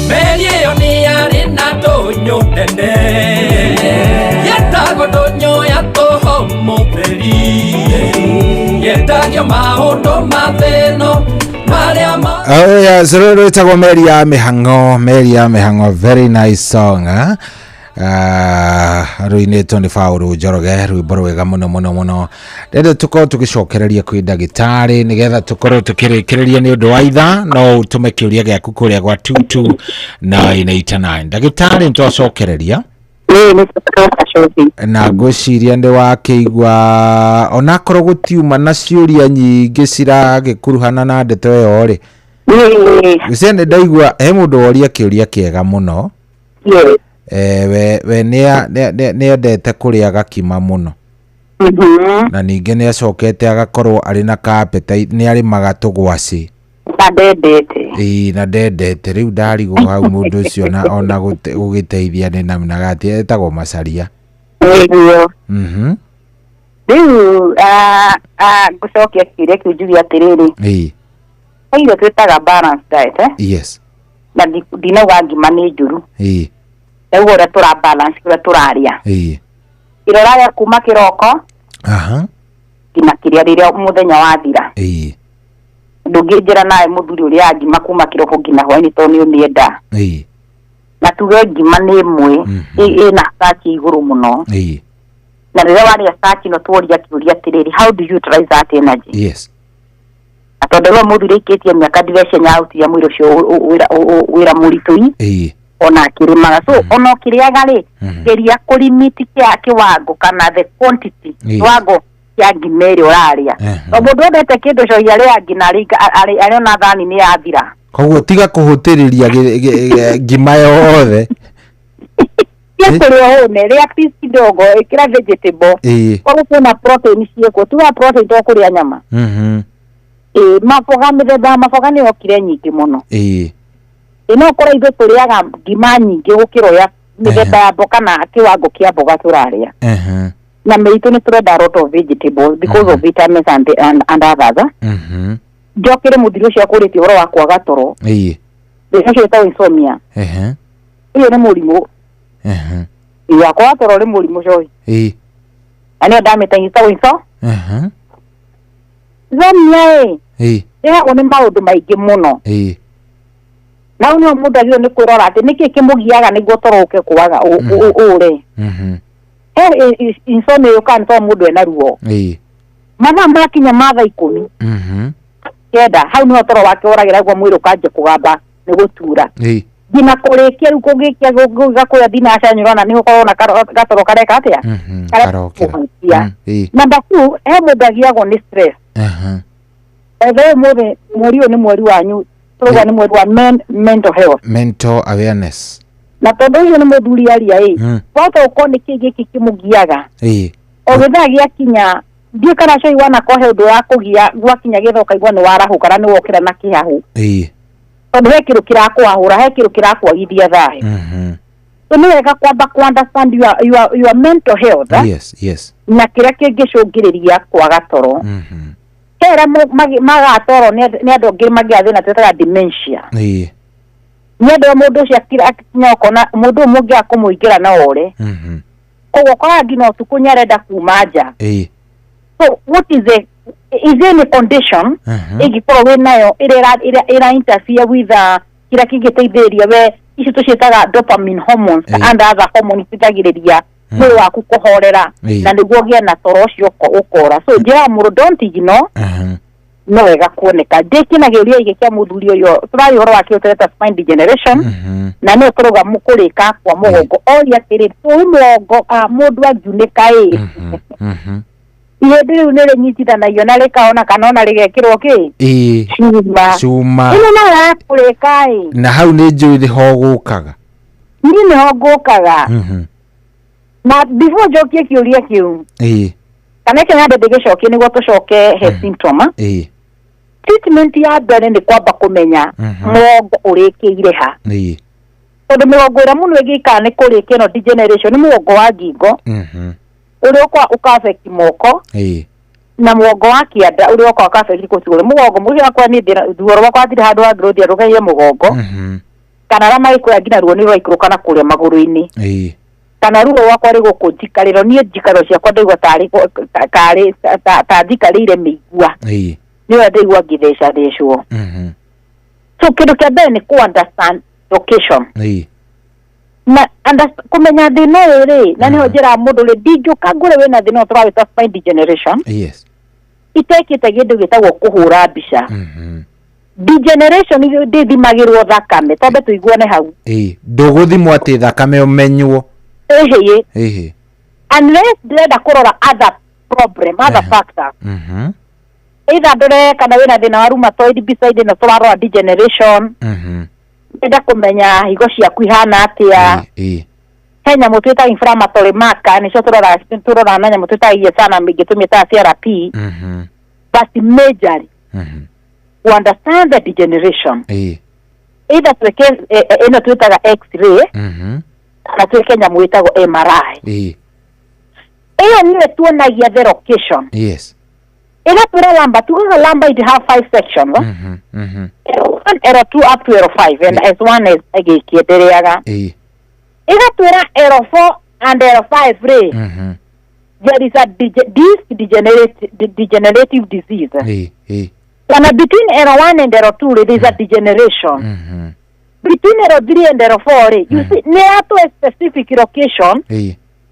Meri ĩyo nĩ yarĩ na ndũnyũ nene, yetagwo ndũnyũ ya tũhũ mũtheri, yendagio maũndũ ma thĩ-ĩno marĩa ma. Oh yeah, so rũrũ rwĩtagwo Meri ya Mĩhang'o, Meri ya Mĩhang'o, very nice song, eh? Rũinĩtwo nĩ Paũlũ Njoroge, rwĩmbo rwega mũno mũno mũno. Ndĩrenda tũkorwo tũgĩcokereria kwĩ ndagĩtarĩ nĩgetha tũkorwo tũkĩrĩkĩrĩria nĩ ũndũ wa ithaa. No ũtũme kĩũria gĩaku kũrĩa gwa 22989. Ndagĩtarĩ, nĩ twacokereria na ngwĩciria nĩ wakĩigua onakorwo gũtiuma na ciũria nyingĩ ciragĩkuruhana na ndeto ĩyo rĩ. Ngwĩciria nĩ ndaigua he mũndũ woria kĩũria kĩega mũno. We nĩendete kũrĩa gakima mũno. Na ningĩ nĩ acokete agakorwo arĩ na ka appetite, nĩ arĩmaga tũgwacĩ. Na ndendete. Ĩĩ, na ndendete. Rĩu ndarigwo hau mũndũ ũcio na ona gũgĩteithia nĩ namna gati, etagwo Macharia. Nĩguo. Rĩu ngũcokia kĩũria kĩu njuge atĩrĩrĩ. Ĩĩ. He irio twĩtaga balanced diet, eh? Yes. Na ndinauga ngima nĩ njũru. Ĩĩ. Ndauga ũrĩa tũra balance ũrĩa tũrarĩa. Ĩĩ. Kĩrĩa ũrarĩa kuma kĩroko Aha. nginya kĩrĩa rĩrĩa mũthenya wathira. Ĩĩ. Ndũngĩnjĩra nawe mũthuri ũrĩaga ngima kuma kĩroko nginya hwainĩ tondũ nĩ ũmĩenda. Ĩĩ. Na tuge ngima nĩ ĩmwe ĩna starch igũrũ mũno. Ĩĩ. Na rĩrĩa warĩa starch no tuoria kĩũria atĩrĩrĩ, how do you utilize that energy? Na tondũ rĩu mũthuri aikĩtie mĩaka ndirecia nyautia mwĩrĩ ũcio wĩra mũritũ i ona akĩrĩmaga, so ona ũkĩrĩaga rĩ, geria kũlimit kĩa kĩwango kana the quantity, kĩwango kĩa ngima ĩrĩa ũrarĩa. To mũndũ endete kĩndũ cohi arĩa ngina arĩona thani nĩ yathira. Koguo tiga kũhũtĩrĩria ngima yothe. Tia kũrĩa ũhũne, rĩa piece kidogo, ĩkĩra vegetable. Koguo kwĩna protein ciĩkuo, tiga protein to kũrĩa nyama. Maboga, mĩthemba ya maboga nĩ yokire nyingĩ mũno. No ũkore ithuĩ tũrĩaga ngima nyingĩ gũkĩra ũrĩa mĩthemba ya mboga na kĩwango kĩa mboga tũrarĩa. Na mĩitũ nĩ tũrenda a lot of vegetables because of vitamins and others. Njokere mũthiri ũcio akũrĩtie ũhoro wa kwaga toro. Thĩna ũcio wĩtagwo insomnia. Ũyũ nĩ mũrimũ. Wa kwaga toro nĩ mũrimũ cohi. Na nĩyo ndamĩta ĩtagwo insomnia ĩ. Ĩrehagwo nĩ maũndũ maingĩ mũno. Na hau nĩho mũndũ agĩrĩirwo nĩ kwĩrora atĩ nĩkĩ kĩmũgiaga nĩguo toro ũke kwaga ũre. He insomnia yũkaga nĩ tondũ mũndũ ena ruo. Mathaa makinya ma thaa 19 hau nĩho toro wake ũragĩra, guo mwĩrĩ ũkanjia kũgamba nĩ gũtura. Nginya kũrĩkia rĩu kũngĩkia gũga kũrĩa thinaca nĩũrona nĩ ũkorwo na gatoro kareka atĩa? Karokĩra. Number 2, he mũndũ agiagwo nĩ stress. By the way, ũmũthĩ mweri ũyũ nĩ mweri wanyu, tũrauga nĩ mweri wa mental health. Mental awareness. Na tondũ ũcio nĩ mũthuri aria ĩ, wahota gũkorwo nĩ kĩĩ gĩkĩ kĩmũgiaga. O gĩthaa gĩakinya, ndiũĩ kana cai wanakorwo he ũndũ ũrakũgia gwakinya gĩthaa ũkaigua nĩ warahũka na nĩ wokĩra na kĩhahũ. Tondũ he kĩndũ kĩrakwahũra, he kĩndũ kĩrakwagithia thayũ. So nĩ wega kwamba ku understand your mental health. Yes. Na kĩrĩa kĩngĩcũngĩrĩria kwaga toro. He arĩa magaga toro nĩ andũ angĩ magĩaga thĩna twĩtaga dementia. Nĩ andũ a mũndũ ũcio akinya ũkona mũndũ ũyũ mũngĩaga kũmũingĩra no ore. Koguo ũkoraga nginya ũtukũ nĩ arenda kuma nja. So what is the is there any condition ĩngĩkorwo wĩ nayo ĩrĩa ĩra interfere with kĩrĩa kĩngĩteithĩrĩria we, ici tũciĩtaga dopamine hormones and other hormones iteithagĩrĩria mwĩrĩ waku kũhorera na nĩguo ũgĩe na toro ũcio ũkora. So njĩraga mũndũ don't ignore, no wega kuoneka. Ndĩkĩ na kĩũria gĩkĩ kĩa mũthuri ũyũ tũraria ũhoro wa kĩo tũreta spine degeneration, na nĩyo tũrauga kũrĩka kwa mũgongo. Oria atĩrĩ, tũu mũgongo mũndũ angiunĩka ĩ, ihĩndĩ rĩu nĩ rĩnyitithanagio na rĩkaona kana ona rĩgekĩrwo kĩ? Cuma. Cuma. Ĩno nayo ya kũrĩka ĩ. Na hau nĩ njũĩ nĩho gũkaga. Niĩ nĩho ngũkaga. Na before njokie kĩũria kĩu, kana kĩo nyambe ndĩgĩcokie nĩguo tũcoke he symptom. Treatment ya mbere nĩ kwamba kũmenya mũgongo ũrĩkĩire ha. Tondũ mĩgongo ĩrĩa mũno ĩngĩikara nĩ kũrĩkia ĩno degeneration nĩ mũgongo wa ngingo ũrĩa ũka affect moko, na mũgongo wa kĩanda ũrĩa ũka affect kũcũrĩ mũgongo mũcio wakwa niĩ ruo rwakwa hatirĩ handũ hangĩ rũthiĩ rũgerie mũgongo, kana arĩa magĩkwĩra nginya ruo nĩ rũraikũrũka na kũrĩa magũrũ-inĩ, kana ruo rwakwa rĩ gũkũ njikarĩro, niĩ njikarĩro ciakwa ndaigua tarĩ ta njikarĩire mĩigua, nĩyo ndaigua ngĩthecathecwo. So kĩndũ kĩa mbere nĩ kũ understand location na kũmenya thĩna ũyũ rĩ, na nĩho njĩraga mũndũ rĩ, ndingĩũka ngũre wĩna thĩna ũyũ tũrawĩta spine degeneration itekĩte kĩndũ gĩtagwo kũhũra mbica. Degeneration ndĩthimagĩrwo thakame, twambe tũiguane hau. Ndũgũthimwo atĩ thakame ũmenywo. Ĩhĩ. Unless ndĩrenda kũrora other problem, other factors. Either ndore kana wĩna thĩna wa rheumatoid beside ĩno tũrarora degeneration. Ndĩrenda kũmenya higo ciaku ihana atĩa. He nyamũ twĩtaga inflammatory marker, nĩcio tũroraga na nyamũ twĩtaga ESR na mĩngĩ tũmĩtaga CRP. But majorly, to understand the degeneration, either twĩke ĩno twĩtaga X-ray, kana twĩke nyamũ ĩtagwo MRI. Ĩyo nĩyo tuonagia the location. Ĩgatwĩra lumbar, tugaga lumbar it have 5 sections. L1, L2 up to L5 and S1 ĩgĩkĩendereaga. Ĩgatwĩra L4 and L5 rĩ, there is a disc degenerative disease. Kana between L1 and L2 rĩ, there is a degeneration. Between L3 and L4 rĩ, you see, nĩ yatũ specific location.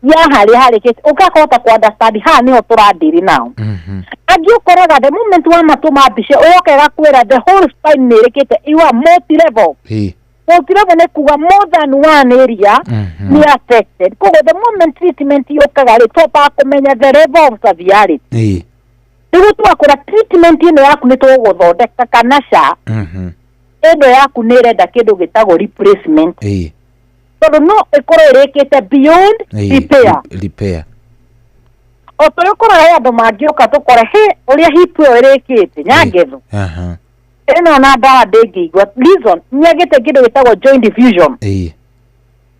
Ya harĩa harĩkĩte ũkahota ku understand haha nĩho tũradiri nao. Angĩ ũkoraga the moment wa matũma mbica ũyoka ĩgakwĩra the whole spine nĩ ĩrĩkĩte, you are multi level. Multi level nĩ kuga more than one area nĩ affected. Koguo the moment treatment yũkaga rĩ, twambaga kũmenya the level of severity nĩguo twakũra treatment ĩno yaku nĩ tũgũgũthondeka kana ca ĩno yaku nĩ ĩrenda kĩndũ gĩtagwo replacement, tondũ no ĩkorwo ĩrĩkĩte beyond repair. Repair. O tũrĩa ũkoraga he andũ mangĩũka tũkore he ũrĩa hip ĩyo ĩrĩkĩte nyangetho ĩno na ndawa ndĩngĩigua, reason nĩagĩte kĩndũ gĩtagwo joint fusion,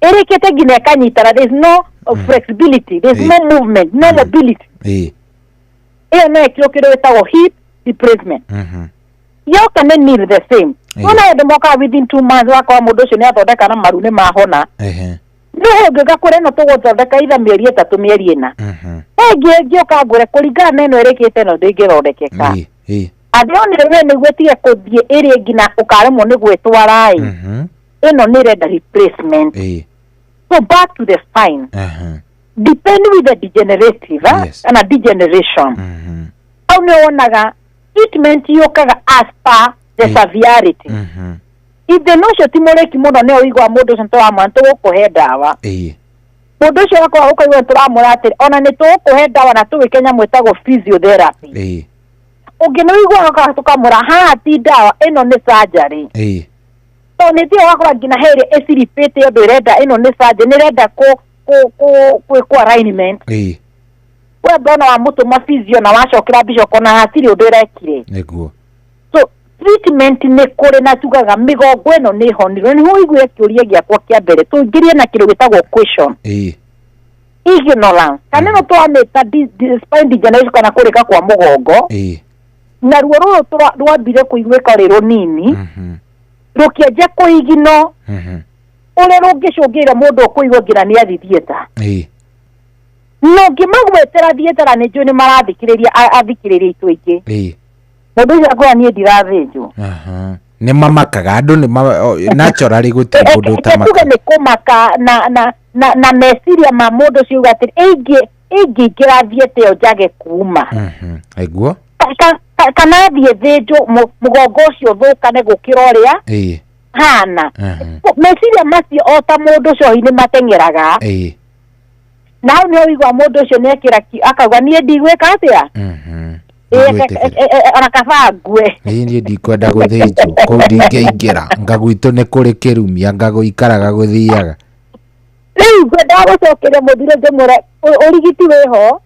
ĩrĩkĩte nginya ĩkanyitana, there is no flexibility, there is no movement, no mobility. Ĩyo no ĩkĩrwo kĩndũ gĩtagwo hip replacement. Yoka nĩ knee the same. Wona andũ mokaga within 2 months wakora mũndũ ũcio nĩ athondeka na maru nĩ mahona. No ũngĩũka kũrĩa ĩno tũgũthondeka itha mĩeri 3, mĩeri 4. Ĩngĩ ĩngĩũka ngũre kũringana na ĩno ĩrĩkĩte ĩno ndĩngĩthondekeka. And the only way nĩguo ĩtige kũthiĩ ĩrĩ nginya ũkaremwo nĩ gwĩtwara ĩ, ĩno nĩ ĩrenda replacement. So back to the spine, depend with the degenerative kana degeneration, hau nĩ wonaga treatment yũkaga as per the severity. Ithĩna ũcio ti mũrĩki mũno, nĩ ũigua mũndũ ũcio tũramwĩra tũgũkũhe ndawa, mũndũ ũcio ũgakorwo ũkaigua tũramwĩra atĩrĩ ona nĩ tũgũkũhe ndawa na tũgĩke nyamũ ĩtagwo physiotherapy. Ũngĩ nĩ ũiguaga tũkamwĩra haha ti ndawa, ĩno nĩ surgery, tondũ nĩ thiĩ ũgakora nginya he ĩrĩa ĩciripĩte ũndũ ĩrenda, ĩno nĩ surgery, nĩ ĩrenda kũ gwĩkwo alignment. We ndona wamũtũma physio na wacokera mbica ũkona hatirĩ ũndũ ĩrekire. So treatment nĩ kũrĩ na tugaga mĩgongo ĩno nĩ honirwo. Nĩho ũiguire kĩũria gĩakwa kĩa mbere tũingĩrie na kĩndũ gĩtagwo question ignorance, kana ĩno tũramĩta spine degeneration kana kũrĩka kwa mũgongo, naruo rũrũ rwambire kũiguĩka rĩ rũnini, rũkĩanjia kũigino ũrĩa rũngĩcũngĩrĩra mũndũ ũkũigua nginya nĩ athi theatre. No ngĩmagwetera theatre na nĩ njũĩ nĩ marathikĩrĩria athikĩrĩria aitũ aingĩ, mũndũ ũcio akwĩra niĩ ndirathĩnjwo. Nĩ mamakaga andũ nĩ naturally gũtirĩ mũndũ Reke tuge ũtamakaga. Nĩ kũmaka na meciria ma mũndũ ũcio uga atĩrĩ ĩngĩingĩra theatre ĩyo njage kuma, kana thiĩ thĩnjwo mũgongo ũcio ũthũkane gũkĩra ũrĩa hana. Meciria macio o ta mũndũ ũcio hihi nĩ mateng'eraga, na hau nĩho ũigua mũndũ ũcio nĩ ekĩra akauga niĩ ndigwĩka atĩa. Ona kaba ngue. Ĩĩ, niĩ ndikwenda gũthĩnjwo kũu, ndingĩingĩra nga gwitũ nĩ kũrĩ kĩrumi anga gũikaraga gũthiaga. Rĩu ngwendaga gũcokeria mũthiro ngĩmwĩra ũrigiti wĩho,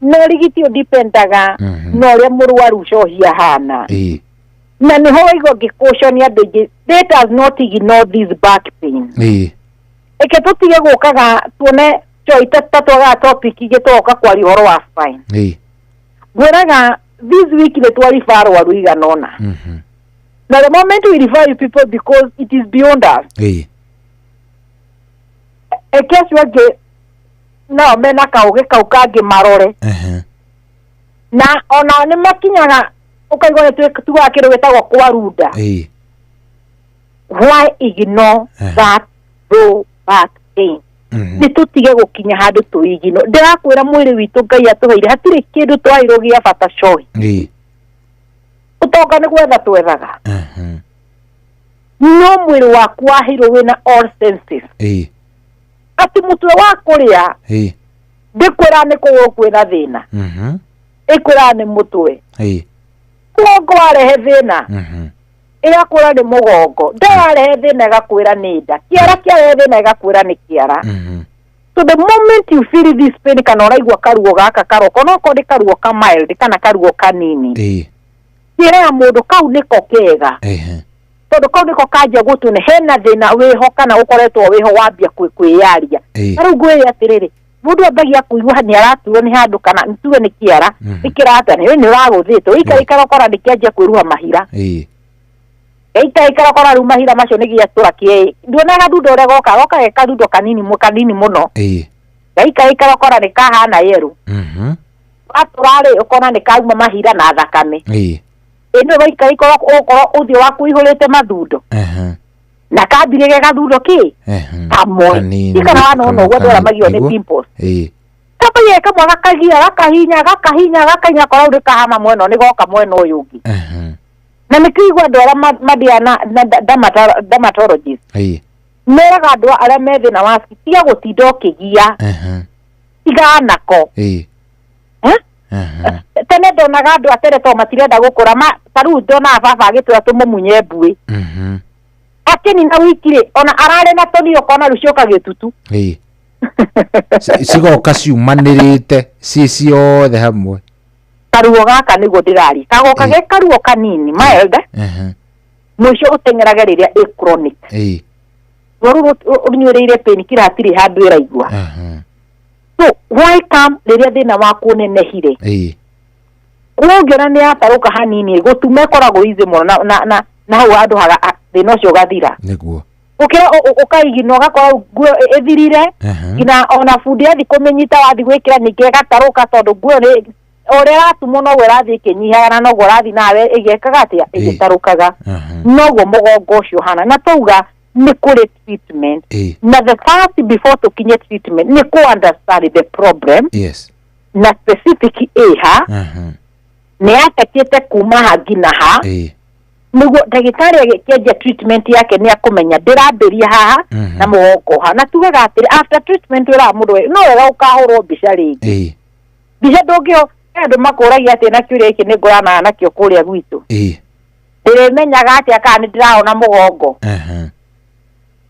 na ũrigiti ũdipendaga na ũrĩa mũrwaru cohi ahana, na nĩho waigua ngĩkũconia andũ aingĩ, let us not ignore this back pain. Eke tũtige gũkaga tuone choi ta twagaga topic ingĩ tũgoka kwaria ũhoro wa spine. Ngwĩraga this week nĩ twariba arwaru igana ũna, na the moment we refer you people because it is beyond us. Eke acio angĩ nao mena kaũgĩ kau kangĩ marore, na ona nĩ makinyaga ũkaigua nĩ tugaga kĩndũ gĩtagwo kwarunda. Why ignore that low back pain? Nĩ tũtige gũkinya handũ tũigino. Ndĩrakwĩra mwĩrĩ witũ Ngai atũheire hatirĩ kĩndũ twaheirwo gĩa bata cohi. Ũtonga nĩ gwetha twethaga, no mwĩrĩ waku waheirwo wĩna all senses, atĩ mũtwe wa kũrĩa ndĩkwĩra nĩ kũgũrũ kwĩna thĩna, ĩkwĩra nĩ mũtwe. Mũgongo warehe thĩna, ĩgakwĩra nĩ mũgongo. Nda yarehe thĩna, ĩgakwĩra nĩ nda. Kĩara kĩarehe thĩna, ĩgakwĩra nĩ kĩara. So the moment you feel this pain kana ũraigua karuo gaka karoka, onokorwo nĩ karuo ka mild kana karuo kanini, kĩraga mũndũ kau nĩko kega, tondũ kau nĩko kanjia gũtune hena thĩna wĩho kana ũkoretwo wĩho wambia kwĩyaria. Na rĩu ngwĩre atĩrĩrĩ, mũndũ ambagia kũigua nĩ araturwo nĩ handũ kana tuge nĩ kĩara nĩ kĩrata nĩ ũragũthĩtwo ũikaikara ũkora nĩ kĩanjia kwĩruha mahira, ĩikaikara ũkora rĩu mahira macio nĩ gĩatũra kĩ nduonaga thundo ũrĩa goka goka ge karundo kanini kanini mũno, gaikaikara ũkora nĩ kahana yerũ, watũra rĩ ũkona nĩ kauma mahira na thakame. Ĩno waikaikara ũkorwo ũthiũ waku ũihũrĩte mathundo. Na kambirie ge gathundo ki kamwe ikara wana ono ũguo andũ arĩa magio nĩ pimples. Kambagia kamwe gakagia gakahinya gakahinya gakahinya korwo rĩu kahama mwena nĩ goka mwena ũyũ ũngĩ. Na nĩkĩo igua andũ arĩa mathiaga na dermatologist meraga andũ arĩa me thĩna wa skin tiga gũtinda ũkĩgia tigana nako. Tene ndonaga andũ a tene to matirenda gũkũra ta rĩu ndonaga baba agĩtwĩra tũmũmunye mbuĩ akĩnina wiki rĩ ona ararĩ na tũnio ũkona rĩu cioka gĩtutu. Cigoka ciumanĩrĩte ciĩ ciothe hamwe. Karuo gaka nĩguo ndĩraria kagoka ge karuo kanini mild mũico ũteng'erage rĩrĩa ĩ chronic. Ruo rũu ũnyuĩrĩire painkiller hatirĩ handũ ĩraigua. So why come rĩrĩa thĩna waku ũnenehire ũngĩona nĩ yatarũka hanini gũtuma ĩkoragwo easy mũno na hau handũ thĩna ũcio ũgathira. Nĩguo ũkĩra ũkaigina ũgakora nguo ĩthirire nginya ona bundi athi kũmĩnyita wathi gwĩkĩra ningĩ ĩgatarũka tondũ nguo nĩ ũrĩa ĩratumwo noguo ĩrathiĩ ĩkĩnyihaga na noguo ũrathiĩ nawe ĩgĩkaga atĩa ĩgĩtarũkaga. Noguo mũgongo ũcio ũhana na twauga nĩ kũrĩ treatment na the first before tũkinye treatment nĩ kũ understand the problem. Na specific ĩha nĩ yatekĩte kuma ha nginya ha nĩguo ndagĩtarĩ agĩkĩanjia treatment yake nĩ akũmenya ndĩrambĩria haha na mũgongo ha. Na tugaga atĩrĩ after treatment wĩraga mũndũ no wega ũkahũrwo mbica rĩngĩ. Mbica ndũngĩho andũ makũragia atĩ na kĩũria gĩkĩ nĩ ngũranaga nakĩo kũrĩa gwitũ ndĩrĩmenyaga atĩa kana nĩ ndĩrahona mũgongo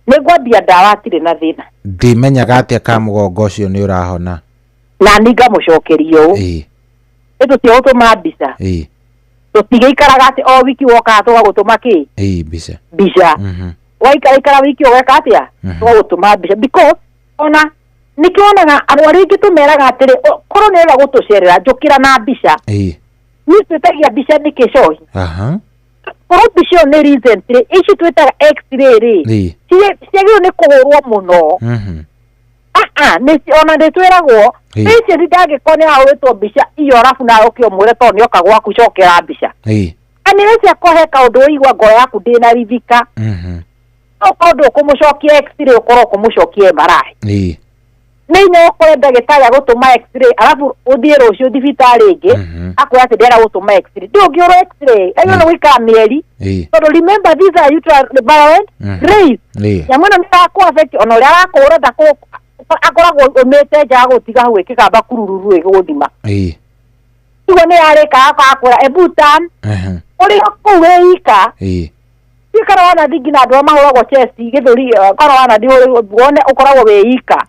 nĩ ngwambia ndawa atirĩ na thĩna. Ndĩmenyaga atĩa kana mũgongo ũcio nĩ ũrahona na ni ngamũcokeria ũũ ĩ tũtigũtũma mbica tũtigĩikaraga atĩ o wiki wokaga tũgagũtũma kĩ mbica mbica waikaraikara wiki ũgeka atĩa tũgagũtũma mbica because ona nĩkĩo wonaga arwaru aingĩ tũmeraga atĩrĩ korwo nĩ ũrenda gũtũcerera njũkĩra na mbica. Niĩ twĩtagia mbica nĩkĩ cohi korwo mbica ĩyo nĩ recently ici twĩtaga x-ray rĩ ciagĩrĩirwo nĩ kũhũrwo mũno. Ona nĩ twĩragwo patient ndangĩkorwo nĩ ahũrĩtwo mbica iyo arabu nawe ũke ũmwĩre tondũ nĩoka gwaku cokera mbica. Anĩrĩ ciakwa he kaũndũ ũigua ngoro yaku ndĩnarithika no kaũndũ ũkũmũcokia x-ray ũkorwo ũkũmũcokia MRI. Nĩ hinya ũkore ndagĩtarĩ agũtũma x-ray arabu ũthiĩ rũciũ thibitarĩ ĩngĩ akwĩra atĩ ndĩrenda gũtũma x-ray. Ndũngĩũrwo x-ray agĩrĩirwo nĩ gũikara mĩeri tondũ remember these are ultraviolet rays. Nyamũ ĩno nĩ ĩrakũ affect ona ũrĩa arakũhũra akoragwo ũmĩte nja agũtiga hau ĩkĩgamba kurururu ĩgũgũthima. Ũguo nĩ yarĩka akakwĩra ebu turn ũrĩ o kũu wĩ ika ikara wanathi nginya andũ arĩa mahũragwo chest gĩthũri korwo wanathi wone ũkoragwo wĩ ika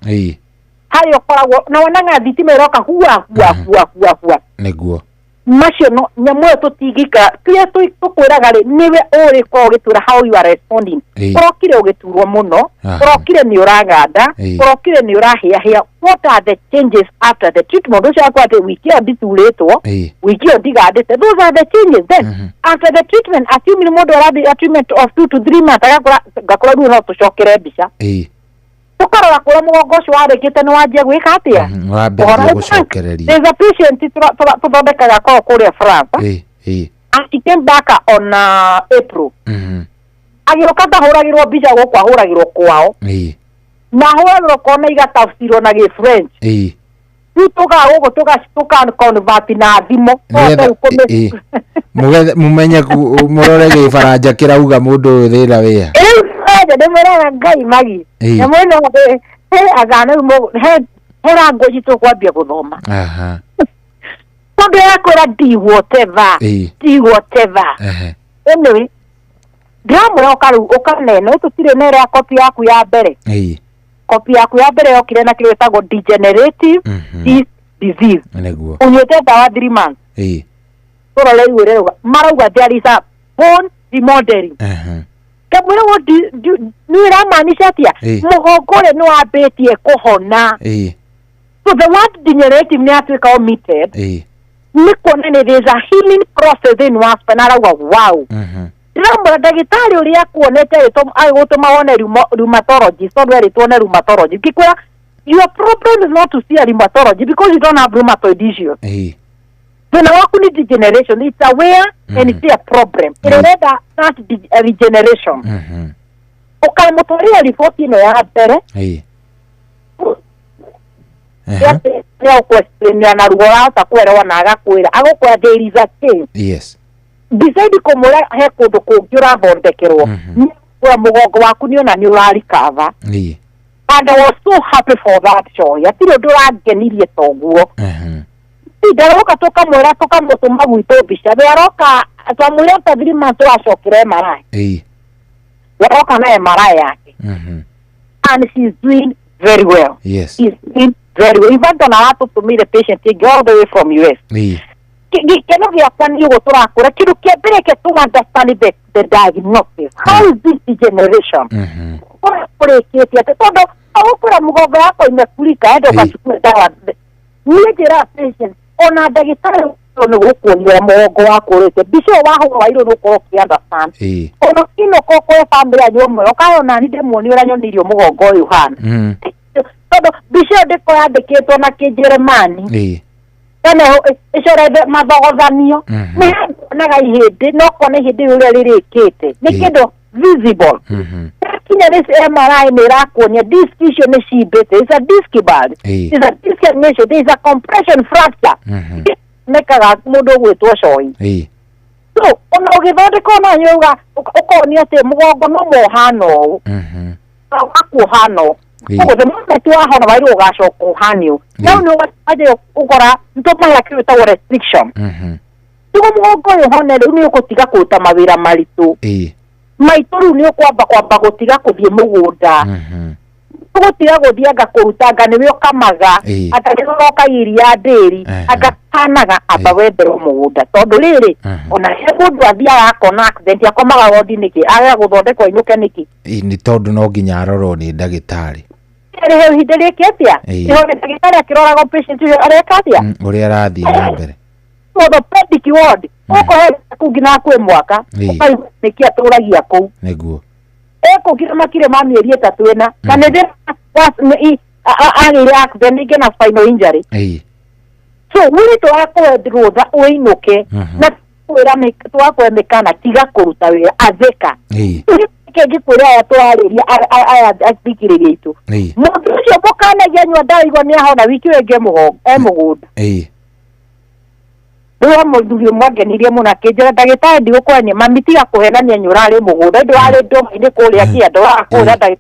harĩa ũkoragwo na wonaga thitima ĩroka hua hua hua hua hua. Nĩguo macio no nyamũ ĩyo tũtingĩikara kĩrĩa tũkwĩraga rĩ nĩwe ũrĩkorwo ũgĩtwĩra how you are responding. Ũrokire ũgĩturwo mũno ũrokire nĩ ũraganda ũrokire nĩ ũrahĩahĩa. What are the changes after the treatment? Ũcio akwa atĩ wiki ĩyo nditurĩtwo wiki ĩyo ndigandĩte. Those are the changes then after the treatment assuming mũndũ arathiĩ a treatment of 2 to 3 months agakora ngakora rĩu no tũcokere mbica tũkarora kũrĩa mũgongo ũcio warĩkĩte nĩ wanjia gwĩka atĩa wambĩrĩria gũcokereria. There's a patient tũthondekaga korwo kũrĩa France and she came back on April agĩũka ndahũragĩrwo mbica gũkũ ahũragĩrwo kwao na ahũragĩrwo kwao na igatafsirwo na gĩ French rĩu tũkaga gũkũ tũka convert na thimũ mumenye mũrore gĩbaranja kĩrauga mũndũ ũyũ thĩna wĩha. Rĩu ndĩmwĩraga Ngai magi nyamũ ĩno anga rĩu he language tũkwambia gũthoma tondũ yakwĩra di whatever di whatever. Anyway ndĩramwĩra ũka rĩu ũkanene tũtirĩ na ĩrĩa kopi yaku ya mbere. Kopi yaku ya mbere yokire na kĩrĩa gĩtagwo degenerative disc disease. Nĩguo ũnyuĩte ndawa 3 months tũrore rĩu ĩrauga marauga there is a bone remodeling. Kamwĩra wo nĩ ĩramaanisha atĩa mũgongo ũrĩa nĩ wambĩtie kũhona. So the word degenerative nĩ yatuĩka omitted nĩ kuonania there is a healing process thĩinĩ wa spine. Arauga wow. Ndĩramwĩra ndagĩtarĩ ũrĩa akuonete agĩgũtũma wone rheumatologist tondũ erĩtwo nĩ rheumatologist ngĩkwĩra your problem is not to see a rheumatologist because you don't have rheumatoid issues. Thĩna waku nĩ degeneration. It's a wear and it's a problem. Ĩrĩa ũrenda that regeneration. Ũkamũtwarĩra riboti ĩno ya mbere. Nĩ na ruo ũrahota kuelewa na agakwĩra agũkwĩra there is a change. Yes. Decide kũmwĩra he kũndũ kũngĩ ũrathondekerwo. Kũra mũgongo waku nĩ ona nĩ ũrarikava. And I was so happy for that joy. Hatirĩ ũndũ ũrangenirie ta ũguo. Ndaroka tũkamwĩra tũkamũtũma gwitũ mbica. We aroka twamwĩra ta 3 months tũracokera MRI. Waroka na MRI yake. And she's doing very well. Yes. She's doing very well. In fact, ona aratũtũmĩire patient ĩngĩ all the way from US. Gĩkeno gĩakwa nĩ ũguo tũrakũra. Kĩndũ kĩa mbere kĩa to understand the diagnosis. How is this degeneration? Kũrĩkĩtie atĩ tondũ agũkũra mũgongo wakwa imekurika enda ũgacukua ndawa. Niĩ njĩraga patient ona ndagĩtarĩ nĩ gũkuonia mũgongo waku ũrĩte mbica ĩyo wahũra wairwo nĩ ũkorwo ũkĩ understand. Ona ũkĩinũka ũkore bamĩrĩ yanyu ĩmwe ũkahe ona niĩ ndĩmuonie ũrĩa nyonirio mũgongo ũyũ ũhana. Tondũ mbica ĩyo ndĩkorwo yandĩkĩtwo na Kĩnjeremani kana ĩcorete mathogothanio. Nĩ handũ wonaga ihĩndĩ no ũkona ihĩndĩ rĩu ũrĩa rĩrĩkĩte. Nĩ kĩndũ visible. Kinya nĩ MRI nĩ ĩrakuonia disc icio nĩ cimbĩte. It's a disc bulge. It's a disc herniation. There is a compression fracture. Mekaga mũndũ ũgwĩtwo coi. So ona ũgĩthondeka ona nyũga ũkonio atĩ mũgongo no mũhana ũũ. Waku ũhana ũũ. Koguo the moment wahona wairwo ũgacoka ũhanio. Rĩu nĩ ũgathiĩ ũkora nĩtũmahe kĩndũ gĩtagwo restriction. Nĩguo mũgongo ũyũ ũhone rĩu nĩ ũgũtiga kũruta mawĩra maritũ. Maitũ rĩu nĩ ũkwamba kwamba gũtiga kũthiĩ mũgũnda. Ũgũtiga gũthiĩ anga kũruta anga nĩwe ũkamaga. Anga nĩwe ũroka iria ndĩri. Anga kanaga amba wetherwo mũgũnda. Tondũ rĩrĩ ona he mũndũ athiaga akona accident akomaga wodi nĩkĩ aga gũthondekwo ainũke nĩkĩ. Nĩ tondũ no nginya arorwo nĩ ndagĩtarĩ. Rĩrĩ ihinda rĩkĩ atĩa? Nĩho ndagĩtarĩ akĩroraga patient ũcio areka atĩa? Ũrĩa arathiĩ na mbere. Orthopedic ward. Ũkohe kũu nginya kwĩ mwaka. Ũkaigua nĩkĩ atũragia kũu. Nĩguo. Ekũngira makire ma mĩeri 3 ĩna. Na nĩ thĩna agĩire accident ningĩ na spinal injury. So wĩrĩ twakũhe rũtha ũinũke na twĩra twakũhe mĩkana tiga kũruta wĩra athĩka. Kĩngĩkwĩra aya tũrarĩria aya athikĩrĩria itũ. Mũndũ ũcio mũkanagia anyua ndawa igua nĩ ahona wiki ĩyo ĩngĩ e mũgũnda. Rĩu mũthuri ũmwe angenirie mũno akĩnjĩra ndagĩtarĩ ndigũkũhenia mami tiga kũhenania nĩ ũrarĩ mũgũnda ĩndĩ warĩ ndũma-inĩ kũrĩa kĩanda ũrakũra ndagĩtarĩ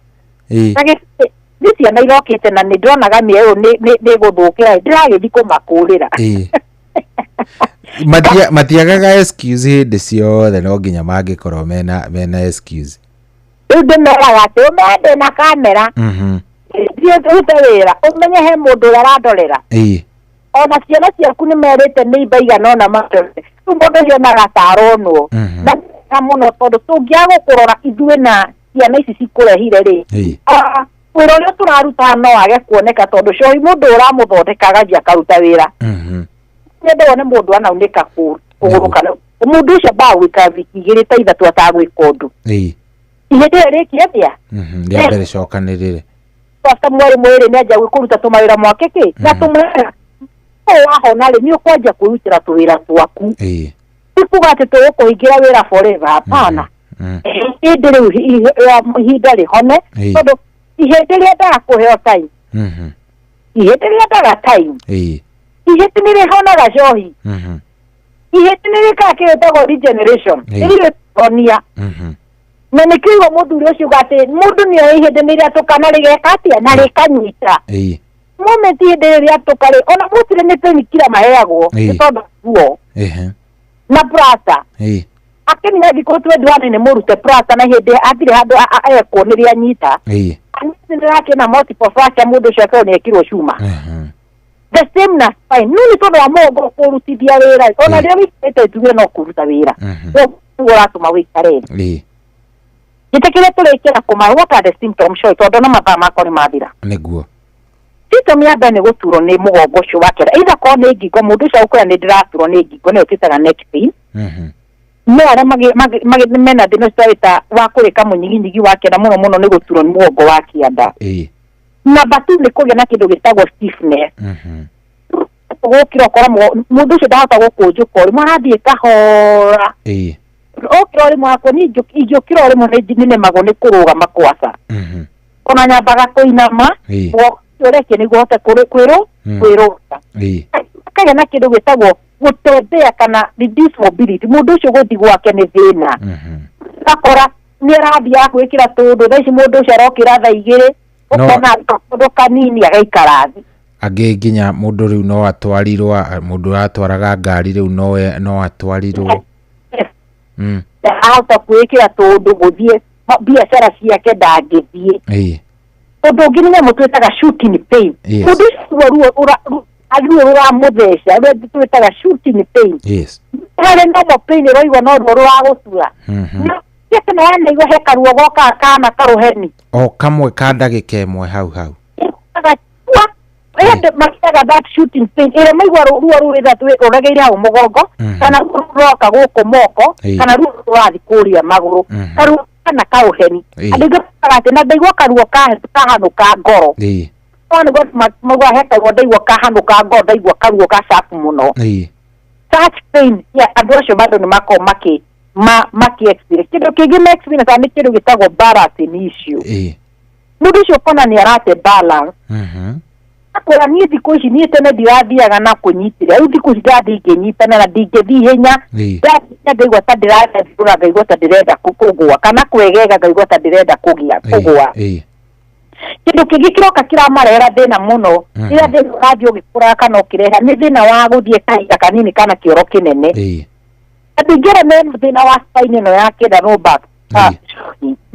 nĩ ciana irokĩte na nĩ ndĩronaga mĩeũ nĩ gũthũkĩra ndĩragĩthiĩ kũmakũrĩra. Matiagaga excuse hĩndĩ ciothe no nginya mangĩkorwo mena excuse. Rĩu ndĩmeraga atĩ ũmenye ndĩna kamera thiĩ ũrute wĩra ũmenye he mũndũ ũrĩa arandorera. Ona ciana ciaku nĩ merĩte nĩ imba igana ũna mandorere. Rĩu mũndũ ũcio onaga ta aronwo. Na mũno tondũ tũngĩaga gũkũrora ithuĩ na ciana ici cikũrehire rĩ wĩra ũrĩa tũraruta no age kuoneka tondũ coi mũndũ ũramũthondeka agathiĩ akaruta wĩra. Nyende wone mũndũ anaunĩka kũgũrũ kana mũndũ ũcio ambaga gũikara wiki 2 ta 3 atagwĩka ũndũ. Ihĩndĩ ĩyo rĩkie atĩa? Rĩa mbere cokanĩrĩre. After mweri mwĩrĩ nĩ anjia kũruta tũmawĩra mwake kĩ na tũmwĩra wahona rĩ nĩ ũkwanjia kwĩrutĩra tũwĩra twaku. Ti kuga atĩ tũgũkũhingĩra wĩra forever hapana. Ĩndĩ rĩu ihinda rĩhone tondũ ihĩndĩ rĩendaga kũheo time. Ihĩndĩ rĩendaga time. Ihĩndĩ nĩ rĩhonaga njohi. Ihĩndĩ nĩ rĩkaga kĩndũ gĩtagwo regeneration. Nĩ rĩhonia. Na nĩkĩo igua mũthuri ũcio uga atĩ mũndũ nĩoĩ ihĩndĩ nĩ rĩatũka na rĩgeka atĩa na rĩkanyita. Moment ihĩndĩ rĩrĩ rĩatũka rĩ ona gũtirĩ nĩ painkiller maheagwo nĩ tondũ ruo. Na plasta. Akĩnina thikũ 21 nĩ mũrute plasta na ihĩndĩ hatirĩ handũ ekwo nĩ rĩanyita. Nĩ rĩrakĩna multiple fracture mũndũ ũcio akorwo nĩ ekirwo cuma. The same na spine. No nĩ tondũ wa mũgongo kũrutithia wĩra. Ona rĩrĩa wĩkĩte tuge no kũruta wĩra. Ũguo ũratũma wĩikare thĩ. Njĩtĩkĩre tũrĩkĩra kũma what are the symptoms show tondũ na mathaa makwa nĩ mathira. Nĩguo. Symptom ya mbere nĩ gũturwo nĩ mũgongo ũcio wa kĩanda. Either korwo nĩ ngingo mũndũ ũcio agũkwĩra nĩ ndĩraturwo nĩ ngingo nĩyo twĩtaga neck pain. No arĩa mena thĩna ũcio wĩta wa kũrĩka mũnyiginyigi wa kĩanda mũno mũno nĩ gũturwo nĩ mũgongo wa kĩanda. Number 2 nĩ kũgĩa na kĩndũ gĩtagwo stiffness. Gũkĩra ũkora mũndũ ũcio ndahota gũkũnjũka ũrĩmwe arathiĩ kahora. Ũkĩra o rĩmwe hakwa niĩ ingĩũkĩra o rĩmwe nĩnemagwo nĩ kũrũgama kwaca. Ona nyambaga kũinama ũreke nĩguo hote kwĩrũga. Akagĩa na kĩndũ gĩtagwo gũtembea kana reduce mobility. Mũndũ ũcio gũthiĩ gwake nĩ thĩna. Akora nĩ arathiĩ gwĩkĩra tũndũ thaa ici mũndũ ũcio arokĩra thaa 2 ũkona kaũndũ kanini agaikara thĩ. Angĩ nginya mũndũ rĩu no atwarirwo, mũndũ ũratwaraga ngari rĩu no atwarirwo. Ahota kwĩkĩra tũndũ gũthiĩ biacara ciake ndangĩthiĩ. Ũndũ ũngĩ nĩ nyamũ twĩtaga shooting pain. Mũndũ ũcio ruo rũramũtheca rũrĩa twĩtaga shooting pain. Harĩ normal pain ĩroigua no ruo rũragũtura. Kana wanaigua he karuo gokaga kana karũheni o kamwe ka ndagĩka ĩmwe hau hau. Makĩaga that shooting pain ĩrĩa maigua ruo rũrĩa rũregeire hau mũgongo kana ruo rũroka gũkũ moko kana ruo rũrathiĩ kũrĩa magũrũ karuo kana karũheni. Andũ aingĩ maugaga atĩ na ndaigua karuo kahanũka ngoro. Maigua he karuo ndaigua kahanũka ngoro, ndaigua karuo ga sharp mũno. Such pain ya andũ acio bado nĩ makoragwo maki experience. Kĩndũ kĩngĩ ma experience nĩ kĩndũ gĩtagwo balancing issue. Mũndũ ũcio ũkona nĩ arate balance. Akwĩra niĩ thikũ ici niĩ tene ndirathiaga na kũnyitĩrĩra, rĩu thikũ ici ndathiĩ ngĩnyitana na ndingĩthiĩ ihenya, ndathiĩ ngaigua ta ndĩrathiũra, ngaigua ta ndĩrenda kũgũa kana kwegega, ngaigua ta ndĩrenda kũgũa. Kĩndũ kĩngĩ kĩroka kĩramarehera thĩna mũno rĩrĩa thĩna ũrathiĩ ũgĩkũraga kana ũkĩreha nĩ thĩna wa gũthiĩ kahinda kanini kana kĩoro kĩnene. Andũ aingĩ arĩa me thĩna wa spine ĩno ya kĩnda low back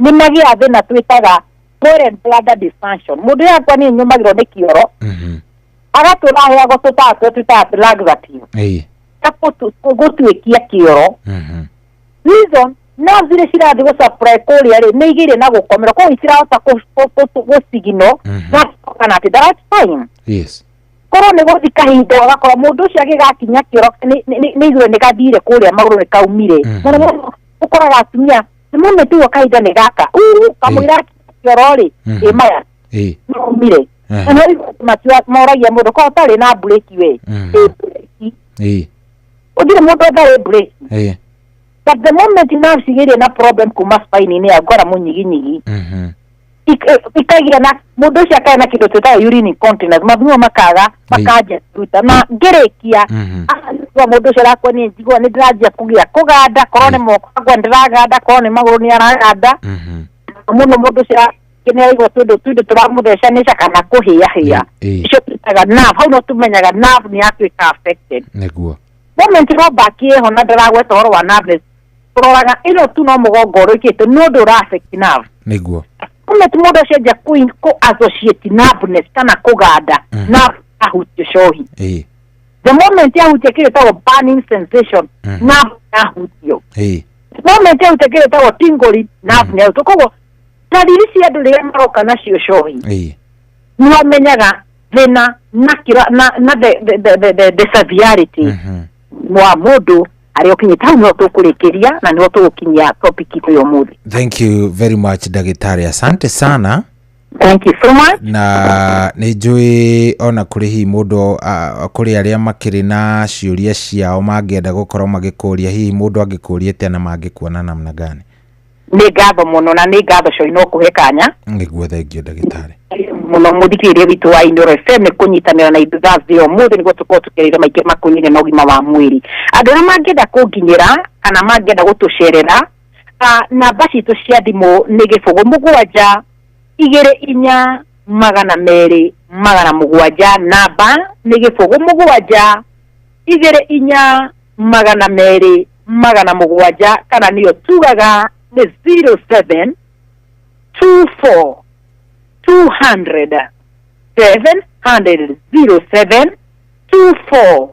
nĩ magĩaga thĩna twĩtaga bowel bladder dysfunction. Mũndũ ũyũ akwa niĩ nyũmagĩrwo nĩ kĩoro agatũra aheagwo tũtawa twĩtaga laxative gũtuĩkia kĩoro. Reason nerves iria cirathiĩ gũsupply kũrĩa rĩ nĩ igĩire na gũkomerwo, koguo itirahota gũcigino na kana atĩ the right time. Korwo nĩ gũthiĩ kahinda ũgakora mũndũ ũcio agĩgakinya kĩoro nĩ igũrũ nĩ gathire kũrĩa magũrũ nĩ kaumire. Mũno mũno ũkoraga atumia nĩ mũno kahinda nĩ gaka kamũira kĩoro rĩ ĩ maya nĩ aumire. Moragia mũndũ korwo ũtarĩ na breki we ũthire mũndũ ũtarĩ breki. But the moment nerves igĩire na problem kuma spine-inĩ ya ngora mũnyiginyigi ikagira na mũndũ ũcio akagĩa na kĩndũ twĩtaga urine incontinence, mathugumo makaga makanjia kũruta na ngĩrĩkia mũndũ ũcio arakua niĩ njigua nĩ ndĩranjia kũgĩa kũganda, korwo nĩ moko akwa ndĩraganda, korwo nĩ magũrũ nĩ araganda mũno. Mũndũ ũcio nĩ araigua tũndũ tũramũthecanĩca kana kũhĩahĩa, icio twĩtaga nerve. Hau no tũmenyaga nerve nĩ yatuĩka affected. Nĩguo moment low back ĩho na ndĩragweta ũhoro wa nerve, tũroraga ĩno tu no mũgongo ũrĩkĩte nĩ ũndũ ũra affect nerve. Nĩguo moment mũndũ ũcio anjia kũ associate numbness kana kũganda nerve ahutio cohi. The moment ahutia kĩndũ gĩtagwo burning sensation, nerve ahutio. The moment ahutia kĩndũ gĩtagwo tingling, nerve nĩ ahutio. Koguo ndariri cia andũ rĩrĩa maroka nacio cohi nĩ ũmenyaga thĩna na the severity wa mũndũ arĩa ũkinyĩte hau. Nĩho tũkũrĩkĩria na nĩho tũgũkinyia topic itũ ya ũmũthĩ. Thank you very much ndagĩtarĩ, asante sana. Thank you so much. Na nĩ njũĩ ona kũrĩ hihi mũndũ kũrĩ arĩa makĩrĩ na ciũria ciao mangĩenda gũkorwo magĩkũria, hihi mũndũ angĩkũria atĩa na mangĩkuona namna gani? Nĩ ngatho mũno na nĩ ngatho Coino no kũhe kanya. Nĩguo, thengio ndagĩtarĩ mũno. Mũthikĩrĩria witũ wa Inooro FM nĩ kũnyitanĩra na ithuĩ Thursday ũmũthĩ nĩguo tũkorwo tũkĩarĩria maingĩ makoniĩ na ũgima wa mwĩrĩ. Andũ arĩa mangĩenda kũnginyĩra kana mangĩenda gũtũcerera, namba citũ cia thimũ nĩ 0 7 2 4 200 700. Namba nĩ 0 7 2 4 200 700 kana nĩyo tugaga nĩ 07 24 200 700 07 24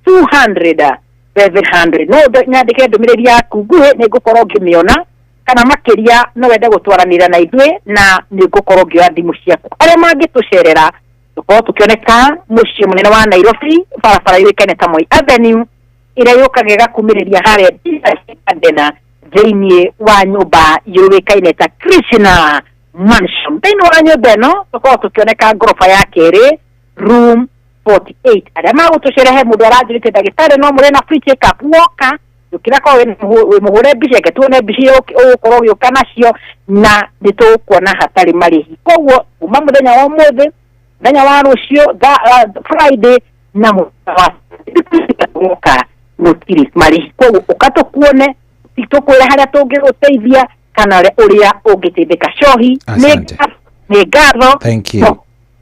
200 700. No nyandĩke ndũmĩrĩri yaku nguhĩ nĩ ngũkorwo ngĩmĩona, kana makĩria no wende gũtwaranĩra na ithuĩ na nĩ ngũkorwo ngĩoya thimũ ciaku. Arĩa mangĩtũcerera tũkorwo tũkĩoneka mũciĩ mũnene wa Nairobi, barabara yũĩkaine ta Moi Avenue ĩrĩa yũkaga ĩgakumĩrĩria harĩa Garden thĩinĩ wa nyũmba yũĩkaine ta Krishna Mansion. Thĩinĩ wa nyũmba ĩno tũkorwo tũkĩoneka ngoroba ya kerĩ room 48. Arĩa magũtũcera he mũndũ aranjĩrĩte ndagĩtarĩ no mũrĩ na free check up woka Ukira ko wi muhure mbica ke tuone mbica ugukorwo ugiuka nacio na nitukuona hatari marihi. Koguo uma muthenya wa umuthi, muthenya wa rucio, Friday na muthenya wa gutiri marihi. Koguo ukatukuone titukwira haria tungiguteithia kana uria ungiteithika. Cohi ni ngatho. Thank you.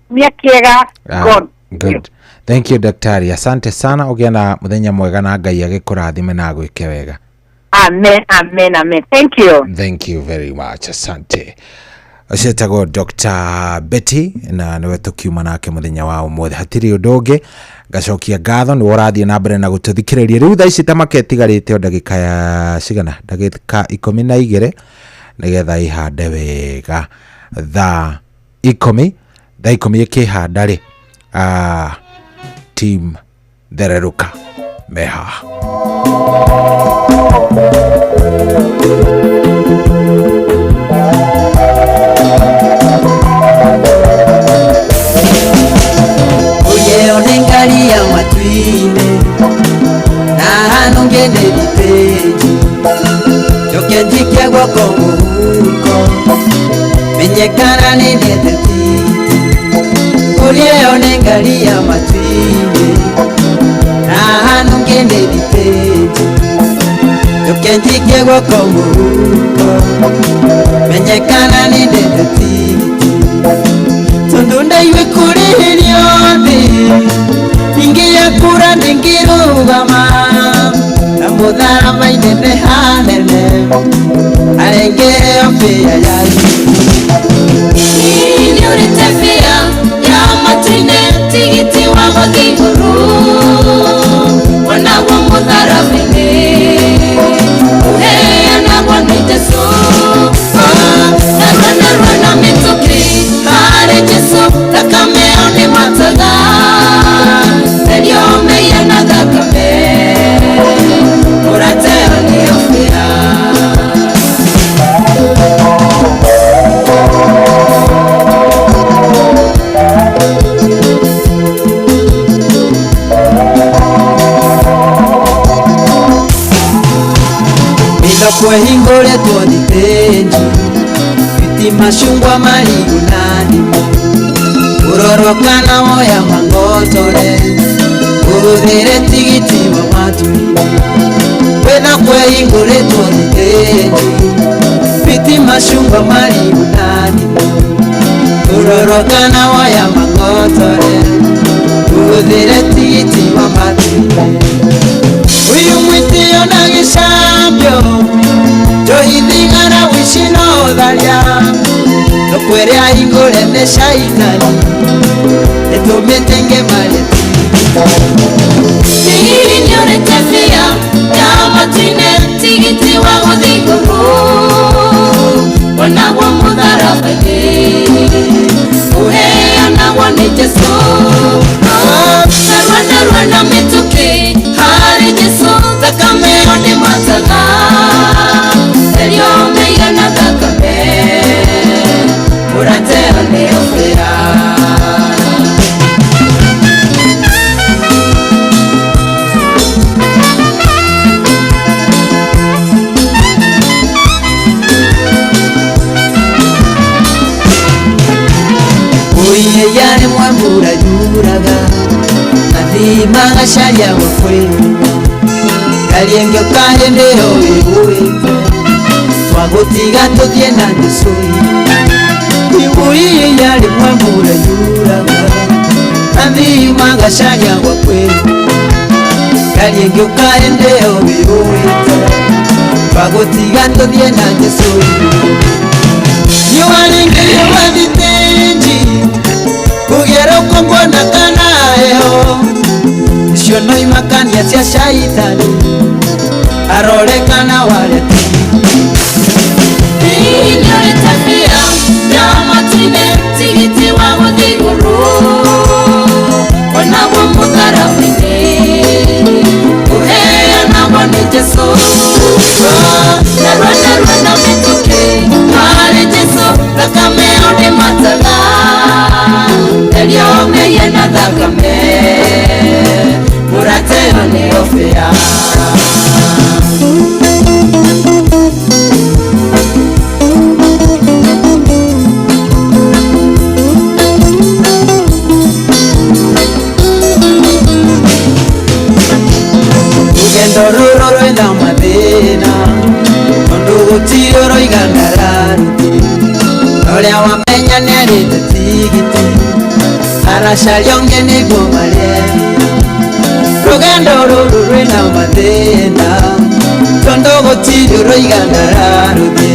Miakiega. God good. Thank you daktari. Asante sana, ugie na muthenya mwega na Ngai agikurathime na agwike wega. Amen, amen, amen. Thank you. Thank you very much. Asante. Acio Dr. Betty na niwe tukiuma nake muthenya wa umuthi. Hatiri undu ungi ngacokia ngatho ni urathie na mbere na gututhikiriria. Riu thaa ici ta maketigarite o ndagika ya cigana, ndagika 12 nigetha ihande wega thaa 10, thaa 10 ikihanda ri team Thereruka meha. Oye onengaria matwine na hanu ngene lipeji jokenjikia gwako muhuko menyekana nineteti. Oye onengaria matwine na hanu ngene lipeji jokenjikia gwako muhuko menyekana nineteti. Tundu ndaiwe kurihirio thi ningiakura ningirugama na mutharaba inene hanene arengeo bia yaku. Nĩũrĩte bia ya matu-inĩ tigiti wa gũthiĩ igũrũ wonagwo mũtharaba-inĩ ũheanagwo nĩ Jesũ. Narua narua na mĩtũkĩ harĩ Jesũ, thakame ĩyo nĩ mataga therio mehia na thakame mũrata ĩyo nĩyo bia. Kwehingũrĩtwo thitĩnji biti macungwa marigũ na ndimũ ũroroka na woya mangotore ũhũthĩre tigiti wa matu-inĩ. Kwĩna kwehingũrĩtwo thitĩnji biti macungwa marigũ na ndimũ ũroroka na woya mangotore ũhũthĩre tigiti wa matu-inĩ. Uyu mwitio na gĩcambio njohithigana wici no tharia tũkwĩrĩa hingũre nĩ caitani ĩtũmĩte ngĩmarĩti. Nĩũrĩte bia ya matu-inĩ tigiti wa gũthiĩ igũrũ wonagwo mũtharaba-inĩ ũheanagwo nĩ Jesũ. Narua narua na mĩtũkĩ harĩ Jesũ, thakame ĩyo nĩ mataga therio mehia na thakame mũrata ĩyo nĩyo bia. Oiye yari mwambura yuraga mathimaga caria gwakwĩrwo kariengio kahĩndĩ ĩyo wĩgũĩte twagũtiga tũthiĩ na Jesũ. Ibuiye yari mwambura yuraga mathimaga caria gwakwĩrwo kariengio kahĩndĩ ĩyo wĩgũĩte twagũtiga tũthiĩ na Jesũ. Nĩwaringĩrio mathitĩnji kugera ukongona kana heho icio no imakania cia caitani arore kana wale Nĩũrĩte bia ya matu-inĩ tigiti wa gũthiĩ igũrũ wonagwo mũtharaba-inĩ ũheanagwo nĩ Jesũ. Narua narua na mĩtũkĩ harĩ Jesũ, thakame ĩyo nĩ mataga therio mehia na thakame mũrata ĩyo nĩyo bia. rũrũ rwĩna mathĩna tondũ gũtirĩ ũroiga ndararũthi ũrĩa wamenya nĩarĩte tigiti aracaria ũngĩ nĩguo marĩe rũgendo rũrũ rwĩna mathĩna tondũ gũtirĩ ũroiga ndararũthi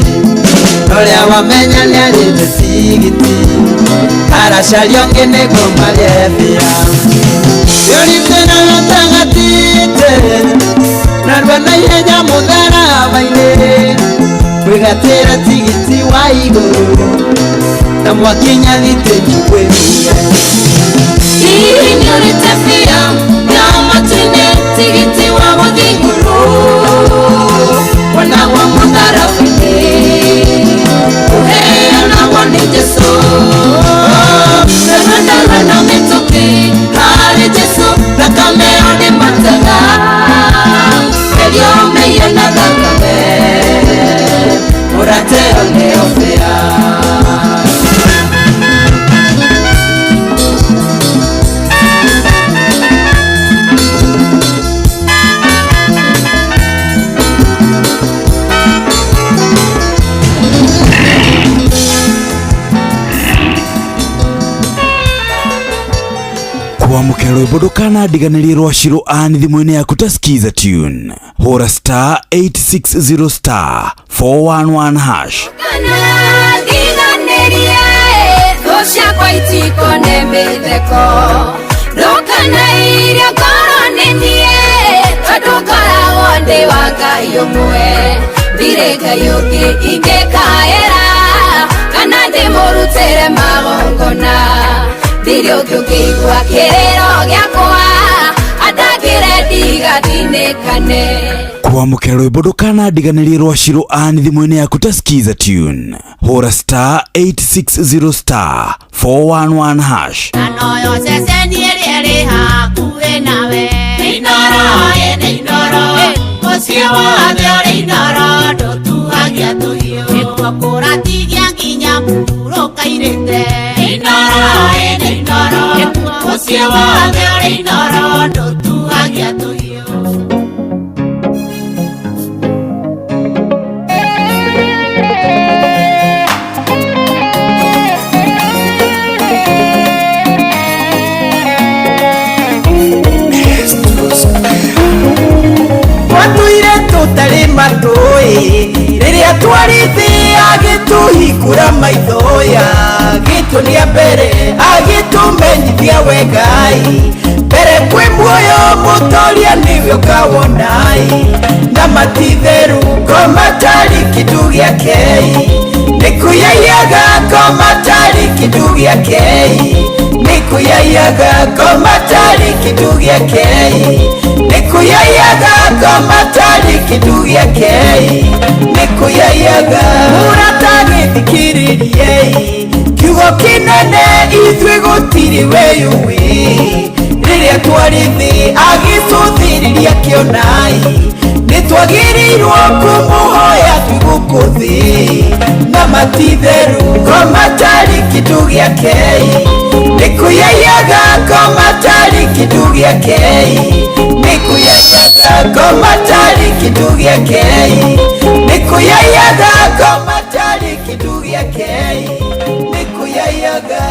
ũrĩa wamenya nĩarĩte tigiti aracaria ũngĩ nĩguo marĩe mbia Yorite na gatagatite narua na ihenya mũtharaba-inĩ kwĩgatĩra tigiti wa igũrũ na mwakinya thitĩnji kwĩmia Hihi nĩũrĩte bia ya matu-inĩ tigiti wa gũthiĩ igũrũ wonagwo mũtharaba-inĩ ũheanagwo nĩ Jesũ Narua narua na mĩtũkĩ harĩ Jesũ thakame ĩyo nĩmataga ĩrĩa ũmĩire na thakame mũrate ĩyo nĩyo bĩa. Kwamũkĩra rwĩmbo ndũkanandiganĩrie rwa Shiro Ann thimũ-inĩ yaku ta Skiza tune hũra star 860 star 411 hash. Ndiganĩrie thũ ciakwa itikone mĩtheko ndũkanairie ngoro nĩ niĩ tondũ ngoragwo ndĩ wa Ngai ũmwe ndirĩ Ngai ũngĩ ingĩkaĩra kana ndĩmũrutĩre magongona ndirĩ ũngĩ ũngĩigua kĩrĩro gĩakwa andangĩre ndigathinĩkane. Kwamũkĩra rwĩmbo ndũkanandiganĩrie rwa Shiro Ann thimũ-inĩ yaku ta Skiza tune hũra star 860 star 411 hash. Anoyo ceceni ĩrĩa ĩrĩ hakuhĩ nawe nĩ Inoro ĩ nĩ Inoro mũciĩ wothe ũrĩ Inoro ndũtuhagia tũhiũ nĩkuo kũratigia nginya mũhurũka-irĩte nĩ Inoro ĩ nĩ Inoro mũciĩ wothe ũrĩ Inoro ndũtuhagia tũhiũ. Twatũire tũtarĩ matũĩ rĩrĩa twarĩ thĩ agĩtũhingũra maithoya agĩtuonia mbere agĩtũmenyithia wegai mbere kwĩ muoyo mũtoria nĩwe ũkawonai na matitheru ko matarĩ kĩndũ gĩakei nĩkũyaiyaga ko matarĩ kĩndũ gĩakei nĩkũyaiyaga ko matarĩ kĩndũ gĩakei nĩkũyaiyaga ko matarĩ kĩndũ gĩakei nĩkũyaiyaga mũrata gĩthikĩrĩriei kiugo kĩnene ithuĩ gũtirĩ weyũĩ rĩrĩa twarĩ thĩ agĩtũthĩrĩria kĩonai nĩtwagĩrĩirwo kũmũhoya twĩ gũkũ thĩ na matitheru ko matarĩ kĩndũ gĩakei nĩkũyaiyaga ko matarĩ kĩndũ gĩakei nĩkũyaiyaga ko matarĩ kĩndũ gĩakei nĩkũyaiyaga ko matarĩ kĩndũ gĩakei nĩkũyaiyaga.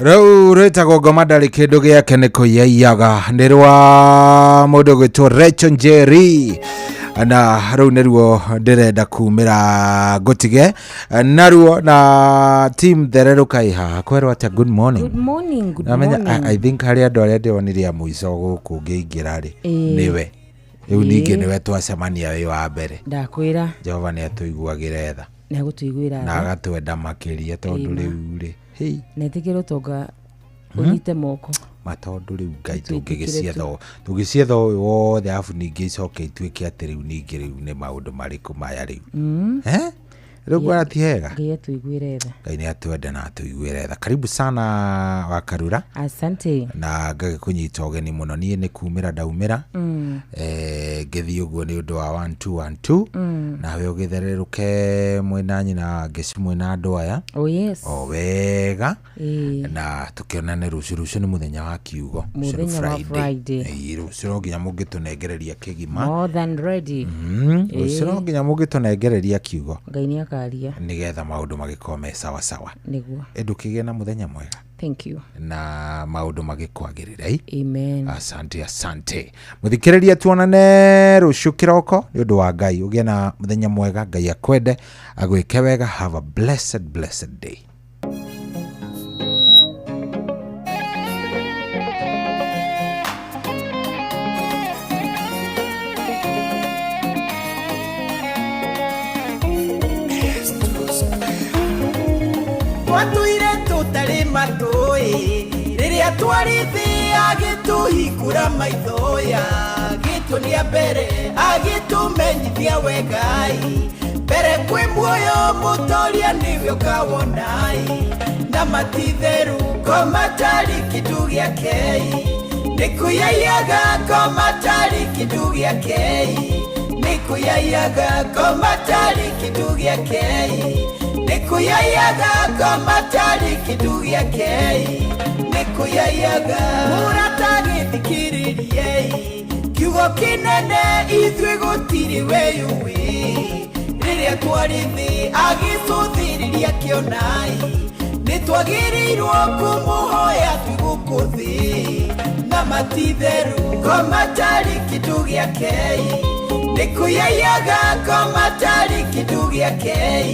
Rĩu rwĩtagwo ngoma ndarĩ kĩndũ gĩake nĩ kũiyaiyaga nĩ rwa mũndũ gwĩtwo Rachel Njeri na rĩu nĩruo ndĩrenda kumĩra ngũtige naruo na team thererũkai haha kwerwo atĩa. Good morning. Good morning, good Namenya, morning. I think harĩ andũ arĩa ndĩronire a mũico gũkũ ngĩingĩra rĩ nĩwe rĩu ningĩ nĩwe twacemania wĩ wa mbere. Ndakwĩra Jehova nĩ atũiguagĩra tha nĩ agũtũiguĩra na agatwenda makĩria tondũ rĩu rĩ na ĩtĩkĩra ũtonga ũnyite moko matondũ rĩu Ngai tũngĩgĩcietha tũngĩcietha ũyũ wothe arabu ningĩ icoke ituĩke atĩ rĩu ningĩ rĩu nĩ maũndũ marĩkũ maya rĩu. Rĩu ngwara ti hega. Ngai atũiguĩre tha. Ngai nĩ atwende na atũiguĩre tha. Karibu sana Wakarura. Asante. Na ngagĩkũnyita ũgeni mũno. Niĩ nĩ kumĩra ndaumĩra. Ngĩthiĩ ũguo nĩ ũndũ wa 1 2 1 2. Nawe ũgĩthererũke mwĩna nyina ngeci mwĩna andũ aya. Oh yes. O wega. Ĩĩ. Na tũkĩonane rũciũ. Rũciũ nĩ mũthenya wa kiugo. Rũciũ nĩ Mũthenya wa Friday. Ĩĩ, rũciũ no nginya mũngĩtũnengereria kĩgima. More than ready. Rũciũ no Ĩĩ. nginya mũngĩtũnengereria kiugo. Ngai nĩ akaria. Nĩgetha maũndũ magĩkorwo me sawa sawa. Nĩguo. Ĩndũ kĩgĩe na mũthenya mwega. Thank you. Na maũndũ magĩkwagĩrĩra. Amen. Asante, asante. Mũthikĩrĩria, tuonane rũciũ kĩroko nĩ ũndũ wa Ngai. Ũgĩe na mũthenya mwega. Ngai akwende, agwĩke wega. Have a blessed, blessed day. Twatũire tũtarĩ matũĩ rĩrĩa twarĩ thĩ agĩtũhingũra maithoya agĩtuonia mbere agĩtũmenyithia wegai mbere kwĩ muoyo mũtoria nĩwe ũkawonai na matitheru ko matarĩ kĩndũ gĩakei nĩ kũyaiyaga ko matarĩ kĩndũ gĩakei nĩ kũyaiyaga ko matarĩ kĩndũ gĩakei nĩ kũyaiyaga ko matarĩ kĩndũ gĩakei nĩ kũyaiyaga mũrata gĩthikĩrĩriei kiugo kĩnene ithuĩ gũtirĩ weyũĩ rĩrĩa twarĩ thĩ agĩcũthĩrĩria kĩonai nĩ twagĩrĩirwo kũmũhoya twĩ gũkũ thĩ na matitheru ko matarĩ kĩndũ gĩakei nĩ kũyaiyaga ko matarĩ kĩndũ gĩakei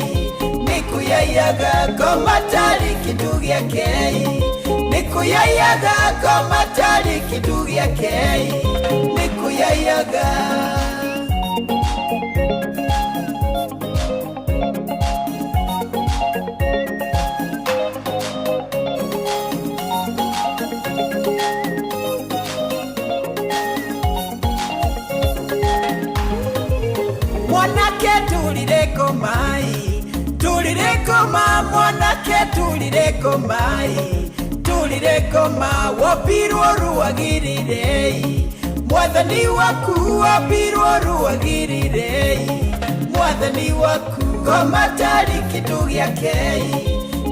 nĩ kũyaiyaga ko matarĩ kĩndũ gĩakei nĩ kũyaiyaga ko matarĩ kĩndũ gĩakei nĩ kũyaiyaga. Mwanake turire komai turire koma mwanake turire komai turire koma wopirwo ruagirire mwathani waku wopirwo ruagirire mwathani waku komatari kĩndũ gĩakei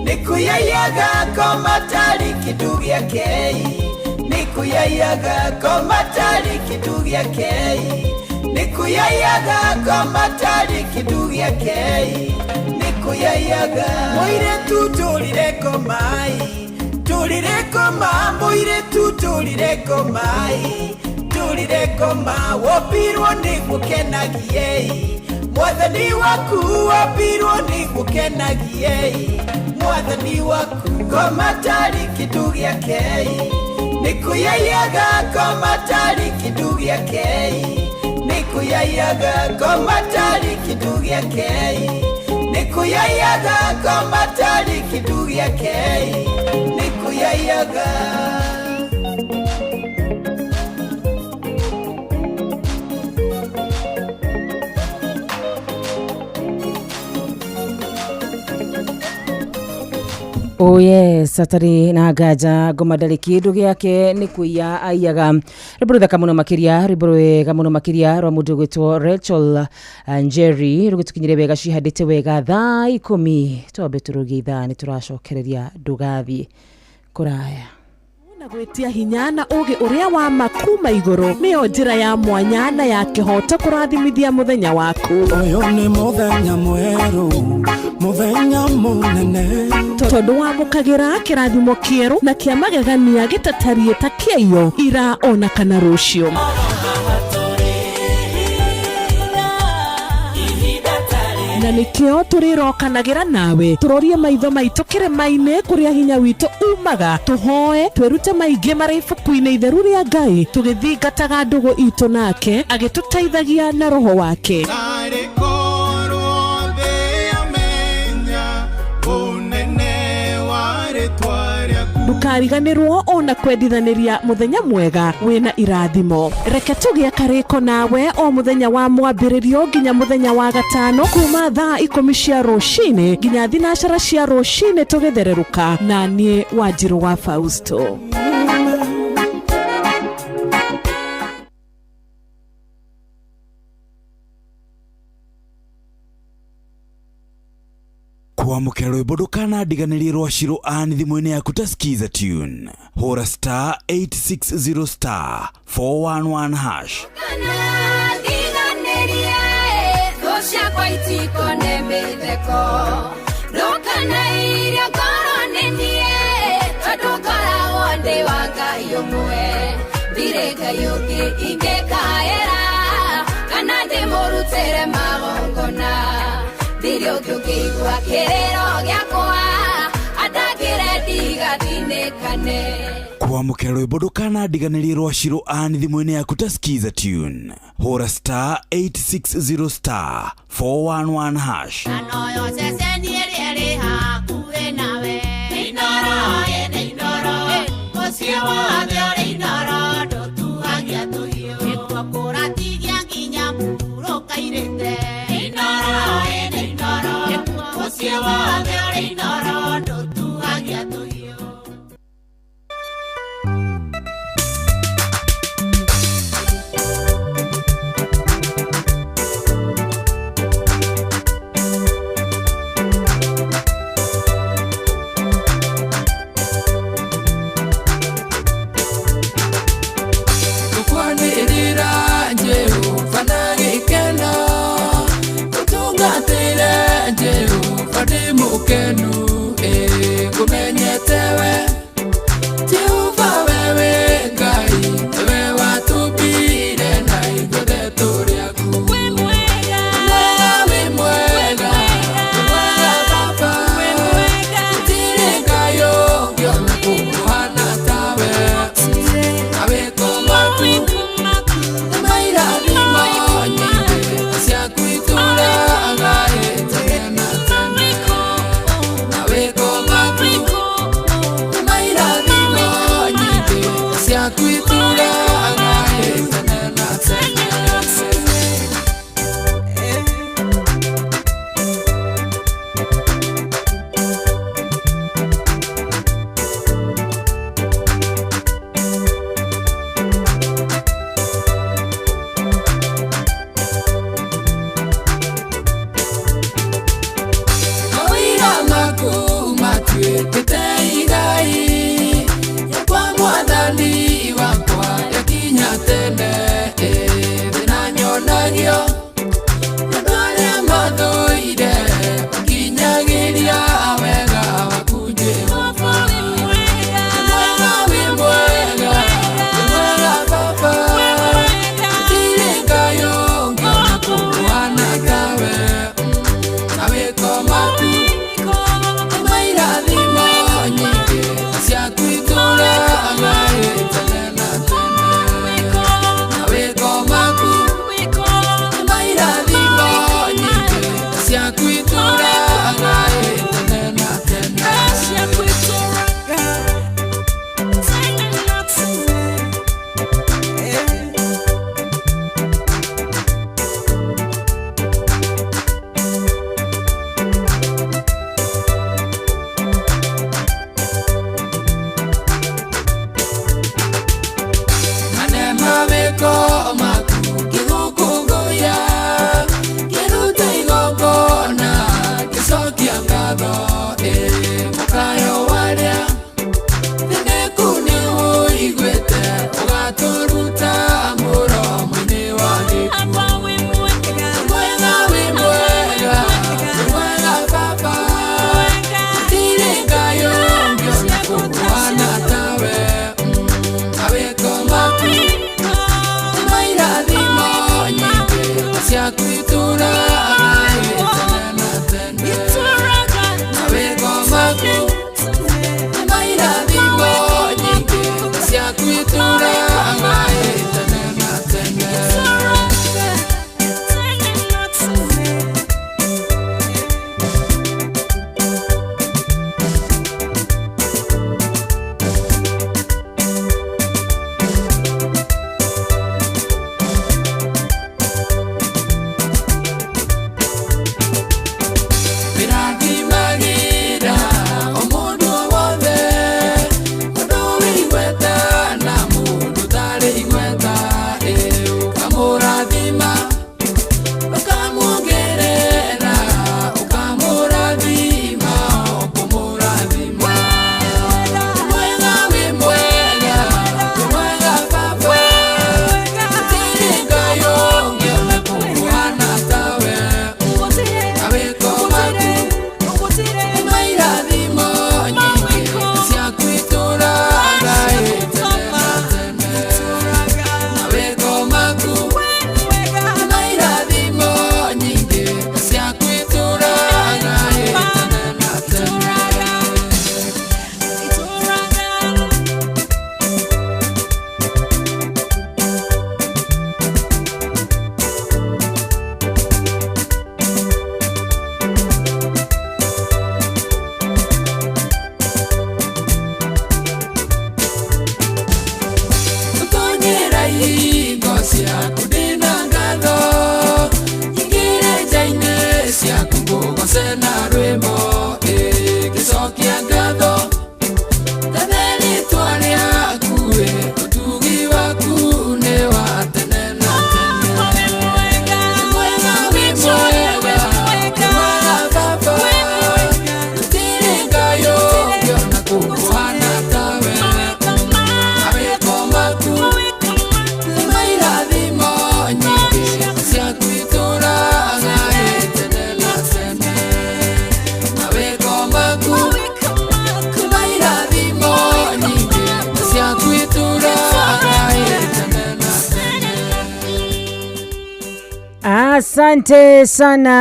nĩ kũyaiyaga komatari kĩndũ gĩakei nĩ kũyaiyaga komatari kĩndũ gĩakei nĩ kũyaiyaga komatari kĩndũ gĩakei nĩ kũyaiyaga mũirĩtu tũrire komai tũrire koma mũirĩtu tũrire komai tũrire koma wopirwo nĩ gũkenagiei mwathani waku wopirwo nĩ gũkenagiei mwathani waku komatari kĩndũ gĩakei nĩ kũyaiyaga komatari kĩndũ gĩakei nĩ kũyaiyaga komatari kĩndũ gĩakei nĩ kũyaiyaga komatari kĩndũ gĩakei nĩ kũyaiyaga. Oh yes, atarĩ na nganja ngoma ndarĩ kĩndũ gĩake nĩ kũiya aiyaga. Rwĩmbo rũthaka mũno makĩria, rwĩmbo rwega mũno makĩria rwa mũndũ ũgwĩtwo Rachel Njeri rũgĩtũkinyĩre wega cihandĩte wega thaa 10 twambe tũrũgie ithaa nĩ tũracokereria ndũgathiĩ kũraya. Na gwĩtia hinya na ũgĩ ũrĩa wa ma kuma igũrũ nĩyo njĩra ya mwanya na ya kĩhoto kũrathimithia mũthenya waku. Ũyũ nĩ mũthenya mwerũ, mũthenya mũnene, tondũ wamũkagĩra kĩrathimo kĩerũ na kĩa magegania gĩtatariĩ ta kĩaiyo ira ona kana rũciũ. Na nĩkĩo tũrĩrokanagĩra nawe tũrorie maitho maitũ kĩrĩma-inĩ kũrĩa hinya witũ umaga tũhoe twĩrute maingĩ marĩ ibuku-inĩ itheru rĩa Ngai tũgĩthingataga ndũgũ itũ nake agĩtũteithagia na roho wake. Ndũkariganĩrwo ona kwendithanĩria mũthenya mwega wĩna irathimo. Reke tũgĩe karĩko nawe o mũthenya wa mwambĩrĩrio nginya mũthenya wa gatano kuma thaa 10 cia rũcinĩ nginya 9 cia rũcinĩ tũgĩthererũka na niĩ Wanjirũ wa Fausto. Kwamũkĩra rwĩmbo ndũkanandiganĩrie rwa Shiro Ann thimũ-inĩ yaku ta Skiza tune. Hũra star 860 star 411 hash. Ndiganĩrie thũ ciakwa itikone mĩtheko ndũkanairie ngoro nĩ niĩ tondũ ngoragwo ndĩ wa Ngai ũmwe ndirĩ Ngai ũngĩ ingĩkaĩra kana ndĩmũrutĩre magongona ndirĩ ũngĩ ũngĩigua kĩrĩro gĩakwa andangĩre ndigathinĩkane. Kwamũkĩra rwĩmbo ndũkanandiganĩrie rwa Shiro Ann thimũ-inĩ yaku ta Skiza tune. Hũra star 860 star 411 hash. Anoyo ceceni ĩrĩa ĩrĩ hakuhĩ nawe nĩ Inooro ĩ nĩ Inooro mũciĩ wothe ũrĩ Inooro ndũtuhagia tũhiũ nĩkuo kũratigia nginya mũhurũka-irĩte nĩ Inooro ĩ nĩ Inooro mũciĩ wothe ũrĩ Inooro ndũtuhagia tũhiũ. Matuĩkĩte igai yakwa mwathani wa Thingo ciaku ndĩna ngatho nyingĩre nja-inĩ ciaku ngũgoce na rwĩmbo ngĩcokia ngatho Gathe rĩtwa rĩaku ĩ ũtugi waku nĩ wa tene na tene. Wĩ mwega, wĩ mwega, wĩ mwega Baba, gũtirĩ Ngai ũngĩ ona kũhana tawe. Mawĩko maku nĩ mairathimo nyingĩ ciaku itũũraga ĩ tene na tene. Mawĩko maku nĩ mairathimo nyingĩ ciaku itũũraga ĩ tene na tene. Asante sana,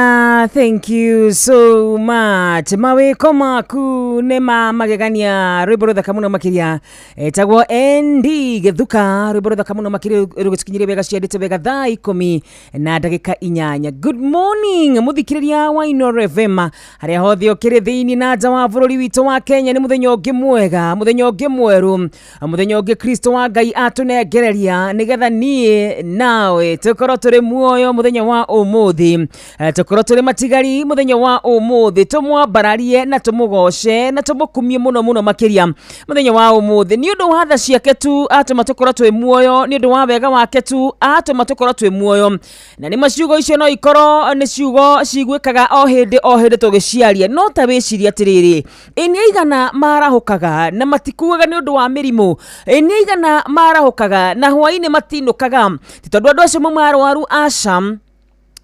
thank you so much. Mawĩko maku nĩ ma magegania, rwĩmbo rũthaka mũno makĩria etagwo ND Gĩthuka, rwĩmbo rũthaka mũno makĩria rũgĩtũkinyĩria wega ciandĩte wega thaa 18. Good morning mũthikĩrĩria wa Inooro FM harĩa hothe ũkĩrĩ thĩinĩ na nja wa bũrũri witũ wa Kenya. Nĩ mũthenya ũngĩ mwega, mũthenya ũngĩ mwerũ, mũthenya ũngĩ Kristo wa Ngai atũnengereria nĩgetha niĩ nawe tũkorwo tũrĩ muoyo mũthenya wa ũmũthĩ, tũkorwo tũrĩ matigari mũthenya wa ũmũthĩ, tũmwambararie na tũmũgoce na tũmũkumie mũno mũno makĩria mũthenya wa ũmũthĩ. Nĩ ũndũ wa tha ciake tu atũma tũkorwo twĩ muoyo, nĩ ũndũ wa wega wake tu atũma tũkorwo twĩ muoyo. Na nĩ maciugo icio no ikorwo nĩ ciugo ciguĩkaga o hĩndĩ o hĩndĩ tũgĩciaria, no ta wĩcirie atĩrĩrĩ, ĩ nĩ aigana marahũkaga na matikuaga nĩ ũndũ wa mĩrimũ? Ĩ nĩ aigana marahũkaga na hwaĩ-inĩ matinũkaga? Ti tondũ andũ acio mauma arwaru, aca,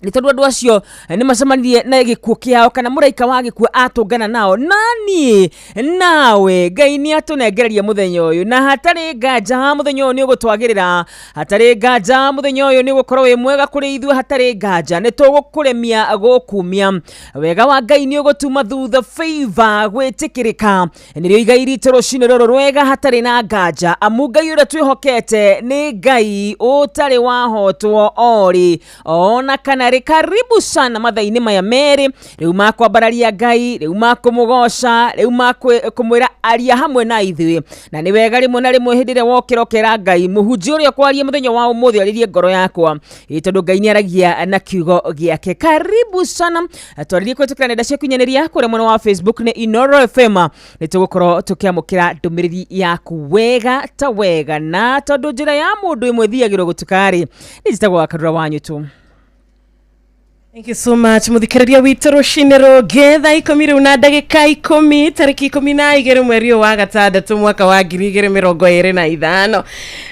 nĩ tondũ andũ acio nĩ macemanirie na gĩkuũ kĩao kana mũraika wa gĩkuũ atũngana nao. Na niĩ nawe Ngai nĩ atũnengereria mũthenya ũyũ, na hatarĩ nganja mũthenya ũyũ nĩ ũgũtwagĩrĩra, hatarĩ nganja mũthenya ũyũ nĩ ũgũkorwo wĩ mwega kũrĩ ithuĩ, hatarĩ nganja nĩ tũgũkũremia gũkumia wega wa Ngai nĩ ũgũtuma thutha favor gwĩtĩkĩrĩka nĩrĩo igai ritũ rũcinĩ rũrũ rwega hatarĩ na nganja, amu Ngai ũrĩa twĩhokete nĩ Ngai ũtarĩ wahotwo orĩ ona kana rĩ. Karibu sana mathaa-inĩ maya merĩ rĩu makwambararia Ngai, rĩu makũmũgoca, rĩu makũmwĩra aria hamwe na ithuĩ. Na nĩ wega rĩmwe na rĩmwe hĩndĩ ĩrĩa wokĩra ũkera Ngai, mũhunjia ũrĩa ũkwaria mũthenya wa ũmũthĩ arĩrie ngoro yakwa, tondũ Ngai nĩ aragia na kiugo gĩake. Karibu sana, twarĩrie kũhĩtũkĩra nenda cia ũkinyanĩria kũrĩa mwena wa Facebook nĩ Inooro FM. Nĩ tũgũkorwo tũkĩamũkĩra ndũmĩrĩri yaku wega ta wega, na tondũ njĩra ya mũndũ ĩmwe ĩthiagĩrwo gũtuka-rĩ, nĩ njĩtagwo Wakarura Wanyũtũ. Thank you so much muthikiriria witũ rũcinĩ rũngĩ thaa 10 rĩu na ndagĩka 10, tarĩki 12 mweri ũyũ wa gatandatũ mwaka wa 2025.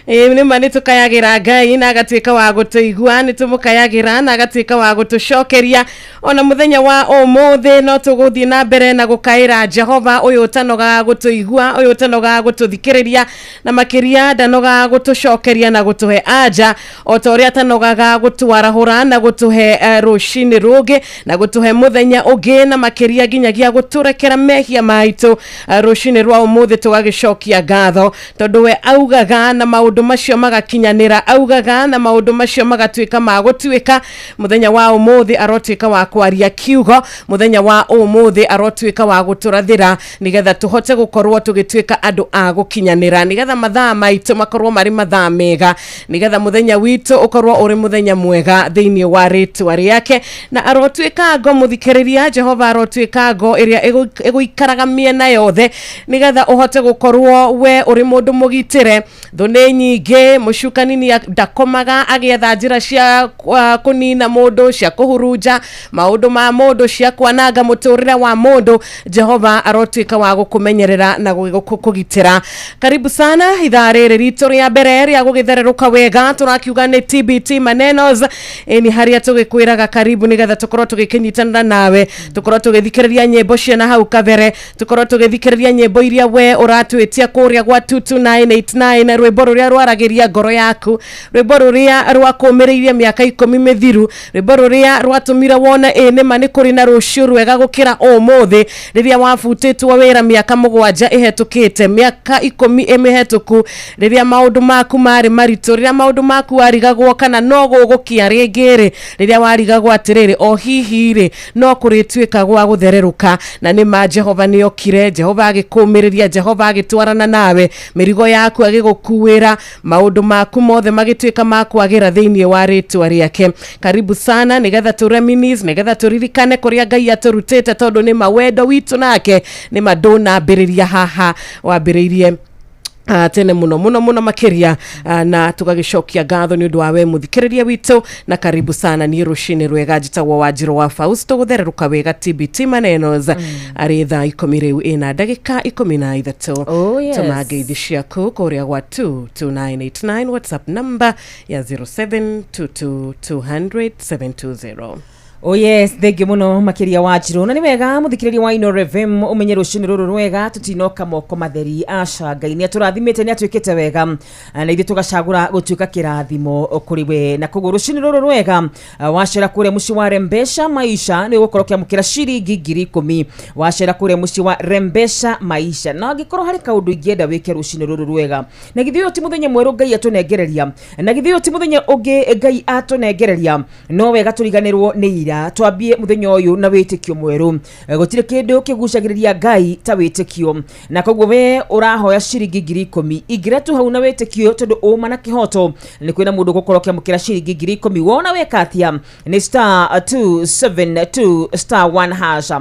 Nĩ ma nĩ tũkayagĩra Ngai na agatuĩka wa gũtũigua, nĩ tũmũkayagĩra na agatuĩka wa gũtũcokeria ona mũthenya wa ũmũthĩ. No tũgũthiĩ na mbere na gũkaĩra Jehova ũyũ ũtanogaga gũtũigua, ũyũ ũtanogaga gũtũthikĩrĩria, na makĩria ndanogaga gũtũcokeria na gũtũhe anja o ta ũrĩa atanogaga gũtwarahũra na gũtũhe rũcinĩ rũngĩ na gũtũhe mũthenya ũngĩ, na makĩria nginyagia gũtũrekera mehia maitũ. Rũcinĩ rwa ũmũthĩ tũgagĩcokia ngatho tondũ we augaga na maũndũ macio magakinyanĩra, augaga na maũndũ macio magatuĩka ma gũtuĩka. Mũthenya wa ũmũthĩ arotuĩka wa kwaria kiugo, mũthenya wa ũmũthĩ arotuĩka wa gũtũrathĩra nĩgetha tũhote gũkorwo tũgĩtuĩka andũ a gũkinyanĩra, nĩgetha mathaa maitũ makorwo marĩ mathaa mega, nĩgetha mũthenya witũ ũkorwo ũrĩ mũthenya mwega thĩinĩ wa rĩtwa rĩake. Na arotuĩka ngo mũthikĩrĩria, Jehova arotuĩka ngo ĩrĩa ĩgũikaraga mĩena yothe nĩgetha ũhote gũkorwo we ũrĩ mũndũ mũgitĩre. Thũ nĩ nyingĩ, mũcukani nĩ ndakomaga agĩetha njĩra cia kũnina mũndũ, cia kũhurunja maũndũ ma mũndũ, cia kwananga mũtũrĩre wa mũndũ. Jehova arotuĩka wa gũkũmenyerera na gũkũgitĩra. Karibu sana ithaa rĩrĩ ritũ rĩa mbere rĩa gũgĩthererũka wega, tũrakiuga nĩ TBT Manenos, ĩni harĩa tũgĩkwĩraga karibu nĩgetha tũkorwo tũgĩkĩnyitanĩra nawe, tũkorwo tũgĩthikĩrĩria nyĩmbo ciana hau kabere, tũkorwo tũgĩthikĩrĩria nyĩmbo iria we ũratwĩtia kũrĩa gwa 22989, rwĩmbo rũrĩa rwaragĩria ngoro yaku, rwĩmbo rũrĩa rwakũmĩrĩirie mĩaka 10 mĩthiru, rwĩmbo rũrĩa rwatũmire wone ĩ nĩma nĩ kũrĩ na rũciũ rwega gũkĩra ũmũthĩ, rĩrĩa wabutĩtwo wĩra mĩaka 7 ĩhetũkĩte, mĩaka 10 ĩmĩhetũku, rĩrĩa maũndũ maku marĩ maritũ, rĩrĩa maũndũ maku warigagwo kana no gũgũkia rĩngĩ rĩ, rĩrĩa warigagwo atĩrĩrĩ o hihi rĩ no kũrĩtuĩka gwa gũthererũka na nĩ ma Jehova nĩ okire, Jehova agĩkũmĩrĩria, Jehova agĩtwarana nawe, mĩrigo yaku agĩgũkuĩra, maũndũ maku mothe magĩtuĩka ma kwagĩra thĩinĩ wa rĩtwa rĩake. Karibu sana nĩgetha tũ reminisce, nĩgetha tũririkane kũrĩa Ngai atũrutĩte, tondũ nĩ ma wendo witũ nake nĩ ma ndũnambĩrĩria haha, wambĩrĩirie tene muno muno muno makiria, na tugagicokia ngatho ni undu wa we muthikiriria witu, na karibu sana. Ni rucini rwega, njitagwo Wanjiru wa Fausto, guthereruka wega TBT manenos ari thaa 10 riu ina ndagika 13. Oh, yes. Tũma ngeithi ciaku kuria gwa 22989, WhatsApp number ya 0722200720. Oh yes, thank you muno makiria Wanjiru. Na ni wega muthikiriria wa Inooro FM umenye rucini ruru rwega tutinoka moko matheri, aca Ngai ni aturathimite, ni atwikite wega, na ithuĩ tugacagura gutuika kirathimo kuri we. Na koguo rucini ruru rwega wacera kuria muciĩ wa Rembesha Maisha ni ugukorwo ukiamukira ciringi 10,000. Wacera kuria muciĩ wa Rembesha Maisha, na angikorwo hari kaundu ingienda wike rucini ruru rwega, na githĩ ũyũ ti muthenya mwerũ Ngai atunengereria, na githĩ ũyũ ti muthenya ũngĩ Ngai atunengereria, no wega turiganĩrwo nĩ ira, twambie muthenya ũyũ na wĩtĩkio mwerũ. Gũtirĩ kĩndũ kĩgucagĩrĩria Ngai ta wĩtĩkio, na koguo we ũrahoya ciringi 10,000, ingĩra tu hau na wĩtĩkio, tondũ ũma na kĩhoto nĩ kwĩna mũndũ ũgũkorwo ũkĩamũkĩra ciringi 10,000. Wona weka atĩa? Nĩ star 272 star 1 hash,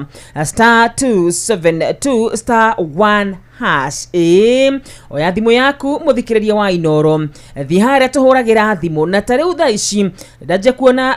star 272 star 1 hash. Ĩĩ, oya thimũ yaku mũthikĩrĩria wa Inooro, thiĩ harĩa tũhũragĩra thimũ, na ta rĩu thaa ici ndanjia kuona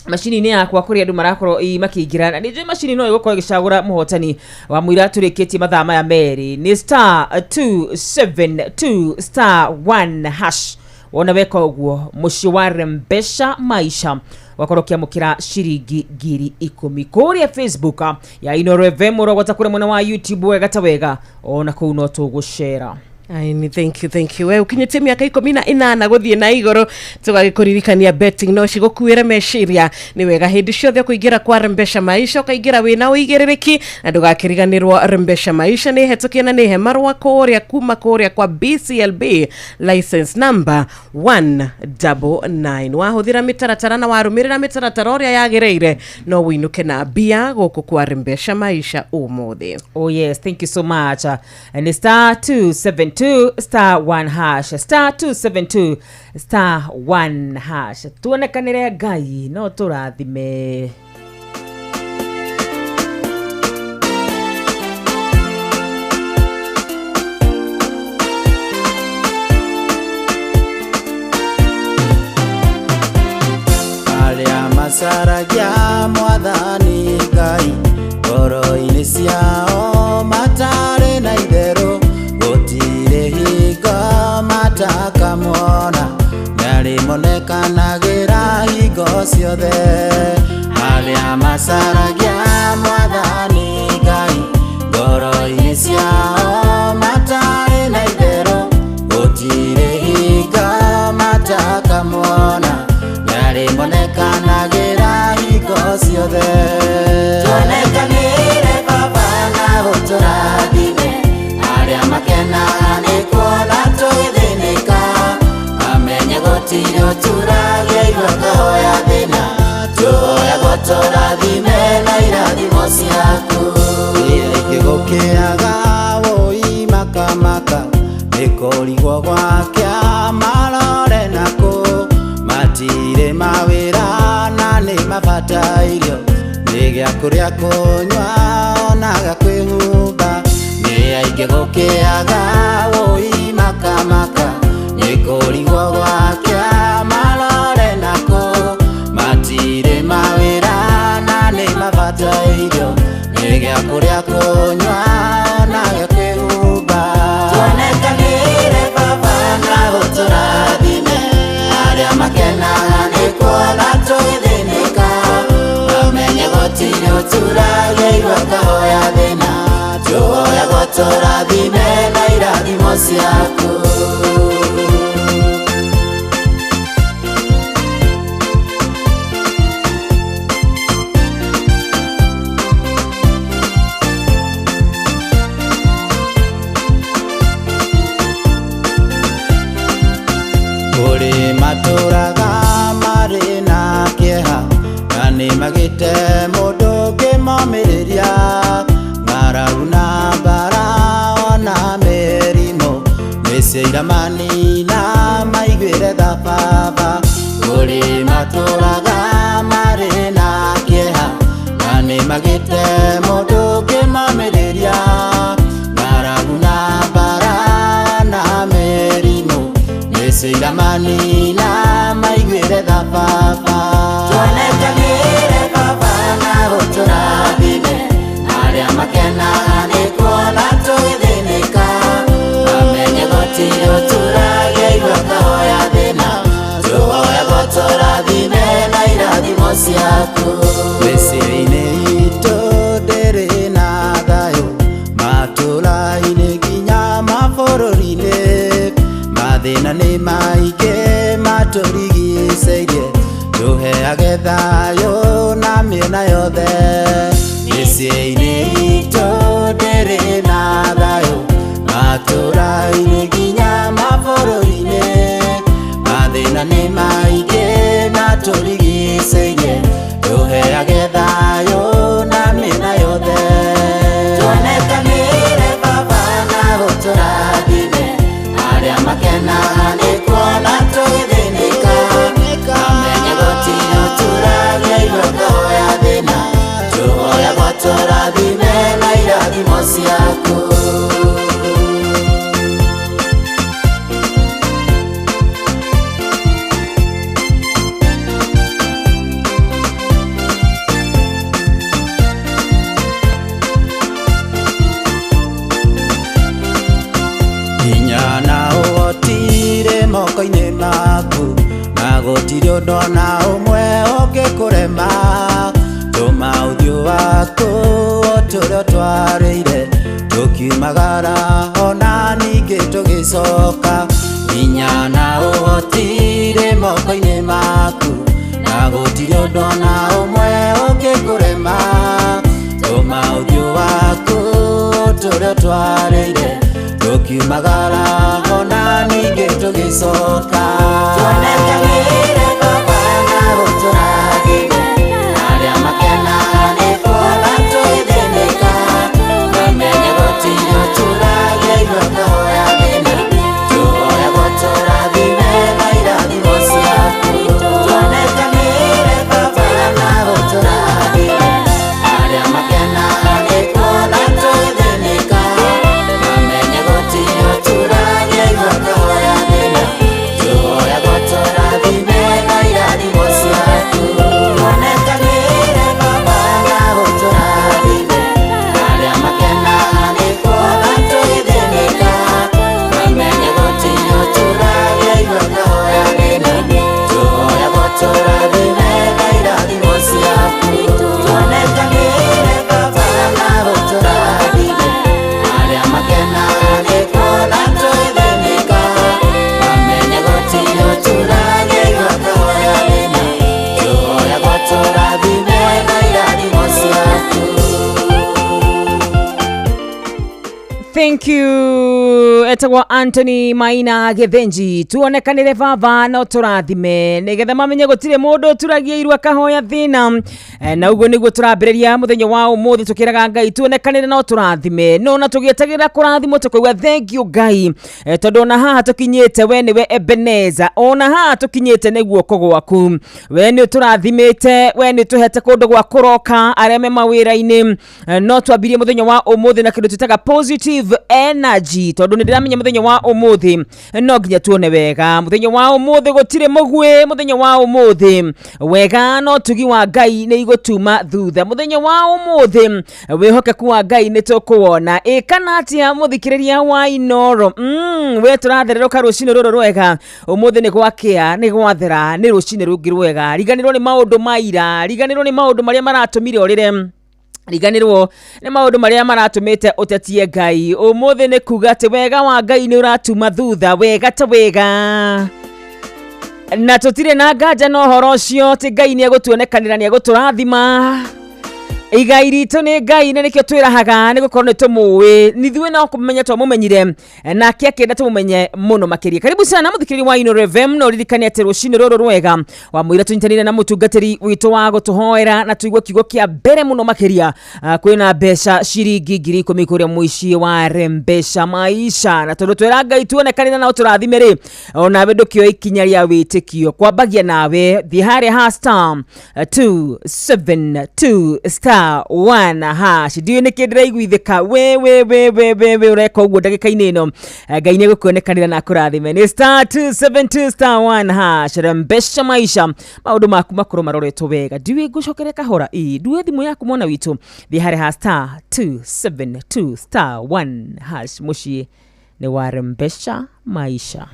macini-inĩ yakwa kũrĩa andũ marakorwo makĩingĩra, na nĩ njũĩ macini no ĩgũkorwo ĩgĩcagũra mũhotani wa mũira tũrĩkĩtie mathaa maya merĩ. Nĩ star 272 star 1 hash. Wona weka ũguo mũciĩ wa Rembesha Maisha wakorwo ũkĩamũkĩra ciringi 10,000. Kũrĩa Facebook ya Inooro FM ũrogota kũrĩa mwena wa YouTube wega ta wega, ona kũu no tũgũcera. Aini, thank you, thank you. We ukinyĩtie mĩaka 18 gũthiĩ na igũrũ, tũgagĩkũririkania betting no cigũkuĩre meciria. Nĩ wega hĩndĩ ciothe kũingĩra kwa Rembesha Maisha ũkaingĩra wĩna ũigĩrĩrĩki, na ndũgakĩriganĩrwo Rembesha Maisha nĩ hetũkie na nĩ he marũa kũrĩa kuma kũrĩa kwa BCLB license number 199. Wahũthĩra mĩtaratara na warũmĩrĩra mĩtaratara ũrĩa yagĩrĩire, no wĩinũke na mbia gũkũ kwa Rembesha Maisha ũmũthĩ. Oh yes, thank you so much. And star 272 star 1 hash, star 272 star 1 hash. Tuonekanĩre Ngai no tũrathime. Arĩa macaragia Mwathani Ngai ngoro-inĩ ciao matarĩ na itherũ, gũtirĩ hingo matakamwona, nĩarĩmonekanagĩra hingo ciothe. Arĩa macaragia Mwathani Ngai ngoro-inĩ ciao matarĩ na itherũ, gũtirĩ hingo matakamwona, nĩarĩmonekanagĩra hingo ciothe. Tuonekanĩre Baba na ũtũrathime, arĩa makenaga nĩ kuona tũgĩthĩnĩka, mamenye gũtirĩ ũturagia irua kahoya thĩna, tũhoyagwo tũrathime na irathimo ciaku. Nĩ gũkĩaga wũi makamaka, nĩ kũrigwo gwakĩa marore nakũ, matirĩ mawĩra na nĩ mabatairio, nĩ gĩa kũrĩa kũnyua ona gĩa kwĩhumba. Nĩ aingĩ gũkĩaga wũi makamaka, nĩ kũrigwo gwakĩa marore nakũ, matirĩ mawĩra na nĩ mabatairio, nĩ gĩa kũrĩa kũnyua ona gĩa kwĩhumba. Tuonekanĩre Baba na ũtũrathime, arĩa makenaga nĩ kuona tũgĩthĩnĩka, mamenye gũtirĩ ũturagia irua kahoya thĩna, tũhoyagwo tũrathime na irathimo ciaku. Kũrĩ matũraga marĩ na kĩeha, magĩte mũndũ ũngĩmomĩrĩria ng'aragu na mbara ona mĩrimũ mĩciĩ iramanina maiguĩre tha baba kũrĩ matũraga marĩ na kĩeha na nĩ magĩte mũndũ ũngĩmomĩrĩria ng'aragu na mbara na mĩrimũ mĩciĩ iramanina maiguĩre tha baba tuonekanĩre baba na ũtũrathime arĩa makenaga nĩ kuona tũgĩthĩnĩka mamenye gũtirĩ ũturagia irua akahoya thĩna tũhoyaga ũtũrathime na irathimo ciaku mĩciĩ-inĩ itũ ndĩrĩ na thayũ matũra-inĩ nginya mabũrũri-inĩ mathĩna nĩ maingĩ matũrigicĩirie tũheage thayũ na mĩena yothe mĩciĩ-inĩ itũ ndĩrĩ na thayũ matũra-inĩ nginya mabũrũri-inĩ mathĩna nĩ maingĩ matũrigicĩirie tũheage thayũ na mĩena yothe tuonekanĩre baba na ũtũrathime arĩa makenaga nĩ kuona tũgĩthĩnĩka mamenye gũtirĩ ũturagia irua akahoya thĩna tũhoyaga ũtũrathime na irathimo ciaku. Hinya na ũhotire moko-inĩ maku na gũtirĩ ũndũ ona ũmwe ũngĩkũrema tũma ũthiũ waku ũtũre ũtwarĩire tũkiumagara ona ningĩ tũgĩcoka hinya na ũhotire moko-inĩ maku na gũtirĩ ũndũ ona ũmwe ũngĩkũrema tũma ũthiũ waku ũtũre ũtwarĩire tũkiumagara ona ningĩ tũgĩcoka tuonekanĩre baba na ũtũrathime arĩa makenaga nĩ kuona tũgĩthĩnĩka mamenye gũtirĩ ũturagia irua akahoya thĩna tũhoyaga ũtũrathime na irathimo ciaku tuonekanĩre baba na ũtũrathime arĩa makenaga nĩ kuona tũgĩthĩnĩka mamenye gũtirĩ ũturagia irua akahoya thĩna tũhoyaga ũtũrathime na irathimo ciaku tuonekanĩre baba na ũtũrathime arĩa makenaga nĩ kuona tũgĩthĩnĩka mamenye gũtirĩ ũturagia irua akahoya thĩna tũhoyaga ũtũrathime na irathimo ciaku tuonekanĩre baba na ũtũrathime arĩa makenaga nĩ kuona tũgĩthĩnĩka mamenye gũtirĩ ũturagia irua akahoya thĩna tũhoyaga ũtũrathime na irathimo ciaku. Thank you etagwo Anthony Maina Githinji tuonekanire baba no tũrathime nigetha mamenye gũtirĩ mũndũ ũturagia irua akahoya thĩna. Na ũguo nĩguo tũrambĩrĩria mũthenya wa ũmũthĩ tũkĩraga Ngai tuonekanire no tũrathime no na tũgĩetagĩrĩra kũrathimwo tũkauga thank you Ngai, tondũ ona haha tũkinyĩte we nĩwe Ebeneza, ona haha tũkinyĩte nĩ guoko gwaku, we nĩ ũtũrathimĩte, we nĩ ũtũhete kũndũ gwa kũroka arĩa me mawĩra-inĩ. No twambirie mũthenya wa ũmũthĩ na kĩndũ twĩtaga positive energy tondũ nĩ ndĩramenya mũthenya wa ũmũthĩ no nginya tuone wega. Mũthenya wa ũmũthĩ gũtirĩ mũguĩ, mũthenya wa ũmũthĩ wega no tugi wa Ngai nĩ igũtuma thutha. Mũthenya wa ũmũthĩ wĩhokeku wa Ngai nĩ tũkũwona. Ĩ kana atĩa mũthikĩrĩria wa Inoro? We tũrathererũka rũcinĩ rũrũ rwega ũmũthĩ nĩ gwakĩa, nĩ gwathera, nĩ rũcinĩ rũngĩ rwega. Riganĩrwo nĩ maũndũ ma ira, riganĩrwo nĩ maũndũ marĩa maratũmire ũrĩre, riganĩrwo nĩ maũndũ marĩa maratũmĩte ũtetie Ngai. Ũmũthĩ nĩ kuga atĩ wega wa Ngai nĩ ũratuma thutha, wega ta wega, na tũtirĩ na nganja na ũhoro ũcio atĩ Ngai nĩ egũtuonekanĩra, nĩ egũtũrathima. Igai ritũ nĩ Ngai na nĩkĩo twĩrahaga nĩ gũkorwo nĩ tũmũĩ nithuĩ no kũmenya twamũmenyire nake akĩenda tũmũmenye mũno makĩria. Karibu sana mũthikĩrĩria wa Inooro FM, na ũririkane atĩ rũcinĩ rũrũ rwega wa mũira tũnyitanĩire na mũtungatĩri witũ wa gũtũhoera na tũigue kiugo kĩa mbere mũno makĩria. Kwĩna mbeca ciringi 10,000 kũrĩa mũciĩ wa Rembesha Maisha, na tondũ twĩra Ngai tuonekanĩre na ũtũrathime rĩ, onawe ndũkĩoe ikinya rĩa wĩtĩkio kwambagia nawe thiĩ harĩa ha star 272 star 1 hash. Ndiũĩ nĩkĩ ndĩraiguithĩka we we we we we we ũreka ũguo ndagĩka-inĩ ĩno. Ngai nĩ egũkuonekanĩra na akũrathime. Nĩ star 272 star 1 hash. Rembesha Maisha, maũndũ maku makorwo maroretwo wega. Ndiũĩ ngũcokere kahora ĩ ndue thimũ yaku mwana witũ, thiĩ harĩa ha star 272 star 1 hash. Mũciĩ nĩ wa Rembesha Maisha.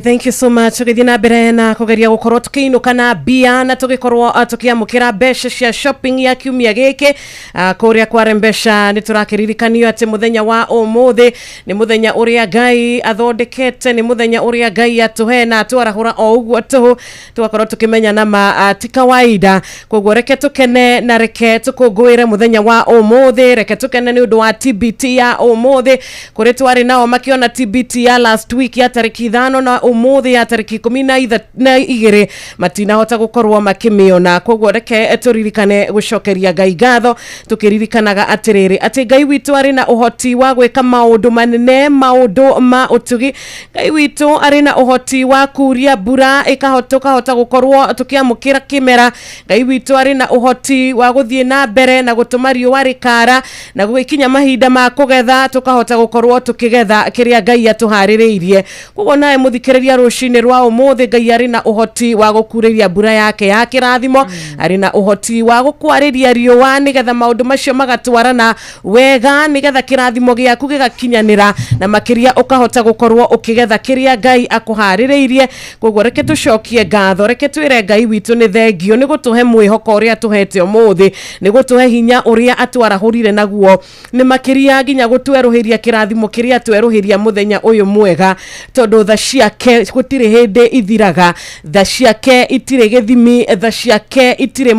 Thank you so much. Tũgĩthiĩ na mbere na kũgeria gũkorwo tũkĩinũka na mbia na tũgĩkorwo tũkĩamũkĩra mbeca cia shopping ya kiumia gĩkĩ kũrĩa kwa Rembesha. Nĩ tũrakĩririkanio atĩ mũthenya wa ũmũthĩ nĩ mũthenya ũrĩa Ngai athondekete, nĩ mũthenya ũrĩa Ngai atũhe na atwarahũra o ũguo tũhũ, tũgakorwo tũkĩmenya na ma ti kawaida. Koguo reke tũkene na reke tũkũngũĩre mũthenya wa ũmũthĩ, reke tũkene nĩ ũndũ wa TBT ya ũmũthĩ. Kũrĩ twarĩ nao makĩona TBT ya last week ya tarĩki 5 na ũmũthĩ ya tarĩki 12 matinahota gũkorwo makĩmĩona. Koguo reke tũririkane gũcokeria Ngai ngatho, tũkĩririkanaga atĩrĩrĩ atĩ Ngai witũ arĩ na ũhoti wa gwĩka maũndũ manene, maũndũ ma ũtugi. Ngai witũ arĩ na ũhoti wa kuria mbura tũkahota gũkorwo tũkĩamũkĩra kĩmera. Ngai witũ arĩ na ũhoti wa gũthiĩ na mbere na gũtũma riũa rĩkara na gũgĩkinya mahinda ma kũgetha tũkahota gũkorwo tũkĩgetha kĩrĩa Ngai atũharĩrĩirie. Koguo nawe mũthikĩrĩria rũcinĩ rwa ũmũthĩ, Ngai arĩ na ũhoti wa gũkurĩria mbura yake ya kĩrathimo, arĩ na ũhoti wa gũkwarĩria riũa nĩgetha maũndũ macio magatwarana wega, nĩgetha kĩrathimo gĩaku gĩgakinyanĩra na makĩria ũkahota gũkorwo ũkĩgetha kĩrĩa Ngai akũharĩrĩirie. Koguo reke tũcokie ngatho, reke twĩre Ngai witũ nĩ thengio nĩ gũtũhe mwĩhoko ũrĩa atũhete ũmũthĩ, nĩ gũtũhe hinya ũrĩa atwarahũrire naguo, nĩ makĩria nginya gũtwerũhĩria kĩrathimo kĩrĩa atwerũhĩria mũthenya ũyũ mwega, tondũ tha ciake gũtirĩ hĩndĩ ithiraga, tha ciake itirĩ gĩthimi, tha ciake itirĩ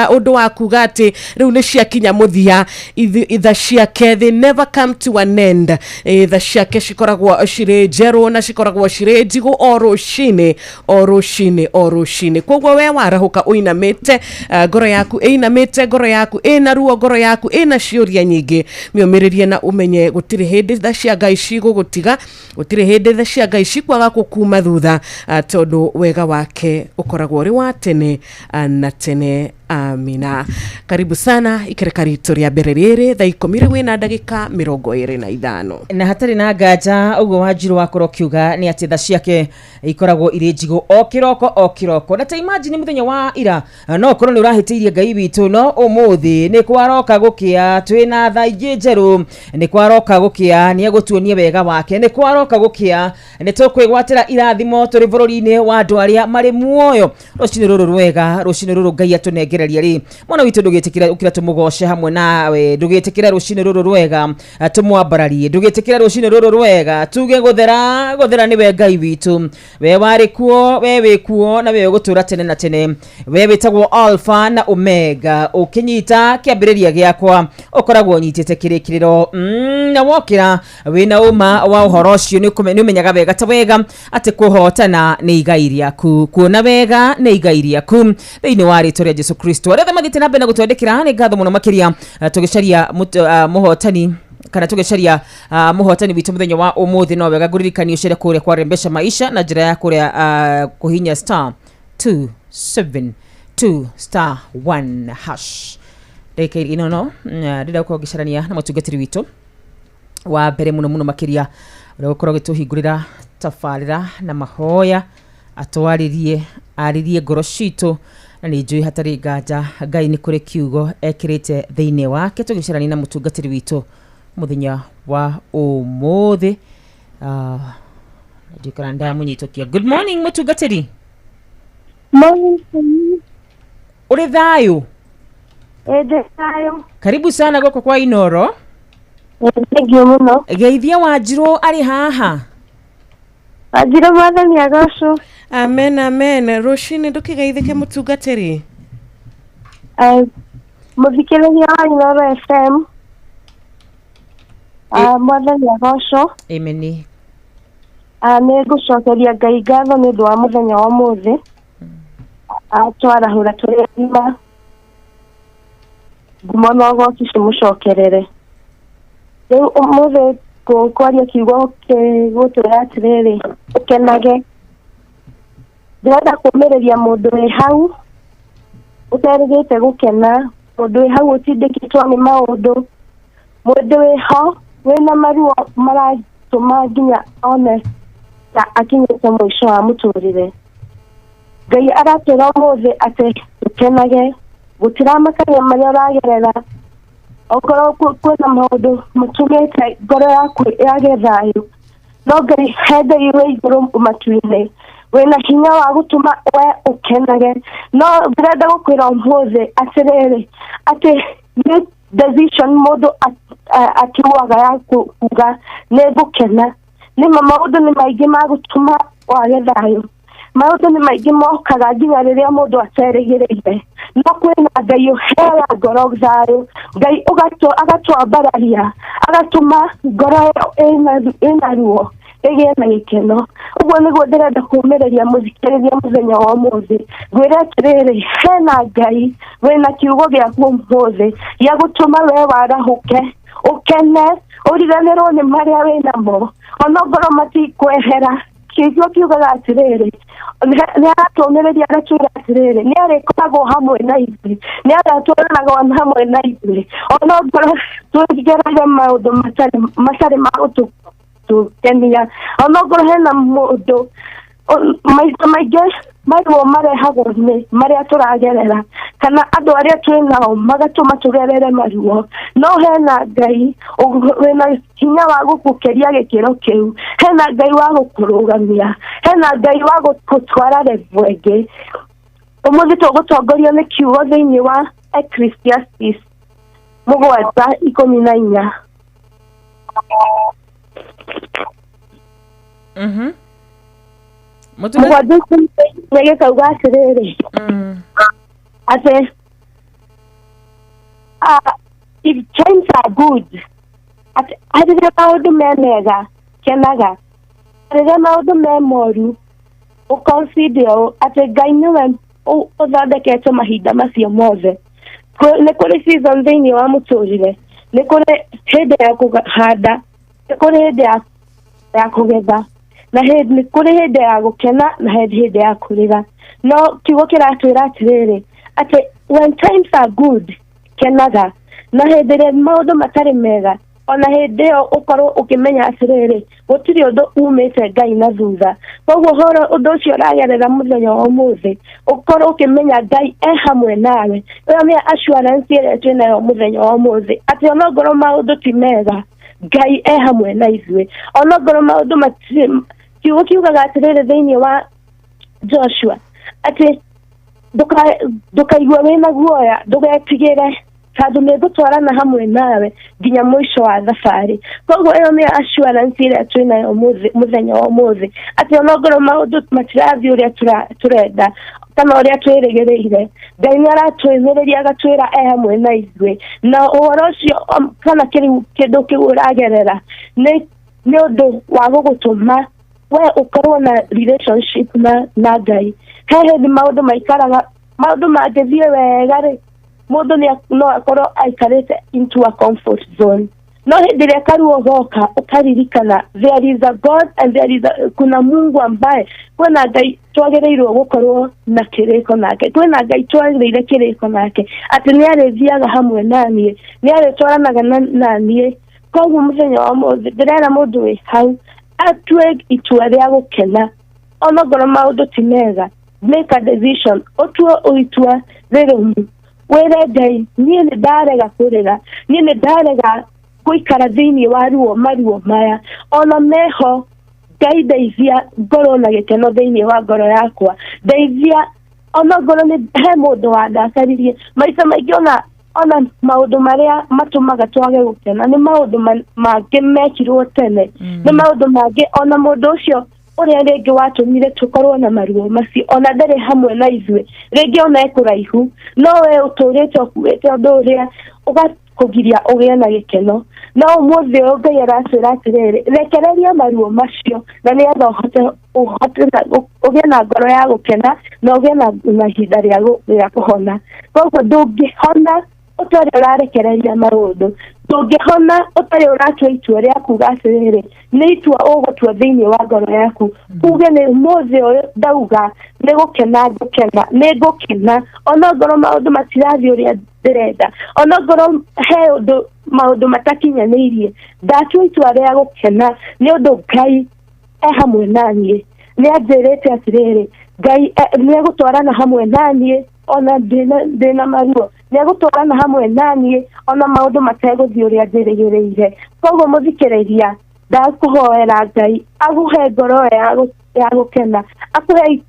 ũndũ wa kuga atĩ rĩu nĩ ciakinya mũthia. Tha ciake they never come to an end. Tha ciake cikoragwo cirĩ njerũ na cikoragwo cirĩ njigũ o rũcinĩ o rũcinĩ o rũcinĩ. Koguo we warahũka ũinamĩte, ngoro yaku ĩinamĩte, ngoro yaku ĩna ruo, ngoro yaku ĩna ciũria nyingĩ, mĩũmĩrĩrie na ũmenye gũtirĩ hĩndĩ tha cia Ngai cigũgũtiga, gũtirĩ hĩndĩ tha cia Ngai cikwaga gũkuma thutha, tondũ wega wake ũkoragwo ũrĩ wa tene na tene. Amina. Karibu sana ikereka ritũ rĩa mbere rĩrĩ thaa 10 rĩu ĩna ndagĩka 25. Na hatarĩ na nganja ũguo Wanjirũ wakorwo ũkiuga nĩ atĩ tha ciake ikoragwo irĩ njigũ o kĩroko o kĩroko. Na ta imagine mũthenya wa ira no ũkorwo nĩ ũrahĩtĩirie Ngai witũ, no ũmũthĩ nĩ kwaroka gũkĩa twĩna tha ingĩ njerũ, nĩ kwaroka gũkĩa nĩ egũtuonia wega wake, nĩ kwaroka gũkĩa nĩ tũkwĩgwatĩra irathimo tũrĩ bũrũri-inĩ wa andũ arĩa marĩ muoyo. Rũcinĩ rũrũ rwega, rũcinĩ rũrũ Ngai atũnengereria rĩ, mwana witũ ndũgĩtĩkĩre ũkĩra tũmũgoce hamwe nawe, ndũgĩtĩkĩre rũcinĩ rũrũ rwega tũmwambararie, ndũgĩtĩkĩre rũcinĩ rũrũ rwega tuge gũthera gũthera nĩwe Ngai witũ. We warĩ kuo, we wĩ kuo, na we ũgũtũra tene na tene. We wĩtagwo Alpha na Omega, ũkĩnyita kĩambĩrĩria gĩakwa ũkoragwo ũnyitĩte kĩrĩkĩrĩro. Na wokĩra wĩna ũma wa ũhoro ũcio nĩ ũmenyaga wega ta wega atĩ kũhotana nĩ igai rĩaku, kuona wega nĩ igai rĩaku thĩinĩ wa rĩtwa rĩa Jesu Kristo. Arĩa othe mathiĩte na mbere na gũtwandĩkĩra nĩ ngatho mũno makĩria, tũgĩcaria mũhotani kana tũgĩcaria mũhotani witũ mũthenya wa ũmũthĩ. No wega ngũririkanie ũcere kũrĩa kwa Rembesha Maisha na njĩra ya kũrĩa kũhinya star 272 star 1 hash. Ndagĩka ino no ndĩrenda gũkorwo ngĩcarania na mũtungatĩri witũ wa mbere mũno mũno makĩria ũrĩa ũkorwo agĩtũhingũrĩra tabarĩra na mahoya, atwarĩrie arĩrie ngoro citũ, na nĩ njũĩ hatarĩ nganja Ngai nĩ kũrĩ kiugo ekĩrĩte thĩinĩ wake. Tũgĩcarania na mũtungatĩri witũ mũthenya wa ũmũthĩ. Ndiũĩ kana ndamũnyitũkia. Good morning mũtungatĩri. Morning. Ũrĩ thayũ? Ĩ thayũ. Karibu sana gũkũ kwa Inooro. Thank you mũno. Geithia Wanjirũ arĩ haha. Wanjirũ mwathani agocwo. Amen amen. Rũcinĩ ndũkĩgeithĩke mũtungatĩri. Mũthikĩrĩria wa Inooro FM. Mwathani agocwo. Amen. Nĩ ngũcokeria Ngai ngatho nĩ ũndũ wa mũthenya wa ũmũthĩ. Twarahũra tũrĩ agima. Ngumo na ũgoci cimũcokerere. Rĩu ũmũthĩ kwaria kiugo gĩgũtwĩra atĩrĩrĩ, ũkenage. Ndĩrenda kũũmĩrĩria mũndũ wĩ hau ũterĩgĩte gũkena, mũndũ wĩ hau ũtindĩkĩtwo nĩ maũndũ, mũndũ wĩ ho wĩna maruo maratũma nginya one ta akinyĩte mũico wa mũtũrĩre. Ngai aratwĩra ũmũthĩ atĩ tũkenage, gũtiramakania marĩa ũragerera, okorwo kwĩna maũndũ matũmĩte ngoro yaku yage thayũ, no Ngai he Ngai wĩ igũrũ matu-inĩ wĩna hinya wa gũtũma we ũkenage. No ndĩrenda gũkwĩra ũmũthĩ atĩrĩrĩ, atĩ nĩ decision mũndũ atuaga ya kuga nĩ ngũkena. Nĩma maũndũ nĩ maingĩ ma gũtũma wage thayũ, maũndũ nĩ maingĩ mokaga nginya rĩrĩa mũndũ aterĩgĩrĩire, no kwĩna Ngai ũheaga ngoro thayũ, Ngai agatwambararia, agatũma ngoro ĩyo ĩna ruo ĩgĩe na gĩkeno. Ũguo nĩguo ndĩrenda kũũmĩrĩria mũthikĩrĩria mũthenya wa ũmũthĩ, ngwĩre atĩrĩrĩ, hena Ngai wĩna kiugo gĩaku ũmũthĩ gĩa gũtũma we warahũke, ũkene, ũriganĩrwo nĩ marĩa wĩnamo, ona ngorwo matikwehera. Kiugo kiugaga atĩrĩrĩ, nĩ aratũmĩrĩria agatwĩra atĩrĩrĩ, nĩ arĩkoragwo hamwe na ithuĩ, nĩ aratwaranaga hamwe na ithuĩ, ona ngorwo tũgereire maũndũ matarĩ ma gũtũkenia, ona ngorwo hena mũndũ maita maingĩ maruo marehagwo nĩ marĩa tũragerera kana andũ arĩa twĩ nao magatũma tũgerere maruo, no hena Ngai wĩna hinya wa gũgũkĩria gĩkĩro kĩu, hena Ngai wa gũkũrũgamia, hena Ngai wa gũgũtwara level ĩngĩ. Ũmũthĩ tũgũtongorio nĩ kiugo thĩinĩ wa Ecclesiastes 7:14. 7:14 gĩkauga atĩrĩrĩ, atĩ if times are good, atĩ rĩrĩa maũndũ me mega kenaga, rĩrĩa maũndũ me moru ũconsider ũũ atĩ Ngai nĩwe ũthondekete mahinda macio mothe. Nĩ kũrĩ season thĩinĩ wa mũtũrĩre, nĩ kũrĩ hĩndĩ ya kũhanda, nĩ kũrĩ hĩndĩ ya kũgetha, na nĩ kũrĩ hĩndĩ ya gũkena na hĩndĩ ya kũrĩra. No kiugo kĩratwĩra atĩrĩrĩ, atĩ when times are good kenaga, na hĩndĩ ĩrĩa maũndũ matarĩ mega, ona hĩndĩ ĩyo ũkorwo ũkĩmenya atĩrĩrĩ, gũtirĩ ũndũ umĩte Ngai na thutha. Koguo horo ũndũ ũcio ũragerera mũthenya wa ũmũthĩ, ũkorwo ũkĩmenya Ngai e hamwe nawe. Ĩyo nĩ assurance ĩrĩa twĩnayo mũthenya wa ũmũthĩ, atĩ ona ngorwo maũndũ ti mega, Ngai e hamwe na ithuĩ. Ona ngorwo maũndũ matirĩ, kiugo kiugaga atĩrĩrĩ thĩinĩ wa Joshua atĩ ndũkaigue wĩna guoya, ndũgetigĩre, tondũ nĩ ngũtwarana hamwe nawe nginya mũico wa thabarĩ. Koguo ĩyo nĩ assurance ĩrĩa twĩnayo mũthenya wa ũmũthĩ, atĩ ona ngorwo maũndũ matirathiĩ ũrĩa tũrenda kana ũrĩa twĩrĩgĩrĩire, Ngai nĩ aratwĩmĩrĩria agatwĩra e hamwe na ithuĩ. Na ũhoro ũcio kana kĩndũ kĩu ũragerera nĩ ũndũ wa gũgũtũma we ũkorwo na relationship na Ngai. He hĩndĩ maũndũ maikaraga, maũndũ mangĩthiĩ wega rĩ, mũndũ no akorwo aikarĩte into a comfort zone. No hĩndĩ ĩrĩa karuo goka, ũkaririkana there is a God and there is a, kuna Mungu ambaye, kwĩna Ngai twagĩrĩirwo gũkorwo na kĩrĩko nake, kwĩna Ngai twagĩrĩire kĩrĩko nake, atĩ nĩ arĩthiaga hamwe na niĩ, nĩ arĩtwaranaga na niĩ. Koguo mũthenya wa ũmũthĩ ndĩrera mũndũ wĩ hau atue itua rĩa gũkena, ona ngorwo maũndũ ti mega, make a decision, ũtue itua rĩrũmu, wĩre Ngai niĩ nĩ ndarega kũrĩra, niĩ nĩ ndarega gũikara thĩinĩ wa ruo maruo maya, ona meho Ngai ndeithia ngorwo na gĩkeno thĩinĩ wa ngoro yakwa, ndeithia ona ngorwo nĩ he mũndũ wandakaririe. Maita maingĩ ona maũndũ marĩa matũmaga twage gũkena nĩ maũndũ mangĩ mekirwo tene, nĩ maũndũ mangĩ ona mũndũ ũcio Ũrĩa rĩngĩ watũmire tũkorwo na maruo macio ona ndarĩ hamwe na ithuĩ, rĩngĩ ona e kũraihu, no we ũtũrĩte ũkuĩte ũndũ ũrĩa ũgakũgiria ũgĩe na gĩkeno. No ũmũthĩ ũyũ Ngai aratwĩra atĩrĩrĩ, rekereria maruo macio na nĩgetha ũhote ũgĩe na ngoro ya gũkena na ũgĩe na ihinda rĩa kũhona. Koguo ndũngĩhona ũtarĩ ũrarekereria maũndũ, ndũngĩhona ũtarĩ ũratua itua rĩa kuga atĩrĩrĩ, nĩ itua ũgũtua thĩinĩ wa ngoro yaku, uge nĩ ũmũthĩ ũyũ ndauga nĩ gũkena ngũkena, nĩ ngũkena ona ngorwo maũndũ matirathiĩ ũrĩa ndĩrenda, ona ngorwo he ũndũ maũndũ matakinyanĩirie, ndatua itua rĩa gũkena nĩ ũndũ Ngai e hamwe na niĩ. Nĩ anjĩrĩte atĩrĩrĩ, Ngai nĩ egũtwarana hamwe na niĩ ona ndĩna maruo, nĩ egũtwarana hamwe na niĩ ona maũndũ mategũthiĩ ũrĩa njĩrĩgĩrĩire. Koguo mũthikĩrĩria, ndakũhoera Ngai agũhe ngoro ya gũkena, akũhe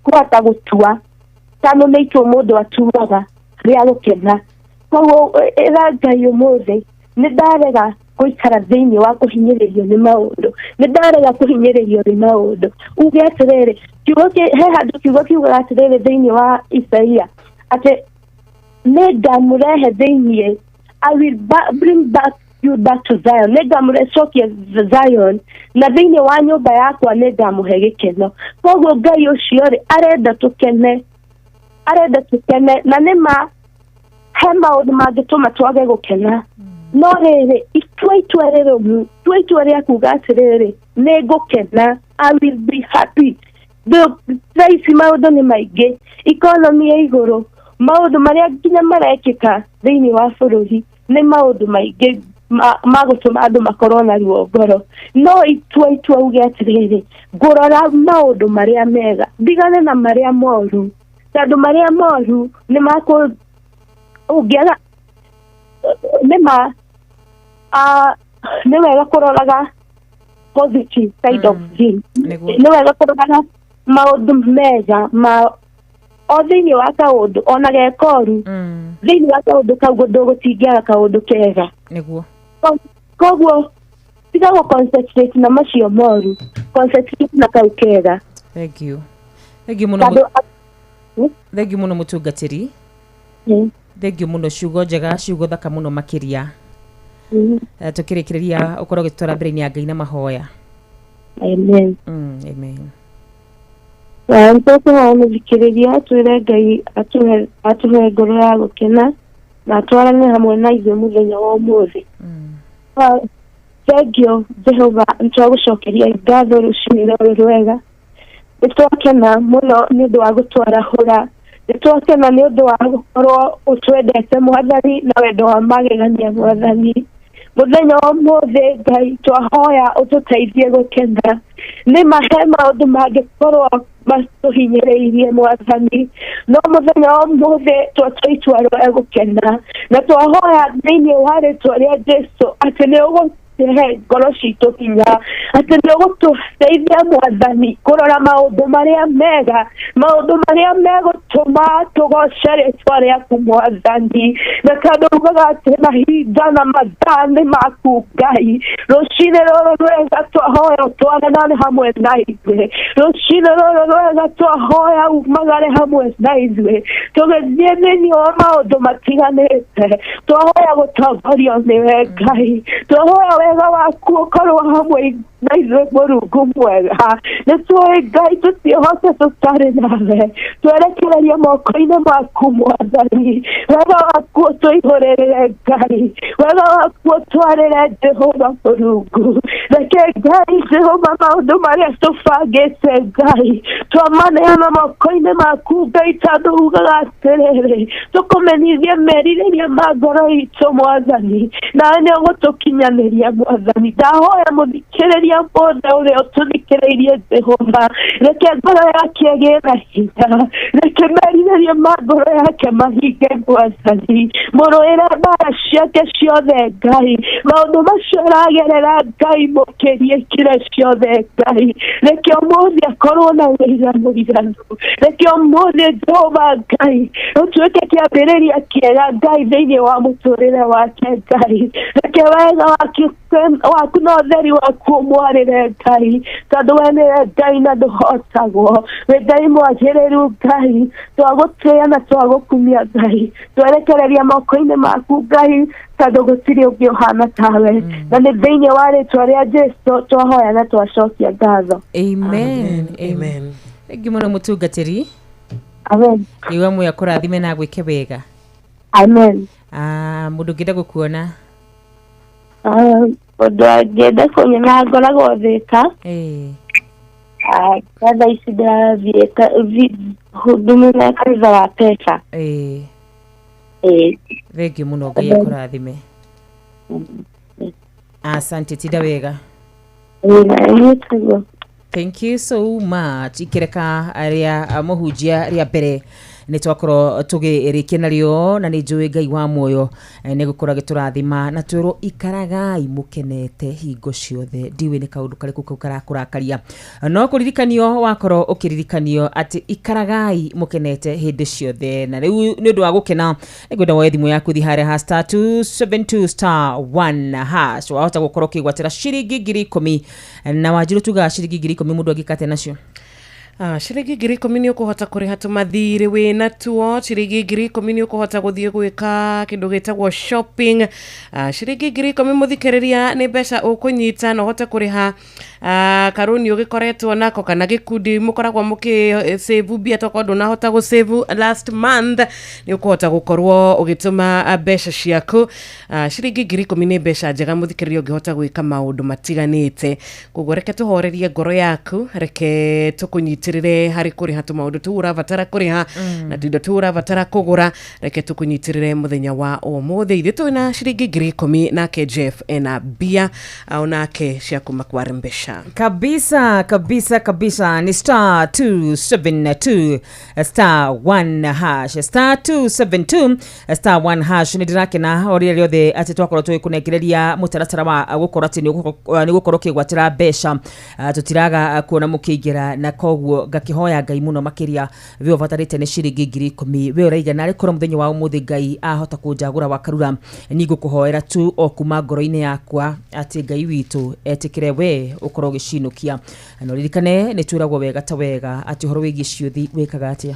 kũhota gũtua, tondũ nĩ itua mũndũ atuaga rĩa gũkena. Koguo ĩra Ngai ũmũthĩ, nĩ ndarega gũikara thĩinĩ wa kũhinyĩrĩrio nĩ maũndũ, nĩ ndarega kũhinyĩrĩrio nĩ maũndũ. Uge atĩrĩrĩ, he handũ kiugo kiugaga atĩrĩrĩ thĩinĩ wa Isaia atĩ nĩ ngamũrehe thĩinĩ, I will bring back you back to Zion, nĩ ngamũrecokia Zion, na thĩinĩ wa nyũmba yakwa nĩ ngamũhe gĩkeno. Koguo Ngai ũcio rĩ, arenda tũkene, arenda tũkene, na nĩ ma he maũndũ mangĩtũma twage gũkena, no rĩrĩ itua itua rĩrũmu, tua itua rĩa kuga atĩrĩrĩ, nĩ ngũkena, I will be happy. Thaa ici maũndũ nĩ maingĩ, economy ĩ igũrũ, maũndũ marĩa nginya marekĩka thĩinĩ wa bũrũri nĩ maũndũ maingĩ ma gũtũma andũ makorwo na ruo ngoro. No itua itua uge atĩrĩrĩ, ngũrora maũndũ marĩa mega, ndigane na marĩa moru, tondũ marĩa moru nĩ makũ ũngĩaga nĩ ma nĩ wega kũroraga positive side of things, nĩ wega kũroraga maũndũ mega ma o thĩinĩ wa kaũndũ ona gekoru, thĩinĩ wa kaũndũ kau ndũgũtingĩaga kaũndũ kega. Nĩguo. Koguo tiga gũ concentrate na macio moru, concentrate na kau kega. Thank you. Thank you mũno. Thank you mũno mũtungatĩri. Thank you mũno, ciugo njega, ciugo thaka mũno makĩria. Tũkĩrĩkĩrĩria ũkorwo ũgĩtwara mbere-inĩ ya Ngai na mahoya. Amen. Amen. Nĩtũkũhoya mũthikĩrĩria twĩre Ngai atũhe ngoro ya gũkena na atwarane hamwe na ithuĩ mũthenya wa ũmũthĩ. Thank you Jehova, nĩtwagũcokeria ngatho rũcinĩ rũrũ rwega. Nĩtwakena mũno nĩ ũndũ wa gũtwarahũra, nĩtwakena nĩ ũndũ wa gũkorwo ũtwendete Mwathani na wendo wa magegania Mwathani. Mũthenya wa ũmũthĩ Ngai twahoya ũtũteithie gũkena. Nĩ ma he maũndũ mangĩkorwo matũhinyĩrĩirie Mwathani, no mũthenya wa ũmũthĩ twatua itua rĩa gũkena, na twahoya thĩinĩ wa rĩtwa rĩa Jesũ atĩ nĩ ũgũtũhe ngoro citũ hinya, atĩ nĩ ũgũtũteithia Mwathani kũrora maũndũ marĩa mega, maũndũ marĩa megũtũma tũgoce rĩtwa rĩaku Mwathani. Na tondũ ugaga atĩ mahinda na mathaa nĩ maku Ngai, rũcinĩ rũrũ rwega twahoya ũtwarane hamwe na ithuĩ, rũcinĩ rũrũ rwega twahoya umagare hamwe na ithuĩ, tũgĩthiĩ thĩinĩ wa maũndũ matiganĩte, twahoya gũtongorio nĩwe Ngai, twahoya wega waku ũkorwo hamwe na ithuĩ Mũrungu mwega. Nĩ tũĩ Ngai tũtiĩhote tũtarĩ nawe, twerekererie moko-inĩ maku Mwathani, wega waku ũtũihũrĩrĩre Ngai, wega waku ũtwarĩre Jehova Mũrungu. Reke Ngai Jehova maũndũ marĩa tũbangĩte Ngai twamaneana moko-inĩ maku Ngai, tondũ ugaga atĩrĩrĩ, tũkũmenyithie merirĩria ma ngoro itũ Mwathani, nawe nĩ ũgũtũkinyanĩria Mwathani. Ndahoya mũthikĩrĩria mothe ũrĩa ũtũthikĩrĩirie Jehova, reke ngoro yake ĩgĩe na hinya, reke merirĩria ma ngoro yake mahinge Mwathani, mũrũĩre mbara ciake ciothe Ngai, maũndũ macio aragerera Ngai mũkĩrie kĩrĩa ciothe Ngai, reke ũmũthĩ akorwo na wĩra mũiganu, reke ũmũthĩ Jehova Ngai ũtuĩke kĩambĩrĩria kĩega Ngai thĩinĩ wa mũtũrĩre wake Ngai, reke wega waku na ũtheri waku ũmũ Tũkwarĩre Ngai tondũ we nĩwe Ngai na ndũhotagwo wĩ Ngai mwagĩrĩru Ngai twagũtĩĩa na twagũkumia Ngai twerekereria moko-inĩ maku Ngai tondũ gũtirĩ ũngĩ ũhana tawe na nĩ thĩinĩ wa rĩtwa rĩa Jesu twahoya na twacokia ngatho. Amen. Amen. Thengiũ mũno mũtungatĩri. Amen. Iwe muya kũrathime na gwĩke wega. Amen. Mũndũ ũngĩenda gũkuona? Mũndũ angĩenda kũnyona ngoragwo Thĩka. Thaa ici ndĩrathiĩ hudumu na kanitha wa Pesa. Thengiũ mũno Ngai akũrathime. Asante, tinda wega. Thank you so much. Ikereka rĩa mũhunjia rĩa mbere nĩ twakorwo tũgĩrĩkia narĩo na nĩ njũĩ Ngai wa muoyo nĩ gũkorwo agĩtũrathima na twĩrwo ikaragai mũkenete hingo ciothe. Ndiũĩ nĩ kaũndũ karĩkũ kau karakũrakaria, no kũririkanio wakorwo ũkĩririkanio atĩ ikaragai mũkenete hĩndĩ ciothe. Na rĩu nĩ ũndũ wa gũkena nĩngwenda woe thimũ yaku thiĩ harĩa ha star 272 star 1 hash wahota gũkorwo ũkĩgwatĩra ciringi 10,000 na Wanjirũ tugaga ciringi 10,000 mũndũ angĩka atĩa nacio? Ciringi 10,000 nĩ ũkũhota kũrĩha tũmathirĩ wĩna tuo. Ciringi 10,000 nĩ ũkũhota gũthiĩ gwĩka kĩndũ gĩtagwo shopping. Ciringi 10,000 mũthikĩrĩria nĩ mbeca ũkũnyita na ũhote kũrĩha karũni ũgĩkoretwo nako kana gĩkundi mũkoragwo mũkĩ save mbia tokorwo ndũnahota gũ save last month nĩ ũkũhota gũkorwo ũgĩtũma mbeca ciaku. Ciringi 10,000 nĩ mbeca njega mũthikĩrĩria ũngĩhota gwĩka maũndũ matiganĩte. Koguo reke tũhorerie ngoro yaku, reke tũkũnyitĩrĩre harĩ kũrĩha tũmaũndũ tũu ũrabatara kũrĩha na tũindo tũu ũrabatara kũgũra. Reke tũkũnyitĩrĩre mũthenya wa ũmũthĩ. Ithuĩ twĩna ciringi 10,000 nake Jeff ena mbia onake cia kuma kwa mbeca. Kabisa kabisa kabisa ni star 272 star 1 hash star 272 star 1 hash. Nĩ ndĩrakena o rĩrĩa rĩothe atĩ twakorwo tũgĩkũnengereria mũtaratara wa gũkorwo atĩ nĩ ũgũkorwo ũkĩgwatĩra mbeca. Tũtiraga kuona mũkĩingĩra na koguo ngakĩhoya Ngai mũno makĩria we ũbatarĩte nĩ ciringi 10,000 we ũraiga narĩ korwo mũthenya wa ũmũthĩ Ngai ahota kũnjagũra wa Karura niĩ ngũkũhoera tu o kuma ngoro-inĩ yakwa atĩ Ngai witũ etĩkĩre we ũkorwo ũgĩcinũkia. Na ũririkane nĩ twĩragwo wega ta wega atĩ ũhoro wĩgiĩ ciũthi wĩkaga atĩa.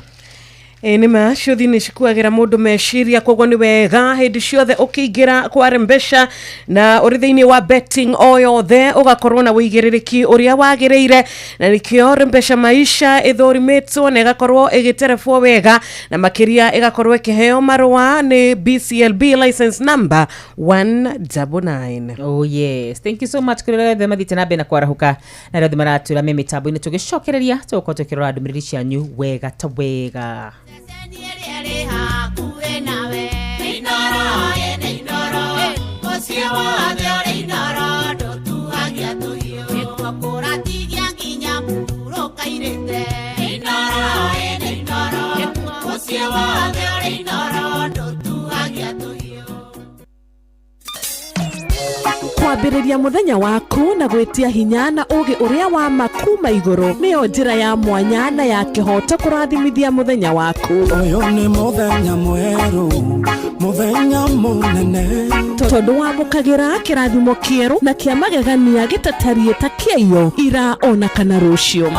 Nĩ ma ciũthi nĩ cikuagĩra mũndũ meciria, koguo nĩ wega hĩndĩ ciothe ũkĩingĩra kware mbeca na ũrĩ thĩinĩ wa betting o yothe ũgakorwo na wĩigĩrĩrĩki ũrĩa wagĩrĩire, na nĩkĩo mbeca maisha ĩthũrimĩtwo na ĩgakorwo ĩgĩterebwo wega na makĩria ĩgakorwo ĩkĩheo marũa nĩ BCLB license number 199. Oh yes, thank you so much kũrĩ arĩa othe mathiĩte na mbere na kwarahũka na arĩa othe maratwĩra me mĩtambo-inĩ. Tũgĩcokereria tũgũkorwo tũkĩrora ndũmĩrĩri cianyu wega ta wega. Kwambĩrĩria mũthenya waku na gwĩtia hinya na ũũgĩ ũrĩa wa ma kuma igũrũ nĩyo njĩra ya mwanya na ya kĩhooto kũrathimithia mũthenya waku. Ũyũ nĩ mũthenya mwerũ, mũthenya mũnene, tondũ wamũkagĩra kĩrathimo kĩerũ na kĩa magegania gĩtatariĩ ta kĩaiyo ira ona kana rũciũ.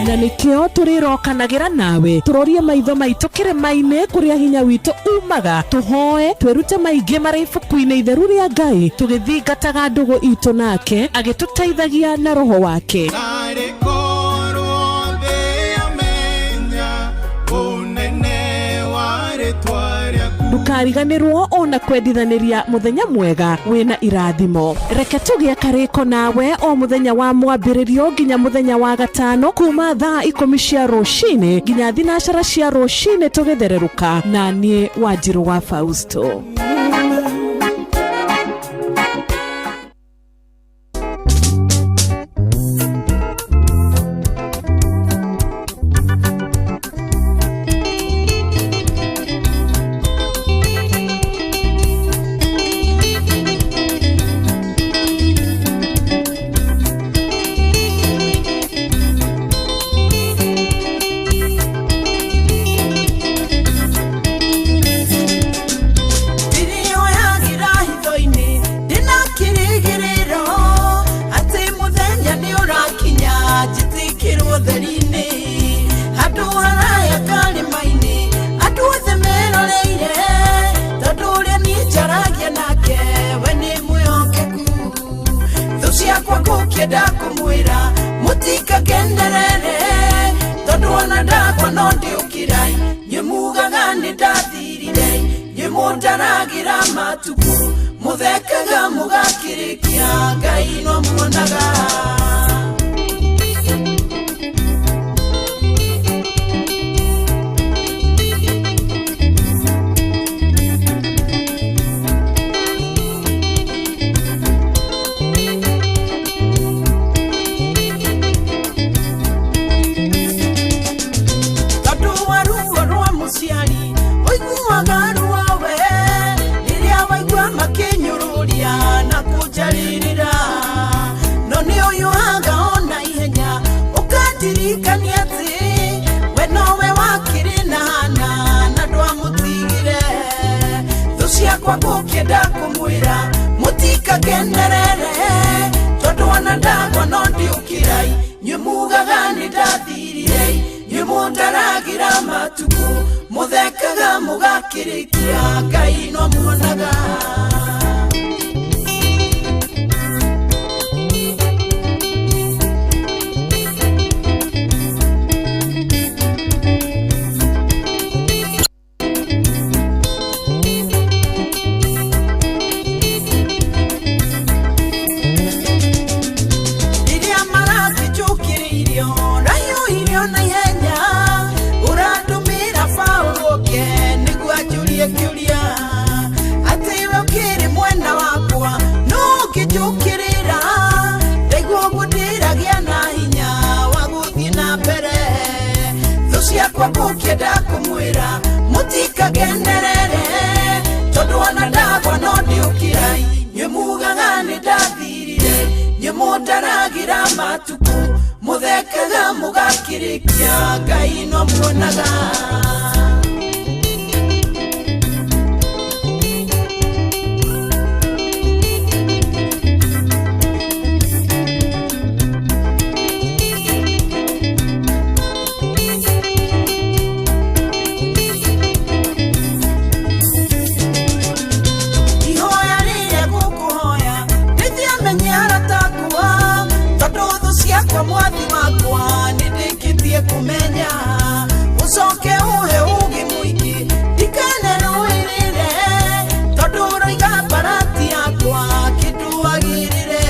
Na nĩkĩo tũrĩrokanagĩra nawe tũrorie maitho maitũ kĩrĩma-inĩ kũrĩa hinya witũ umaga, tũhoe twĩrute maingĩ marĩ ibuku-inĩ itheru rĩa Ngai tũgĩthingataga ndũgũ itũ nake agĩtũteithagia na roho wake. Ndũkariganĩrwo ona kwendithanĩria mũthenya mwega wĩna irathimo. Reke tũgĩe karĩko nawe o mũthenya wa mwambĩrĩrio nginya mũthenya wa gatano kuma thaa 10 cia rũcinĩ nginya 9 cia rũcinĩ tũgĩthererũka na niĩ Wanjirũ wa Fausto. ciakwa ngũkĩenda kũmwĩra mũtikakenerere tondũ ona ndagwa no ndĩũkĩra inyuĩ mugaga nĩ ndathirire inyuĩ mũndaragĩra matukũ mũthekaga mũgakĩrĩkia Ngai no muonaga. Tondũ wa ruo rwa mũciari ũiguaga ruo we rĩrĩa waigua makĩnyũrũria na kũnjarĩrĩra no nĩ ũyũhaga ona ihenya ũkandirikania atĩ we nowe wakĩrĩ na Hana na ndwamũtigire. Thũ ciakwa ngũkĩenda kũmwĩra mũtikakenerere tondũ ona ndagwa no ndĩũkĩra inyuĩ mugaga nĩ ndathirire inyuĩ mũndaragĩra matukũ mũthekaga mũgakĩrĩkia Ngai no muonaga. Rĩrĩa marakĩnjũkĩrĩirio rahiũhirio na ihenya ũrandũmĩra Paũlũ oke nĩguo anjũrie kĩũria atĩ we ũkĩrĩ mwena wakwa no ũngĩnjũkĩrĩra ndaigua ũguo ndĩragĩa na hinya wa gũthiĩ na mbere. Thũ ciakwa ngũkĩenda kũmwĩra mũtikakenerere tondũ ona ndagwa no ndĩũkĩra inyuĩ mugaga nĩ ndathirire inyuĩ mũndaragĩra matukũ mũthekaga mũgakĩrĩkia Ngai no muonaga. Ihoya rĩrĩa ngũkũhoya ndĩthiamenye arata akwa tondũ thũ ciakwa mwathi wakwa nĩ ndĩkĩtie kũmenya ũcoke ũhe ũũgĩ mũingĩ ndikanerũĩrĩre tondũ ũroiga mbarati yakwa kĩndũ agĩrĩre.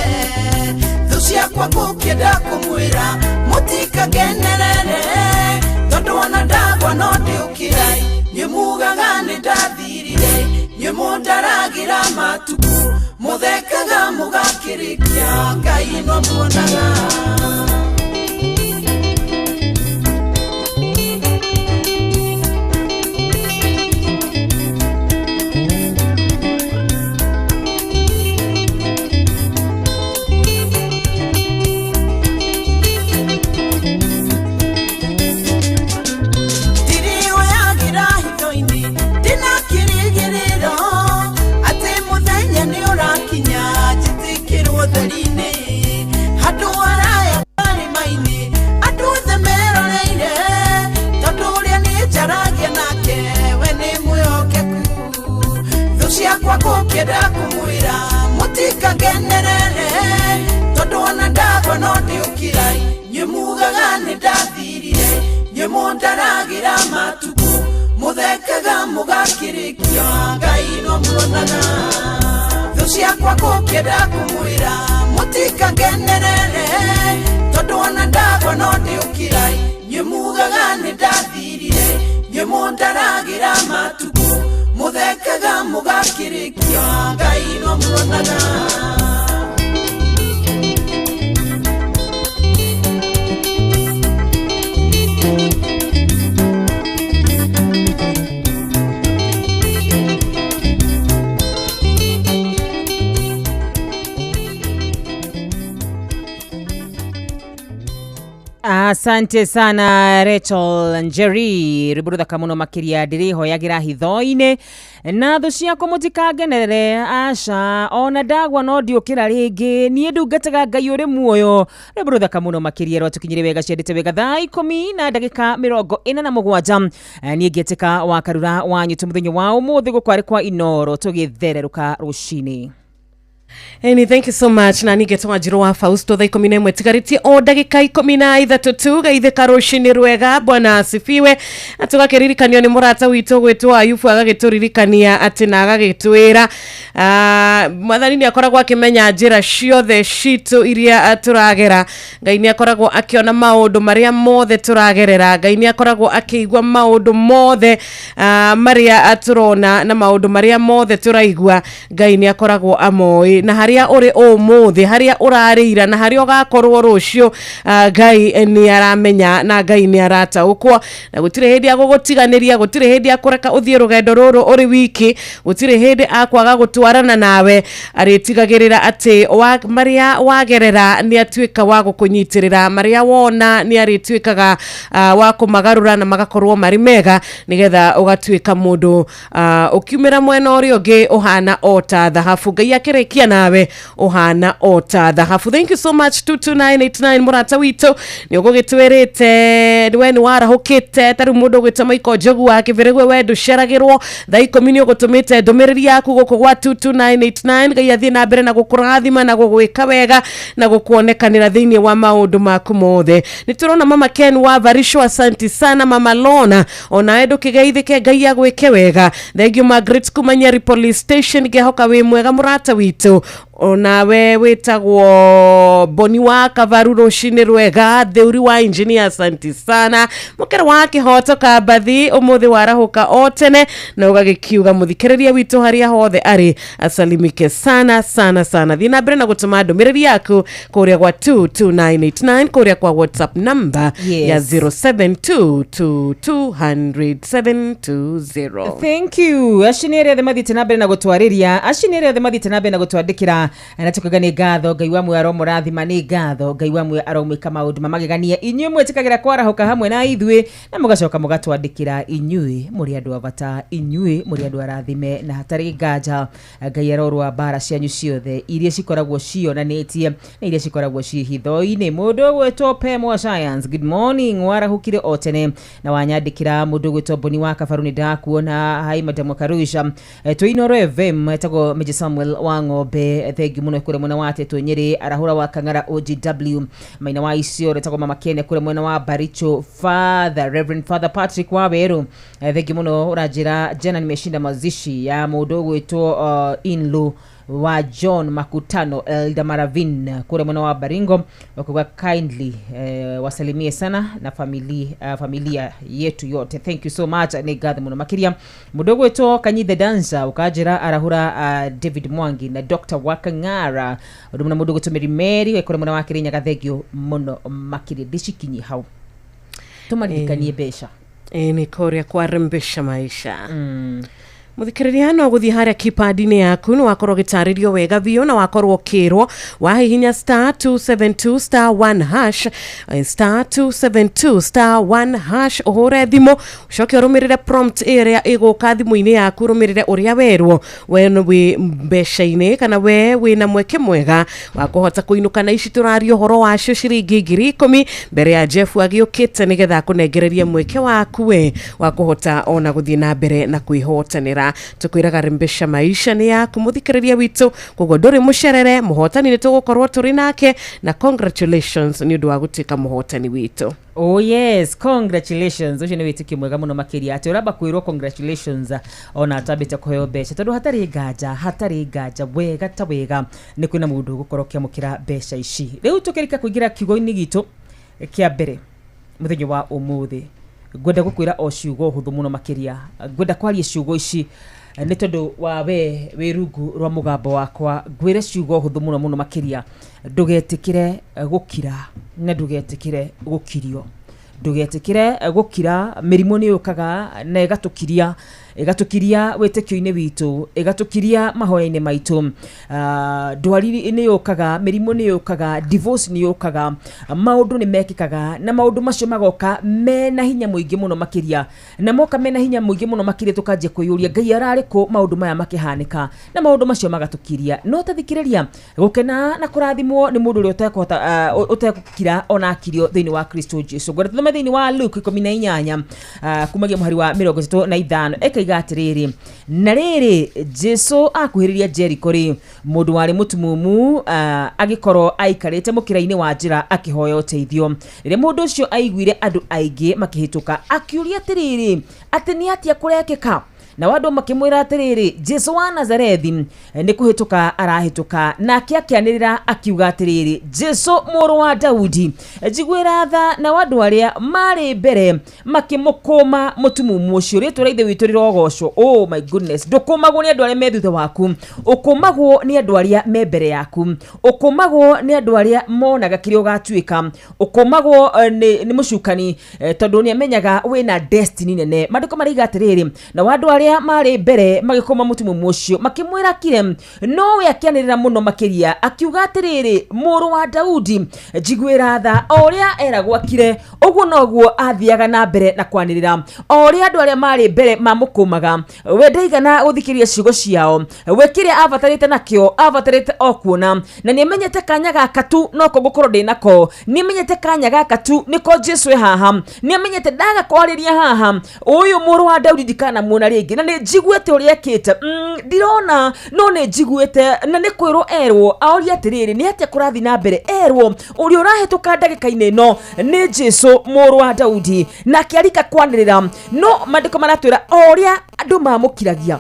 Thũ ciakwa ngũkĩenda kũmwĩra mũtikakenerere tondũ ona ndagwa no ndĩũkĩra inyuĩ mugaga nĩ ndathirire inyuĩ mũndaragĩra matukũ mũthekaga mũgakĩrĩkia Ngai no muonaga. Ndĩrĩhoyagĩra hitho-inĩ ndĩna kĩrĩgĩrĩro atĩ mũthenya nĩ ũrakinya njĩtĩkĩrwo theri-inĩ handũ haraya karĩma-inĩ andũ othe meroreire tondũ ũrĩa niĩ njaragia nake we nĩ mwĩhokeku. Thũ ciakwa ngũkĩenda kũmwĩra mũtikakenerere tondũ ona ndagwa no ndĩũkĩra inyuĩ mugaga nĩ ndathirire inyuĩ mũndaragĩra matukũ mũthekaga mũgakĩrĩkia Ngai no muonaga. Thũ ciakwa ngũkĩenda kũmwĩra mũtikakenerere tondũ ona ndagwa no ndĩũkĩra inyuĩ mugaga nĩ ndathirire inyuĩ mũndaragĩra matukũ mũthekaga mũgakĩrĩkia Ngai no muonaga. Asante sana Rachel Njeri rwĩmbo rũthaka mũno makĩria ndĩrĩhoyagĩra hitho-inĩ na thũ ciakwa mũtikangenerere aca ona ndagwa no ndiũkĩra rĩngĩ niĩ ndungataga Ngai ũrĩ muoyo rwĩmbo rũthaka mũno makĩria rwatũkinyire wega ciendete wega thaa 10 na ndagĩka 47. Niĩ ngĩtĩka wa Karura wa Nyutu mũthenya wa ũmũthĩ gũkwarĩ kwa Inoro tũgĩthererũka rũcinĩ. Eni, thank you so much. Na ningĩ Wanjiru wa Fausto, thaa 11 tigarĩtie o ndagĩka 13 tu. Geithĩka, rũcinĩ rwega, bwana asifiwe. Na tũgakĩririkanio nĩ mũrata witũ gwĩtwo Ayubu, agagĩtũririkania atĩ na agagĩtwĩra, mwathani nĩ akoragwo akĩmenya njĩra ciothe citũ iria tũragera. Ngai nĩ akoragwo akĩona maũndũ marĩa mothe tũragerera. Ngai nĩ akoragwo akĩigua maũndũ mothe marĩa tũrona na maũndũ marĩa mothe tũraigua. Ngai nĩ akoragwo amoĩ na harĩa ũrĩ ũmũthĩ, harĩa ũrarĩira na harĩa ũgakorwo rũciũ. Ngai nĩ aramenya na Ngai nĩ arataũkwo, na gũtirĩ hĩndĩ agũgũtiganĩria, gũtirĩ hĩndĩ akũreka ũthiĩ rũgendo rũrũ ũrĩ wiki, gũtirĩ hĩndĩ akwaga gũtwarana nawe. Arĩtigagĩrĩra atĩ marĩa wagerera nĩ atuĩka wa gũkũnyitĩrĩra, marĩa wona nĩ arĩtuĩkaga wa kũmagarũra na magakorwo marĩ mega, nĩgetha ũgatuĩka mũndũ ũkiumĩra mwena ũrĩa ũngĩ ũhana o ta thahabu. Ngai akĩrĩkia nawe ũhana o ta thahabu. Thank you so much, 22989, mũrata witũ nĩ ũgũgĩtwĩrĩte we nĩ warahũkĩte. Ta rĩu mũndũ ũgwĩtwo Maiko Njogu wa Kĩbĩrĩgwe, we ndũceragĩrwo, thaa 10 nĩ ũgũtũmĩte ndũmĩrĩri yaku gũkũ gwa 22989. Ngai athiĩ na mbere na gũkũrathima na gũgwĩka wega na gũkuonekanĩra thĩinĩ wa maũndũ maku mothe. Nĩ tũrona Mama Ken wa Varisho, asanti sana. Mama Lona, onawe ndũkĩgeithĩke, Ngai agwĩke wega. Thank you, Margaret kuma Nyeri Police Station, ngĩhoka wĩ mwega mũrata witũ. Onawe wĩtagwo Boni wa Kavaru, rũcinĩ rwega. Theuri wa engineer, asanti sana. Mũkĩra wa Kĩhoto Kambathi, ũmũthĩ warahũka o tene na ũgagĩkiuga mũthikĩrĩria witũ harĩa hothe arĩ asalimike sana sana sana. Thiĩ na mbere na gũtũma ndũmĩrĩri yaku kũrĩa gwa 22989, kũrĩa kwa WhatsApp number ya 0722200720. Thank you. Acio nĩ arĩa othe mathiĩte na mbere na gũtwarĩria, acio nĩ arĩa othe mathiĩte na mbere na gũtwandĩkĩra, na tukaga nĩ ngatho. Ngai wa muoyo aromũrathima, nĩ ngatho. Ngai wa muoyo aromwĩka maũndũ mamagegania. Inyuĩ mwĩtĩkagĩra kwarahũka hamwe na ithuĩ na mũgacoka mũgatwandĩkĩra, inyuĩ mũrĩ andũ a bata, inyuĩ mũrĩ andũ arathime, na hatarĩ nganja Ngai arorũa mbara cianyu ciothe iria cikoragwo cionanĩtie na iria cikoragwo ciĩ hitho-inĩ. Mũndũ ũgwĩtwo Pemwa Science, good morning, warahũkire o tene na wanyandĩkĩra. Mũndũ ũgwĩtwo Boni wa Kabaru, nĩ ndakuona. Hi, Madam Karusha. Twĩinoro FM, etagwo Major Samuel wa Ng'ombe, thengi mũno kũrĩa mwena wa Tetũ Nyĩrĩ. Arahũra wa Kang'ara OGW maina wa icio, etagwo Mama Kene kũrĩa mwena wa Baricho. Father, Reverend Father Patrick wa Werũ, thengi mũno. Ũranjĩra jana nimeshinda mazishi ya mũndũ ũgwĩtwo inlu wa John Makutano, Elder Maravin kule mwena wa Baringo, wakuga kindly wasalimie sana na familia yetu yote. Thank you so much, nĩ ngatho mũno makĩria. Mũndũ ũgwĩtwo Kanyithe Dancer, ũkanjĩra arahũra David Mwangi na Dr. Wakang'ara, ũndũ mũna mũndũ ũgwĩtwo Mary Mary kũrĩa mwena wa Kĩrĩnyaga, thengio mũno makĩria. Ndĩcikinyi hau tũmaririkanie mbeca. Ĩ nĩ kũrĩa kwarembesha maisha. Mũthikĩrĩria, no gũthiĩ harĩa keypad-inĩ yaku nĩ wakorwo ũgĩtarĩrio wega biũ na wakorwo ũkĩrwo wahihinya *272 *1 hash, *272 *1 hash, ũhũre thimũ, ũcoke ũrũmĩrĩre prompt ĩrĩa ĩgũka thimũ-inĩ yaku, ũrũmĩrĩre ũrĩa werwo. We wĩ mbeca-inĩ kana we wĩna mweke mwega wa kũhota kũinũka na ici tũraria ũhoro wacio, ciringi 10,000, mbere ya Jeff agĩũkĩte nĩgetha akũnengererie mweke waku we wa kũhota ona gũthiĩ na mbere na kwĩhotanĩra. Tũkwĩraga rembesha maisha nĩ yaku, mũthikĩrĩria witũ, koguo ndũrĩ mũcerere. Mũhotani nĩ tũgũkorwo tũrĩ nake, na congratulations nĩ ũndũ wa gũtuĩka mũhotani witũ. Oh yes, congratulations. Ũcio nĩ wĩtĩkio mwega mũno makĩria atĩ ũramba kwĩrwo congratulations ona atambĩte kũheo mbeca, tondũ hatarĩ nganja, hatarĩ nganja, wega ta wega nĩ kwĩna mũndũ ũgũkorwo ũkĩamũkĩra mbeca ici. Rĩu tũkĩrika kũingĩra kiugo-inĩ gitũ kĩa mbere mũthenya wa ũmũthĩ, ngwenda gũkwĩra o ciugo hũthũ mũno makĩria. Ngwenda kwaria ciugo ici nĩ tondũ wa we wĩ rungu rwa mũgambo wakwa. Ngwĩre ciugo hũthũ mũno mũno makĩria: ndũgetĩkĩre gũkira na ndũgetĩkĩre gũkirio, ndũgetĩkĩre gũkira. Mĩrimũ nĩ yũkaga na ĩgatũkiria, ĩgatũkiria wĩtĩkio-inĩ witũ, ĩgatũkiria mahoya-inĩ maitũ. Ndwari nĩ yũkaga, mĩrimũ nĩ yũkaga, divorce nĩ yũkaga, maũndũ nĩ mekĩkaga, na maũndũ macio magoka mena hinya mũingĩ mũno makĩria, na moka mena hinya mũingĩ mũno makĩria tũkanjia kwĩyũria Ngai ararĩ kũ maũndũ maya makĩhanĩka, na maũndũ macio magatũkiria. No tathikĩrĩria, gũkena na kũrathimwo nĩ mũndũ ũrĩa ũtekũhota ũtekũkira ona akirio thĩinĩ wa Kristo Jesu. Ngwenda tũthome Tũthome thĩinĩ wa Luke 18 kumagia mũhari wa 35, ĩkaiga atĩrĩrĩ, na rĩrĩ Jesu akuhĩrĩria Jericho rĩ, mũndũ warĩ mũtumumu agĩkorwo aikarĩte mũkĩra-inĩ wa njĩra akĩhoya ũteithio. Rĩrĩa mũndũ ũcio aiguire andũ aingĩ makĩhĩtũka, akiũria atĩrĩrĩ, atĩ nĩ atĩa kũrekĩka? Nao andũ makĩmwĩra atĩrĩrĩ, Jesu wa Nazarethi nĩ kũhĩtũka arahĩtũka. Nake akĩanĩrĩra akiuga atĩrĩrĩ, Jesu mũrũ wa Daudi, njiguĩra tha. Nao andũ arĩa marĩ mbere makĩmũkũma mũtumumu ũcio. Rĩtwa rĩa Ithe witũ rĩrogocwo. Oh my goodness, ndũkũmagwo nĩ andũ arĩa me thutha waku, ũkũmagwo nĩ andũ arĩa me mbere yaku, ũkũmagwo nĩ andũ arĩa monaga kĩrĩa ũgatuĩka, ũkũmagwo nĩ mũcukani, tondũ nĩ amenyaga wĩna destiny nene. Maandĩko maraiga atĩrĩrĩ, nao andũ arĩa marĩ mbere magĩkũma mũtumumu ũcio makĩmwĩra kire, no we akĩanĩrĩra mũno makĩria akiuga atĩrĩrĩ, mũrũ wa Daudi, njiguĩra tha. O ũrĩa eragwo akire, ũguo noguo athiaga na mbere na kwanĩrĩra. O ũrĩa andũ arĩa marĩ mbere mamũkũmaga, we ndaigana gũthikĩrĩria ciugo ciao. We kĩrĩa abatarĩte nakĩo, abatarĩte o kuona, na nĩ amenyete kanya gaka tu noko ngũkorwo ndĩ nako, nĩ amenyete kanya gaka tu nĩko Jesu e haha, nĩ amenyete ndaga kwarĩria haha, ũyũ mũrũ wa Daudi ndikanamuona rĩngĩ, na nĩ njiguĩte ũrĩa ekĩte. Ndirona no nĩ njiguĩte, na nĩ kwĩrwo erwo aoria atĩrĩrĩ, nĩ atĩa kũrathiĩ na mbere? Erwo ũrĩa ũrahĩtũka ndagĩka-inĩ ĩno nĩ Jesu mũrũ wa Daudi, nake arika kwanĩrĩra. No maandĩko maratwĩra o ũrĩa andũ mamũkiragia,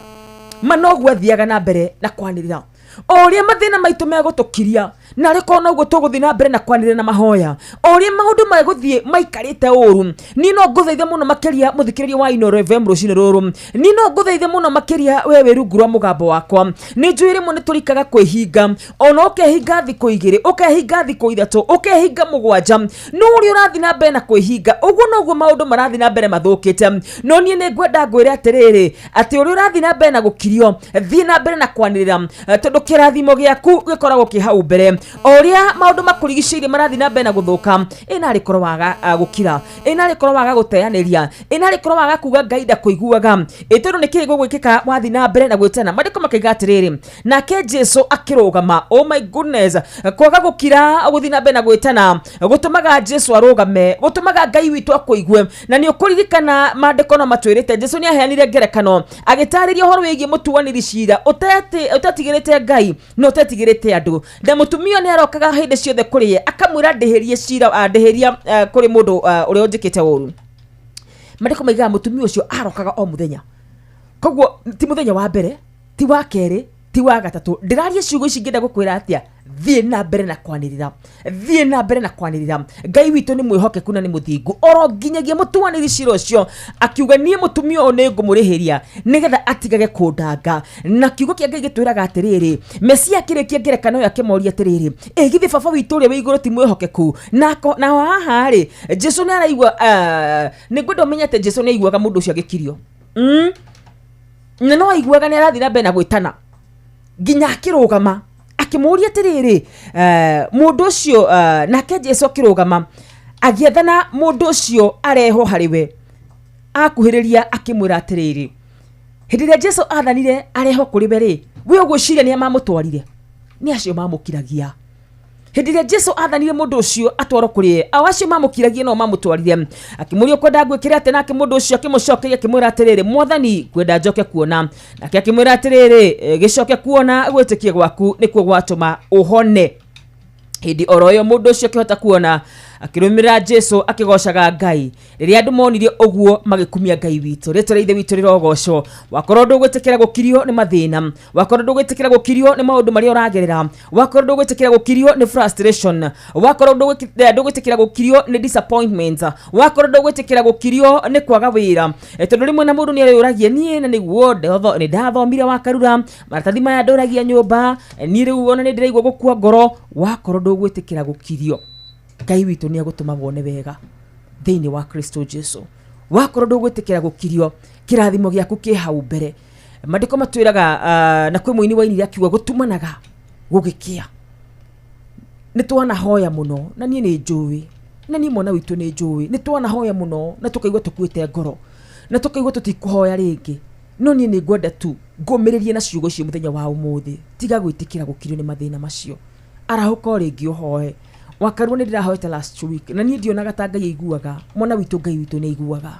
ma noguo athiaga na mbere na kwanĩrĩra. O ũrĩa mathĩna maitũ megũtũkiria, na arĩ korwo noguo tũgũthiĩ na mbere na kwanĩrĩra na mahoya. O ũrĩa maũndũ megũthiĩ maikarĩte ũru, niĩ no ngũthaithe mũno makĩria mũthikĩrĩria wa Inooro FM rũcinĩ rũrũ, niĩ no ngũthaithe mũno makĩria we wĩ rungu rwa mũgambo wakwa. Nĩ njũĩ rĩmwe nĩ tũrikaga kwĩhinga, ona ũkehinga thikũ 2, ũkehinga thikũ 3, ũkehinga 7, no ũrĩa ũrathiĩ na mbere na kwĩhinga, ũguo noguo maũndũ marathiĩ na mbere mathũkĩte. No niĩ nĩ ngwenda ngwĩre atĩrĩrĩ, atĩ ũrĩa ũrathiĩ na mbere na gũkirio, thiĩ na mbere na kwanĩrĩra, tondũ kĩrathimo gĩaku gĩkoragwo kĩ hau mbere. O ũrĩa maũndũ makũrigicĩirie marathiĩ na mbere na gũthũka, ĩ narĩ korwo waga gũkira, ĩ narĩ korwo waga gũteanĩria, ĩ narĩ korwo waga kuga Ngai ndakũiguaga, ĩ tondũ nĩ kĩĩ gũgwĩkĩka wathiĩ na mbere na gwĩtana. Maandĩko makaiga atĩrĩrĩ, nake Jesu akĩrũgama. Oh my goodness, kwaga gũkira gũthiĩ na mbere na gwĩtana gũtũmaga Jesu arũgame, gũtũmaga Ngai witũ akũigue. Na nĩ ũkũririkana maandĩko no matwĩrĩte Jesu nĩ aheanire ngerekano agĩtarĩria ũhoro wĩgiĩ mũtuanĩri cira ũtetigĩrĩte Ngai na ũtetigĩrĩte andũ. Na mũtumia nĩ arokaga hĩndĩ ciothe kũrĩ ye akamwĩra ndĩhĩrie cira, ndĩhĩria kũrĩ mũndũ ũrĩa ũnjĩkĩte ũru. Maandĩko maigaga mũtumia ũcio arokaga o mũthenya, koguo ti mũthenya wa mbere, ti wa kerĩ, ti wa gatatũ. Ndĩraria ciugo ici ngĩenda gũkwĩra atĩa, thiĩ na mbere na kwanĩrĩra, thiĩ na mbere na kwanĩrĩra. Ngai witũ nĩ mwĩhokeku na nĩ mũthingu, oro nginyagia mũtuanĩri cira ũcio akiuga niĩ mũtumia ũyũ nĩ ngũmũrĩhĩria nĩgetha atigage kũndanga. Na kiugo kĩa Ngai gĩtwĩraga atĩrĩrĩ, Mesia akĩrĩkia ngerekano ĩyo akĩmoria atĩrĩrĩ, ĩ githĩ baba witũ ũrĩa wĩ igũrũ ti mwĩhokeku? Naho haha rĩ, Jesu nĩ araigua, nĩ ngwenda ũmenye atĩ Jesu nĩ aiguaga mũndũ ũcio agĩkirio. Na no aiguaga nĩ arathiĩ na mbere na gwĩtana nginya akĩrũgama akĩmũũria atĩrĩrĩ, mũndũ ũcio, nake Jesu akĩrũgama agĩathana mũndũ ũcio arehwo harĩ we. Akuhĩrĩria akĩmwĩra atĩrĩrĩ, hĩndĩ ĩrĩa Jesu athanire arehwo kũrĩ we rĩ, we ũgwĩciria nĩ mamũtwarire? Nĩ acio mamũkiragia. Hĩndĩ ĩrĩa Jesu athanire mũndũ ũcio atwarwo kũrĩ ye, ao acio mamũkiragia no mamũtwarire. Akĩmũria, ũkwenda ngwĩkĩre atĩa? Nake mũndũ ũcio akĩmũcokeria akĩmwĩra atĩrĩrĩ, Mwathani, ngwenda njoke kuona. Nake akĩmwĩra atĩrĩrĩ, gĩcoke kuona, gwĩtĩkia gwaku nĩkuo gwatũma ũhone. Hĩndĩ oro ĩyo mũndũ ũcio akĩhota kuona, akĩrũmĩrĩra Jesu akĩgocaga Ngai. Rĩrĩa andũ monire ũguo magĩkumia Ngai witũ. Rĩtwa rĩa Ithe witũ rĩrogocwo. Wakorwo ndũgwĩtĩkĩra gũkirio nĩ mathĩna, wakorwo ndũgwĩtĩkĩra gũkirio nĩ maũndũ marĩa ũragerera, wakorwo ndũgwĩtĩkĩra gũkirio nĩ frustration, wakorwo ndũgwĩtĩkĩra gũkirio nĩ disappointment, wakorwo ndũgwĩtĩkĩra gũkirio nĩ kwaga wĩra, tondũ rĩmwe na mũndũ nĩ arĩũragia niĩ na nĩguo nĩ ndathomire wa Karura, maratathi maya ndũragia nyũmba, niĩ rĩu ona nĩ ndĩraigua gũkua ngoro. Wakorwo ndũgwĩtĩkĩra gũkirio, Ngai witũ nĩ egũtũma wone wega thĩinĩ wa Kristo Jesu. Wakorwo ndũgwĩtĩkĩra gũkirio, kĩrathimo gĩaku kĩ hau mbere. Maandĩko matwĩraga, na kwĩ mũini wainire akiuga gũtumanaga gũgĩkĩa. Nĩ twanahoya mũno, na niĩ nĩ njũĩ, na niĩ mwana witũ nĩ njũĩ, nĩ twanahoya mũno na tũkaigua tũkuĩte ngoro, na tũkaigua tũtikũhoya rĩngĩ. No niĩ nĩ ngwenda tu ngũmĩrĩrie na ciugo icio mũthenya wa ũmũthĩ, tiga gwĩtĩkĩra gũkirio nĩ mathĩna macio. Arahũka o rĩngĩ ũhoe. Wakarwo nĩ ndĩrahoete last week na niĩ ndionaga ta Ngai aiguaga. Mwana witũ, Ngai witũ nĩ aiguaga.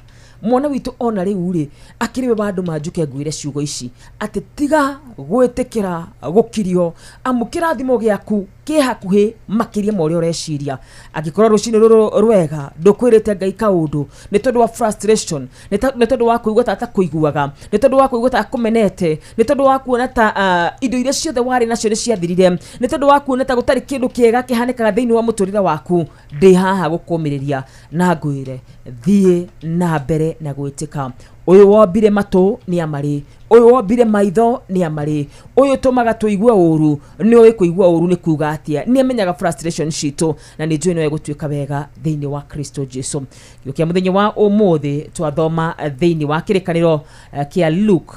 Mwana witũ ona rĩu rĩ akĩrĩ we wandũ manjuke ngwĩre ciugo ici atĩ tiga gwĩtĩkĩra gũkirio, amu kĩrathimo gĩaku kĩ hakuhĩ makĩria ma ũrĩa ũreciria. Angĩkorwo rũcinĩ rũrũ rwega ndũkwĩrĩte Ngai kaũndũ nĩ tondũ wa frustration, nĩ tondũ wa kũigua ta atakũiguaga, nĩ tondũ wa kũigua ta akũmenete, nĩ tondũ wa kuona ta indo iria ciothe warĩ nacio nĩ ciathirire, nĩ tondũ wa kuona ta gũtarĩ kĩndũ kĩega kĩhanĩkaga thĩinĩ wa mũtũrĩre waku, ndĩ haha gũkũmĩrĩria na ngwĩre thiĩ na mbere na gwĩtĩka. Ũyũ wombire matũ nĩ amarĩ, ũyũ wombire maitho nĩ amarĩ, ũyũ tũmaga tũigue ũru nĩ ũĩ kũigua ũru nĩ kuga atĩa, nĩ amenyaga frustration citũ na nĩ njũĩ no egũtuĩka wega thĩinĩ wa Kristo Jesu. Gĩo kĩa mũthenya wa ũmũthĩ twathoma thĩinĩ wa kĩrĩkanĩro kĩa Luke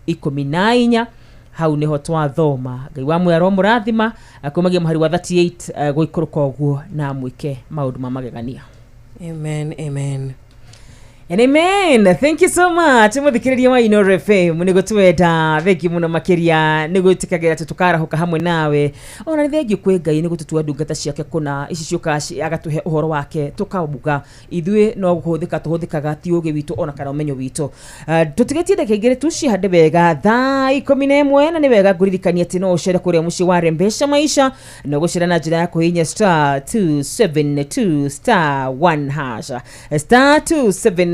14, hau nĩho twathoma. Ngai wa muoyo aromũrathima kumagia mũhari wa 38 gũikũrũka ũguo na mwĩke maũndũ ma magegania. Amen, amen. And amen. Thank you so much. Muthikiriria wa Inooro FM nĩ gũtwenda. Thank you mũno makĩria nĩ gwĩtĩkagĩra atĩ tũkarahuka hamwe nawe. Ona nĩ thengiũ kwĩ Ngai nĩ gũtũtua ndungata ciake kũna ici ciũkaga agatũhe ũhoro wake tũkauga ithuĩ no kũhũthĩka tũhũthĩkaga ti ũgĩ witũ ona kana ũmenyo witũ. Tũtigĩtie ndagĩka igĩrĩ tu cihande wega thaa 11, na nĩ wega ngũririkania atĩ no ũcere kũrĩa mũciĩ wa Rembesha Maisha na gũcera na njĩra ya kũhihinya star 272 star 1 hash, star 272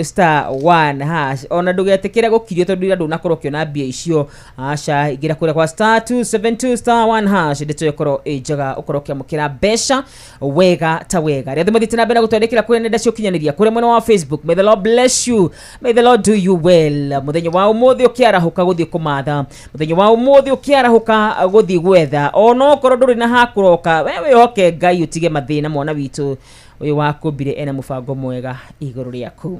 star 1 hash. Ona ndũgetĩkĩre gũkirio tondũ ira ndũnakorwo ũkĩona mbia icio. Aca, ingĩra kũrĩa kwa star 272 star 1 hash ndeto ĩkorwo ĩ njega ũkorwo ũkĩamũkĩra mbeca wega ta wega. Rĩrĩa mũthiĩte na mbere na gũtwandĩkĩra kũrĩa nenda cia ũkinyanĩria kũrĩa mwena wa Facebook, may the Lord bless you, may the Lord do you well. Mũthenya wa ũmũthĩ ũkĩarahũka gũthiĩ kũmatha, mũthenya wa ũmũthĩ ũkĩarahũka gũthiĩ gwetha, onokorwo ndũrĩ na hakũroka, we wĩhoke Ngai ũtige mathĩna. Mwana witũ ũyũ wakũmbire ena mũbango mwega igũrũ rĩaku.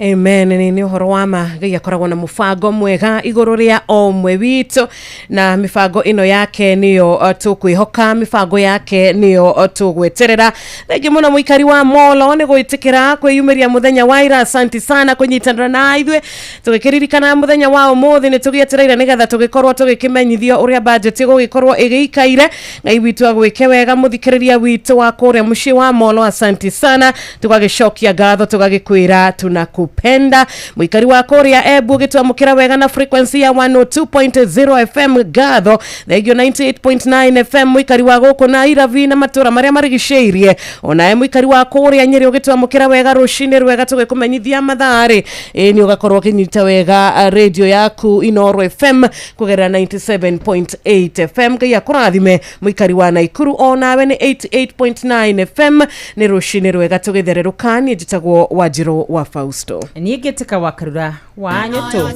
Amen. Nĩ ũhoro wa ma Ngai akoragwo na mũbango mwega igũrũ rĩa o ũmwe witũ, na mĩbango ĩno yake nĩyo tũkwĩhoka, mĩbango yake nĩyo tũgweterera. Thengiũ mũno mũikari wa Molo nĩ gwĩtĩkĩra kwĩyumĩria mũthenya wa ira. Asante sana kũnyitanĩra na ithuĩ tũgĩkĩririkana mũthenya wa ũmũthĩ. Nĩ tũgĩetereire nĩgetha tũgĩkorwo tũgĩkĩmenyithio ũrĩa budget ĩgũgĩkorwo ĩgĩikaire. Ngai witũ agwĩke wega mũthikĩrĩria witũ wa kũrĩa mũciĩ wa Molo. Asante sana, tũgagĩcokia ngatho tũgagĩkwĩra tunakupenda. Mũikari wa kũrĩa Embu ũgĩtwamũkĩra wega na frequency ya 102.0 FM, ngatho thengio 98.9 FM. Mũikari wa gũkũ na Iravi na matũra marĩa marigicĩirie, onawe mũikari wa kũrĩa Nyĩrĩ ũgĩtwamũkĩra wega rũcinĩ rwega tũgĩkũmenyithia mathaa-rĩ, ĩ nĩ ũgakorwo ũkĩnyita wega radio yaku Inooro FM kũgerera 97.8 FM. Ngai akũrathime mũikari wa Naikuru, onawe nĩ 88.9 FM. Nĩ rũcinĩ rwega tũgĩthererũka. Niĩ njĩtagwo Wanjirũ wa Fausto. Niĩ ngĩtĩka wa Karura wa Nyũtũ.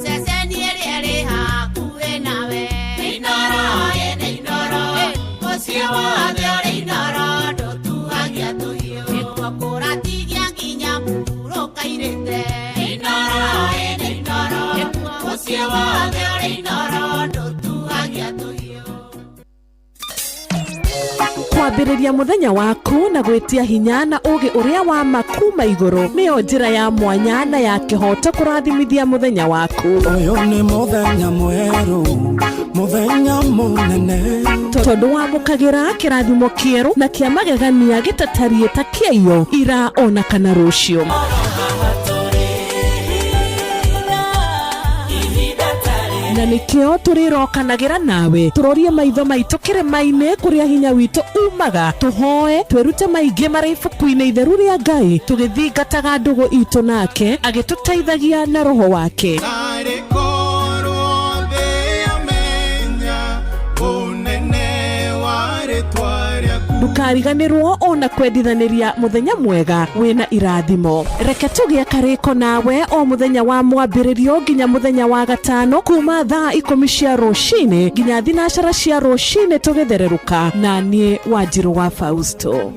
Kwambĩrĩria mũthenya waku na gwĩtia hinya na ũgĩ ũrĩa wa ma kuma igũrũ nĩyo njĩra ya mwanya na ya kĩhoto kũrathimithia mũthenya waku. Ũyũ nĩ mũthenya mwerũ, mũthenya mũnene, tondũ wamũkagĩra kĩrathimo kĩerũ na kĩa magegania gĩtatariĩ ta kĩaiyo ira ona kana rũciũ. Na nĩkĩo tũrĩrokanagĩra nawe tũrorie maitho maitũ kĩrĩma-inĩ kũrĩa hinya witũ umaga, tũhoe twĩrute maingĩ marĩ ibuku-inĩ itheru rĩa Ngai tũgĩthingataga ndũgũ itũ nake agĩtũteithagia na roho wake. Ndũkariganĩrwo ona kwendithanĩria mũthenya mwega wĩna irathimo. Reke tũgĩe karĩko nawe o mũthenya wa mwambĩrĩrio nginya mũthenya wa gatano kuma thaa 10 cia rũcinĩ nginya 12 cia rũcinĩ tũgĩthererũka na niĩ Wanjirũ wa Fausto.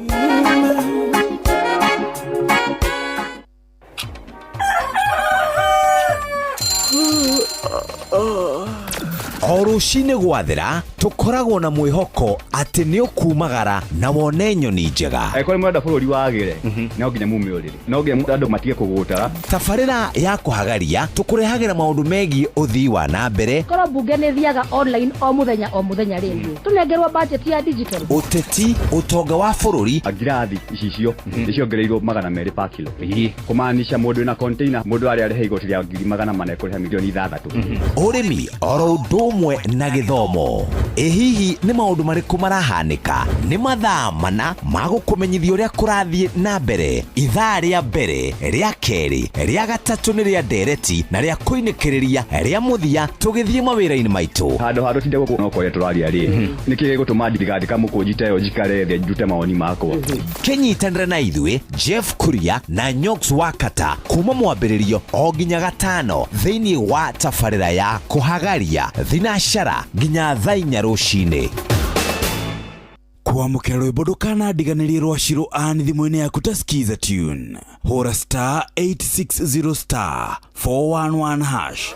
O O rũcinĩ gwathera tũkoragwo na mwĩhoko atĩ nĩ ũkumagara na wone nyoni njega. Angĩkorwo nĩ mũrenda bũrũri wagĩre, no nginya mume ũrĩrĩ, no nginya andũ matige kũgũta. Tabarĩra ya kũhagaria tũkũrehagĩra maũndũ megiĩ ũthii wa na mbere, Korwo mbunge nĩ thiaga online o mũthenya o mũthenya rĩ, tũnengerwo budget ya digital. Ũteti, ũtonga wa bũrũri. Ngirathi icicio nĩ ciongereirwo 200 pa kilo, kũmaanisha mũndũ wĩna container, mũndũ arĩa arĩha igoti rĩa 400,000 ekũrĩha 6 milioni. Ũrĩmi oro ũndũ ũmwe na gĩthomo. Ĩ hihi nĩ maũndũ marĩkũ marahanĩka? Nĩ mathaa mana ma gũkũmenyithia ũrĩa kũrathiĩ na mbere. Ithaa rĩa mbere, rĩa kerĩ, rĩa gatatũ nĩ rĩa ndereti na rĩa kũinĩkĩrĩria rĩa mũthia tũgĩthiĩ mawĩra-inĩ maitũ. Handũ ha tũtinde gũkũ no kwaria tũraria rĩ, nĩkĩ gĩgũtũma ndigandĩka mũkũnji ta ĩyo njikare thĩ ndute mawoni makwa? Kĩnyitanĩre na ithuĩ Jeff Kuria na Nyox Wakata kuma mwambĩrĩrio o nginya gatano thĩinĩ wa tabarĩra ya kũhagaria thinacara nginya thaa 4 rũcinĩ. Kwamũkĩra rwĩmbo ndũkanandiganĩrie rwa Shiro Ann thimũ-inĩ yaku ta Skiza tune, hũra star 860 star 411 hash.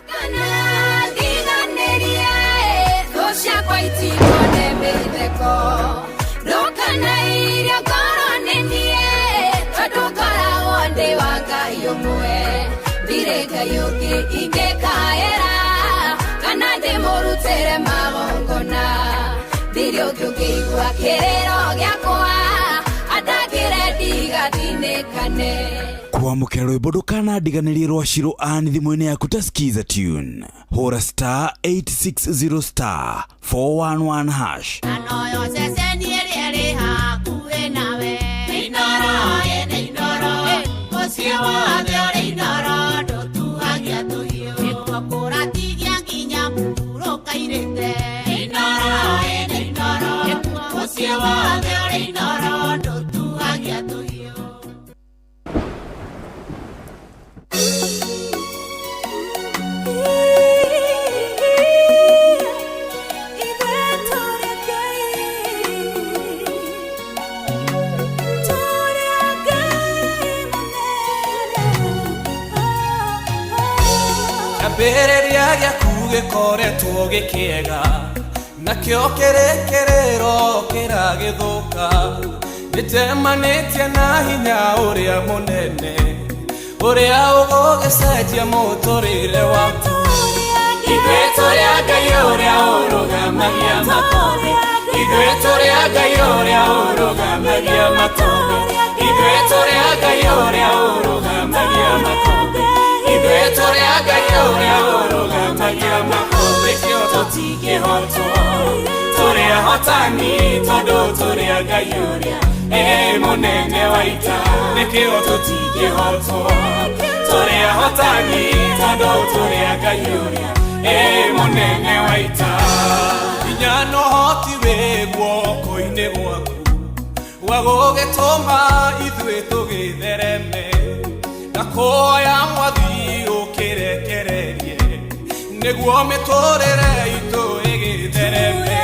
Ndiganĩrie thũ ciakwa itikone mĩtheko, ndũkanairio ngoro nĩ niĩ, tondũ ngoragwo ndĩ wa Ngai ũmwe, ndirĩ Ngai ũngĩ ingĩkaĩra kana ndĩmũrutĩre magongona, ndirĩ ũngĩ ũngĩigua kĩrĩro gĩakwa atangĩre ndigathinĩkane. Kwamũkĩra rwĩmbo ndũkanandiganĩrie rwa Shiro Ann thimũ-inĩ yaku ta Skiza tune, hũra star 860 star 411 hash. Anoyo ceceni ĩrĩa ĩrĩ hakuhĩ nawe. Nĩ Inoro, ĩ nĩ Inoro, mũciĩ wothe ũrĩ Inoro, ndũtuhagia tũhiũ. Nĩkuo kũratigia nginya mũhurũka-irĩte. Nĩ Inoro, ĩ nĩ Inoro, mũciĩ wothe ũrĩ Inoro, ndũtuhagia tũhiũ. Kĩambĩrĩria gĩaku gĩkoretwo gĩkĩega, nakĩo kĩrĩkĩrĩro kĩragĩthũka, nĩnjemanĩtie na hinya ũrĩa mũnene ũrĩa ũgũgĩcenjia mũtũrĩre waku. Ithuĩ tũrĩ a Ngai ũrĩa ũrũgamagia makũmbĩ, ithuĩ tũrĩ a Ngai ũrĩa ũrũgamagia makũmbĩ, ithuĩ tũrĩ a Ngai ũrĩa ũrũgamagia makũmbĩ, ithuĩ tũrĩ a Ngai ũrĩa ũrũgamagia makũmbĩ, kĩo tũtingĩhotwo, tũrĩ ahotani tondũ tũrĩ a Ngai ũrĩa ĩ mũnene wa ita, nĩkĩo tũtingĩhotwo, tũrĩ ahotani tondũ tũrĩ a Ngai ũrĩa ĩ mũnene wa ita. Hinya na ũhoti wĩ guoko-inĩ gwaku wa gũgĩtũma ithuĩ tũgĩthereme, na kũhoya Mwathi ũkĩrekererie nĩguo mĩtũrĩre itũ ĩgĩthereme.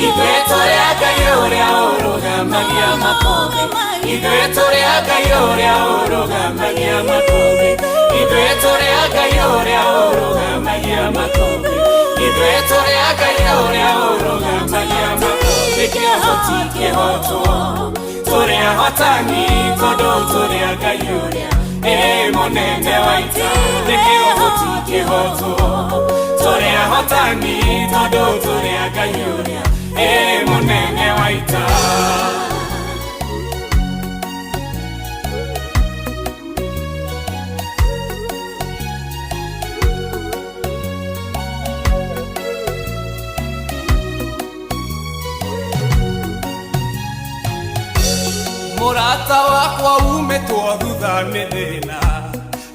Ithuĩ tũrĩ a Ngai ũrĩa ũrũgamagia makũmbĩ, ithuĩ tũrĩ a Ngai ũrĩa ũrũgamagia makũmbĩ, ithuĩ tũrĩ a Ngai ũrĩa ũrũgamagia makũmbĩ, ithuĩ tũrĩ a Ngai ũrĩa ũrũgamagia makũmbĩ, kĩo tũtingĩhotwo, tũrĩ ahotani tondũ tũrĩ a Ngai ũrĩa ĩ mũnene wa ita, nĩkĩo tũtingĩhotwo, tũrĩ ahotani tondũ tũrĩ a Ngai ũrĩa ĩ mũnene wa ita. Mũrata wakwa umĩtwo thutha nĩ thĩna,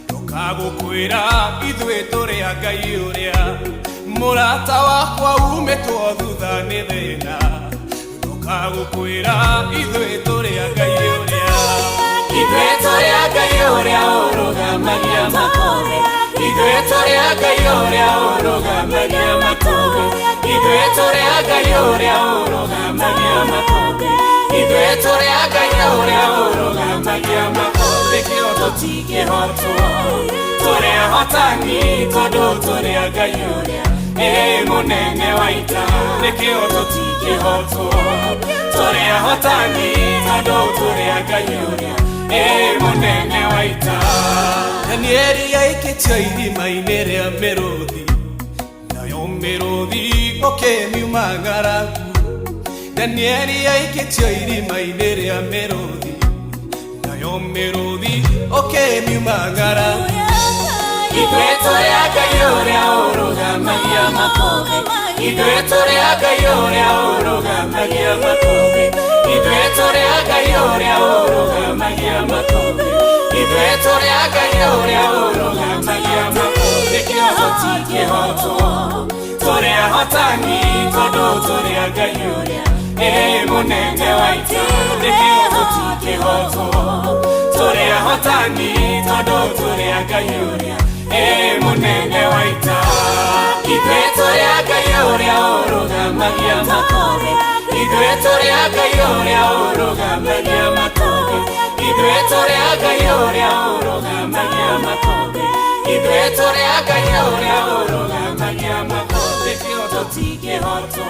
ndũkagũkwĩra ithuĩ tũrĩ a Ngai ũrĩa. Mũrata wakwa umĩtwo thutha nĩ thĩna, ndũkagũkwĩra ithuĩ tũrĩ a Ngai ũrĩa. Ithuĩ tũrĩ a Ngai ũrĩa ũrũgamagia makũmbĩ, ithuĩ tũrĩ a Ngai ũrĩa ũrũgamagia makũmbĩ, ithuĩ tũrĩ a Ngai ũrĩa ũrũgamagia makũmbĩ, ithuĩ tũrĩ a Ngai ũrĩa ũrũgamagia makũmbĩ, kĩo tũtingĩhotwo, tũrĩ ahotani tondũ tũrĩ a Ngai ũrĩa Ĩ mũnene wa ita, nĩkĩo tũtingĩhotwo. Tũrĩ ahotani tondũ tũrĩ a Ngai ũrĩa ĩ mũnene wa ita. Danieli aikĩtio irima-inĩ rĩa mĩrũthi, nayo mĩrũthi ũkĩmiuma ng'aragu. Danieli aikĩtio irima-inĩ rĩa mĩrũthi, nayo mĩrũthi ũkĩmiuma ng'aragu. Ithuĩ tũrĩ a Ngai ũrĩa ũrũgamagia makũmbĩ, ithuĩ tũrĩ a Ngai ũrĩa ũrũgamagia makũmbĩ, ithuĩ tũrĩ a Ngai ũrĩa ũrũgamagia makũmbĩ, ithuĩ tũrĩ a Ngai ũrĩa ũrũgamagia makũmbĩ. Nĩkĩo tũtingĩhotwo, tũrĩ ahotani tondũ tũrĩ a Ngai ũrĩa ĩ mũnene wa ita. Nĩkĩo tũtingĩhotwo, tũrĩ ahotani tondũ tũrĩ a Ngai ũrĩa ĩ mũnene wa ita. Ithuĩ tũrĩ a Ngai ũrĩa ũrũgamagia makũmbĩ, ithuĩ tũrĩ a Ngai ũrĩa ũrũgamagia makũmbĩ, ithuĩ tũrĩ a Ngai ũrĩa ũrũgamagia makũmbĩ, ithuĩ tũrĩ a Ngai ũrĩa ũrũgamagia makũmbĩ. Nĩkĩo tũtingĩhotwo,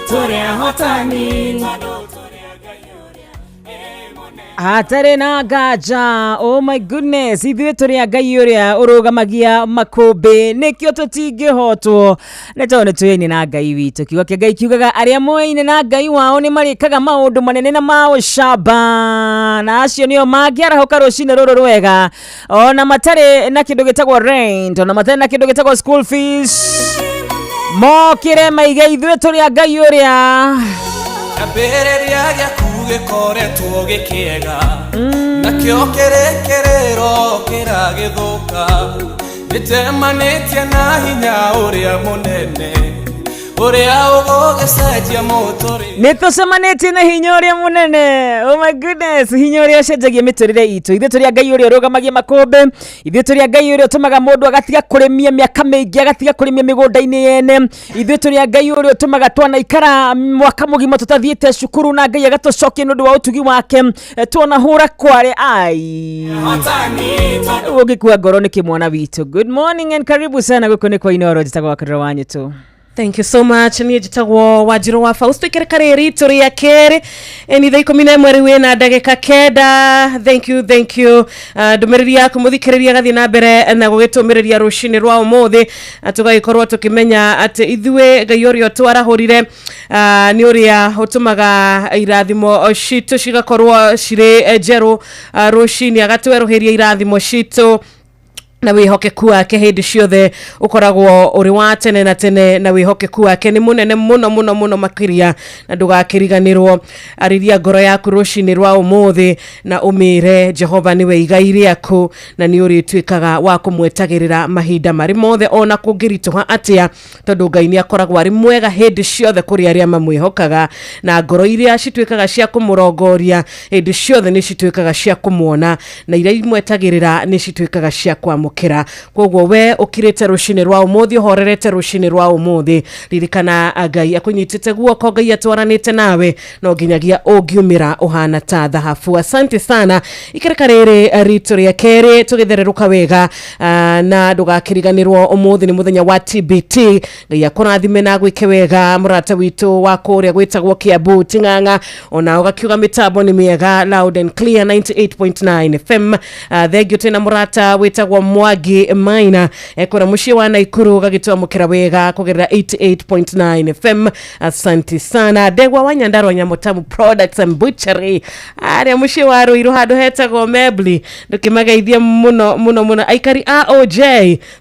tũrĩ ahotani tondũ tũrĩ a Ngai ũrĩa ĩ mũnene. Hatarĩ na nganja, oh my goodness, ithuĩ tũrĩ a Ngai ũrĩa ũrũgamagia makũmbĩ, nĩkĩo tũtingĩhotwo, nĩ tondũ nĩ tũyaine na Ngai witũ. Kiugo kĩa Ngai kiugaga arĩa moyaine na Ngai wao nĩ marĩkaga maũndũ manene na ma ũcamba, na acio nĩo mangĩarahũka rũcinĩ rũrũ rwega ona matarĩ na kĩndũ gĩtagwo rent, ona matarĩ na kĩndũ gĩtagwo school fees, mokĩre maige ithuĩ tũrĩ a Ngai ũrĩa. Kĩambĩrĩria gĩaku gĩkoretwo gĩkĩega, nakĩo kĩrĩkĩrĩro kĩragĩthũka. Nĩnjemanĩtie na hinya ũrĩa mũnene, ũrĩa ũgũgĩcenjia mũtũrĩre. Nä tå cemanä na hinya å rä a må nene, oh my goodness, hinya å rä a ũcenjagia mä tå rä re itå. Ithuä tå rä a Ngai å rä a å rå gamagia makũmbĩ, ithuĩ tũrĩ a Ngai ũrĩa ũtũmaga mũndũ agatiga kũrĩmia mĩaka mĩingĩ, agatiga kũrĩmia mĩgũnda-inĩ yene. Ithuĩ tũrĩ a Ngai ũrĩa ũtũmaga twanaikara mwaka mũgima tũtathiĩte cukuru, na Ngai agatũcokia nĩ ũndũ wa ũtugi wake. Tuonahũra kware ai ũngĩkua ngoro nĩkĩ mwana witũ. Good morning and karibu sana gũkũ nĩ kwa Inooro, njĩtagwo Wakĩrĩra wa Nyĩtũ. Thank you so much. Niĩ njĩtagwo Wanjirũ wa Fausto. Ikereka rĩrĩ ritũ rĩa kerĩ nĩ thaa 11 rĩu ĩna ndagĩka 9. Thank you, thank you. Ndũmĩrĩri yaku mũthikĩrĩria gathiĩ na mbere na gũgĩtũmĩrĩria rũcinĩ rwa ũmũthĩ. Tũgagĩkorwo tũkĩmenya atĩ ithuĩ Ngai ũrĩa ũtwarahũrire nĩ ũrĩa ũtũmaga irathimo citũ cigakorwo cirĩ njerũ rũcinĩ, agatwerũhĩria irathimo citũ na wĩhokeku wake hĩndĩ ciothe ũkoragwo ũrĩ wa tene na tene, na wĩhokeku wake nĩ mũnene mũno mũno mũno makĩria na ndũgakĩriganĩrwo. Arĩria ngoro yaku rũcinĩ rwa ũmũthĩ na ũmĩre Jehova nĩwe igai rĩaku, na nĩ ũrĩtuĩkaga wa kũmwetagĩrĩra mahinda marĩ mothe ona kũngĩritũha atĩa, tondũ Ngai nĩ akoragwo arĩ mwega hĩndĩ ciothe kũrĩ arĩa mamwĩhokaga, na ngoro iria cituĩkaga cia kũmũrongoria hĩndĩ ciothe nĩ cituĩkaga cia kũmuona, na iria imwetagĩrĩra nĩ cituĩkaga cia kwamũkĩra. Koguo we ũkirĩte rũcinĩ rwa ũmũthĩ, ũhorerete rũcinĩ rwa ũmũthĩ, ririkana Ngai akũnyitĩte guoko, Ngai atwaranĩte nawe, no nginyagia ũngiumĩra ũhana ta thahabu. Asante sana. Ikereka rĩrĩ ritũ rĩa kerĩ tũgĩthererũka wega, na ndũgakĩriganĩrwo ũmũthĩ nĩ mũthenya wa TBT. Ngai akũrathime na agwĩke wega mũrata witũ wa kũrĩa gwĩtagwo Kiambu Ting'ang'a, ona ũgakiuga mĩtambo nĩ mĩega, loud and clear, 98.9 FM. Thengiũ twĩna mũrata wĩtagwo Mwangi Maina ekũrĩa mũciĩ wa Naikuru, ũgagĩtwamũkĩra wega kũgerera 88.9 FM. Asante sana. Ndegwa wa Nyandarua Nyamũtamu Products and Butchery arĩa mũciĩ wa Ruiru handũ hetagwo Mebli, ndũkĩmageithie mũno mũno mũno. Aikari a OJ,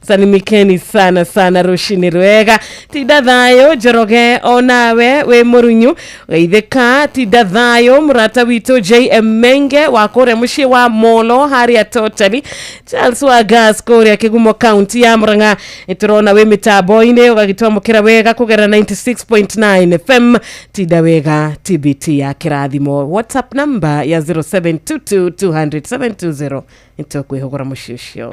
salimikeni sana sana rũcinĩ rwega. Tinda thayũ Njoroge, onawe wĩ mũrunyu geithĩka. Tinda thayũ mũrata witũ JM Menge wa kũrĩa mũciĩ wa Molo harĩa Totally. Charles wa Gas kũrĩa Kĩgumo county ya Murang'a, nĩtũrona wĩ mĩtambo-inĩ ũgagĩtwamũkĩra wega kũgerera 96.9 FM. Tinda wega, TBT ya kĩrathimo. WhatsApp number ya 0722 200 720 Nĩtũkwĩhũgũra mũciĩ ũcio.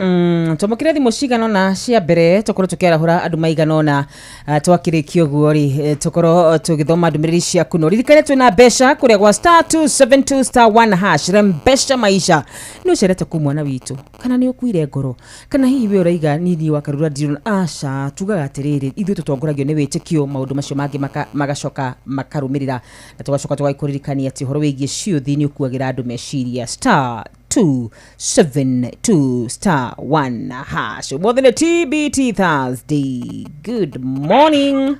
Twamũkĩre thimũ cigana ũna cia mbere tũkorwo tũkĩarahũra andũ maigana ũna. Twakĩrĩkia ũguo rĩ, tũkorwo tũgĩthoma ndũmĩrĩri ciaku. No ririkane twĩna mbeca kũrĩa gwa star 272 star 1 hash. Rembesha maisha. Nĩ ũcerete kũ mwana witũ, kana nĩ ũkuire ngoro, kana hihi we ũraiga nini wa Karura ndirona? Aca, tugaga atĩrĩrĩ, ithuĩ tũtongoragio nĩ wĩtĩkio, maũndũ macio mangĩ magacoka makarũmĩrĩra, na tũgacoka tũgakũririkania atĩ ũhoro wĩgiĩ ciũthi nĩ ũkuagĩra andũ meciria. Star 272 star 1 hash. Ũmũthĩ nĩ TBT Thursday. Good morning.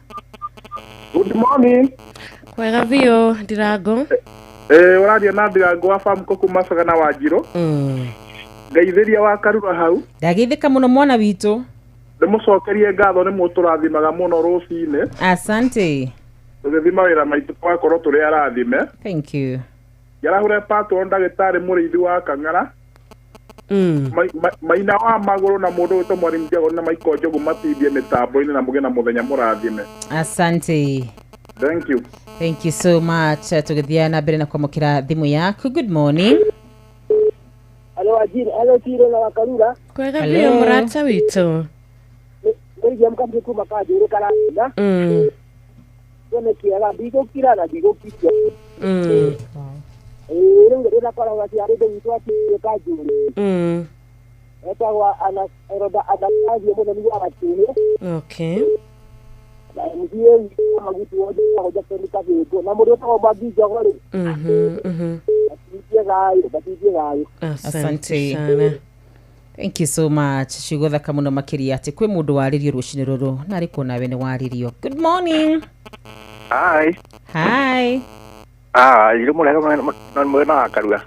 Good morning. Kwega biũ Ndirango. Ũraria na Ndirango wa Famco kuma Sagana wa Njirũ. Ngeithĩria wa Karura hau. Ndageithĩka mũno mwana witũ. Ndĩmũcokerie ngatho nĩ mũtũrathimaga mũno rũcinĩ. Asante. Tũgĩthiĩ mawĩra maitũ tũgakorwo tũrĩ arathime. Thank you. Njarahũre patron ndagĩtarĩ mũrĩithi wa Kang'ara. Maina wa magũrũ na mũndũ wĩtwo Mwalimu Njago na Michael Njogu matindie mĩtambo-inĩ na mũgĩe na mũthenya mũrathime. Asante. Thank you. Thank you so much. Tũgĩthiĩ na mbere na kwamũkĩra thimũ yaku. Good morning. Hello Ajiri, hello Tiro na Wakarura. Kwega biũ mũrata witũ. Nĩigia mkambi kuma Kanjũrĩ Karangina. Tuone kĩega, ndigũkira na ndigũkiria. Rĩu ndĩrakoragwo atĩ arĩ witũ atĩ Kanjũrĩ. Etagwo Eroda Anastasia mũthoni wa Gatuhĩ. Okay. Na MCA witũ Magutu wothe wĩtagwo Jackson Kabĩngũ na mũndũ wĩtagwo Mwangi Njogo rĩ. Batindie thayũ, batindie thayũ. Asante sana. Thank you so much. Ciugo thaka mũno makĩria atĩ kwĩ mũndũ warĩrio rũcinĩ rũrũ na arĩ kuona we nĩ warĩrio. Good morning. Hi. Hi. Irũ mũrega mwena wa Karura.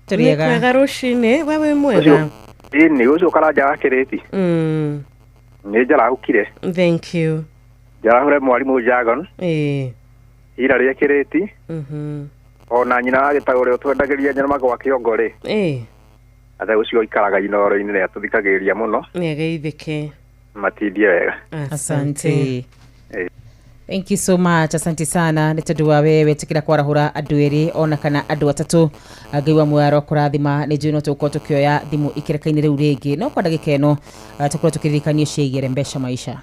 Tũrĩega. Kwega rũcinĩ, we wĩ mwega? Ĩni, ũcio Karanja wa Kĩrĩti. Nĩ njarahũkire. Thank you. Njarahũre mwarimũ Jagon. Ira rĩa Kĩrĩti. Ona nyina wa Gĩtaũ ũrĩa ũtwendagĩria nyama gwa kĩongo rĩ. Athe ũcio ũikaraga Inooro-inĩ nĩ atũthikagĩrĩria mũno. Nĩ ageithĩke. Matindie wega. Asante. Thank you so much. Asante sana nĩ tondũ wa we wetĩkĩra kwarahũra andũ erĩ ona kana andũ atatũ. Ngai wa muoyo arokũrathima. Nĩ njũĩ no tũgũkorwo tũkĩoya thimũ ikĩreka-inĩ rĩu rĩngĩ, no kwa ndagĩka ĩno tũkorwo tũkĩririkanio ciĩgiĩ mbeca maisha.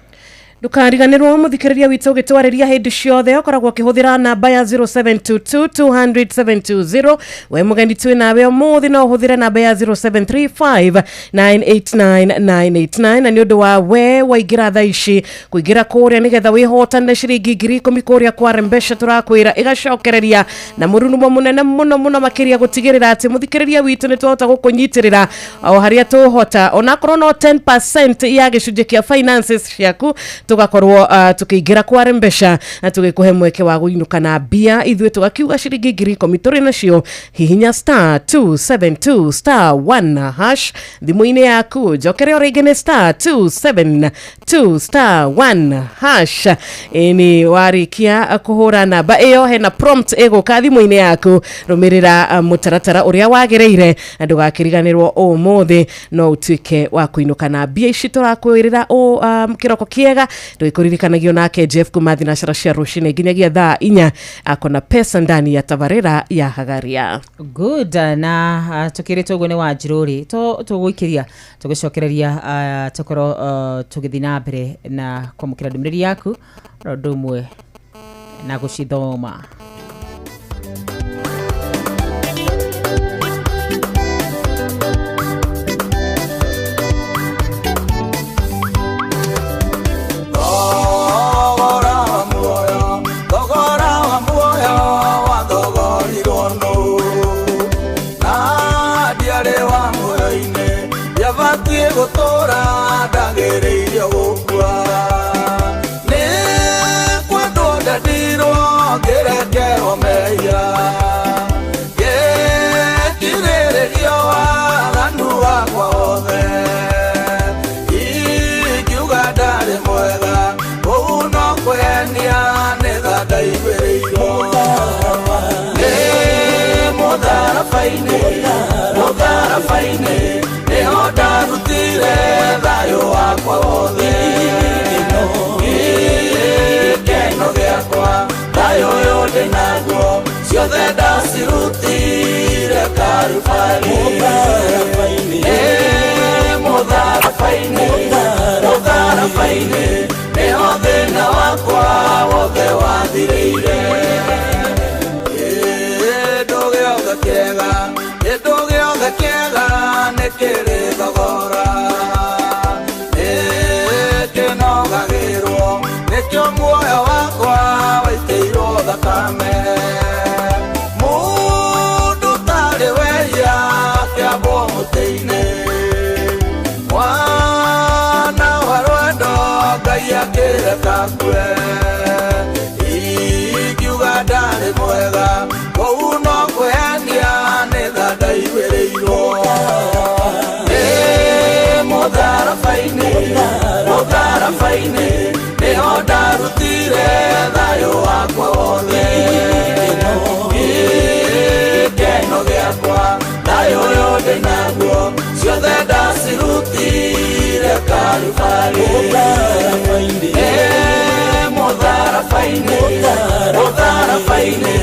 Ndũkariganĩrwo mũthikĩrĩria witũ ũgĩtwarĩria hĩndĩ ciothe ũkoragwo ũkĩhũthĩra namba ya 0722 200 720. We mũgeni twĩ nawe ũmũthĩ no ũhũthĩre namba ya 0735 989 989 na nĩ ũndũ wa we waingĩra thaa ici kũingĩra kũrĩa nĩgetha wĩhotanĩre ciringi 10,000 kũrĩa kwa Rembesha tũrakwĩra ĩgacokereria na mũrurumo mũnene mũno mũno makĩria gũtigĩrĩra atĩ mũthikĩrĩria witũ nĩ twahota gũkũnyitĩrĩra o harĩa tũhota onakorwo no 10% ya gĩcunjĩ kĩa finances ciaku tugakorwo tukiingira kwa Rembesha na tugikuhe mweke wa guinuka na mbia ithuĩ tugakiuga ciringi 10,000 tũrĩ nacio. Hihinya star 272 star 1 hash thimũ-inĩ yaku, njokere o rĩngĩ nĩ star 272 star 1 hash. Ĩni warĩkia kũhũra namba ĩyo hena prompt ĩgũka thimũ-inĩ yaku, rũmĩrĩra mũtaratara ũrĩa wagĩrĩire na ndũgakĩriganĩrwo ũmũthĩ no ũtuĩke wa kũinũka na mbia ici tũrakwĩrĩra kĩroko kĩega. Ndũgĩkũririkanagio nake Jeff kuma thinacara cia rũcinĩ nginyagia thaa 4 akona pesa ndani ya tabarĩra ya Hagaria. Good. Na tukĩrĩtwo ũguo nĩ Wanjirũ rĩ, tũgũikĩria tũgĩcokereria tũkorwo tũgĩthiĩ na mbere na kwamũkĩra ndũmĩrĩri yaku oro ũndũ ũmwe na gũcithoma. Ciothe ndacirutire Karubarĩ. Mũtharaba-inĩ, mũtharaba-inĩ, nĩho thĩna wakwa wothe wathirĩire. Kĩndũ gĩothe kĩega, kĩndũ gĩothe kĩega nĩ kĩrĩ thogora. Nĩkĩnogagĩrwo, nĩkĩo muoyo wakwa waitĩirwo thakame. Mũndũ ũtarĩ wehia akĩambwo mũtĩ-inĩ, mwana wa rwendo Ngai akĩreka akue. Ingiuga ndarĩ mwega, kũu no kwĩhenia nĩ tha ndaiguĩrĩirwo. Ĩ mũtharaba-inĩ, mũtharaba-inĩ, nĩho ndarutire thayũ wakwa wothe. Gĩkeno gĩakwa, thayũ ũyũ ndĩnaguo, ciothe ndacirutire Karubarĩ. Ĩ mũtharaba-inĩ, mũtharaba-inĩ,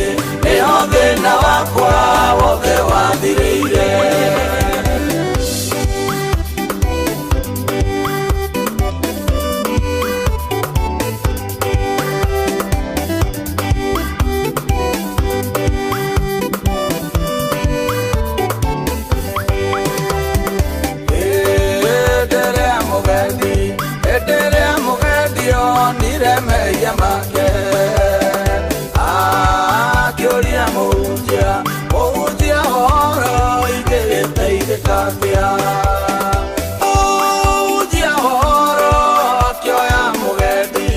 nĩho thĩna wakwa wothe wathirĩire. Hĩndĩ ĩrĩa mũgendi onire mehia make, akĩũria mũhunjia, mũhunjia ũhoro ingĩgĩteithĩka atĩa? Mũhunjia ũhoro akĩoya mũgendi,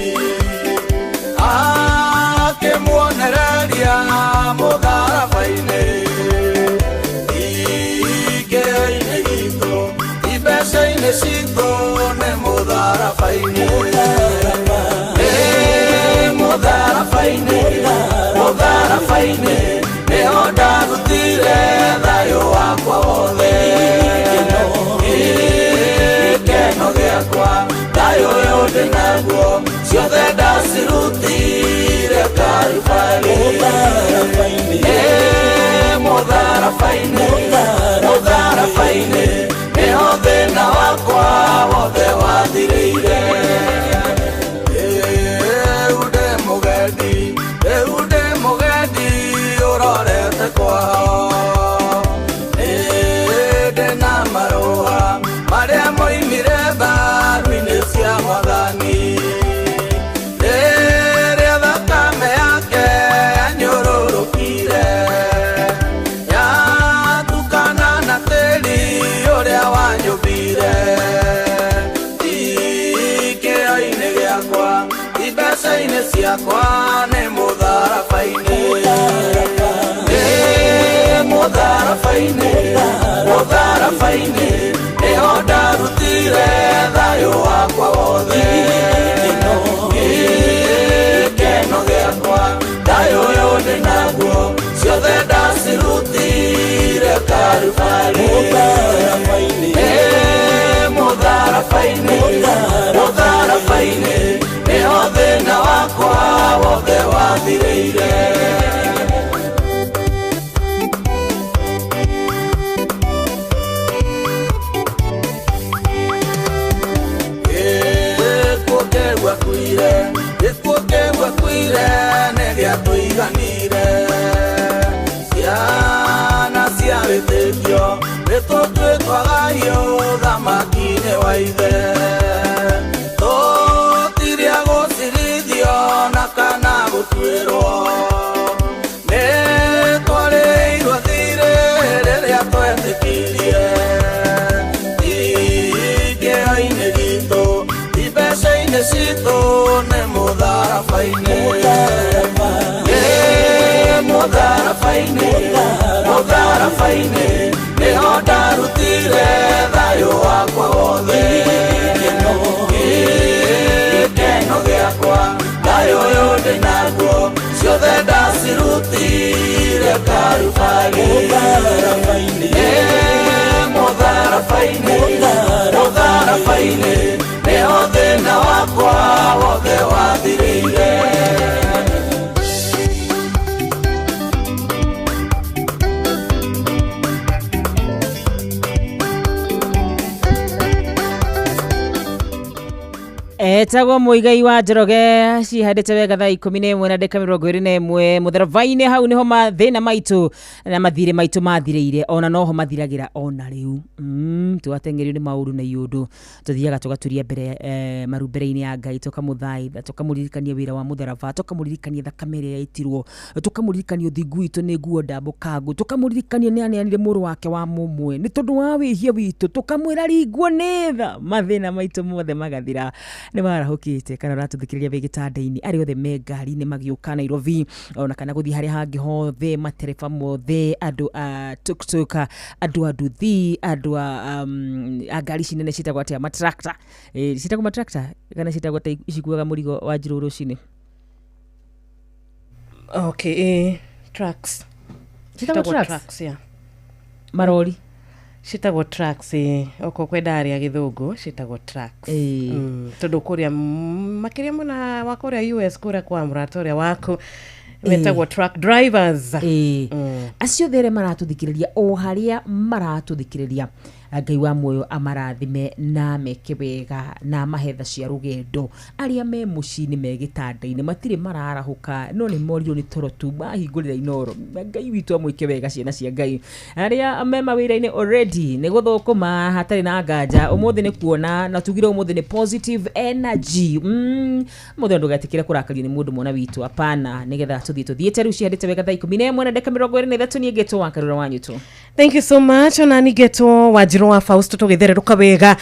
akĩmuonereria mũtharaba-inĩ. Ikĩo-inĩ gitũ, imbeca-inĩ citũ nĩ mũtharaba-inĩ. Ĩ mũtharaba-inĩ, mũtharaba-inĩ, nĩho ndarutire thayũ wakwa wothe. Gĩkeno gĩakwa, thayũ ũyũ ndĩnaguo, ciothe ndacirutire Karubarĩ. Ĩ mũtharaba-inĩ, mũtharaba-inĩ, nĩho thĩna wakwa wothe wathirĩire. Rĩu ndĩ mũgendi, rĩu ndĩ mũgendi ũrorete kwao. Nĩ ndĩ na marũa marĩa moimire mbaru-inĩ cia Mwathani. Rĩrĩa thakame yake yanyũrũrũkire, yatukana na tĩri ũrĩa wanyũmbire. Ikĩo-inĩ gĩakwa, imbeca-inĩ ciakwa nĩ mũtharaba-inĩ. Ĩ mũtharaba-inĩ, mũtharaba-inĩ, nĩho ndarutire thayũ wakwa wothe. Gĩkeno gĩakwa, thayũ ũyũ ndĩnaguo, ciothe ndacirutire Karubarĩ. Ĩ mũtharaba-inĩ, mũtharaba-inĩ, nĩho thĩna wakwa wothe wathirĩire. Gĩkuũ kĩu akuire, gĩkuũ kĩu akuire nĩ gĩatũiganire. Ciana cia wĩtĩkio nĩtũtuĩtwo agayũ ũthamaki-inĩ wa Ithe. Tũtiria gũcirithio na kana gũtuĩrwo, nĩ twarĩirwo thirĩ rĩrĩa twetĩkirie. Ikĩo-inĩ gitũ, imbeca-inĩ citũ nĩ mũtharaba-inĩ. Ĩ mũtharaba-inĩ, mũtharaba-inĩ, nĩho ndarutire thayũ wakwa wothe. Gĩkeno gĩakwa, thayũ ũyũ ndĩnaguo, ciothe ndacirutire Karubarĩ. Ĩ mũtharaba-inĩ, mũtharaba-inĩ, nĩho thĩna wakwa wothe wathirĩire. Etagwo Muigai wa Njoroge cihandĩte wega thaa 11 na ndagĩka 21 mũtharaba-inĩ hau nĩho mathĩna maitũ na mathirĩ maitũ mathirĩire ona noho mathiragĩra ona rĩu. Twateng'erio nĩ maũru na iũndũ tũthiaga tũgaturia mbere maru mbere-inĩ ya Ngai tũkamũthaitha tũkamũririkania wĩra wa mũtharaba tũkamũririkania thakame ĩrĩa yaitirwo tũkamũririkania ũthingu witũ nĩ nguo ndambũkangu tũkamũririkania nĩ aneanire mũrũ wake wa mũmwe nĩ tondũ wa wĩhia witũ tũkamwĩra ringwo nĩ tha mathĩna maitũ mothe magathira. Nĩ warahũkĩte kana ũratũthikĩrĩria wĩ gĩtanda-inĩ arĩa othe me ngari-inĩ magĩũka Nairobi ona kana gũthiĩ harĩa hangĩ hothe matereba mothe andũ a tuktuk andũ a nduthi andũ a ngari ici nene ciĩtagwo atĩa matrakta ciĩtagwo matrakta kana ciĩtagwo ta ici kuaga mũrigo wa njirũ rũcinĩ. Okay, trucks. Ciĩtagwo trucks? Yeah. Marori citagwo trucks oko kwenda aria githungu citagwo trucks. Tondu kuria makiria muna wa kuria US kuria kwa murata uria waku metagwo truck drivers. Acio there maratuthikiriria o haria maratuthikiriria Ngai wa muoyo amarathime na meke wega na mahetha cia rugendo aria me muciĩ-inĩ me gĩtanda-inĩ matirĩ mararahũka no nĩ morirwo nĩ toro tu mahingũrĩra Inoro. Ngai witũ amwĩke wega ciana cia Ngai aria me mawĩra-inĩ already nĩ gũthũkũma hatarĩ na nganja ũmũthĩ nĩ kuona na tugire ũmũthĩ nĩ positive energy. Mũthĩ ndũgetĩkĩre kũrakario nĩ mũndũ mwana witũ apana nĩgetha tũthiĩ tũthiĩte rĩu cihandĩte wega thaa 11 na ndagĩka 23 niĩ ngetwo wa Karura wa Nyutu. Thank you so much ona nigetwo Wanjiru wa Fausto tugithererũka wega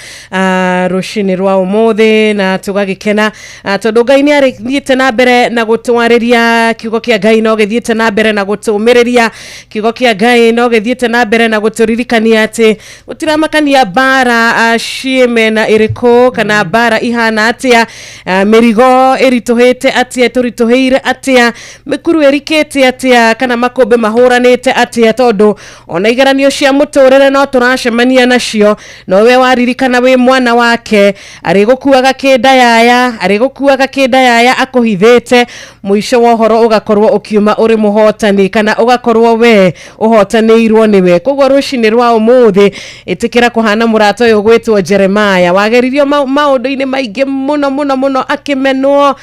rũcinĩ rwa ũmũthĩ na tũgagĩkena tondũ Ngai nĩ arĩthiĩte na mbere na gũtwarĩria kiugo kĩa Ngai no gĩthiĩte na mbere na gũtũmĩrĩria kiugo kĩa Ngai no gĩthiĩte na mbere na gũtũririkania atĩ gũtiramakania mbara ciĩmena ĩrĩkũ kana mbara ihana atĩa mĩrigo ĩritũhĩte atĩa tũritũhĩire atĩa mĩkuru ĩrikĩte atĩa kana makũmbĩ mahũranĩte atĩa tondũ ona igeranio cia mũtũrĩre no tũracemania nacio no we waririkana wĩ mwana wake arĩgũkuaga kĩndayaya arĩgũkuaga kĩndayaya akũhithĩte mũico wa ũhoro ũgakorwo ũkiuma ũrĩ mũhotani kana ũgakorwo we ũhotanĩirwo nĩwe. Koguo rũcinĩ rwa ũmũthĩ ĩtĩkĩra kũhana mũrata ũyũ ũgwĩtwo Jeremiah wageririo maũndũ-inĩ maingĩ mũno mũno mũno akĩmenwo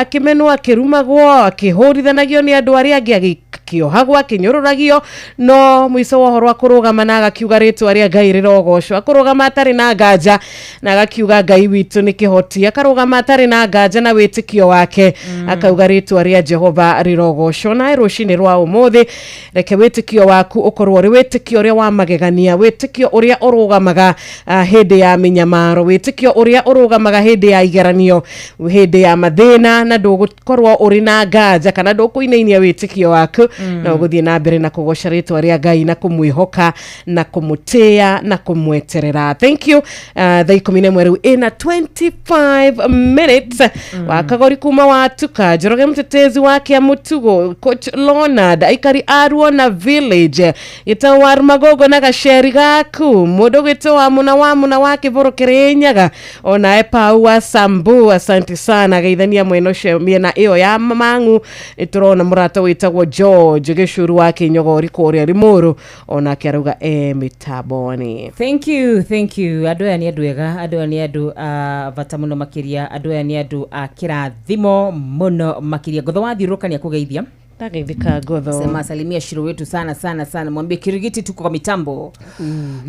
akĩmenwo akĩrumagwo akĩhũrithanagio nĩ andũ arĩa angĩ akĩohagwo akĩnyũrũragio no mũico wa ũhoro akũrũgama na agakiuga rĩtwa rĩa Ngai rĩrogocwo akũrũgama atarĩ na nganja na agakiuga Ngai witũ nĩ kĩhoti akarũgama atarĩ na nganja na wĩtĩkio wake akauga rĩtwa rĩa Jehova rĩrogocwo. Nawe rũcinĩ rwa ũmũthĩ reke wĩtĩkio waku ũkorwo ũrĩ wĩtĩkio ũrĩa wa magegania wĩtĩkio ũrĩa ũrũgamaga hĩndĩ ya mĩnyamaro wĩtĩkio ũrĩa ũrũgamaga hĩndĩ ya igeranio hĩndĩ ya mathĩna na ndũgũkorwo ũrĩ na nganja kana ndũkũinainia wĩtĩkio waku na ũgũthiĩ na mbere na kũgoca rĩtwa rĩa Ngai na kũmwĩhoka na kũmũtĩĩa na kũmweterera. Thank you. Thaa 11 rĩu ĩna 25 minutes wa Kagori kuma watuka Njoroge mtetezi wa Kĩamũtugo Coach Leonard aikari a Ruona Village gĩtau wa Magogo na gaceri gaku mũndũ gwĩtwo wa muna wa Kĩbũrũ Kĩrĩnyaga onae Pau wa Sambu asante sana geithania mwena ũcio mĩena ĩyo ya Mang'u nĩtũrona mũrata wĩtagwo George Gĩcuru wa Kĩnyogori kũrĩa Limuru onake arauga mĩtamboni. Thank you, thank you. Andũ aya nĩ andũ ega andũ aya nĩ andũ a bata mũno makĩria andũ aya nĩ andũ a kĩrathimo mũno makĩria. Ngotho wathiũrũrũka nĩ akũgeithia. Ndageithĩka Ngotho. Sema salimia Shiro wetu sana sana sana mwambie Kirigiti tuko kwa mitambo.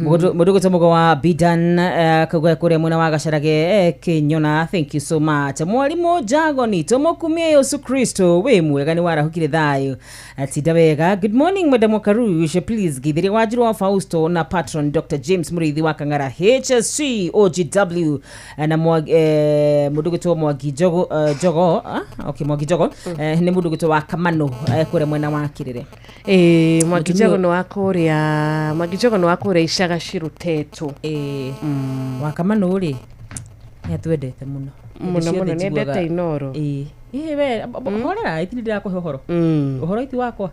Mũndũ gwĩtwo Mũgo wa Bidan kauga kũrĩa mwena wa Gacarage Kĩnyona thank you so much. Mwarimũ Jagoni tũmũkumie Yesu Kristo wĩ mwega nĩ warahũkire thayũ atinda wega. Good morning Madam Wakarush please githiria Wanjiru wa Fausto na patron Dr James Mũrĩithi wa Kang'ara HSC OGW na mũndũ gwĩtwo Mwangi Jogo Jogo okay Mwangi Jogo nĩ mũndũ gwĩtwo wa Kamano kũrĩa mwena wa Kĩrĩre. Mwangi Jogo nĩ wa kũrĩa Mwangi Jogo nĩ wa kũrĩa Icaga Cirutetũ. Wa Kamano rĩ nĩ atwendete mũno mũno mũno nĩendete Inoro. We horera ithi ndĩrakũhe ũhoro ũhoro iti wakwa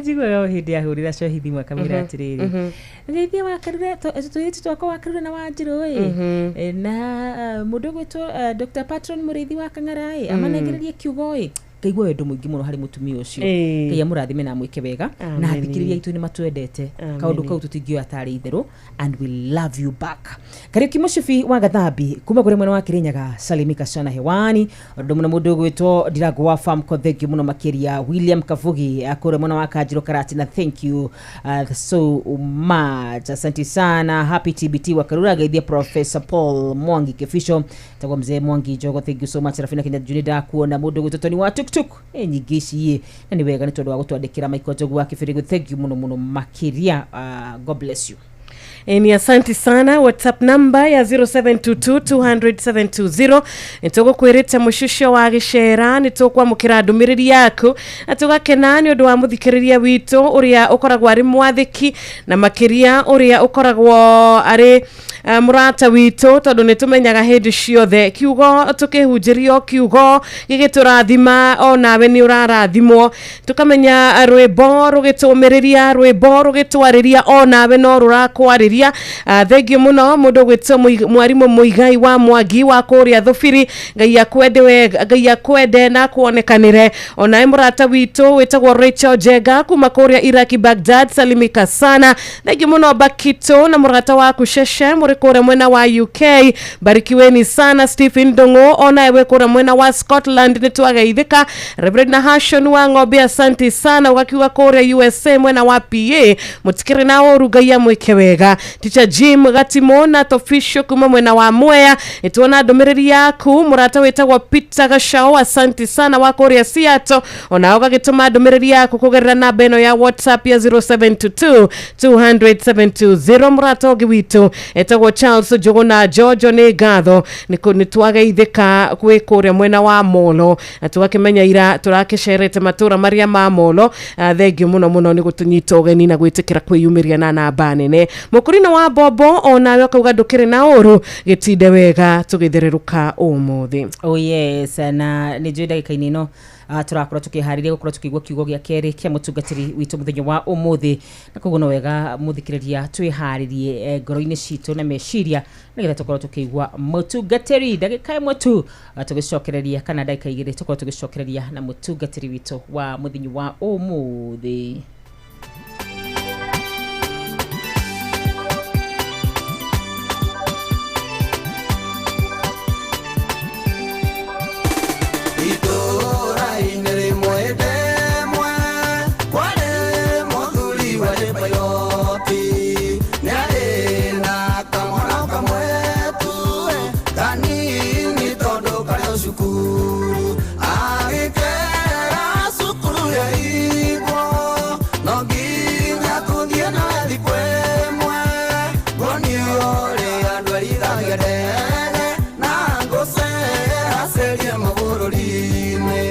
njiguaga o hĩndĩ ahũrĩra cohi thimũ akamwĩra atĩrĩrĩ geithia wa Karura tũirĩtu twakwa wa Karura na Wanjiru ĩ na mũndũ ũgwĩtwo Dr Patron Mũrĩithi wa Kang'ara ĩ amanengererie kiugo ĩ Ngaigua wendo mũingĩ mũno harĩ mũtumia ũcio. Ngai amũrathime na amwĩke wega. Na Amen. athikĩrĩria aitũ nĩ matwendete. Amen. Kaũndũ kau tũtingĩoya tarĩ itherũ, and we love you back. Kariuki Mũcibi wa Gathambi kuma kũrĩ mwena wa Kirinyaga, salimika sana hewani. Ũndũ mũno mũndũ ũgwĩtwo Ndirango wa Famco, thank you mũno makĩria. William Kavugi kũrĩa mwena wa Kanjiro Karatina, thank you so much, asante sana. Happy TBT wa Karura, geithia Professor Paul Mwangi Kifisho, tagwo mzee Mwangi Jogo, thank you so much. Rafina Kenya Junida kuona mũndũ ũgwĩtwo Tony wa Tuktuk, nyingĩ ici na nĩ wega nĩ tondũ wa gũtwandĩkĩra. Michael Njogu wa Kĩbĩrĩgũ, thank you mũno mũno makĩria. God bless you. Ni asante sana. WhatsApp namba ya 0722 200 720 nĩtũgũkwĩrĩte mũcucio wa gĩcera nĩtũkwamũkĩra ndũmĩrĩri yaku na tũgakena nĩ ũndũ wa mũthikĩrĩria witũ ũrĩa ũkoragwo arĩ mwathĩki na makĩria ũrĩa ũkoragwo arĩ mũrata witũ, tondũ nĩ tũmenyaga hĩndĩ ciothe kiugo tũkĩhunjĩrio kiugo gĩgĩtũrathima onawe nĩ ũrarathimwo, tũkamenya rwĩmbo rũgĩtũmĩrĩria rwĩmbo rũgĩtwarĩria onawe no rũrakwarĩria. Thengiũ mũno mũndũ ũgwĩtwo mwarimũ Mũigai wa Mwangi wa kũrĩa Thũbiri, Ngai akwende wega, Ngai akwende na kuonekanĩre. Onawe mũrata witũ wĩtagwo Rachel Jenga kuma kũrĩa Iraki Baghdad, salimika sana. Thengiũ mũno Bakito na mũrata waku Sheshe mũrĩ kũrĩa mwena wa UK, barikiweni sana. Stephen Ndung'u onawe wĩ kũrĩa mwena wa Scotland, nĩ twageithĩka. Reverend Nahashon wa Ng'ombe, asante sana, ũgakiuga kũrĩa USA mwena wa PA mũtikĩrĩ na ũru, Ngai amwĩke wega. Teacher Jim Gatimo na Tofisho kuma mwena wa Mwea, nĩtuona ndũmĩrĩri yaku. Mũrata wĩtagwo Peter Gachao, asante sana, wa kũrĩa Seattle, ona ũgagĩtũma ndũmĩrĩri yaku kũgerera namba ĩno ya WhatsApp ya 0722 200 720. Mũrata ũngĩ witũ etagwo Charles Njũgũna Jojo, nĩ ngatho nĩ twageithĩka gwĩ kũrĩa mwena wa Molo na tũgakĩmenya ira tũrakĩcerete matũra marĩa ma Molo. Thengiũ mũno mũno nĩ gũtũnyita ũgeni na gwĩtĩkĩra kwĩyumĩria na namba nene. Mũkũrino wa Bobo onawe ũkauga ndũkĩrĩ na ũru, gĩtinde wega tũgĩthererũka ũmũthĩ. Oh yes, na nĩ njũĩ ndagĩka-inĩ ĩno tũrakorwo tũkĩharĩria gũkorwo tũkĩigua kiugo gĩa kerĩ kĩa mũtungatĩri witũ mũthenya wa ũmũthĩ, na koguo no wega mũthikĩrĩria twĩharĩrie ngoro-inĩ citũ na meciria nĩgetha tũkorwo tũkĩigua mũtungatĩri ndagĩka ĩmwe tu tũgĩcokereria kana ndagĩka igĩrĩ tũkorwo tũgĩcokereria na mũtungatĩri witũ wa mũthenya wa ũmũthĩ. Itũũra-inĩ rĩmwe ndemwe kwarĩ mũthuri warĩ bairoti, nĩarĩ na kamwana kamwe tu kanini tondũ karĩ o cukuru, agĩkera cukuru yaigwo no nginya tũthiĩ nawe thikũ ĩmwe, nguonio ũrĩa andũ erithagia ndege na ngũceracerie mabũrũri-inĩ.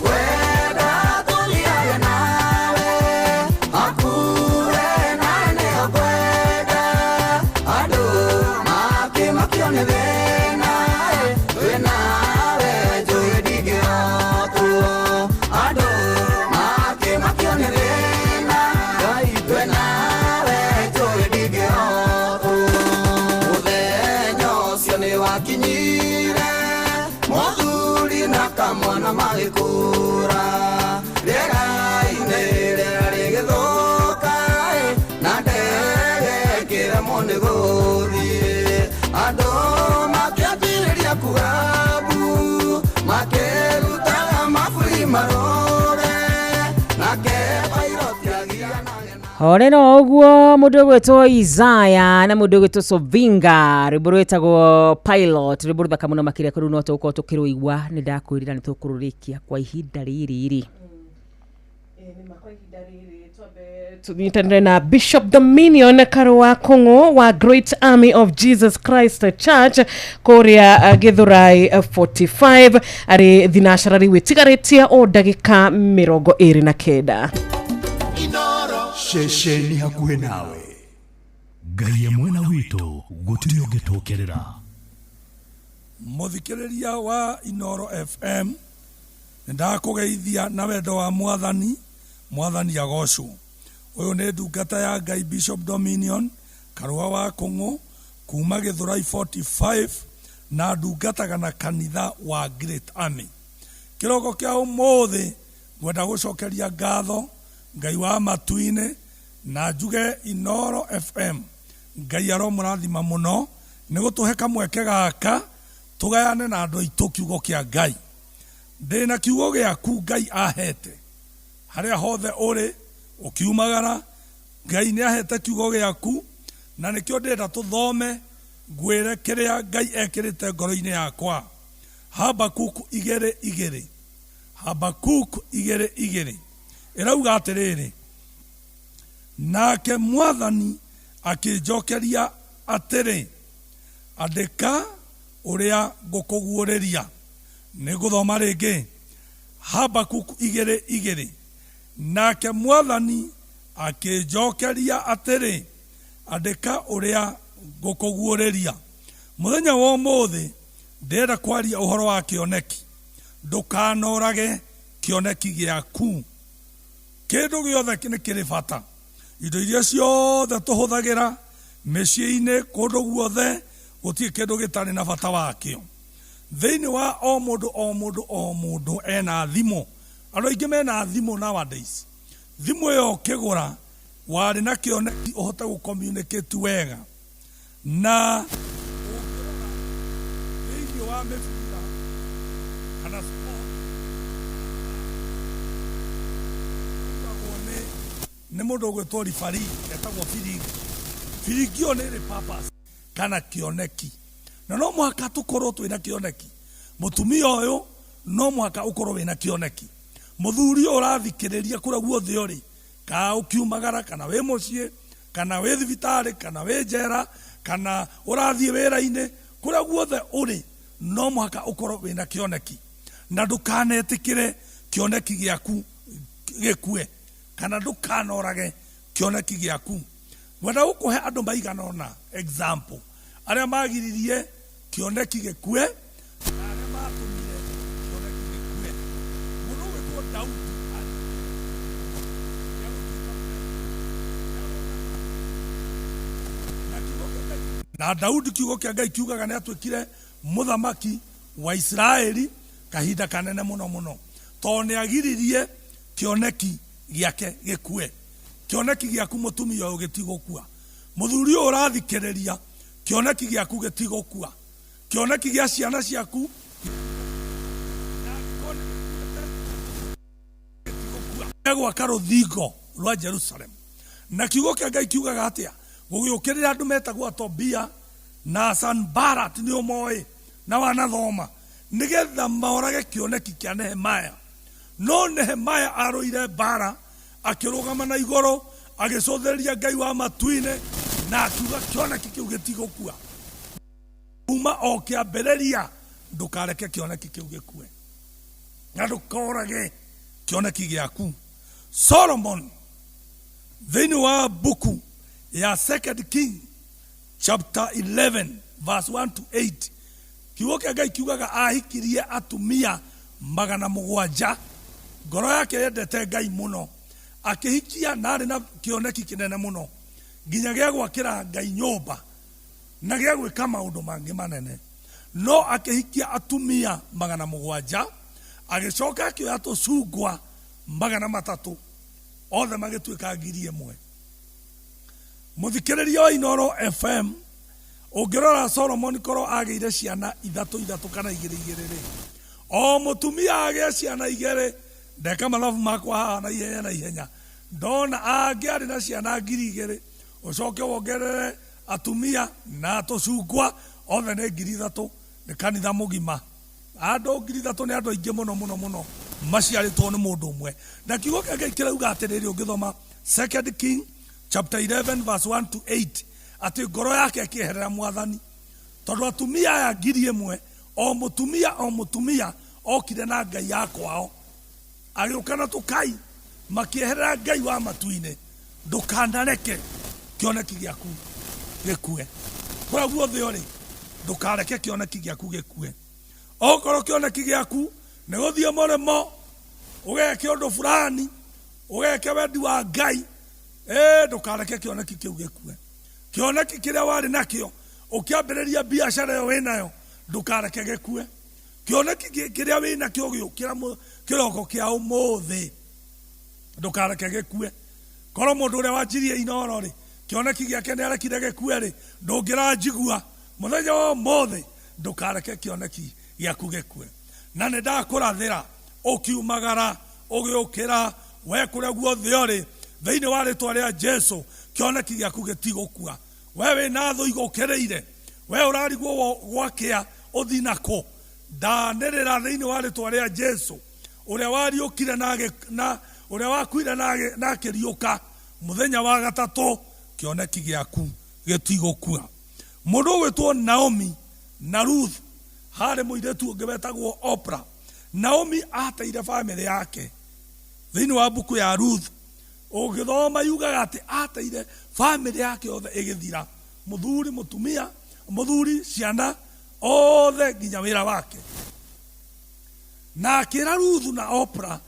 Wenda tũthiage nawe hakuhĩ nawe nĩho ngwenda, andũ makĩmakio nĩ thĩna twĩ nawe njũĩ ndingĩhotwo, andũ makĩmakio nĩ thĩna Ngai twĩ nawe njũĩ ndingĩhotwo. Mũthenya ũcio nĩ wakinyire mũthuri na kamwana magĩkũra, rĩera-inĩ rĩera rĩgĩthũka na ndege ĩkĩremwo nĩ gũthiĩ, andũ makĩambĩrĩria kuga mbu makĩrutaga maburi marũre, nake bairoti agianaga. Horera ũguo mũndũ ũgwĩtwo Isaya na mũndũ ũgwĩtwo Sovinga, rwĩmbo rwĩtagwo Pilot, rwĩmbo rũthaka mũno makĩria kũrĩu no tũgũkorwo tũkĩrũigua. Nĩ ndakwĩrĩra nĩ tũkũrũrĩkia kwa ihinda rĩrĩ. Tunyitanĩre na Bishop Dominion Karũa Kũng'ũ wa Great Army of Jesus Christ Church kũrĩa Gĩthũrai 45 arĩ thinacara rĩu ĩtigarĩtie o ndagĩka 29. Ceceni hakuhĩ nawe, Ngai e mwena witũ, gũtirĩ ũngĩtũkĩrĩra. Mũthikĩrĩria wa Inoro FM, nĩndakũgeithia na wendo wa Mwathani. Mwathani agocwo. Ũyũ nĩ ndungata ya Ngai Bishop Dominion Karũa wa Kũng'ũ kuma Gĩthũrai 45 na ndungataga na kanitha wa Great Army. Kĩroko kĩa ũmũthĩ ngwenda gũcokeria ngatho Ngai wa matu-inĩ na njuge Inooro FM Ngai aromũrathima mũno nĩ gũtũhe kamweke gaka tũgayane na andũ aitũ kiugo kĩa Ngai. Ndĩna kiugo gĩaku Ngai ahete harĩa hothe ũrĩ ũkiumagara Ngai nĩ ahete kiugo gĩaku na nĩkĩo ndĩrenda tũthome ngwĩre kĩrĩa Ngai ekĩrĩte ngoro-inĩ yakwa. Habakuku igĩrĩ igĩrĩ. Habakuku igĩrĩ igĩrĩ ĩrauga atĩrĩrĩ, nake Mwathani akĩnjokeria atĩrĩ, andĩka ũrĩa ngũkũguũrĩria. Nĩ ngũthoma rĩngĩ, Habakuku igĩrĩ igĩrĩ, nake Mwathani akĩnjokeria atĩrĩ, andĩka ũrĩa ngũkũguũrĩria. Mũthenya wa ũmũthĩ ndĩrenda kwaria ũhoro wa kĩoneki. Ndũkanorage kĩoneki gĩaku. Kĩndũ gĩothe nĩ kĩrĩ bata. Indo iria ciothe tũhũthagĩra mĩciĩ-inĩ, kũndũ guothe, gũtirĩ kĩndũ gĩtarĩ na bata wakĩo. Thĩinĩ wa o mũndũ o mũndũ o mũndũ ena thimũ. Andũ aingĩ mena thimũ nowadays. Thimũ ĩyo ũkĩgũra warĩ na kĩoneki ũhote gũ communicate wega. Na ũngĩrora thĩinĩ wa mĩbira kana sport ĩrugagwo nĩ nĩ mũndũ ũgwĩtwo referee etagwo biringi. Biringi ĩyo nĩ ĩrĩ purpose kana kĩoneki. Na no mũhaka tũkorwo twĩna kĩoneki. Mũtumia ũyũ no mũhaka ũkorwo wĩna kĩoneki. Mũthuri ũyũ ũrathikĩrĩria kũrĩa guothe ũrĩ, kana ũkiumagara, kana wĩ mũciĩ, kana wĩ thibitarĩ, kana wĩ njera, kana ũrathiĩ wĩra-inĩ, kũrĩa guothe ũrĩ, no mũhaka ũkorwo wĩna kĩoneki. Na ndũkanetĩkĩre kĩoneki gĩaku gĩkue, kana ndũkanorage kĩoneki gĩaku. Ngwenda gũkũhe andũ maigana ũna example, arĩa magiririe kĩoneki gĩkue, na arĩa matũmire kĩoneki gĩkue. Mũndũ ũgwĩtwo Daudi arĩ na kĩoneki kĩnene mũno gĩa gũtuĩka na kiugo kĩa Ngai. Na Daudi kiugo kĩa Ngai kiugaga nĩ atuĩkire mũthamaki wa Isiraeli kahinda kanene mũno mũno, tondũ nĩ agiririe kĩoneki gĩake gĩkue. Kĩoneki gĩaku mũtumia ũyũ gĩtigũkua. Mũthuri ũyũ ũrathikĩrĩria, kĩoneki gĩaku gĩtigũkua. Kĩoneki gĩa ciana ciaku na angĩkorwo nĩ gĩkuĩte gĩtigũkua. Gwaka rũthingo rwa Jerusalem. Na kiugo kĩa Ngai kiugaga atĩa? Gũgĩũkĩrĩra andũ metagwo Tobia na Sanbalat, nĩ ũmoĩ na wanathoma, nĩgetha morage kĩoneki kĩa Nehemaya. No Nehemaya arũire mbara, akĩrũgama na igũrũ, agĩcũthĩrĩria Ngai wa matu-inĩ, na akiuga kĩoneki kĩu gĩtigũkua. Kuma o kĩambĩrĩria ndũkareke kĩoneki kĩu gĩkue, na ndũkorage kĩoneki gĩaku. Solomon thĩinĩ wa buku ya Second King chapter 11 verse 1 to 8, kiugo kĩa Ngai kiugaga ahikirie atumia 700. Ngoro yake yendete Ngai mũno, akĩhikia na arĩ na kĩoneki kĩnene mũno nginya gĩa gwakĩra Ngai nyũmba na gĩa gwĩka maũndũ mangĩ manene. No akĩhikia atumia 700, agĩcoka akĩoya tũcungwa 300, othe magĩtuĩka 1000. Mũthikĩrĩria wa Inooro FM, ũngĩrora Solomon korwo agĩire ciana ithatũ ithatũ kana igĩrĩ igĩrĩ rĩ, o mũtumia agĩe ciana igĩrĩ, ndeka mathabu makwa haha na ihenya na ihenya, ndona angĩarĩ na ciana 2000, ũcoke wongerere atumia na tũcungwa, othe nĩ 3000, nĩ kanitha mũgima. Andũ 3000 nĩ andũ aingĩ mũno mũno mũno maciarĩtwo nĩ mũndũ ũmwe. Na kiugo kĩa Ngai kĩrauga atĩrĩrĩ, ũngĩthoma Second King chapter 11 verse 1 to 8, atĩ ngoro yake ĩkĩeherera Mwathani, tondũ atumia aya 1000, o mũtumia o mũtumia okire na ngai ya kwao, agĩũka na tũkai, makĩeherera Ngai wa matu-inĩ. Ndũkanareke kĩoneki gĩaku gĩkue. Kũrĩa guothe ũrĩ, ndũkareke kĩoneki gĩaku gĩkue. Okorwo kĩoneki gĩaku nĩ gũthiĩ mũrĩmo ũgeke ũndũ fulani, ũgeke wendi wa Ngai, ndũkareke kĩoneki kĩu gĩkue. Kĩoneki kĩrĩa warĩ nakĩo ũkĩambĩrĩria biacara ĩyo wĩnayo, ndũkareke gĩkue. Kĩoneki kĩrĩa wĩ nakĩo ũgĩũkĩra kĩroko kĩa ũmũthĩ, ndũkareke gĩkue. Korwo mũndũ ũrĩa wanjirie Inooro rĩ, kĩoneki gĩake nĩ arekire gĩkue rĩ, ndũngĩranjigua mũthenya wa ũmũthĩ. Ndũkareke kĩoneki gĩaku gĩkue. Na nĩ ndakũrathĩra ũkiumagara ũgĩũkĩra we kũrĩa guothe ũrĩ, thĩinĩ wa rĩtwa rĩa Jesu, kĩoneki gĩaku gĩtigũkua. We wĩna thũ igũkĩrĩire, we ũrarigwo gwakĩa ũthi nakũ, ndanĩrĩra thĩinĩ wa rĩtwa rĩa Jesu, ũrĩa wariũkire na na ũrĩa wakuire na na akĩriũka mũthenya wa gatatũ, kĩoneki gĩaku gĩtigũkua. Mũndũ ũgwĩtwo Naomi na Ruth, harĩ mũirĩtu ũngĩ wetagwo Oprah. Naomi ateire bamĩrĩ yake. Thĩinĩ wa mbuku ya Ruth ũngĩthoma yugaga atĩ ateire bamĩrĩ yake yothe ĩgĩthira, mũthuri, mũtumia, mũthuri, ciana, othe nginya wĩra wake. Na akĩra Ruthu na Oprah,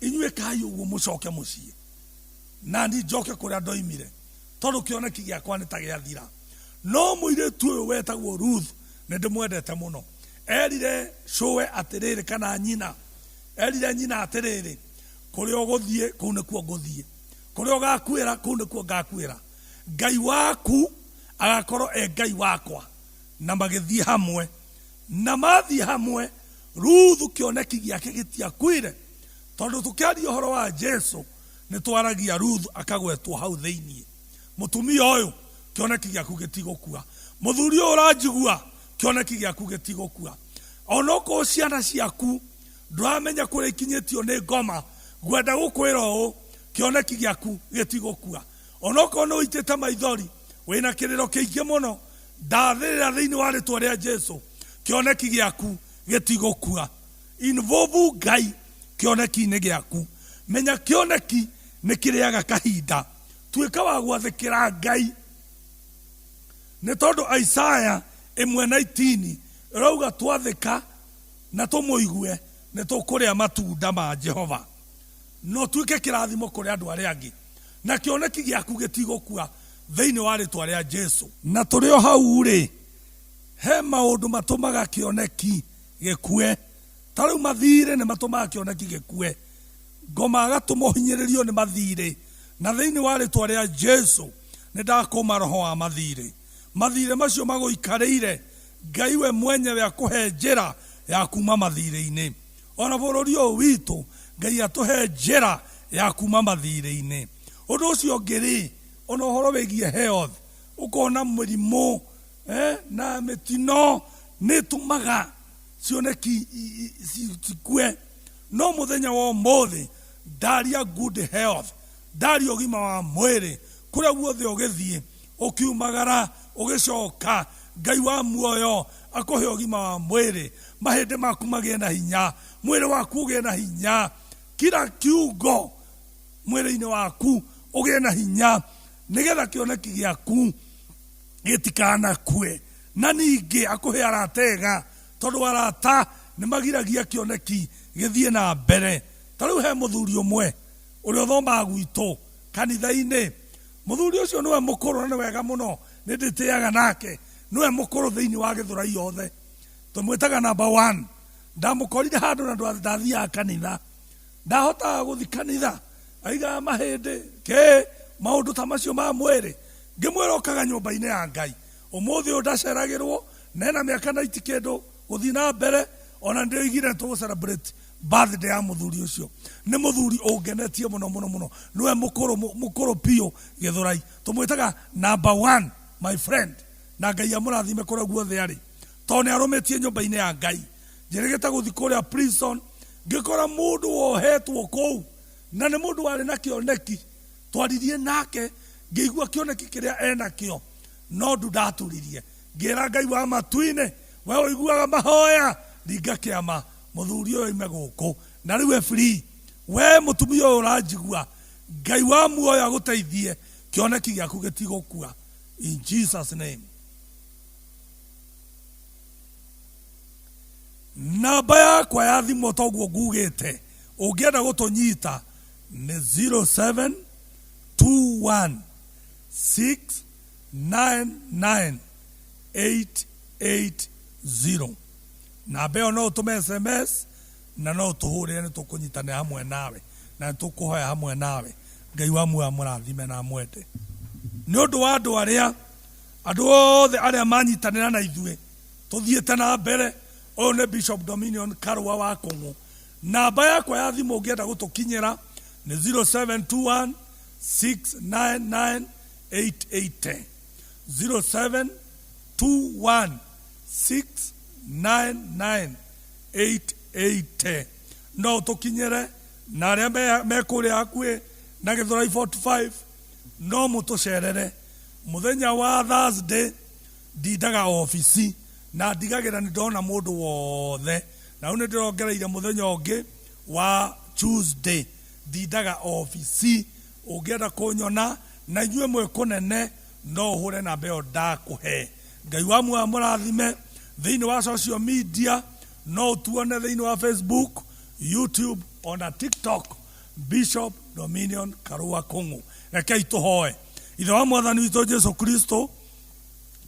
inyuĩ kai ũguo mũcoke mũciĩ na niĩ njoke kũrĩa ndoimire, tondũ kĩoneki gĩakwa nĩ ta gĩathira. No mũirĩtu ũyũ wetagwo Ruth nĩ ndĩmwendete mũno, erire cũwe atĩrĩrĩ, kana nyina, erire nyina atĩrĩrĩ, kũrĩa ũgũthiĩ kũu nĩkuo ngũthiĩ, kũrĩa ũgakuĩra kũu nĩkuo ngakuĩra, Ngai waku agakorwo e Ngai wakwa. Na magĩthiĩ hamwe, na mathiĩ hamwe, Ruthu kĩoneki gĩake gĩtiakuire, tondũ tũkĩaria ũhoro wa Jesu nĩ twaragia Ruthu akagwetwo hau thĩinĩ. Mũtumia ũyũ, kĩoneki gĩaku gĩtigũkua. Mũthuri ũyũ ũranjigua, kĩoneki gĩaku gĩtigũkua. Onokorwo ciana ciaku ndũramenya kũrĩa ikinyĩtio nĩ ngoma, ngwenda gũkwĩra ũũ, kĩoneki gĩaku gĩtigũkua. Onokorwo nĩ ũitĩte maithori, wĩna kĩrĩro kĩingĩ mũno, ndathĩrĩra thĩinĩ wa rĩtwa rĩa Jesu, kĩoneki gĩaku gĩtigũkua. Involve Ngai kĩoneki-inĩ gĩaku. Menya kĩoneki nĩ kĩrĩaga kahinda. Tuĩka wa gwathĩkĩra Ngai, nĩ tondũ Isaya 1:19 ĩrauga twathĩka na tũmũigue nĩ tũkũrĩa matunda ma Jehova. Na ũtuĩke kĩrathimo kũrĩ andũ arĩa angĩ, na kĩoneki gĩaku gĩtigũkua thĩinĩ wa rĩtwa rĩa Jesu. Na tũrĩ o hau rĩ, he maũndũ matũmaga kĩoneki gĩkue. Ta rĩu mathirĩ nĩ matũmaga kĩoneki gĩkue. Ngoma agatũma ũhinyĩrĩrio nĩ mathirĩ, na thĩinĩ wa rĩtwa rĩa Jesu nĩ ndakũma roho wa mathirĩ. Mathirĩ macio magũikarĩire, Ngai we mwenyewe akũhe njĩra ya kuma mathirĩ-inĩ. Ona bũrũri ũyũ witũ, Ngai atũhe njĩra ya kuma mathirĩ-inĩ. Ũndũ ũcio ũngĩ rĩ, ona ũhoro wĩgiĩ health, ũkona mĩrimũ na mĩtino nĩ ĩtũmaga cioneki cikue. No mũthenya wa ũmũthĩ ndaria good health, ndaria ũgima wa mwĩrĩ, kũrĩa guothe ũgĩthiĩ, ũkiumagara, ũgĩcoka, Ngai wa muoyo akũhe ũgima wa mwĩrĩ, mahĩndĩ maku magĩe na hinya, mwĩrĩ waku ũgĩe na hinya, kila kiungo mwĩrĩ-inĩ waku ũgĩe na hinya, nĩgetha kĩoneki gĩaku gĩtikanakue. Na ningĩ akũhe arata ega, tondũ arata nĩ magiragia kĩoneki gĩthiĩ na mbere. Ta rĩu he mũthuri ũmwe ũrĩa ũthomaga gwitũ kanitha-inĩ. Mũthuri ũcio nĩwe mũkũrũ, na nĩ wega mũno, nĩ ndĩtĩaga nake, nĩwe mũkũrũ thĩinĩ wa Gĩthũrai yothe, tũmwĩtaga number one. Ndamũkorire handũ na ndathiaga kanitha, ndahotaga gũthi kanitha, aigaga mahĩndĩ kĩ maũndũ ta macio ma mwĩrĩ. Ngĩmwĩra ũkaga nyũmba-inĩ ya Ngai. Ũmũthĩ ũyũ ndaceragĩrwo, na ena mĩaka 90 kĩndũ gũthiĩ na mbere, ona nĩndĩoigire tũgũ celebrate birthday ya mũthuri ũcio. Nĩ mũthuri ũngenetie mũno mũno mũno, nĩwe mũkũrũ mũkũrũ biũ Gĩthũrai, tũmwĩtaga number one my friend, na Ngai amũrathime kũrĩa guothe arĩ, tondũ nĩ arũmĩtie nyũmba-inĩ ya Ngai. Njĩrĩgĩte gũthiĩ kũrĩa prison, ngĩkora mũndũ wohetwo kũu, na nĩ mũndũ warĩ na kĩoneki. Twaririe nake, ngĩigua kĩoneki kĩrĩa enakĩo, no ndu ndaturirie. Ngĩra Ngai wa matu-inĩ, we ũiguaga mahoya, ringa kĩama mũthuri ũyũ oime gũkũ, na rĩu e free. We mũtumia ũyũ ũranjigua, Ngai wa muoyo agũteithie, kĩoneki gĩaku gĩtigũkua, in Jesus name. Namba yakwa ya thimũ toguo ngugĩte, ũngĩenda gũtũnyita nĩ 0721 699 880. Namba ĩyo no ũtũme SMS na no ũtũhũrĩre, nĩ tũkũnyitanĩra hamwe nawe na nĩ tũkũhoya hamwe nawe. Ngai wa muoyo amũrathime na amwende. Nĩ ũndũ wa andũ arĩa, andũ othe arĩa manyitanĩra na ithuĩ tũthiĩte na mbere. Ũyũ nĩ Bishop Dominion Karũa wa Kũng'ũ. Namba yakwa ya thimũ ũngĩenda gũtũkinyĩra nĩ 0721 699 880, 0721 699 880. No ũtũkinyĩre, na arĩa me kũrĩa hakuhĩ na Gĩthũrai 45 no mũtũcerere mũthenya wa Thursday. Ndindaga obici na ndigagĩra nĩ ndona mũndũ wothe, na rĩu nĩ ndĩrongereire mũthenya ũngĩ wa Tuesday. Ndindaga obici, ũngĩenda kũnyona na inyuĩ mwĩ kũnene no ũhũre namba ĩyo ndakũhe. Ngai wa muoyo amũrathime. Thĩinĩ wa social media no ũtuone thĩinĩ wa Facebook, YouTube ona TikTok, Bishop Dominion Karũa Kũng'ũ. Rekei tũhoe. Ithe wa Mwathani witũ Jesu Kristo,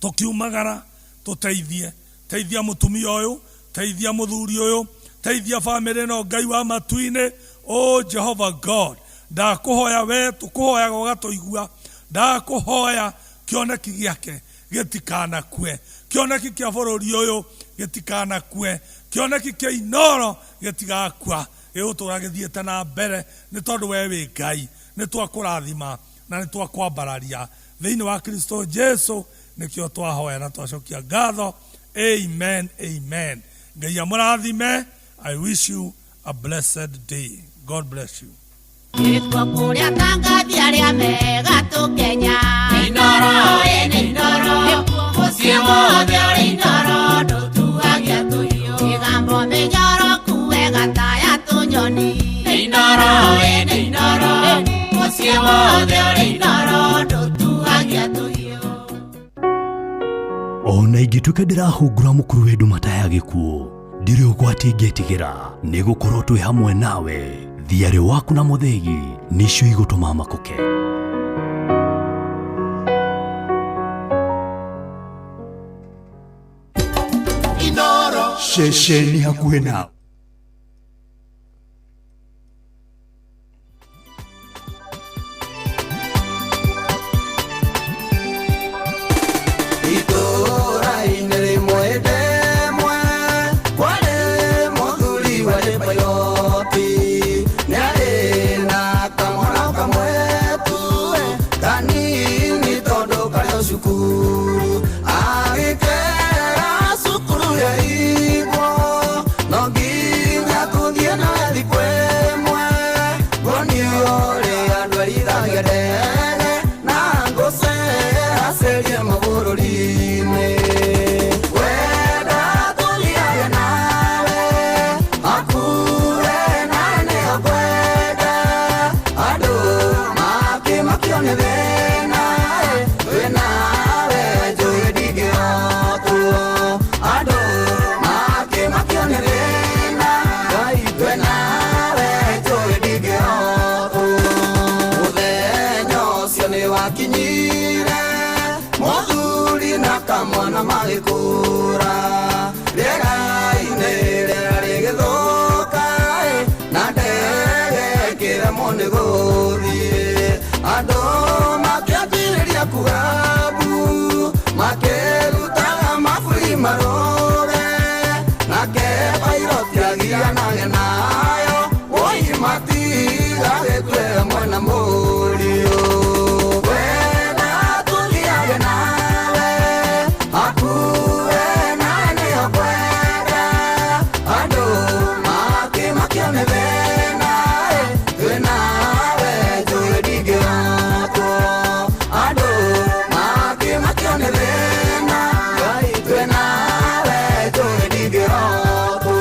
tũkiumagara, tũteithie. Teithia mũtumia ũyũ, teithia mũthuri ũyũ, teithia bamĩrĩ ĩno. Ngai wa matu-inĩ, o Jehova God, ndakũhoya, we tũkũhoyaga ũgatũigua. Ndakũhoya kĩoneki gĩake gĩtikanakue, kĩoneki kĩa bũrũri ũyũ gĩtikanakue, kĩoneki kĩa Inoro gĩtigakua, gĩgũtũra gĩthiĩte na mbere, nĩ tondũ we wĩ Ngai. Nĩ twakũrathima na nĩ twakwambararia thĩinĩ wa Kristo Jesu, nĩkĩo twahoya na twacokia ngatho. Amen, amen. Ngai amũrathime. I wish you a blessed day. God bless you. Gĩkuo kũrĩa tangathi arĩa mega tũkenya. Inoro ĩ nĩ Inoro, mũciĩ wothe ũrĩ Inoro, ndũtuagia tũhiũ. Mĩgambo mĩnyoroku wega ta ya tũnyoni. Nĩ Inoro ĩ nĩ Inoro, mũciĩ wothe ũrĩ Inoro, ndũtuagia tũhiũ. Ona ingĩtuĩka ndĩrahungura mũkuru wĩ nduma ya gĩkuũ, ndirĩ ũgwati ingĩtigĩra, nĩ gũkorwo twĩ hamwe nawe. Thiarĩ waku na mũthĩgi nĩcio igũtũma makũke. Inoro ceceni hakuhĩ nawe. Itũũra-inĩ rĩmwe ndemwe kwarĩ mũthuri warĩ bairoti, nĩarĩ na kamwana kamwe tu kanini tondũ karĩ o cukuru. Agĩkera cukuru yaigwo no nginya tũthiĩ nawe thikũ ĩmwe, nguonio ũrĩa andũ arithagia ndege na ngũceracerie mabũrũri-inĩ. Wenda tũthiage nawe hakuhĩ nawe nĩho ngwenda, andũ makĩmakio nĩ thĩna, twĩ nawe njũĩ ndingĩhotwo. Andũ makĩmakio nĩ thĩna, Ngai twĩ nawe njũĩ ndingĩhotwo. Mũthenya ũcio nĩ wakinyire, mũthuri na kamwana magĩkũra rĩera-inĩ, rĩera rĩgĩthũka na ndege ĩkĩremwo nĩ gũthiĩ. Andũ makĩambĩrĩria kuga mbu, makĩrutaga maburi marũre, nake bairoti agianage nayo, woi matigagĩtue mwena mũriũ. Wenda tũthiage nawe hakuhĩ nawe nĩho ngwenda, andũ makĩmakio nĩ thĩna, twĩ nawe njũĩ ndingĩhotwo. Andũ makĩmakio nĩ thĩna, Ngai twĩ nawe njũĩ ndingĩhotwo.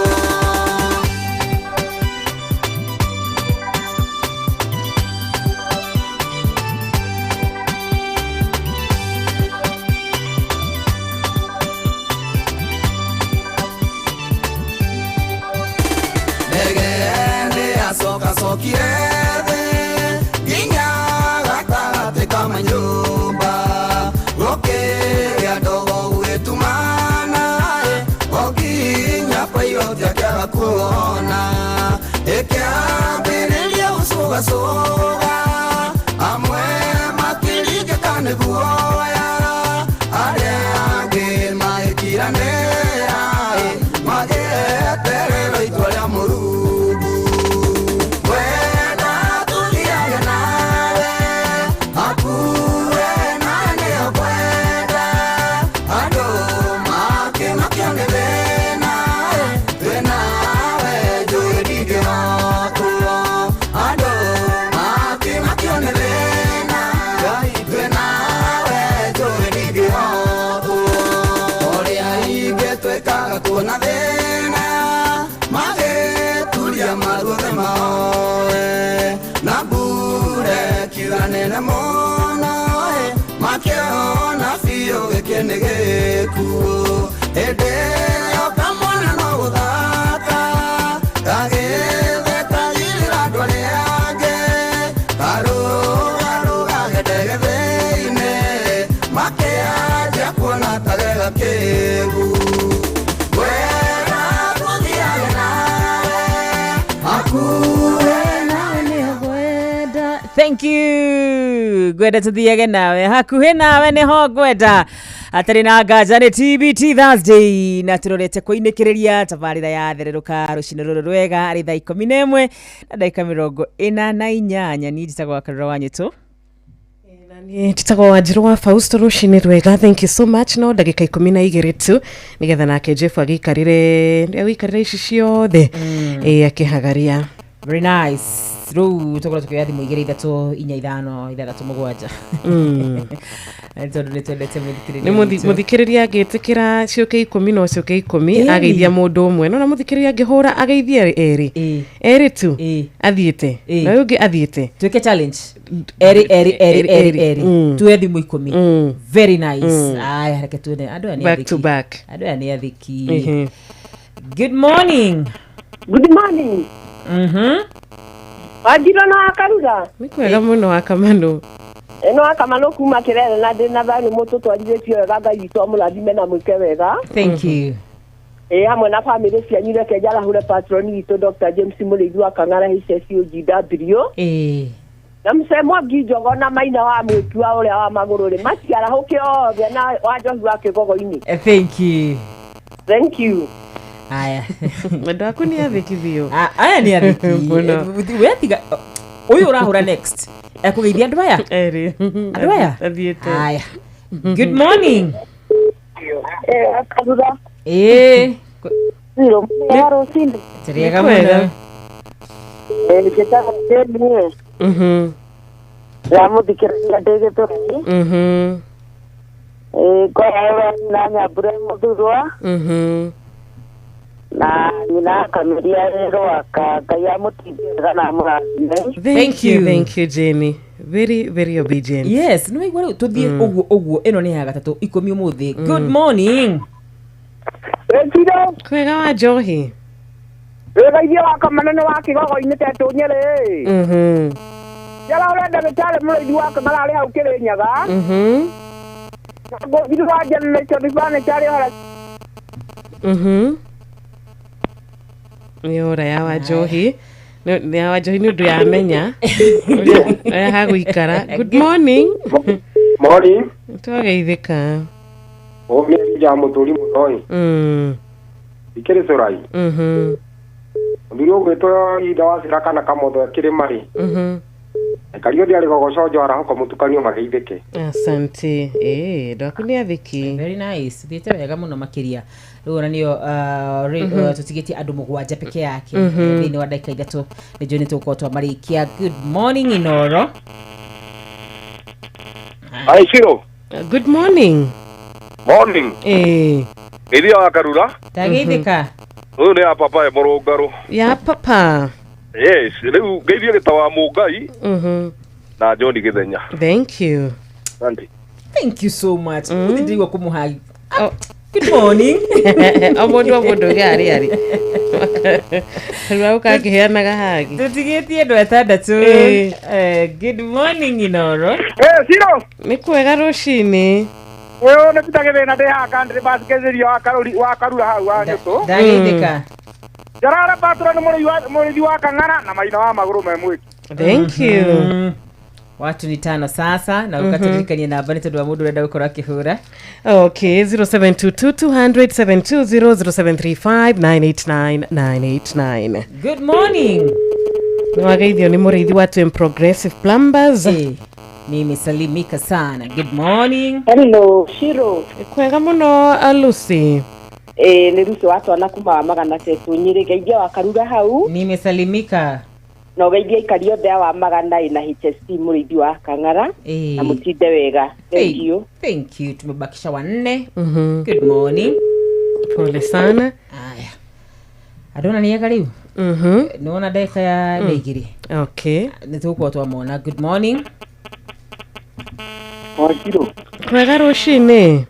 Kuona ĩkĩambĩrĩria gũcũgacũga amwe makĩringĩka nĩ guoya arĩa angĩ magĩkiranĩra magĩeterera itua rĩa Mũrungu wenda tũthiage nawe hakuhĩ nawe nĩyo kwenda andũ makĩmakio nĩ thĩna twĩ nawe njũĩ ndingĩhotwo andũ makĩmakio nĩ thĩna twĩ nawe njũĩ ndingĩhotwo ũrĩa ingĩ twĩkaga kuona thĩna magĩturia maruothe maoe na mbure kiura nene mũno makĩona biũ gĩkĩ nĩ gĩkuũ hĩndĩ ĩyo kamwana no gũthaka gagĩthekagĩrĩra andũ arĩa angĩ karũgarũga gedegethĩ-inĩ makĩanjia kuona ta ge gakĩgu wega tũthiage nawe hakuhĩ nawe nĩho ngwenda. Thank you. Ngwenda tuthiage nawe hakuhĩ nawe nĩho ngwenda atarĩ na nganja nĩ TBT Thursday na tũrorete kũinĩkĩrĩria tabarĩra ya thererũka rũcinĩ rũrũ rwega arĩ thaa 11 na ndagĩka 48. Niĩ njĩtagwo Wakarura wa Nyĩtũ. Njĩtagwo Wanjirũ wa Fausto. Rũcinĩ rwega, thank you so much. No ndagĩka 12 tu nĩgetha nake Jeff agĩikarĩre agĩikarĩre ici ciothe ĩ akĩhagaria. Very nice. Rĩu tũkorwo tũkĩoya thimũ 2 3 4 5 6 7 tondũ nĩ twendete mũthikĩrĩria nĩ witũ. Mũthikĩrĩria angĩtĩkĩra ciũke 10 no ciũke 10. Ĩni. Ageithia mũndũ ũmwe nona mũthikĩrĩria angĩhũra ageithie erĩ erĩ tu athiĩte na ũyũ ũngĩ athiĩte. Twĩke challenge erĩ erĩ erĩ erĩ erĩ tuoe thimũ 10. Very nice. Aya, reke tuone andũ aya nĩ Back to athĩki. back. Andũ aya nĩ athĩki. Good morning. Good morning. Wanjirũ na Wakarura. Nĩ kwega mũno Wakamanu. Ĩno Wakamanu kuma Kĩrere na ndĩ na thayũ mũtũtwarithĩtie wega. Ngai witũ amũrathime na mwĩke wega. Thank you. Ĩ hamwe na bamĩrĩ cianyu. Reke njarahũre patron witũ Dr. James Mũrĩithi wa Kang'ara HSUGW na mzee Mwangi Njogo na Maina wa mwĩtua ũrĩa wa magũrũ rĩ maciarahũke othe na wa njohi wa kĩgogo-inĩ. Thank you. Thank you. Aya. Andũ aku nĩ athĩki biũ. Aya nĩ athĩki. Mũno. We tiga ũyũ ũrahũra next ekũgeithia andũ aya. Erĩ. Andũ aya. Athiĩte. Aya, good morning. Karura. Ĩ. Mwega rũcinĩ. Tũrĩega mũno. Njĩtagwo Jane. Ndĩramũthikĩrĩria ndĩ Gĩthũrai. Ngoragwo na Nyambura Mũthurwa na nyina akamiria Rwaka. Ngai amũteithie wega na amũrathime. Thank you, thank you, Jenny. Very, very obedient. Yes, nĩ waigua rĩu tũthiĩ ũguo ũguo. Ĩno nĩ ya gatatũ 10 ũmũthĩ. Good morning. Wĩkire. Kwega wa njohi. Wĩgeithie Wakamana wa kĩgogo-inĩ tetũ Nyĩrĩ. Njara ũrenda gĩtarĩ mũrĩithi wa Kang'ara arĩ hau Kĩrĩnyaga. Na ngũthiri wa Generation Furniture arĩ hora. Nĩ ora ya Wanjohi. Nĩ ya Wanjohi nĩ ũndũ yamenya ũrĩa hagũikara. Good morning. Morning. Twageithĩka. Ũmĩrĩ mũtũri mũno ĩ. Ikĩrĩ cũrai. Mũthuri ũgwĩtwo Ida wa Cira kana Kamotho kĩrĩma rĩ. Aikari othe arĩ gogoconjo arahũka mũtukanio mageithĩke. Asante. Andũ aku nĩ athĩki. Very nice. Thiĩte wega mũno makĩria. Rĩu ona nĩyo tũtigĩtie andũ 7 peke yake thĩinĩ wa ndagĩka 3 nĩnjũĩ nĩ tũgũkorwo twamarĩkia. Good morning, Inoro. Hi, Ciro. Good morning. Morning. Geithia wa Karura. Ndageithĩka. Ũyũ nĩ ya papa e mũrũngarũ. Ya papa. Yes, rĩu ngeithie gĩta wa Mũngai na John Gĩthenya. Thank you. Asante. Thank you so much. Mũthĩ ndĩraigua kũmũhagi. Good morning. O mũndũ o mũndũ ũrĩa arĩ arĩ. Rĩu ũkangĩheanaga hagi. Tũtigĩtie andũ 6. Good morning, Inoro. Ciro. Nĩ kwega rũcinĩ. Ũyũ nĩ Peter Gĩthĩna ndĩ haha country bus geithĩrio wa Karuri wa Karura hau wa Nyũtũ. Ndageithĩka. Jarara Patro nĩ mũrĩithi wa Kang'ara na maina wa magũrũ me mwĩki. Thank you. Watu ni tano sasa na ukaturirikania namba nĩ tondũ wa mũndũ ũrenda gũkorwo akĩhũra. Okay, 0722 200 720 0735 989 989. Good morning. Nĩwageithio nĩ mũrĩithi wa Twin Progressive Plumbers. Nimesalimika sana. Good morning. Hello, Shiro. Kwega mũno Lucy. Nĩ Lucy wa twana kuma wa magana tetũ Nyĩrĩ, ngeithia wa Karura hau. Nimesalimika. Na ũgeithia aikari othe a wa magana ĩna HSC mũrĩithi wa Kang'ara. Na mũtinde wega. Thank you. Thank you. Tumebakisha wanne. Good morning. Pole sana. Aya. Adona nĩ ega rĩu? Nĩwona ndagĩka ya nĩ igĩrĩ. Okay. Nĩ tũgũkorwo twamona. Good morning. Wachiro. Kwega rũcinĩ.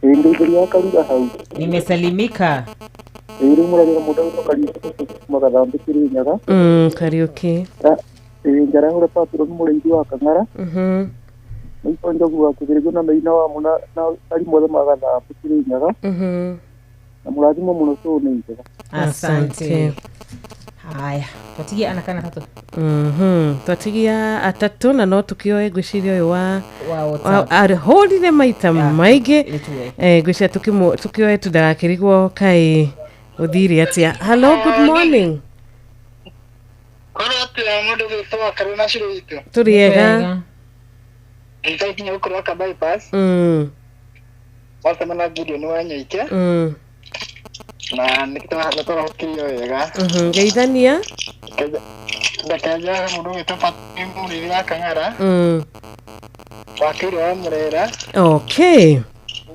Ngeithia wa Karura hau. Nimesalimika. Rĩu mũrarĩra mũndũ ũgwĩtwo Kariũki kuma Gathambĩ Kĩrĩnyaga. Kariũki. Njarahũra Patro nĩ mũrĩithi wa Kang'ara. Maitho Njogu wa Kĩgĩrĩgũ na Maina wa Mũna na arimũ othe ma Gathambĩ Kĩrĩnyaga. Na mũrathimo mũno tũũ nĩ njega. Asante. Haya, twatigia ana kana tatu. Twatigia atatũ na no tukioe ngwĩciria ũyũ wa arĩhũrire maita maingĩ. Ngwĩciria tukioe tu ndagakĩrigwo kaĩ ũthire atĩa. Hello, good morning. Kũrĩ atĩa mũndũ ũgwĩtwo Karuna Shiro witũ? Tũrĩ ega. Nĩtwakinya gũkũ Rwaka bypass. Wacemana Gideon wa Nyoike. Na nĩtwarahũkĩrio wega. Ngeithania. Ndakenja mũndũ ũgwĩtwo Patrick mũrĩithi wa Kang'ara. Wakiri wa Mũrera. Okay.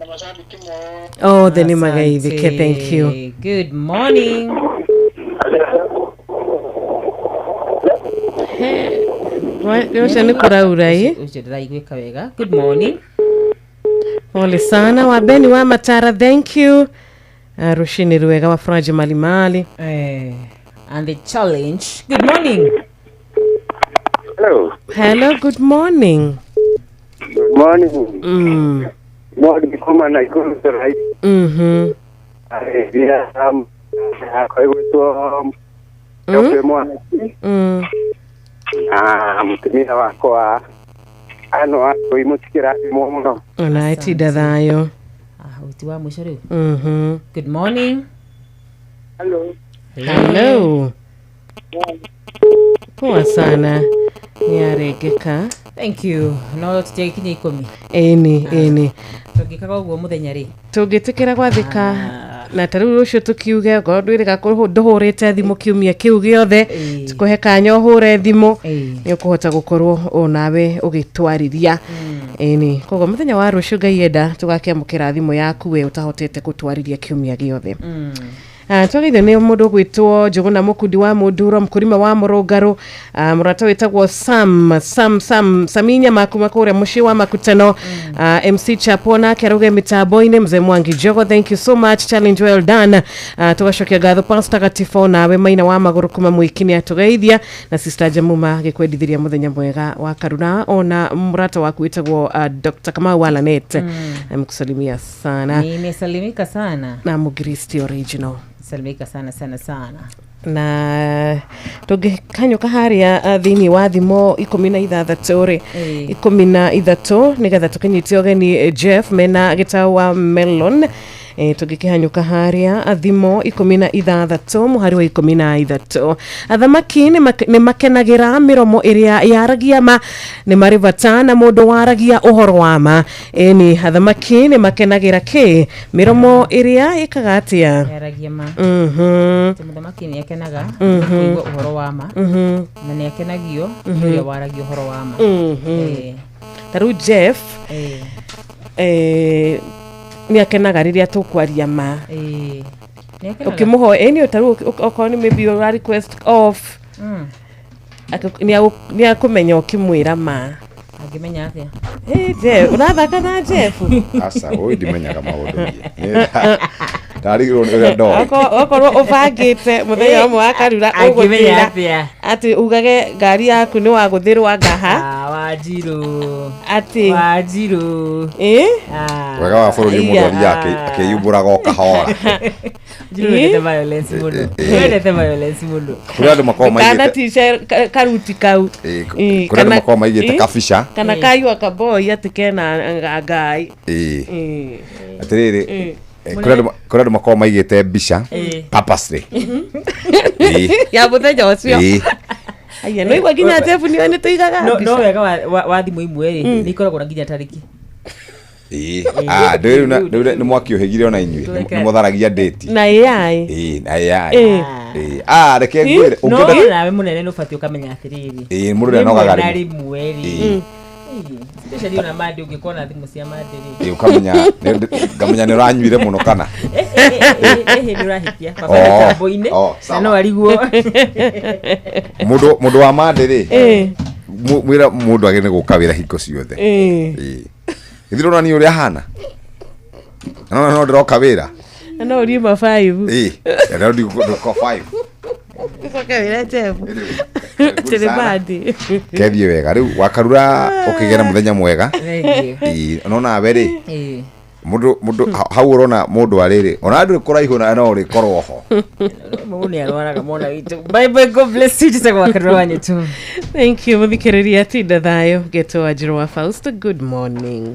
Na mashabiki othe nĩ magaithĩke. Thank you. Good morning. Ũcio nĩ kũraura ĩ. Ũcio ndĩraiguĩka wega. Good morning. Pole sana wa Beni wa Matara. Thank you. Rushini rwega wa Faraji Malimali. And the challenge. Good morning. Hello. Hello, good morning. Good morning. Morning kuma Nakuru right. Mũtumia wakwa ano akwa mũtikĩrathimwo mũno. Ona etinda thayũ. Uti wa mũico rĩu. Good morning. Hello. Hello. Poa sana. Nĩarengeka. Thank you. No tũtiagĩkinya 10. Ĩni. Tũngĩkaga ũguo mũthenya rĩ. Tũngĩtĩkĩra gwathĩka na ta rĩu rũciũ tũkiuge okorwo ndwĩrĩga ndũhũrĩte thimũ kiumia kĩu gĩothe tũkũhe kanya ũhũre thimũ nĩ ũkũhota gũkorwo onawe ũgĩtwarĩria. Ĩni. Koguo mũthenya wa rũciũ Ngai enda tũgakĩamũkĩra thimũ yaku we ũtahotete gũtwarĩria kiumia gĩothe. Twagĩithio nĩ mũndũ ũgwĩtwo Njũgũna Mũkundi wa Mũnduro mũkũrima wa Mũrũngarũ, mũrata wĩtagwo Sam Sam Sam Saminya makuma kũrĩa mũciĩ wa Makutano. MC Chapo nake arauge mĩtambo-inĩ. Mzee Mwangi Jogo, thank you so much, challenge well done. Tũgacokia ngatho Pastor Gatifo nawe Maina wa Magũrũ kuma Mwĩki nĩ atũgeithia, na Sister Jamuma gĩkwendithĩria mũthenya mwega wa Karuna, ona mũrata waku wĩtagwo Dr. Kamau wa Lanet. Amkusalimia sana. Nimesalimika sana. Na Mugristi original. Salimika sana sana sana. Na tũngĩkanyũka harĩa thĩinĩ wa thimo 16 rĩ 13 nĩgetha tũkĩnyite ũgeni Jeff mena gĩtaũ wa Melon. Tũngĩkĩhanyũka harĩa thimo 16 mũhari wa 13. Athamaki nĩ makenagĩra mĩromo ĩrĩa yaragia ma, nĩ marĩ bata na mũndũ waragia ũhoro wa ma. Ĩni, athamaki nĩ makenagĩra kĩ? Mĩromo ĩrĩa ĩkaga atĩa? Yaragia ma. Mũthamaki nĩ akenaga kũigua ũhoro wa ma, na nĩ akenagio nĩ ũrĩa waragia ũhoro wa ma. Ta rĩu Jeff nĩ akenaga rĩrĩa tũkwaria ma. Ũkĩmũhoe ĩni ta rĩu okorwo nĩ maybe ũra request off, nĩ akũmenya ũkĩmwĩra ma. Angĩmenya atĩa? Jeff, ũrathaka na Jeff? Aca, ũyũ ndimenyaga maũndũ niĩ. Ndarigirwo nĩ ũrĩa ndoĩ. Okorwo ũbangĩte mũthenya ũmwe wa Karura ũgũthĩra atĩ ugage ngari yaku nĩ wagũthĩrwa ngaha. Wanjirũ. Atĩ. Wanjirũ. Ĩ? Ah. Wega wa bũrũri mũndũ Iya. athiaga akĩyumbũraga o kahora. Njirũ wendete violence mũno. Wendete violence mũno. Kũrĩ andũ makoragwo Kana maigĩte tice karuti kau. Ĩ, Ĩ, kũrĩ andũ makoragwo maigĩte ĩ, kabica. Kana kayua kaboi atĩ kena ngai. Ĩ. Ĩ. Atĩrĩrĩ, Ĩ. kũrĩ andũ makoragwo maigĩte mbica purposely. Ĩ. Ya mũthenya ũcio. Ĩ. Aya, no igua nginya Jeff nĩwe nĩ tũigaga No mbica. no wega wa thimũ imwe rĩ, nĩ ikoragwo na nginya tarĩki. Ĩ. Ah, rĩu rĩu nĩ mwakĩũhĩgire ona inyuĩ. Nĩ mũtharagia date. Na AI. Ĩ, na AI. Ĩ. Ĩ. Ah, reke ngwĩre No ũngĩenda nawe mũnene nĩ ũbatiĩ ũkamenya atĩrĩrĩ. Ĩ, mũndũ nĩanogaga Rĩmwe na rĩmwe. rĩmwe rĩ. Ĩ. Especially ona mandĩ ũngĩkorwo na thimũ cia mandĩ rĩ. Ĩ, ũkamenya ngamenya nĩ ũranyuire mũno kana. Ĩhĩ nĩ ũrahĩtia. Baba Oh, mĩtambo-inĩ. oh, Na sawa. no ariguo. Mũndũ wa mandĩ rĩ, Ĩ. mwĩra mũndũ agĩrĩire gũka wĩra hingo ciothe. Ĩ. Ĩ. Githĩ ndũrona niĩ ũrĩa hana? No no ndĩroka wĩra. Na no ũriuma 5. Ĩ. Na ndĩroka 5. Ũcoke wĩre Jeff. Atĩ nĩ mandĩ. Kethiĩ wega rĩu wakarura ũkĩgĩa na mũthenya mwega. Thank you. Ĩ, no nawe rĩ, Ĩ. mũndũ hau ũrona mũndũ arĩrĩ ona ndũrĩ kũraihu na no ũrĩkorwo ho. Mũndũ nĩ arwaraga mwana witũ. Bye bye, God bless you. Njĩtagwo Wakarura wa Nyetu. Thank you mũthikĩrĩria tinda thayũ. Getwo Wanjirũ wa Fausto. Good morning.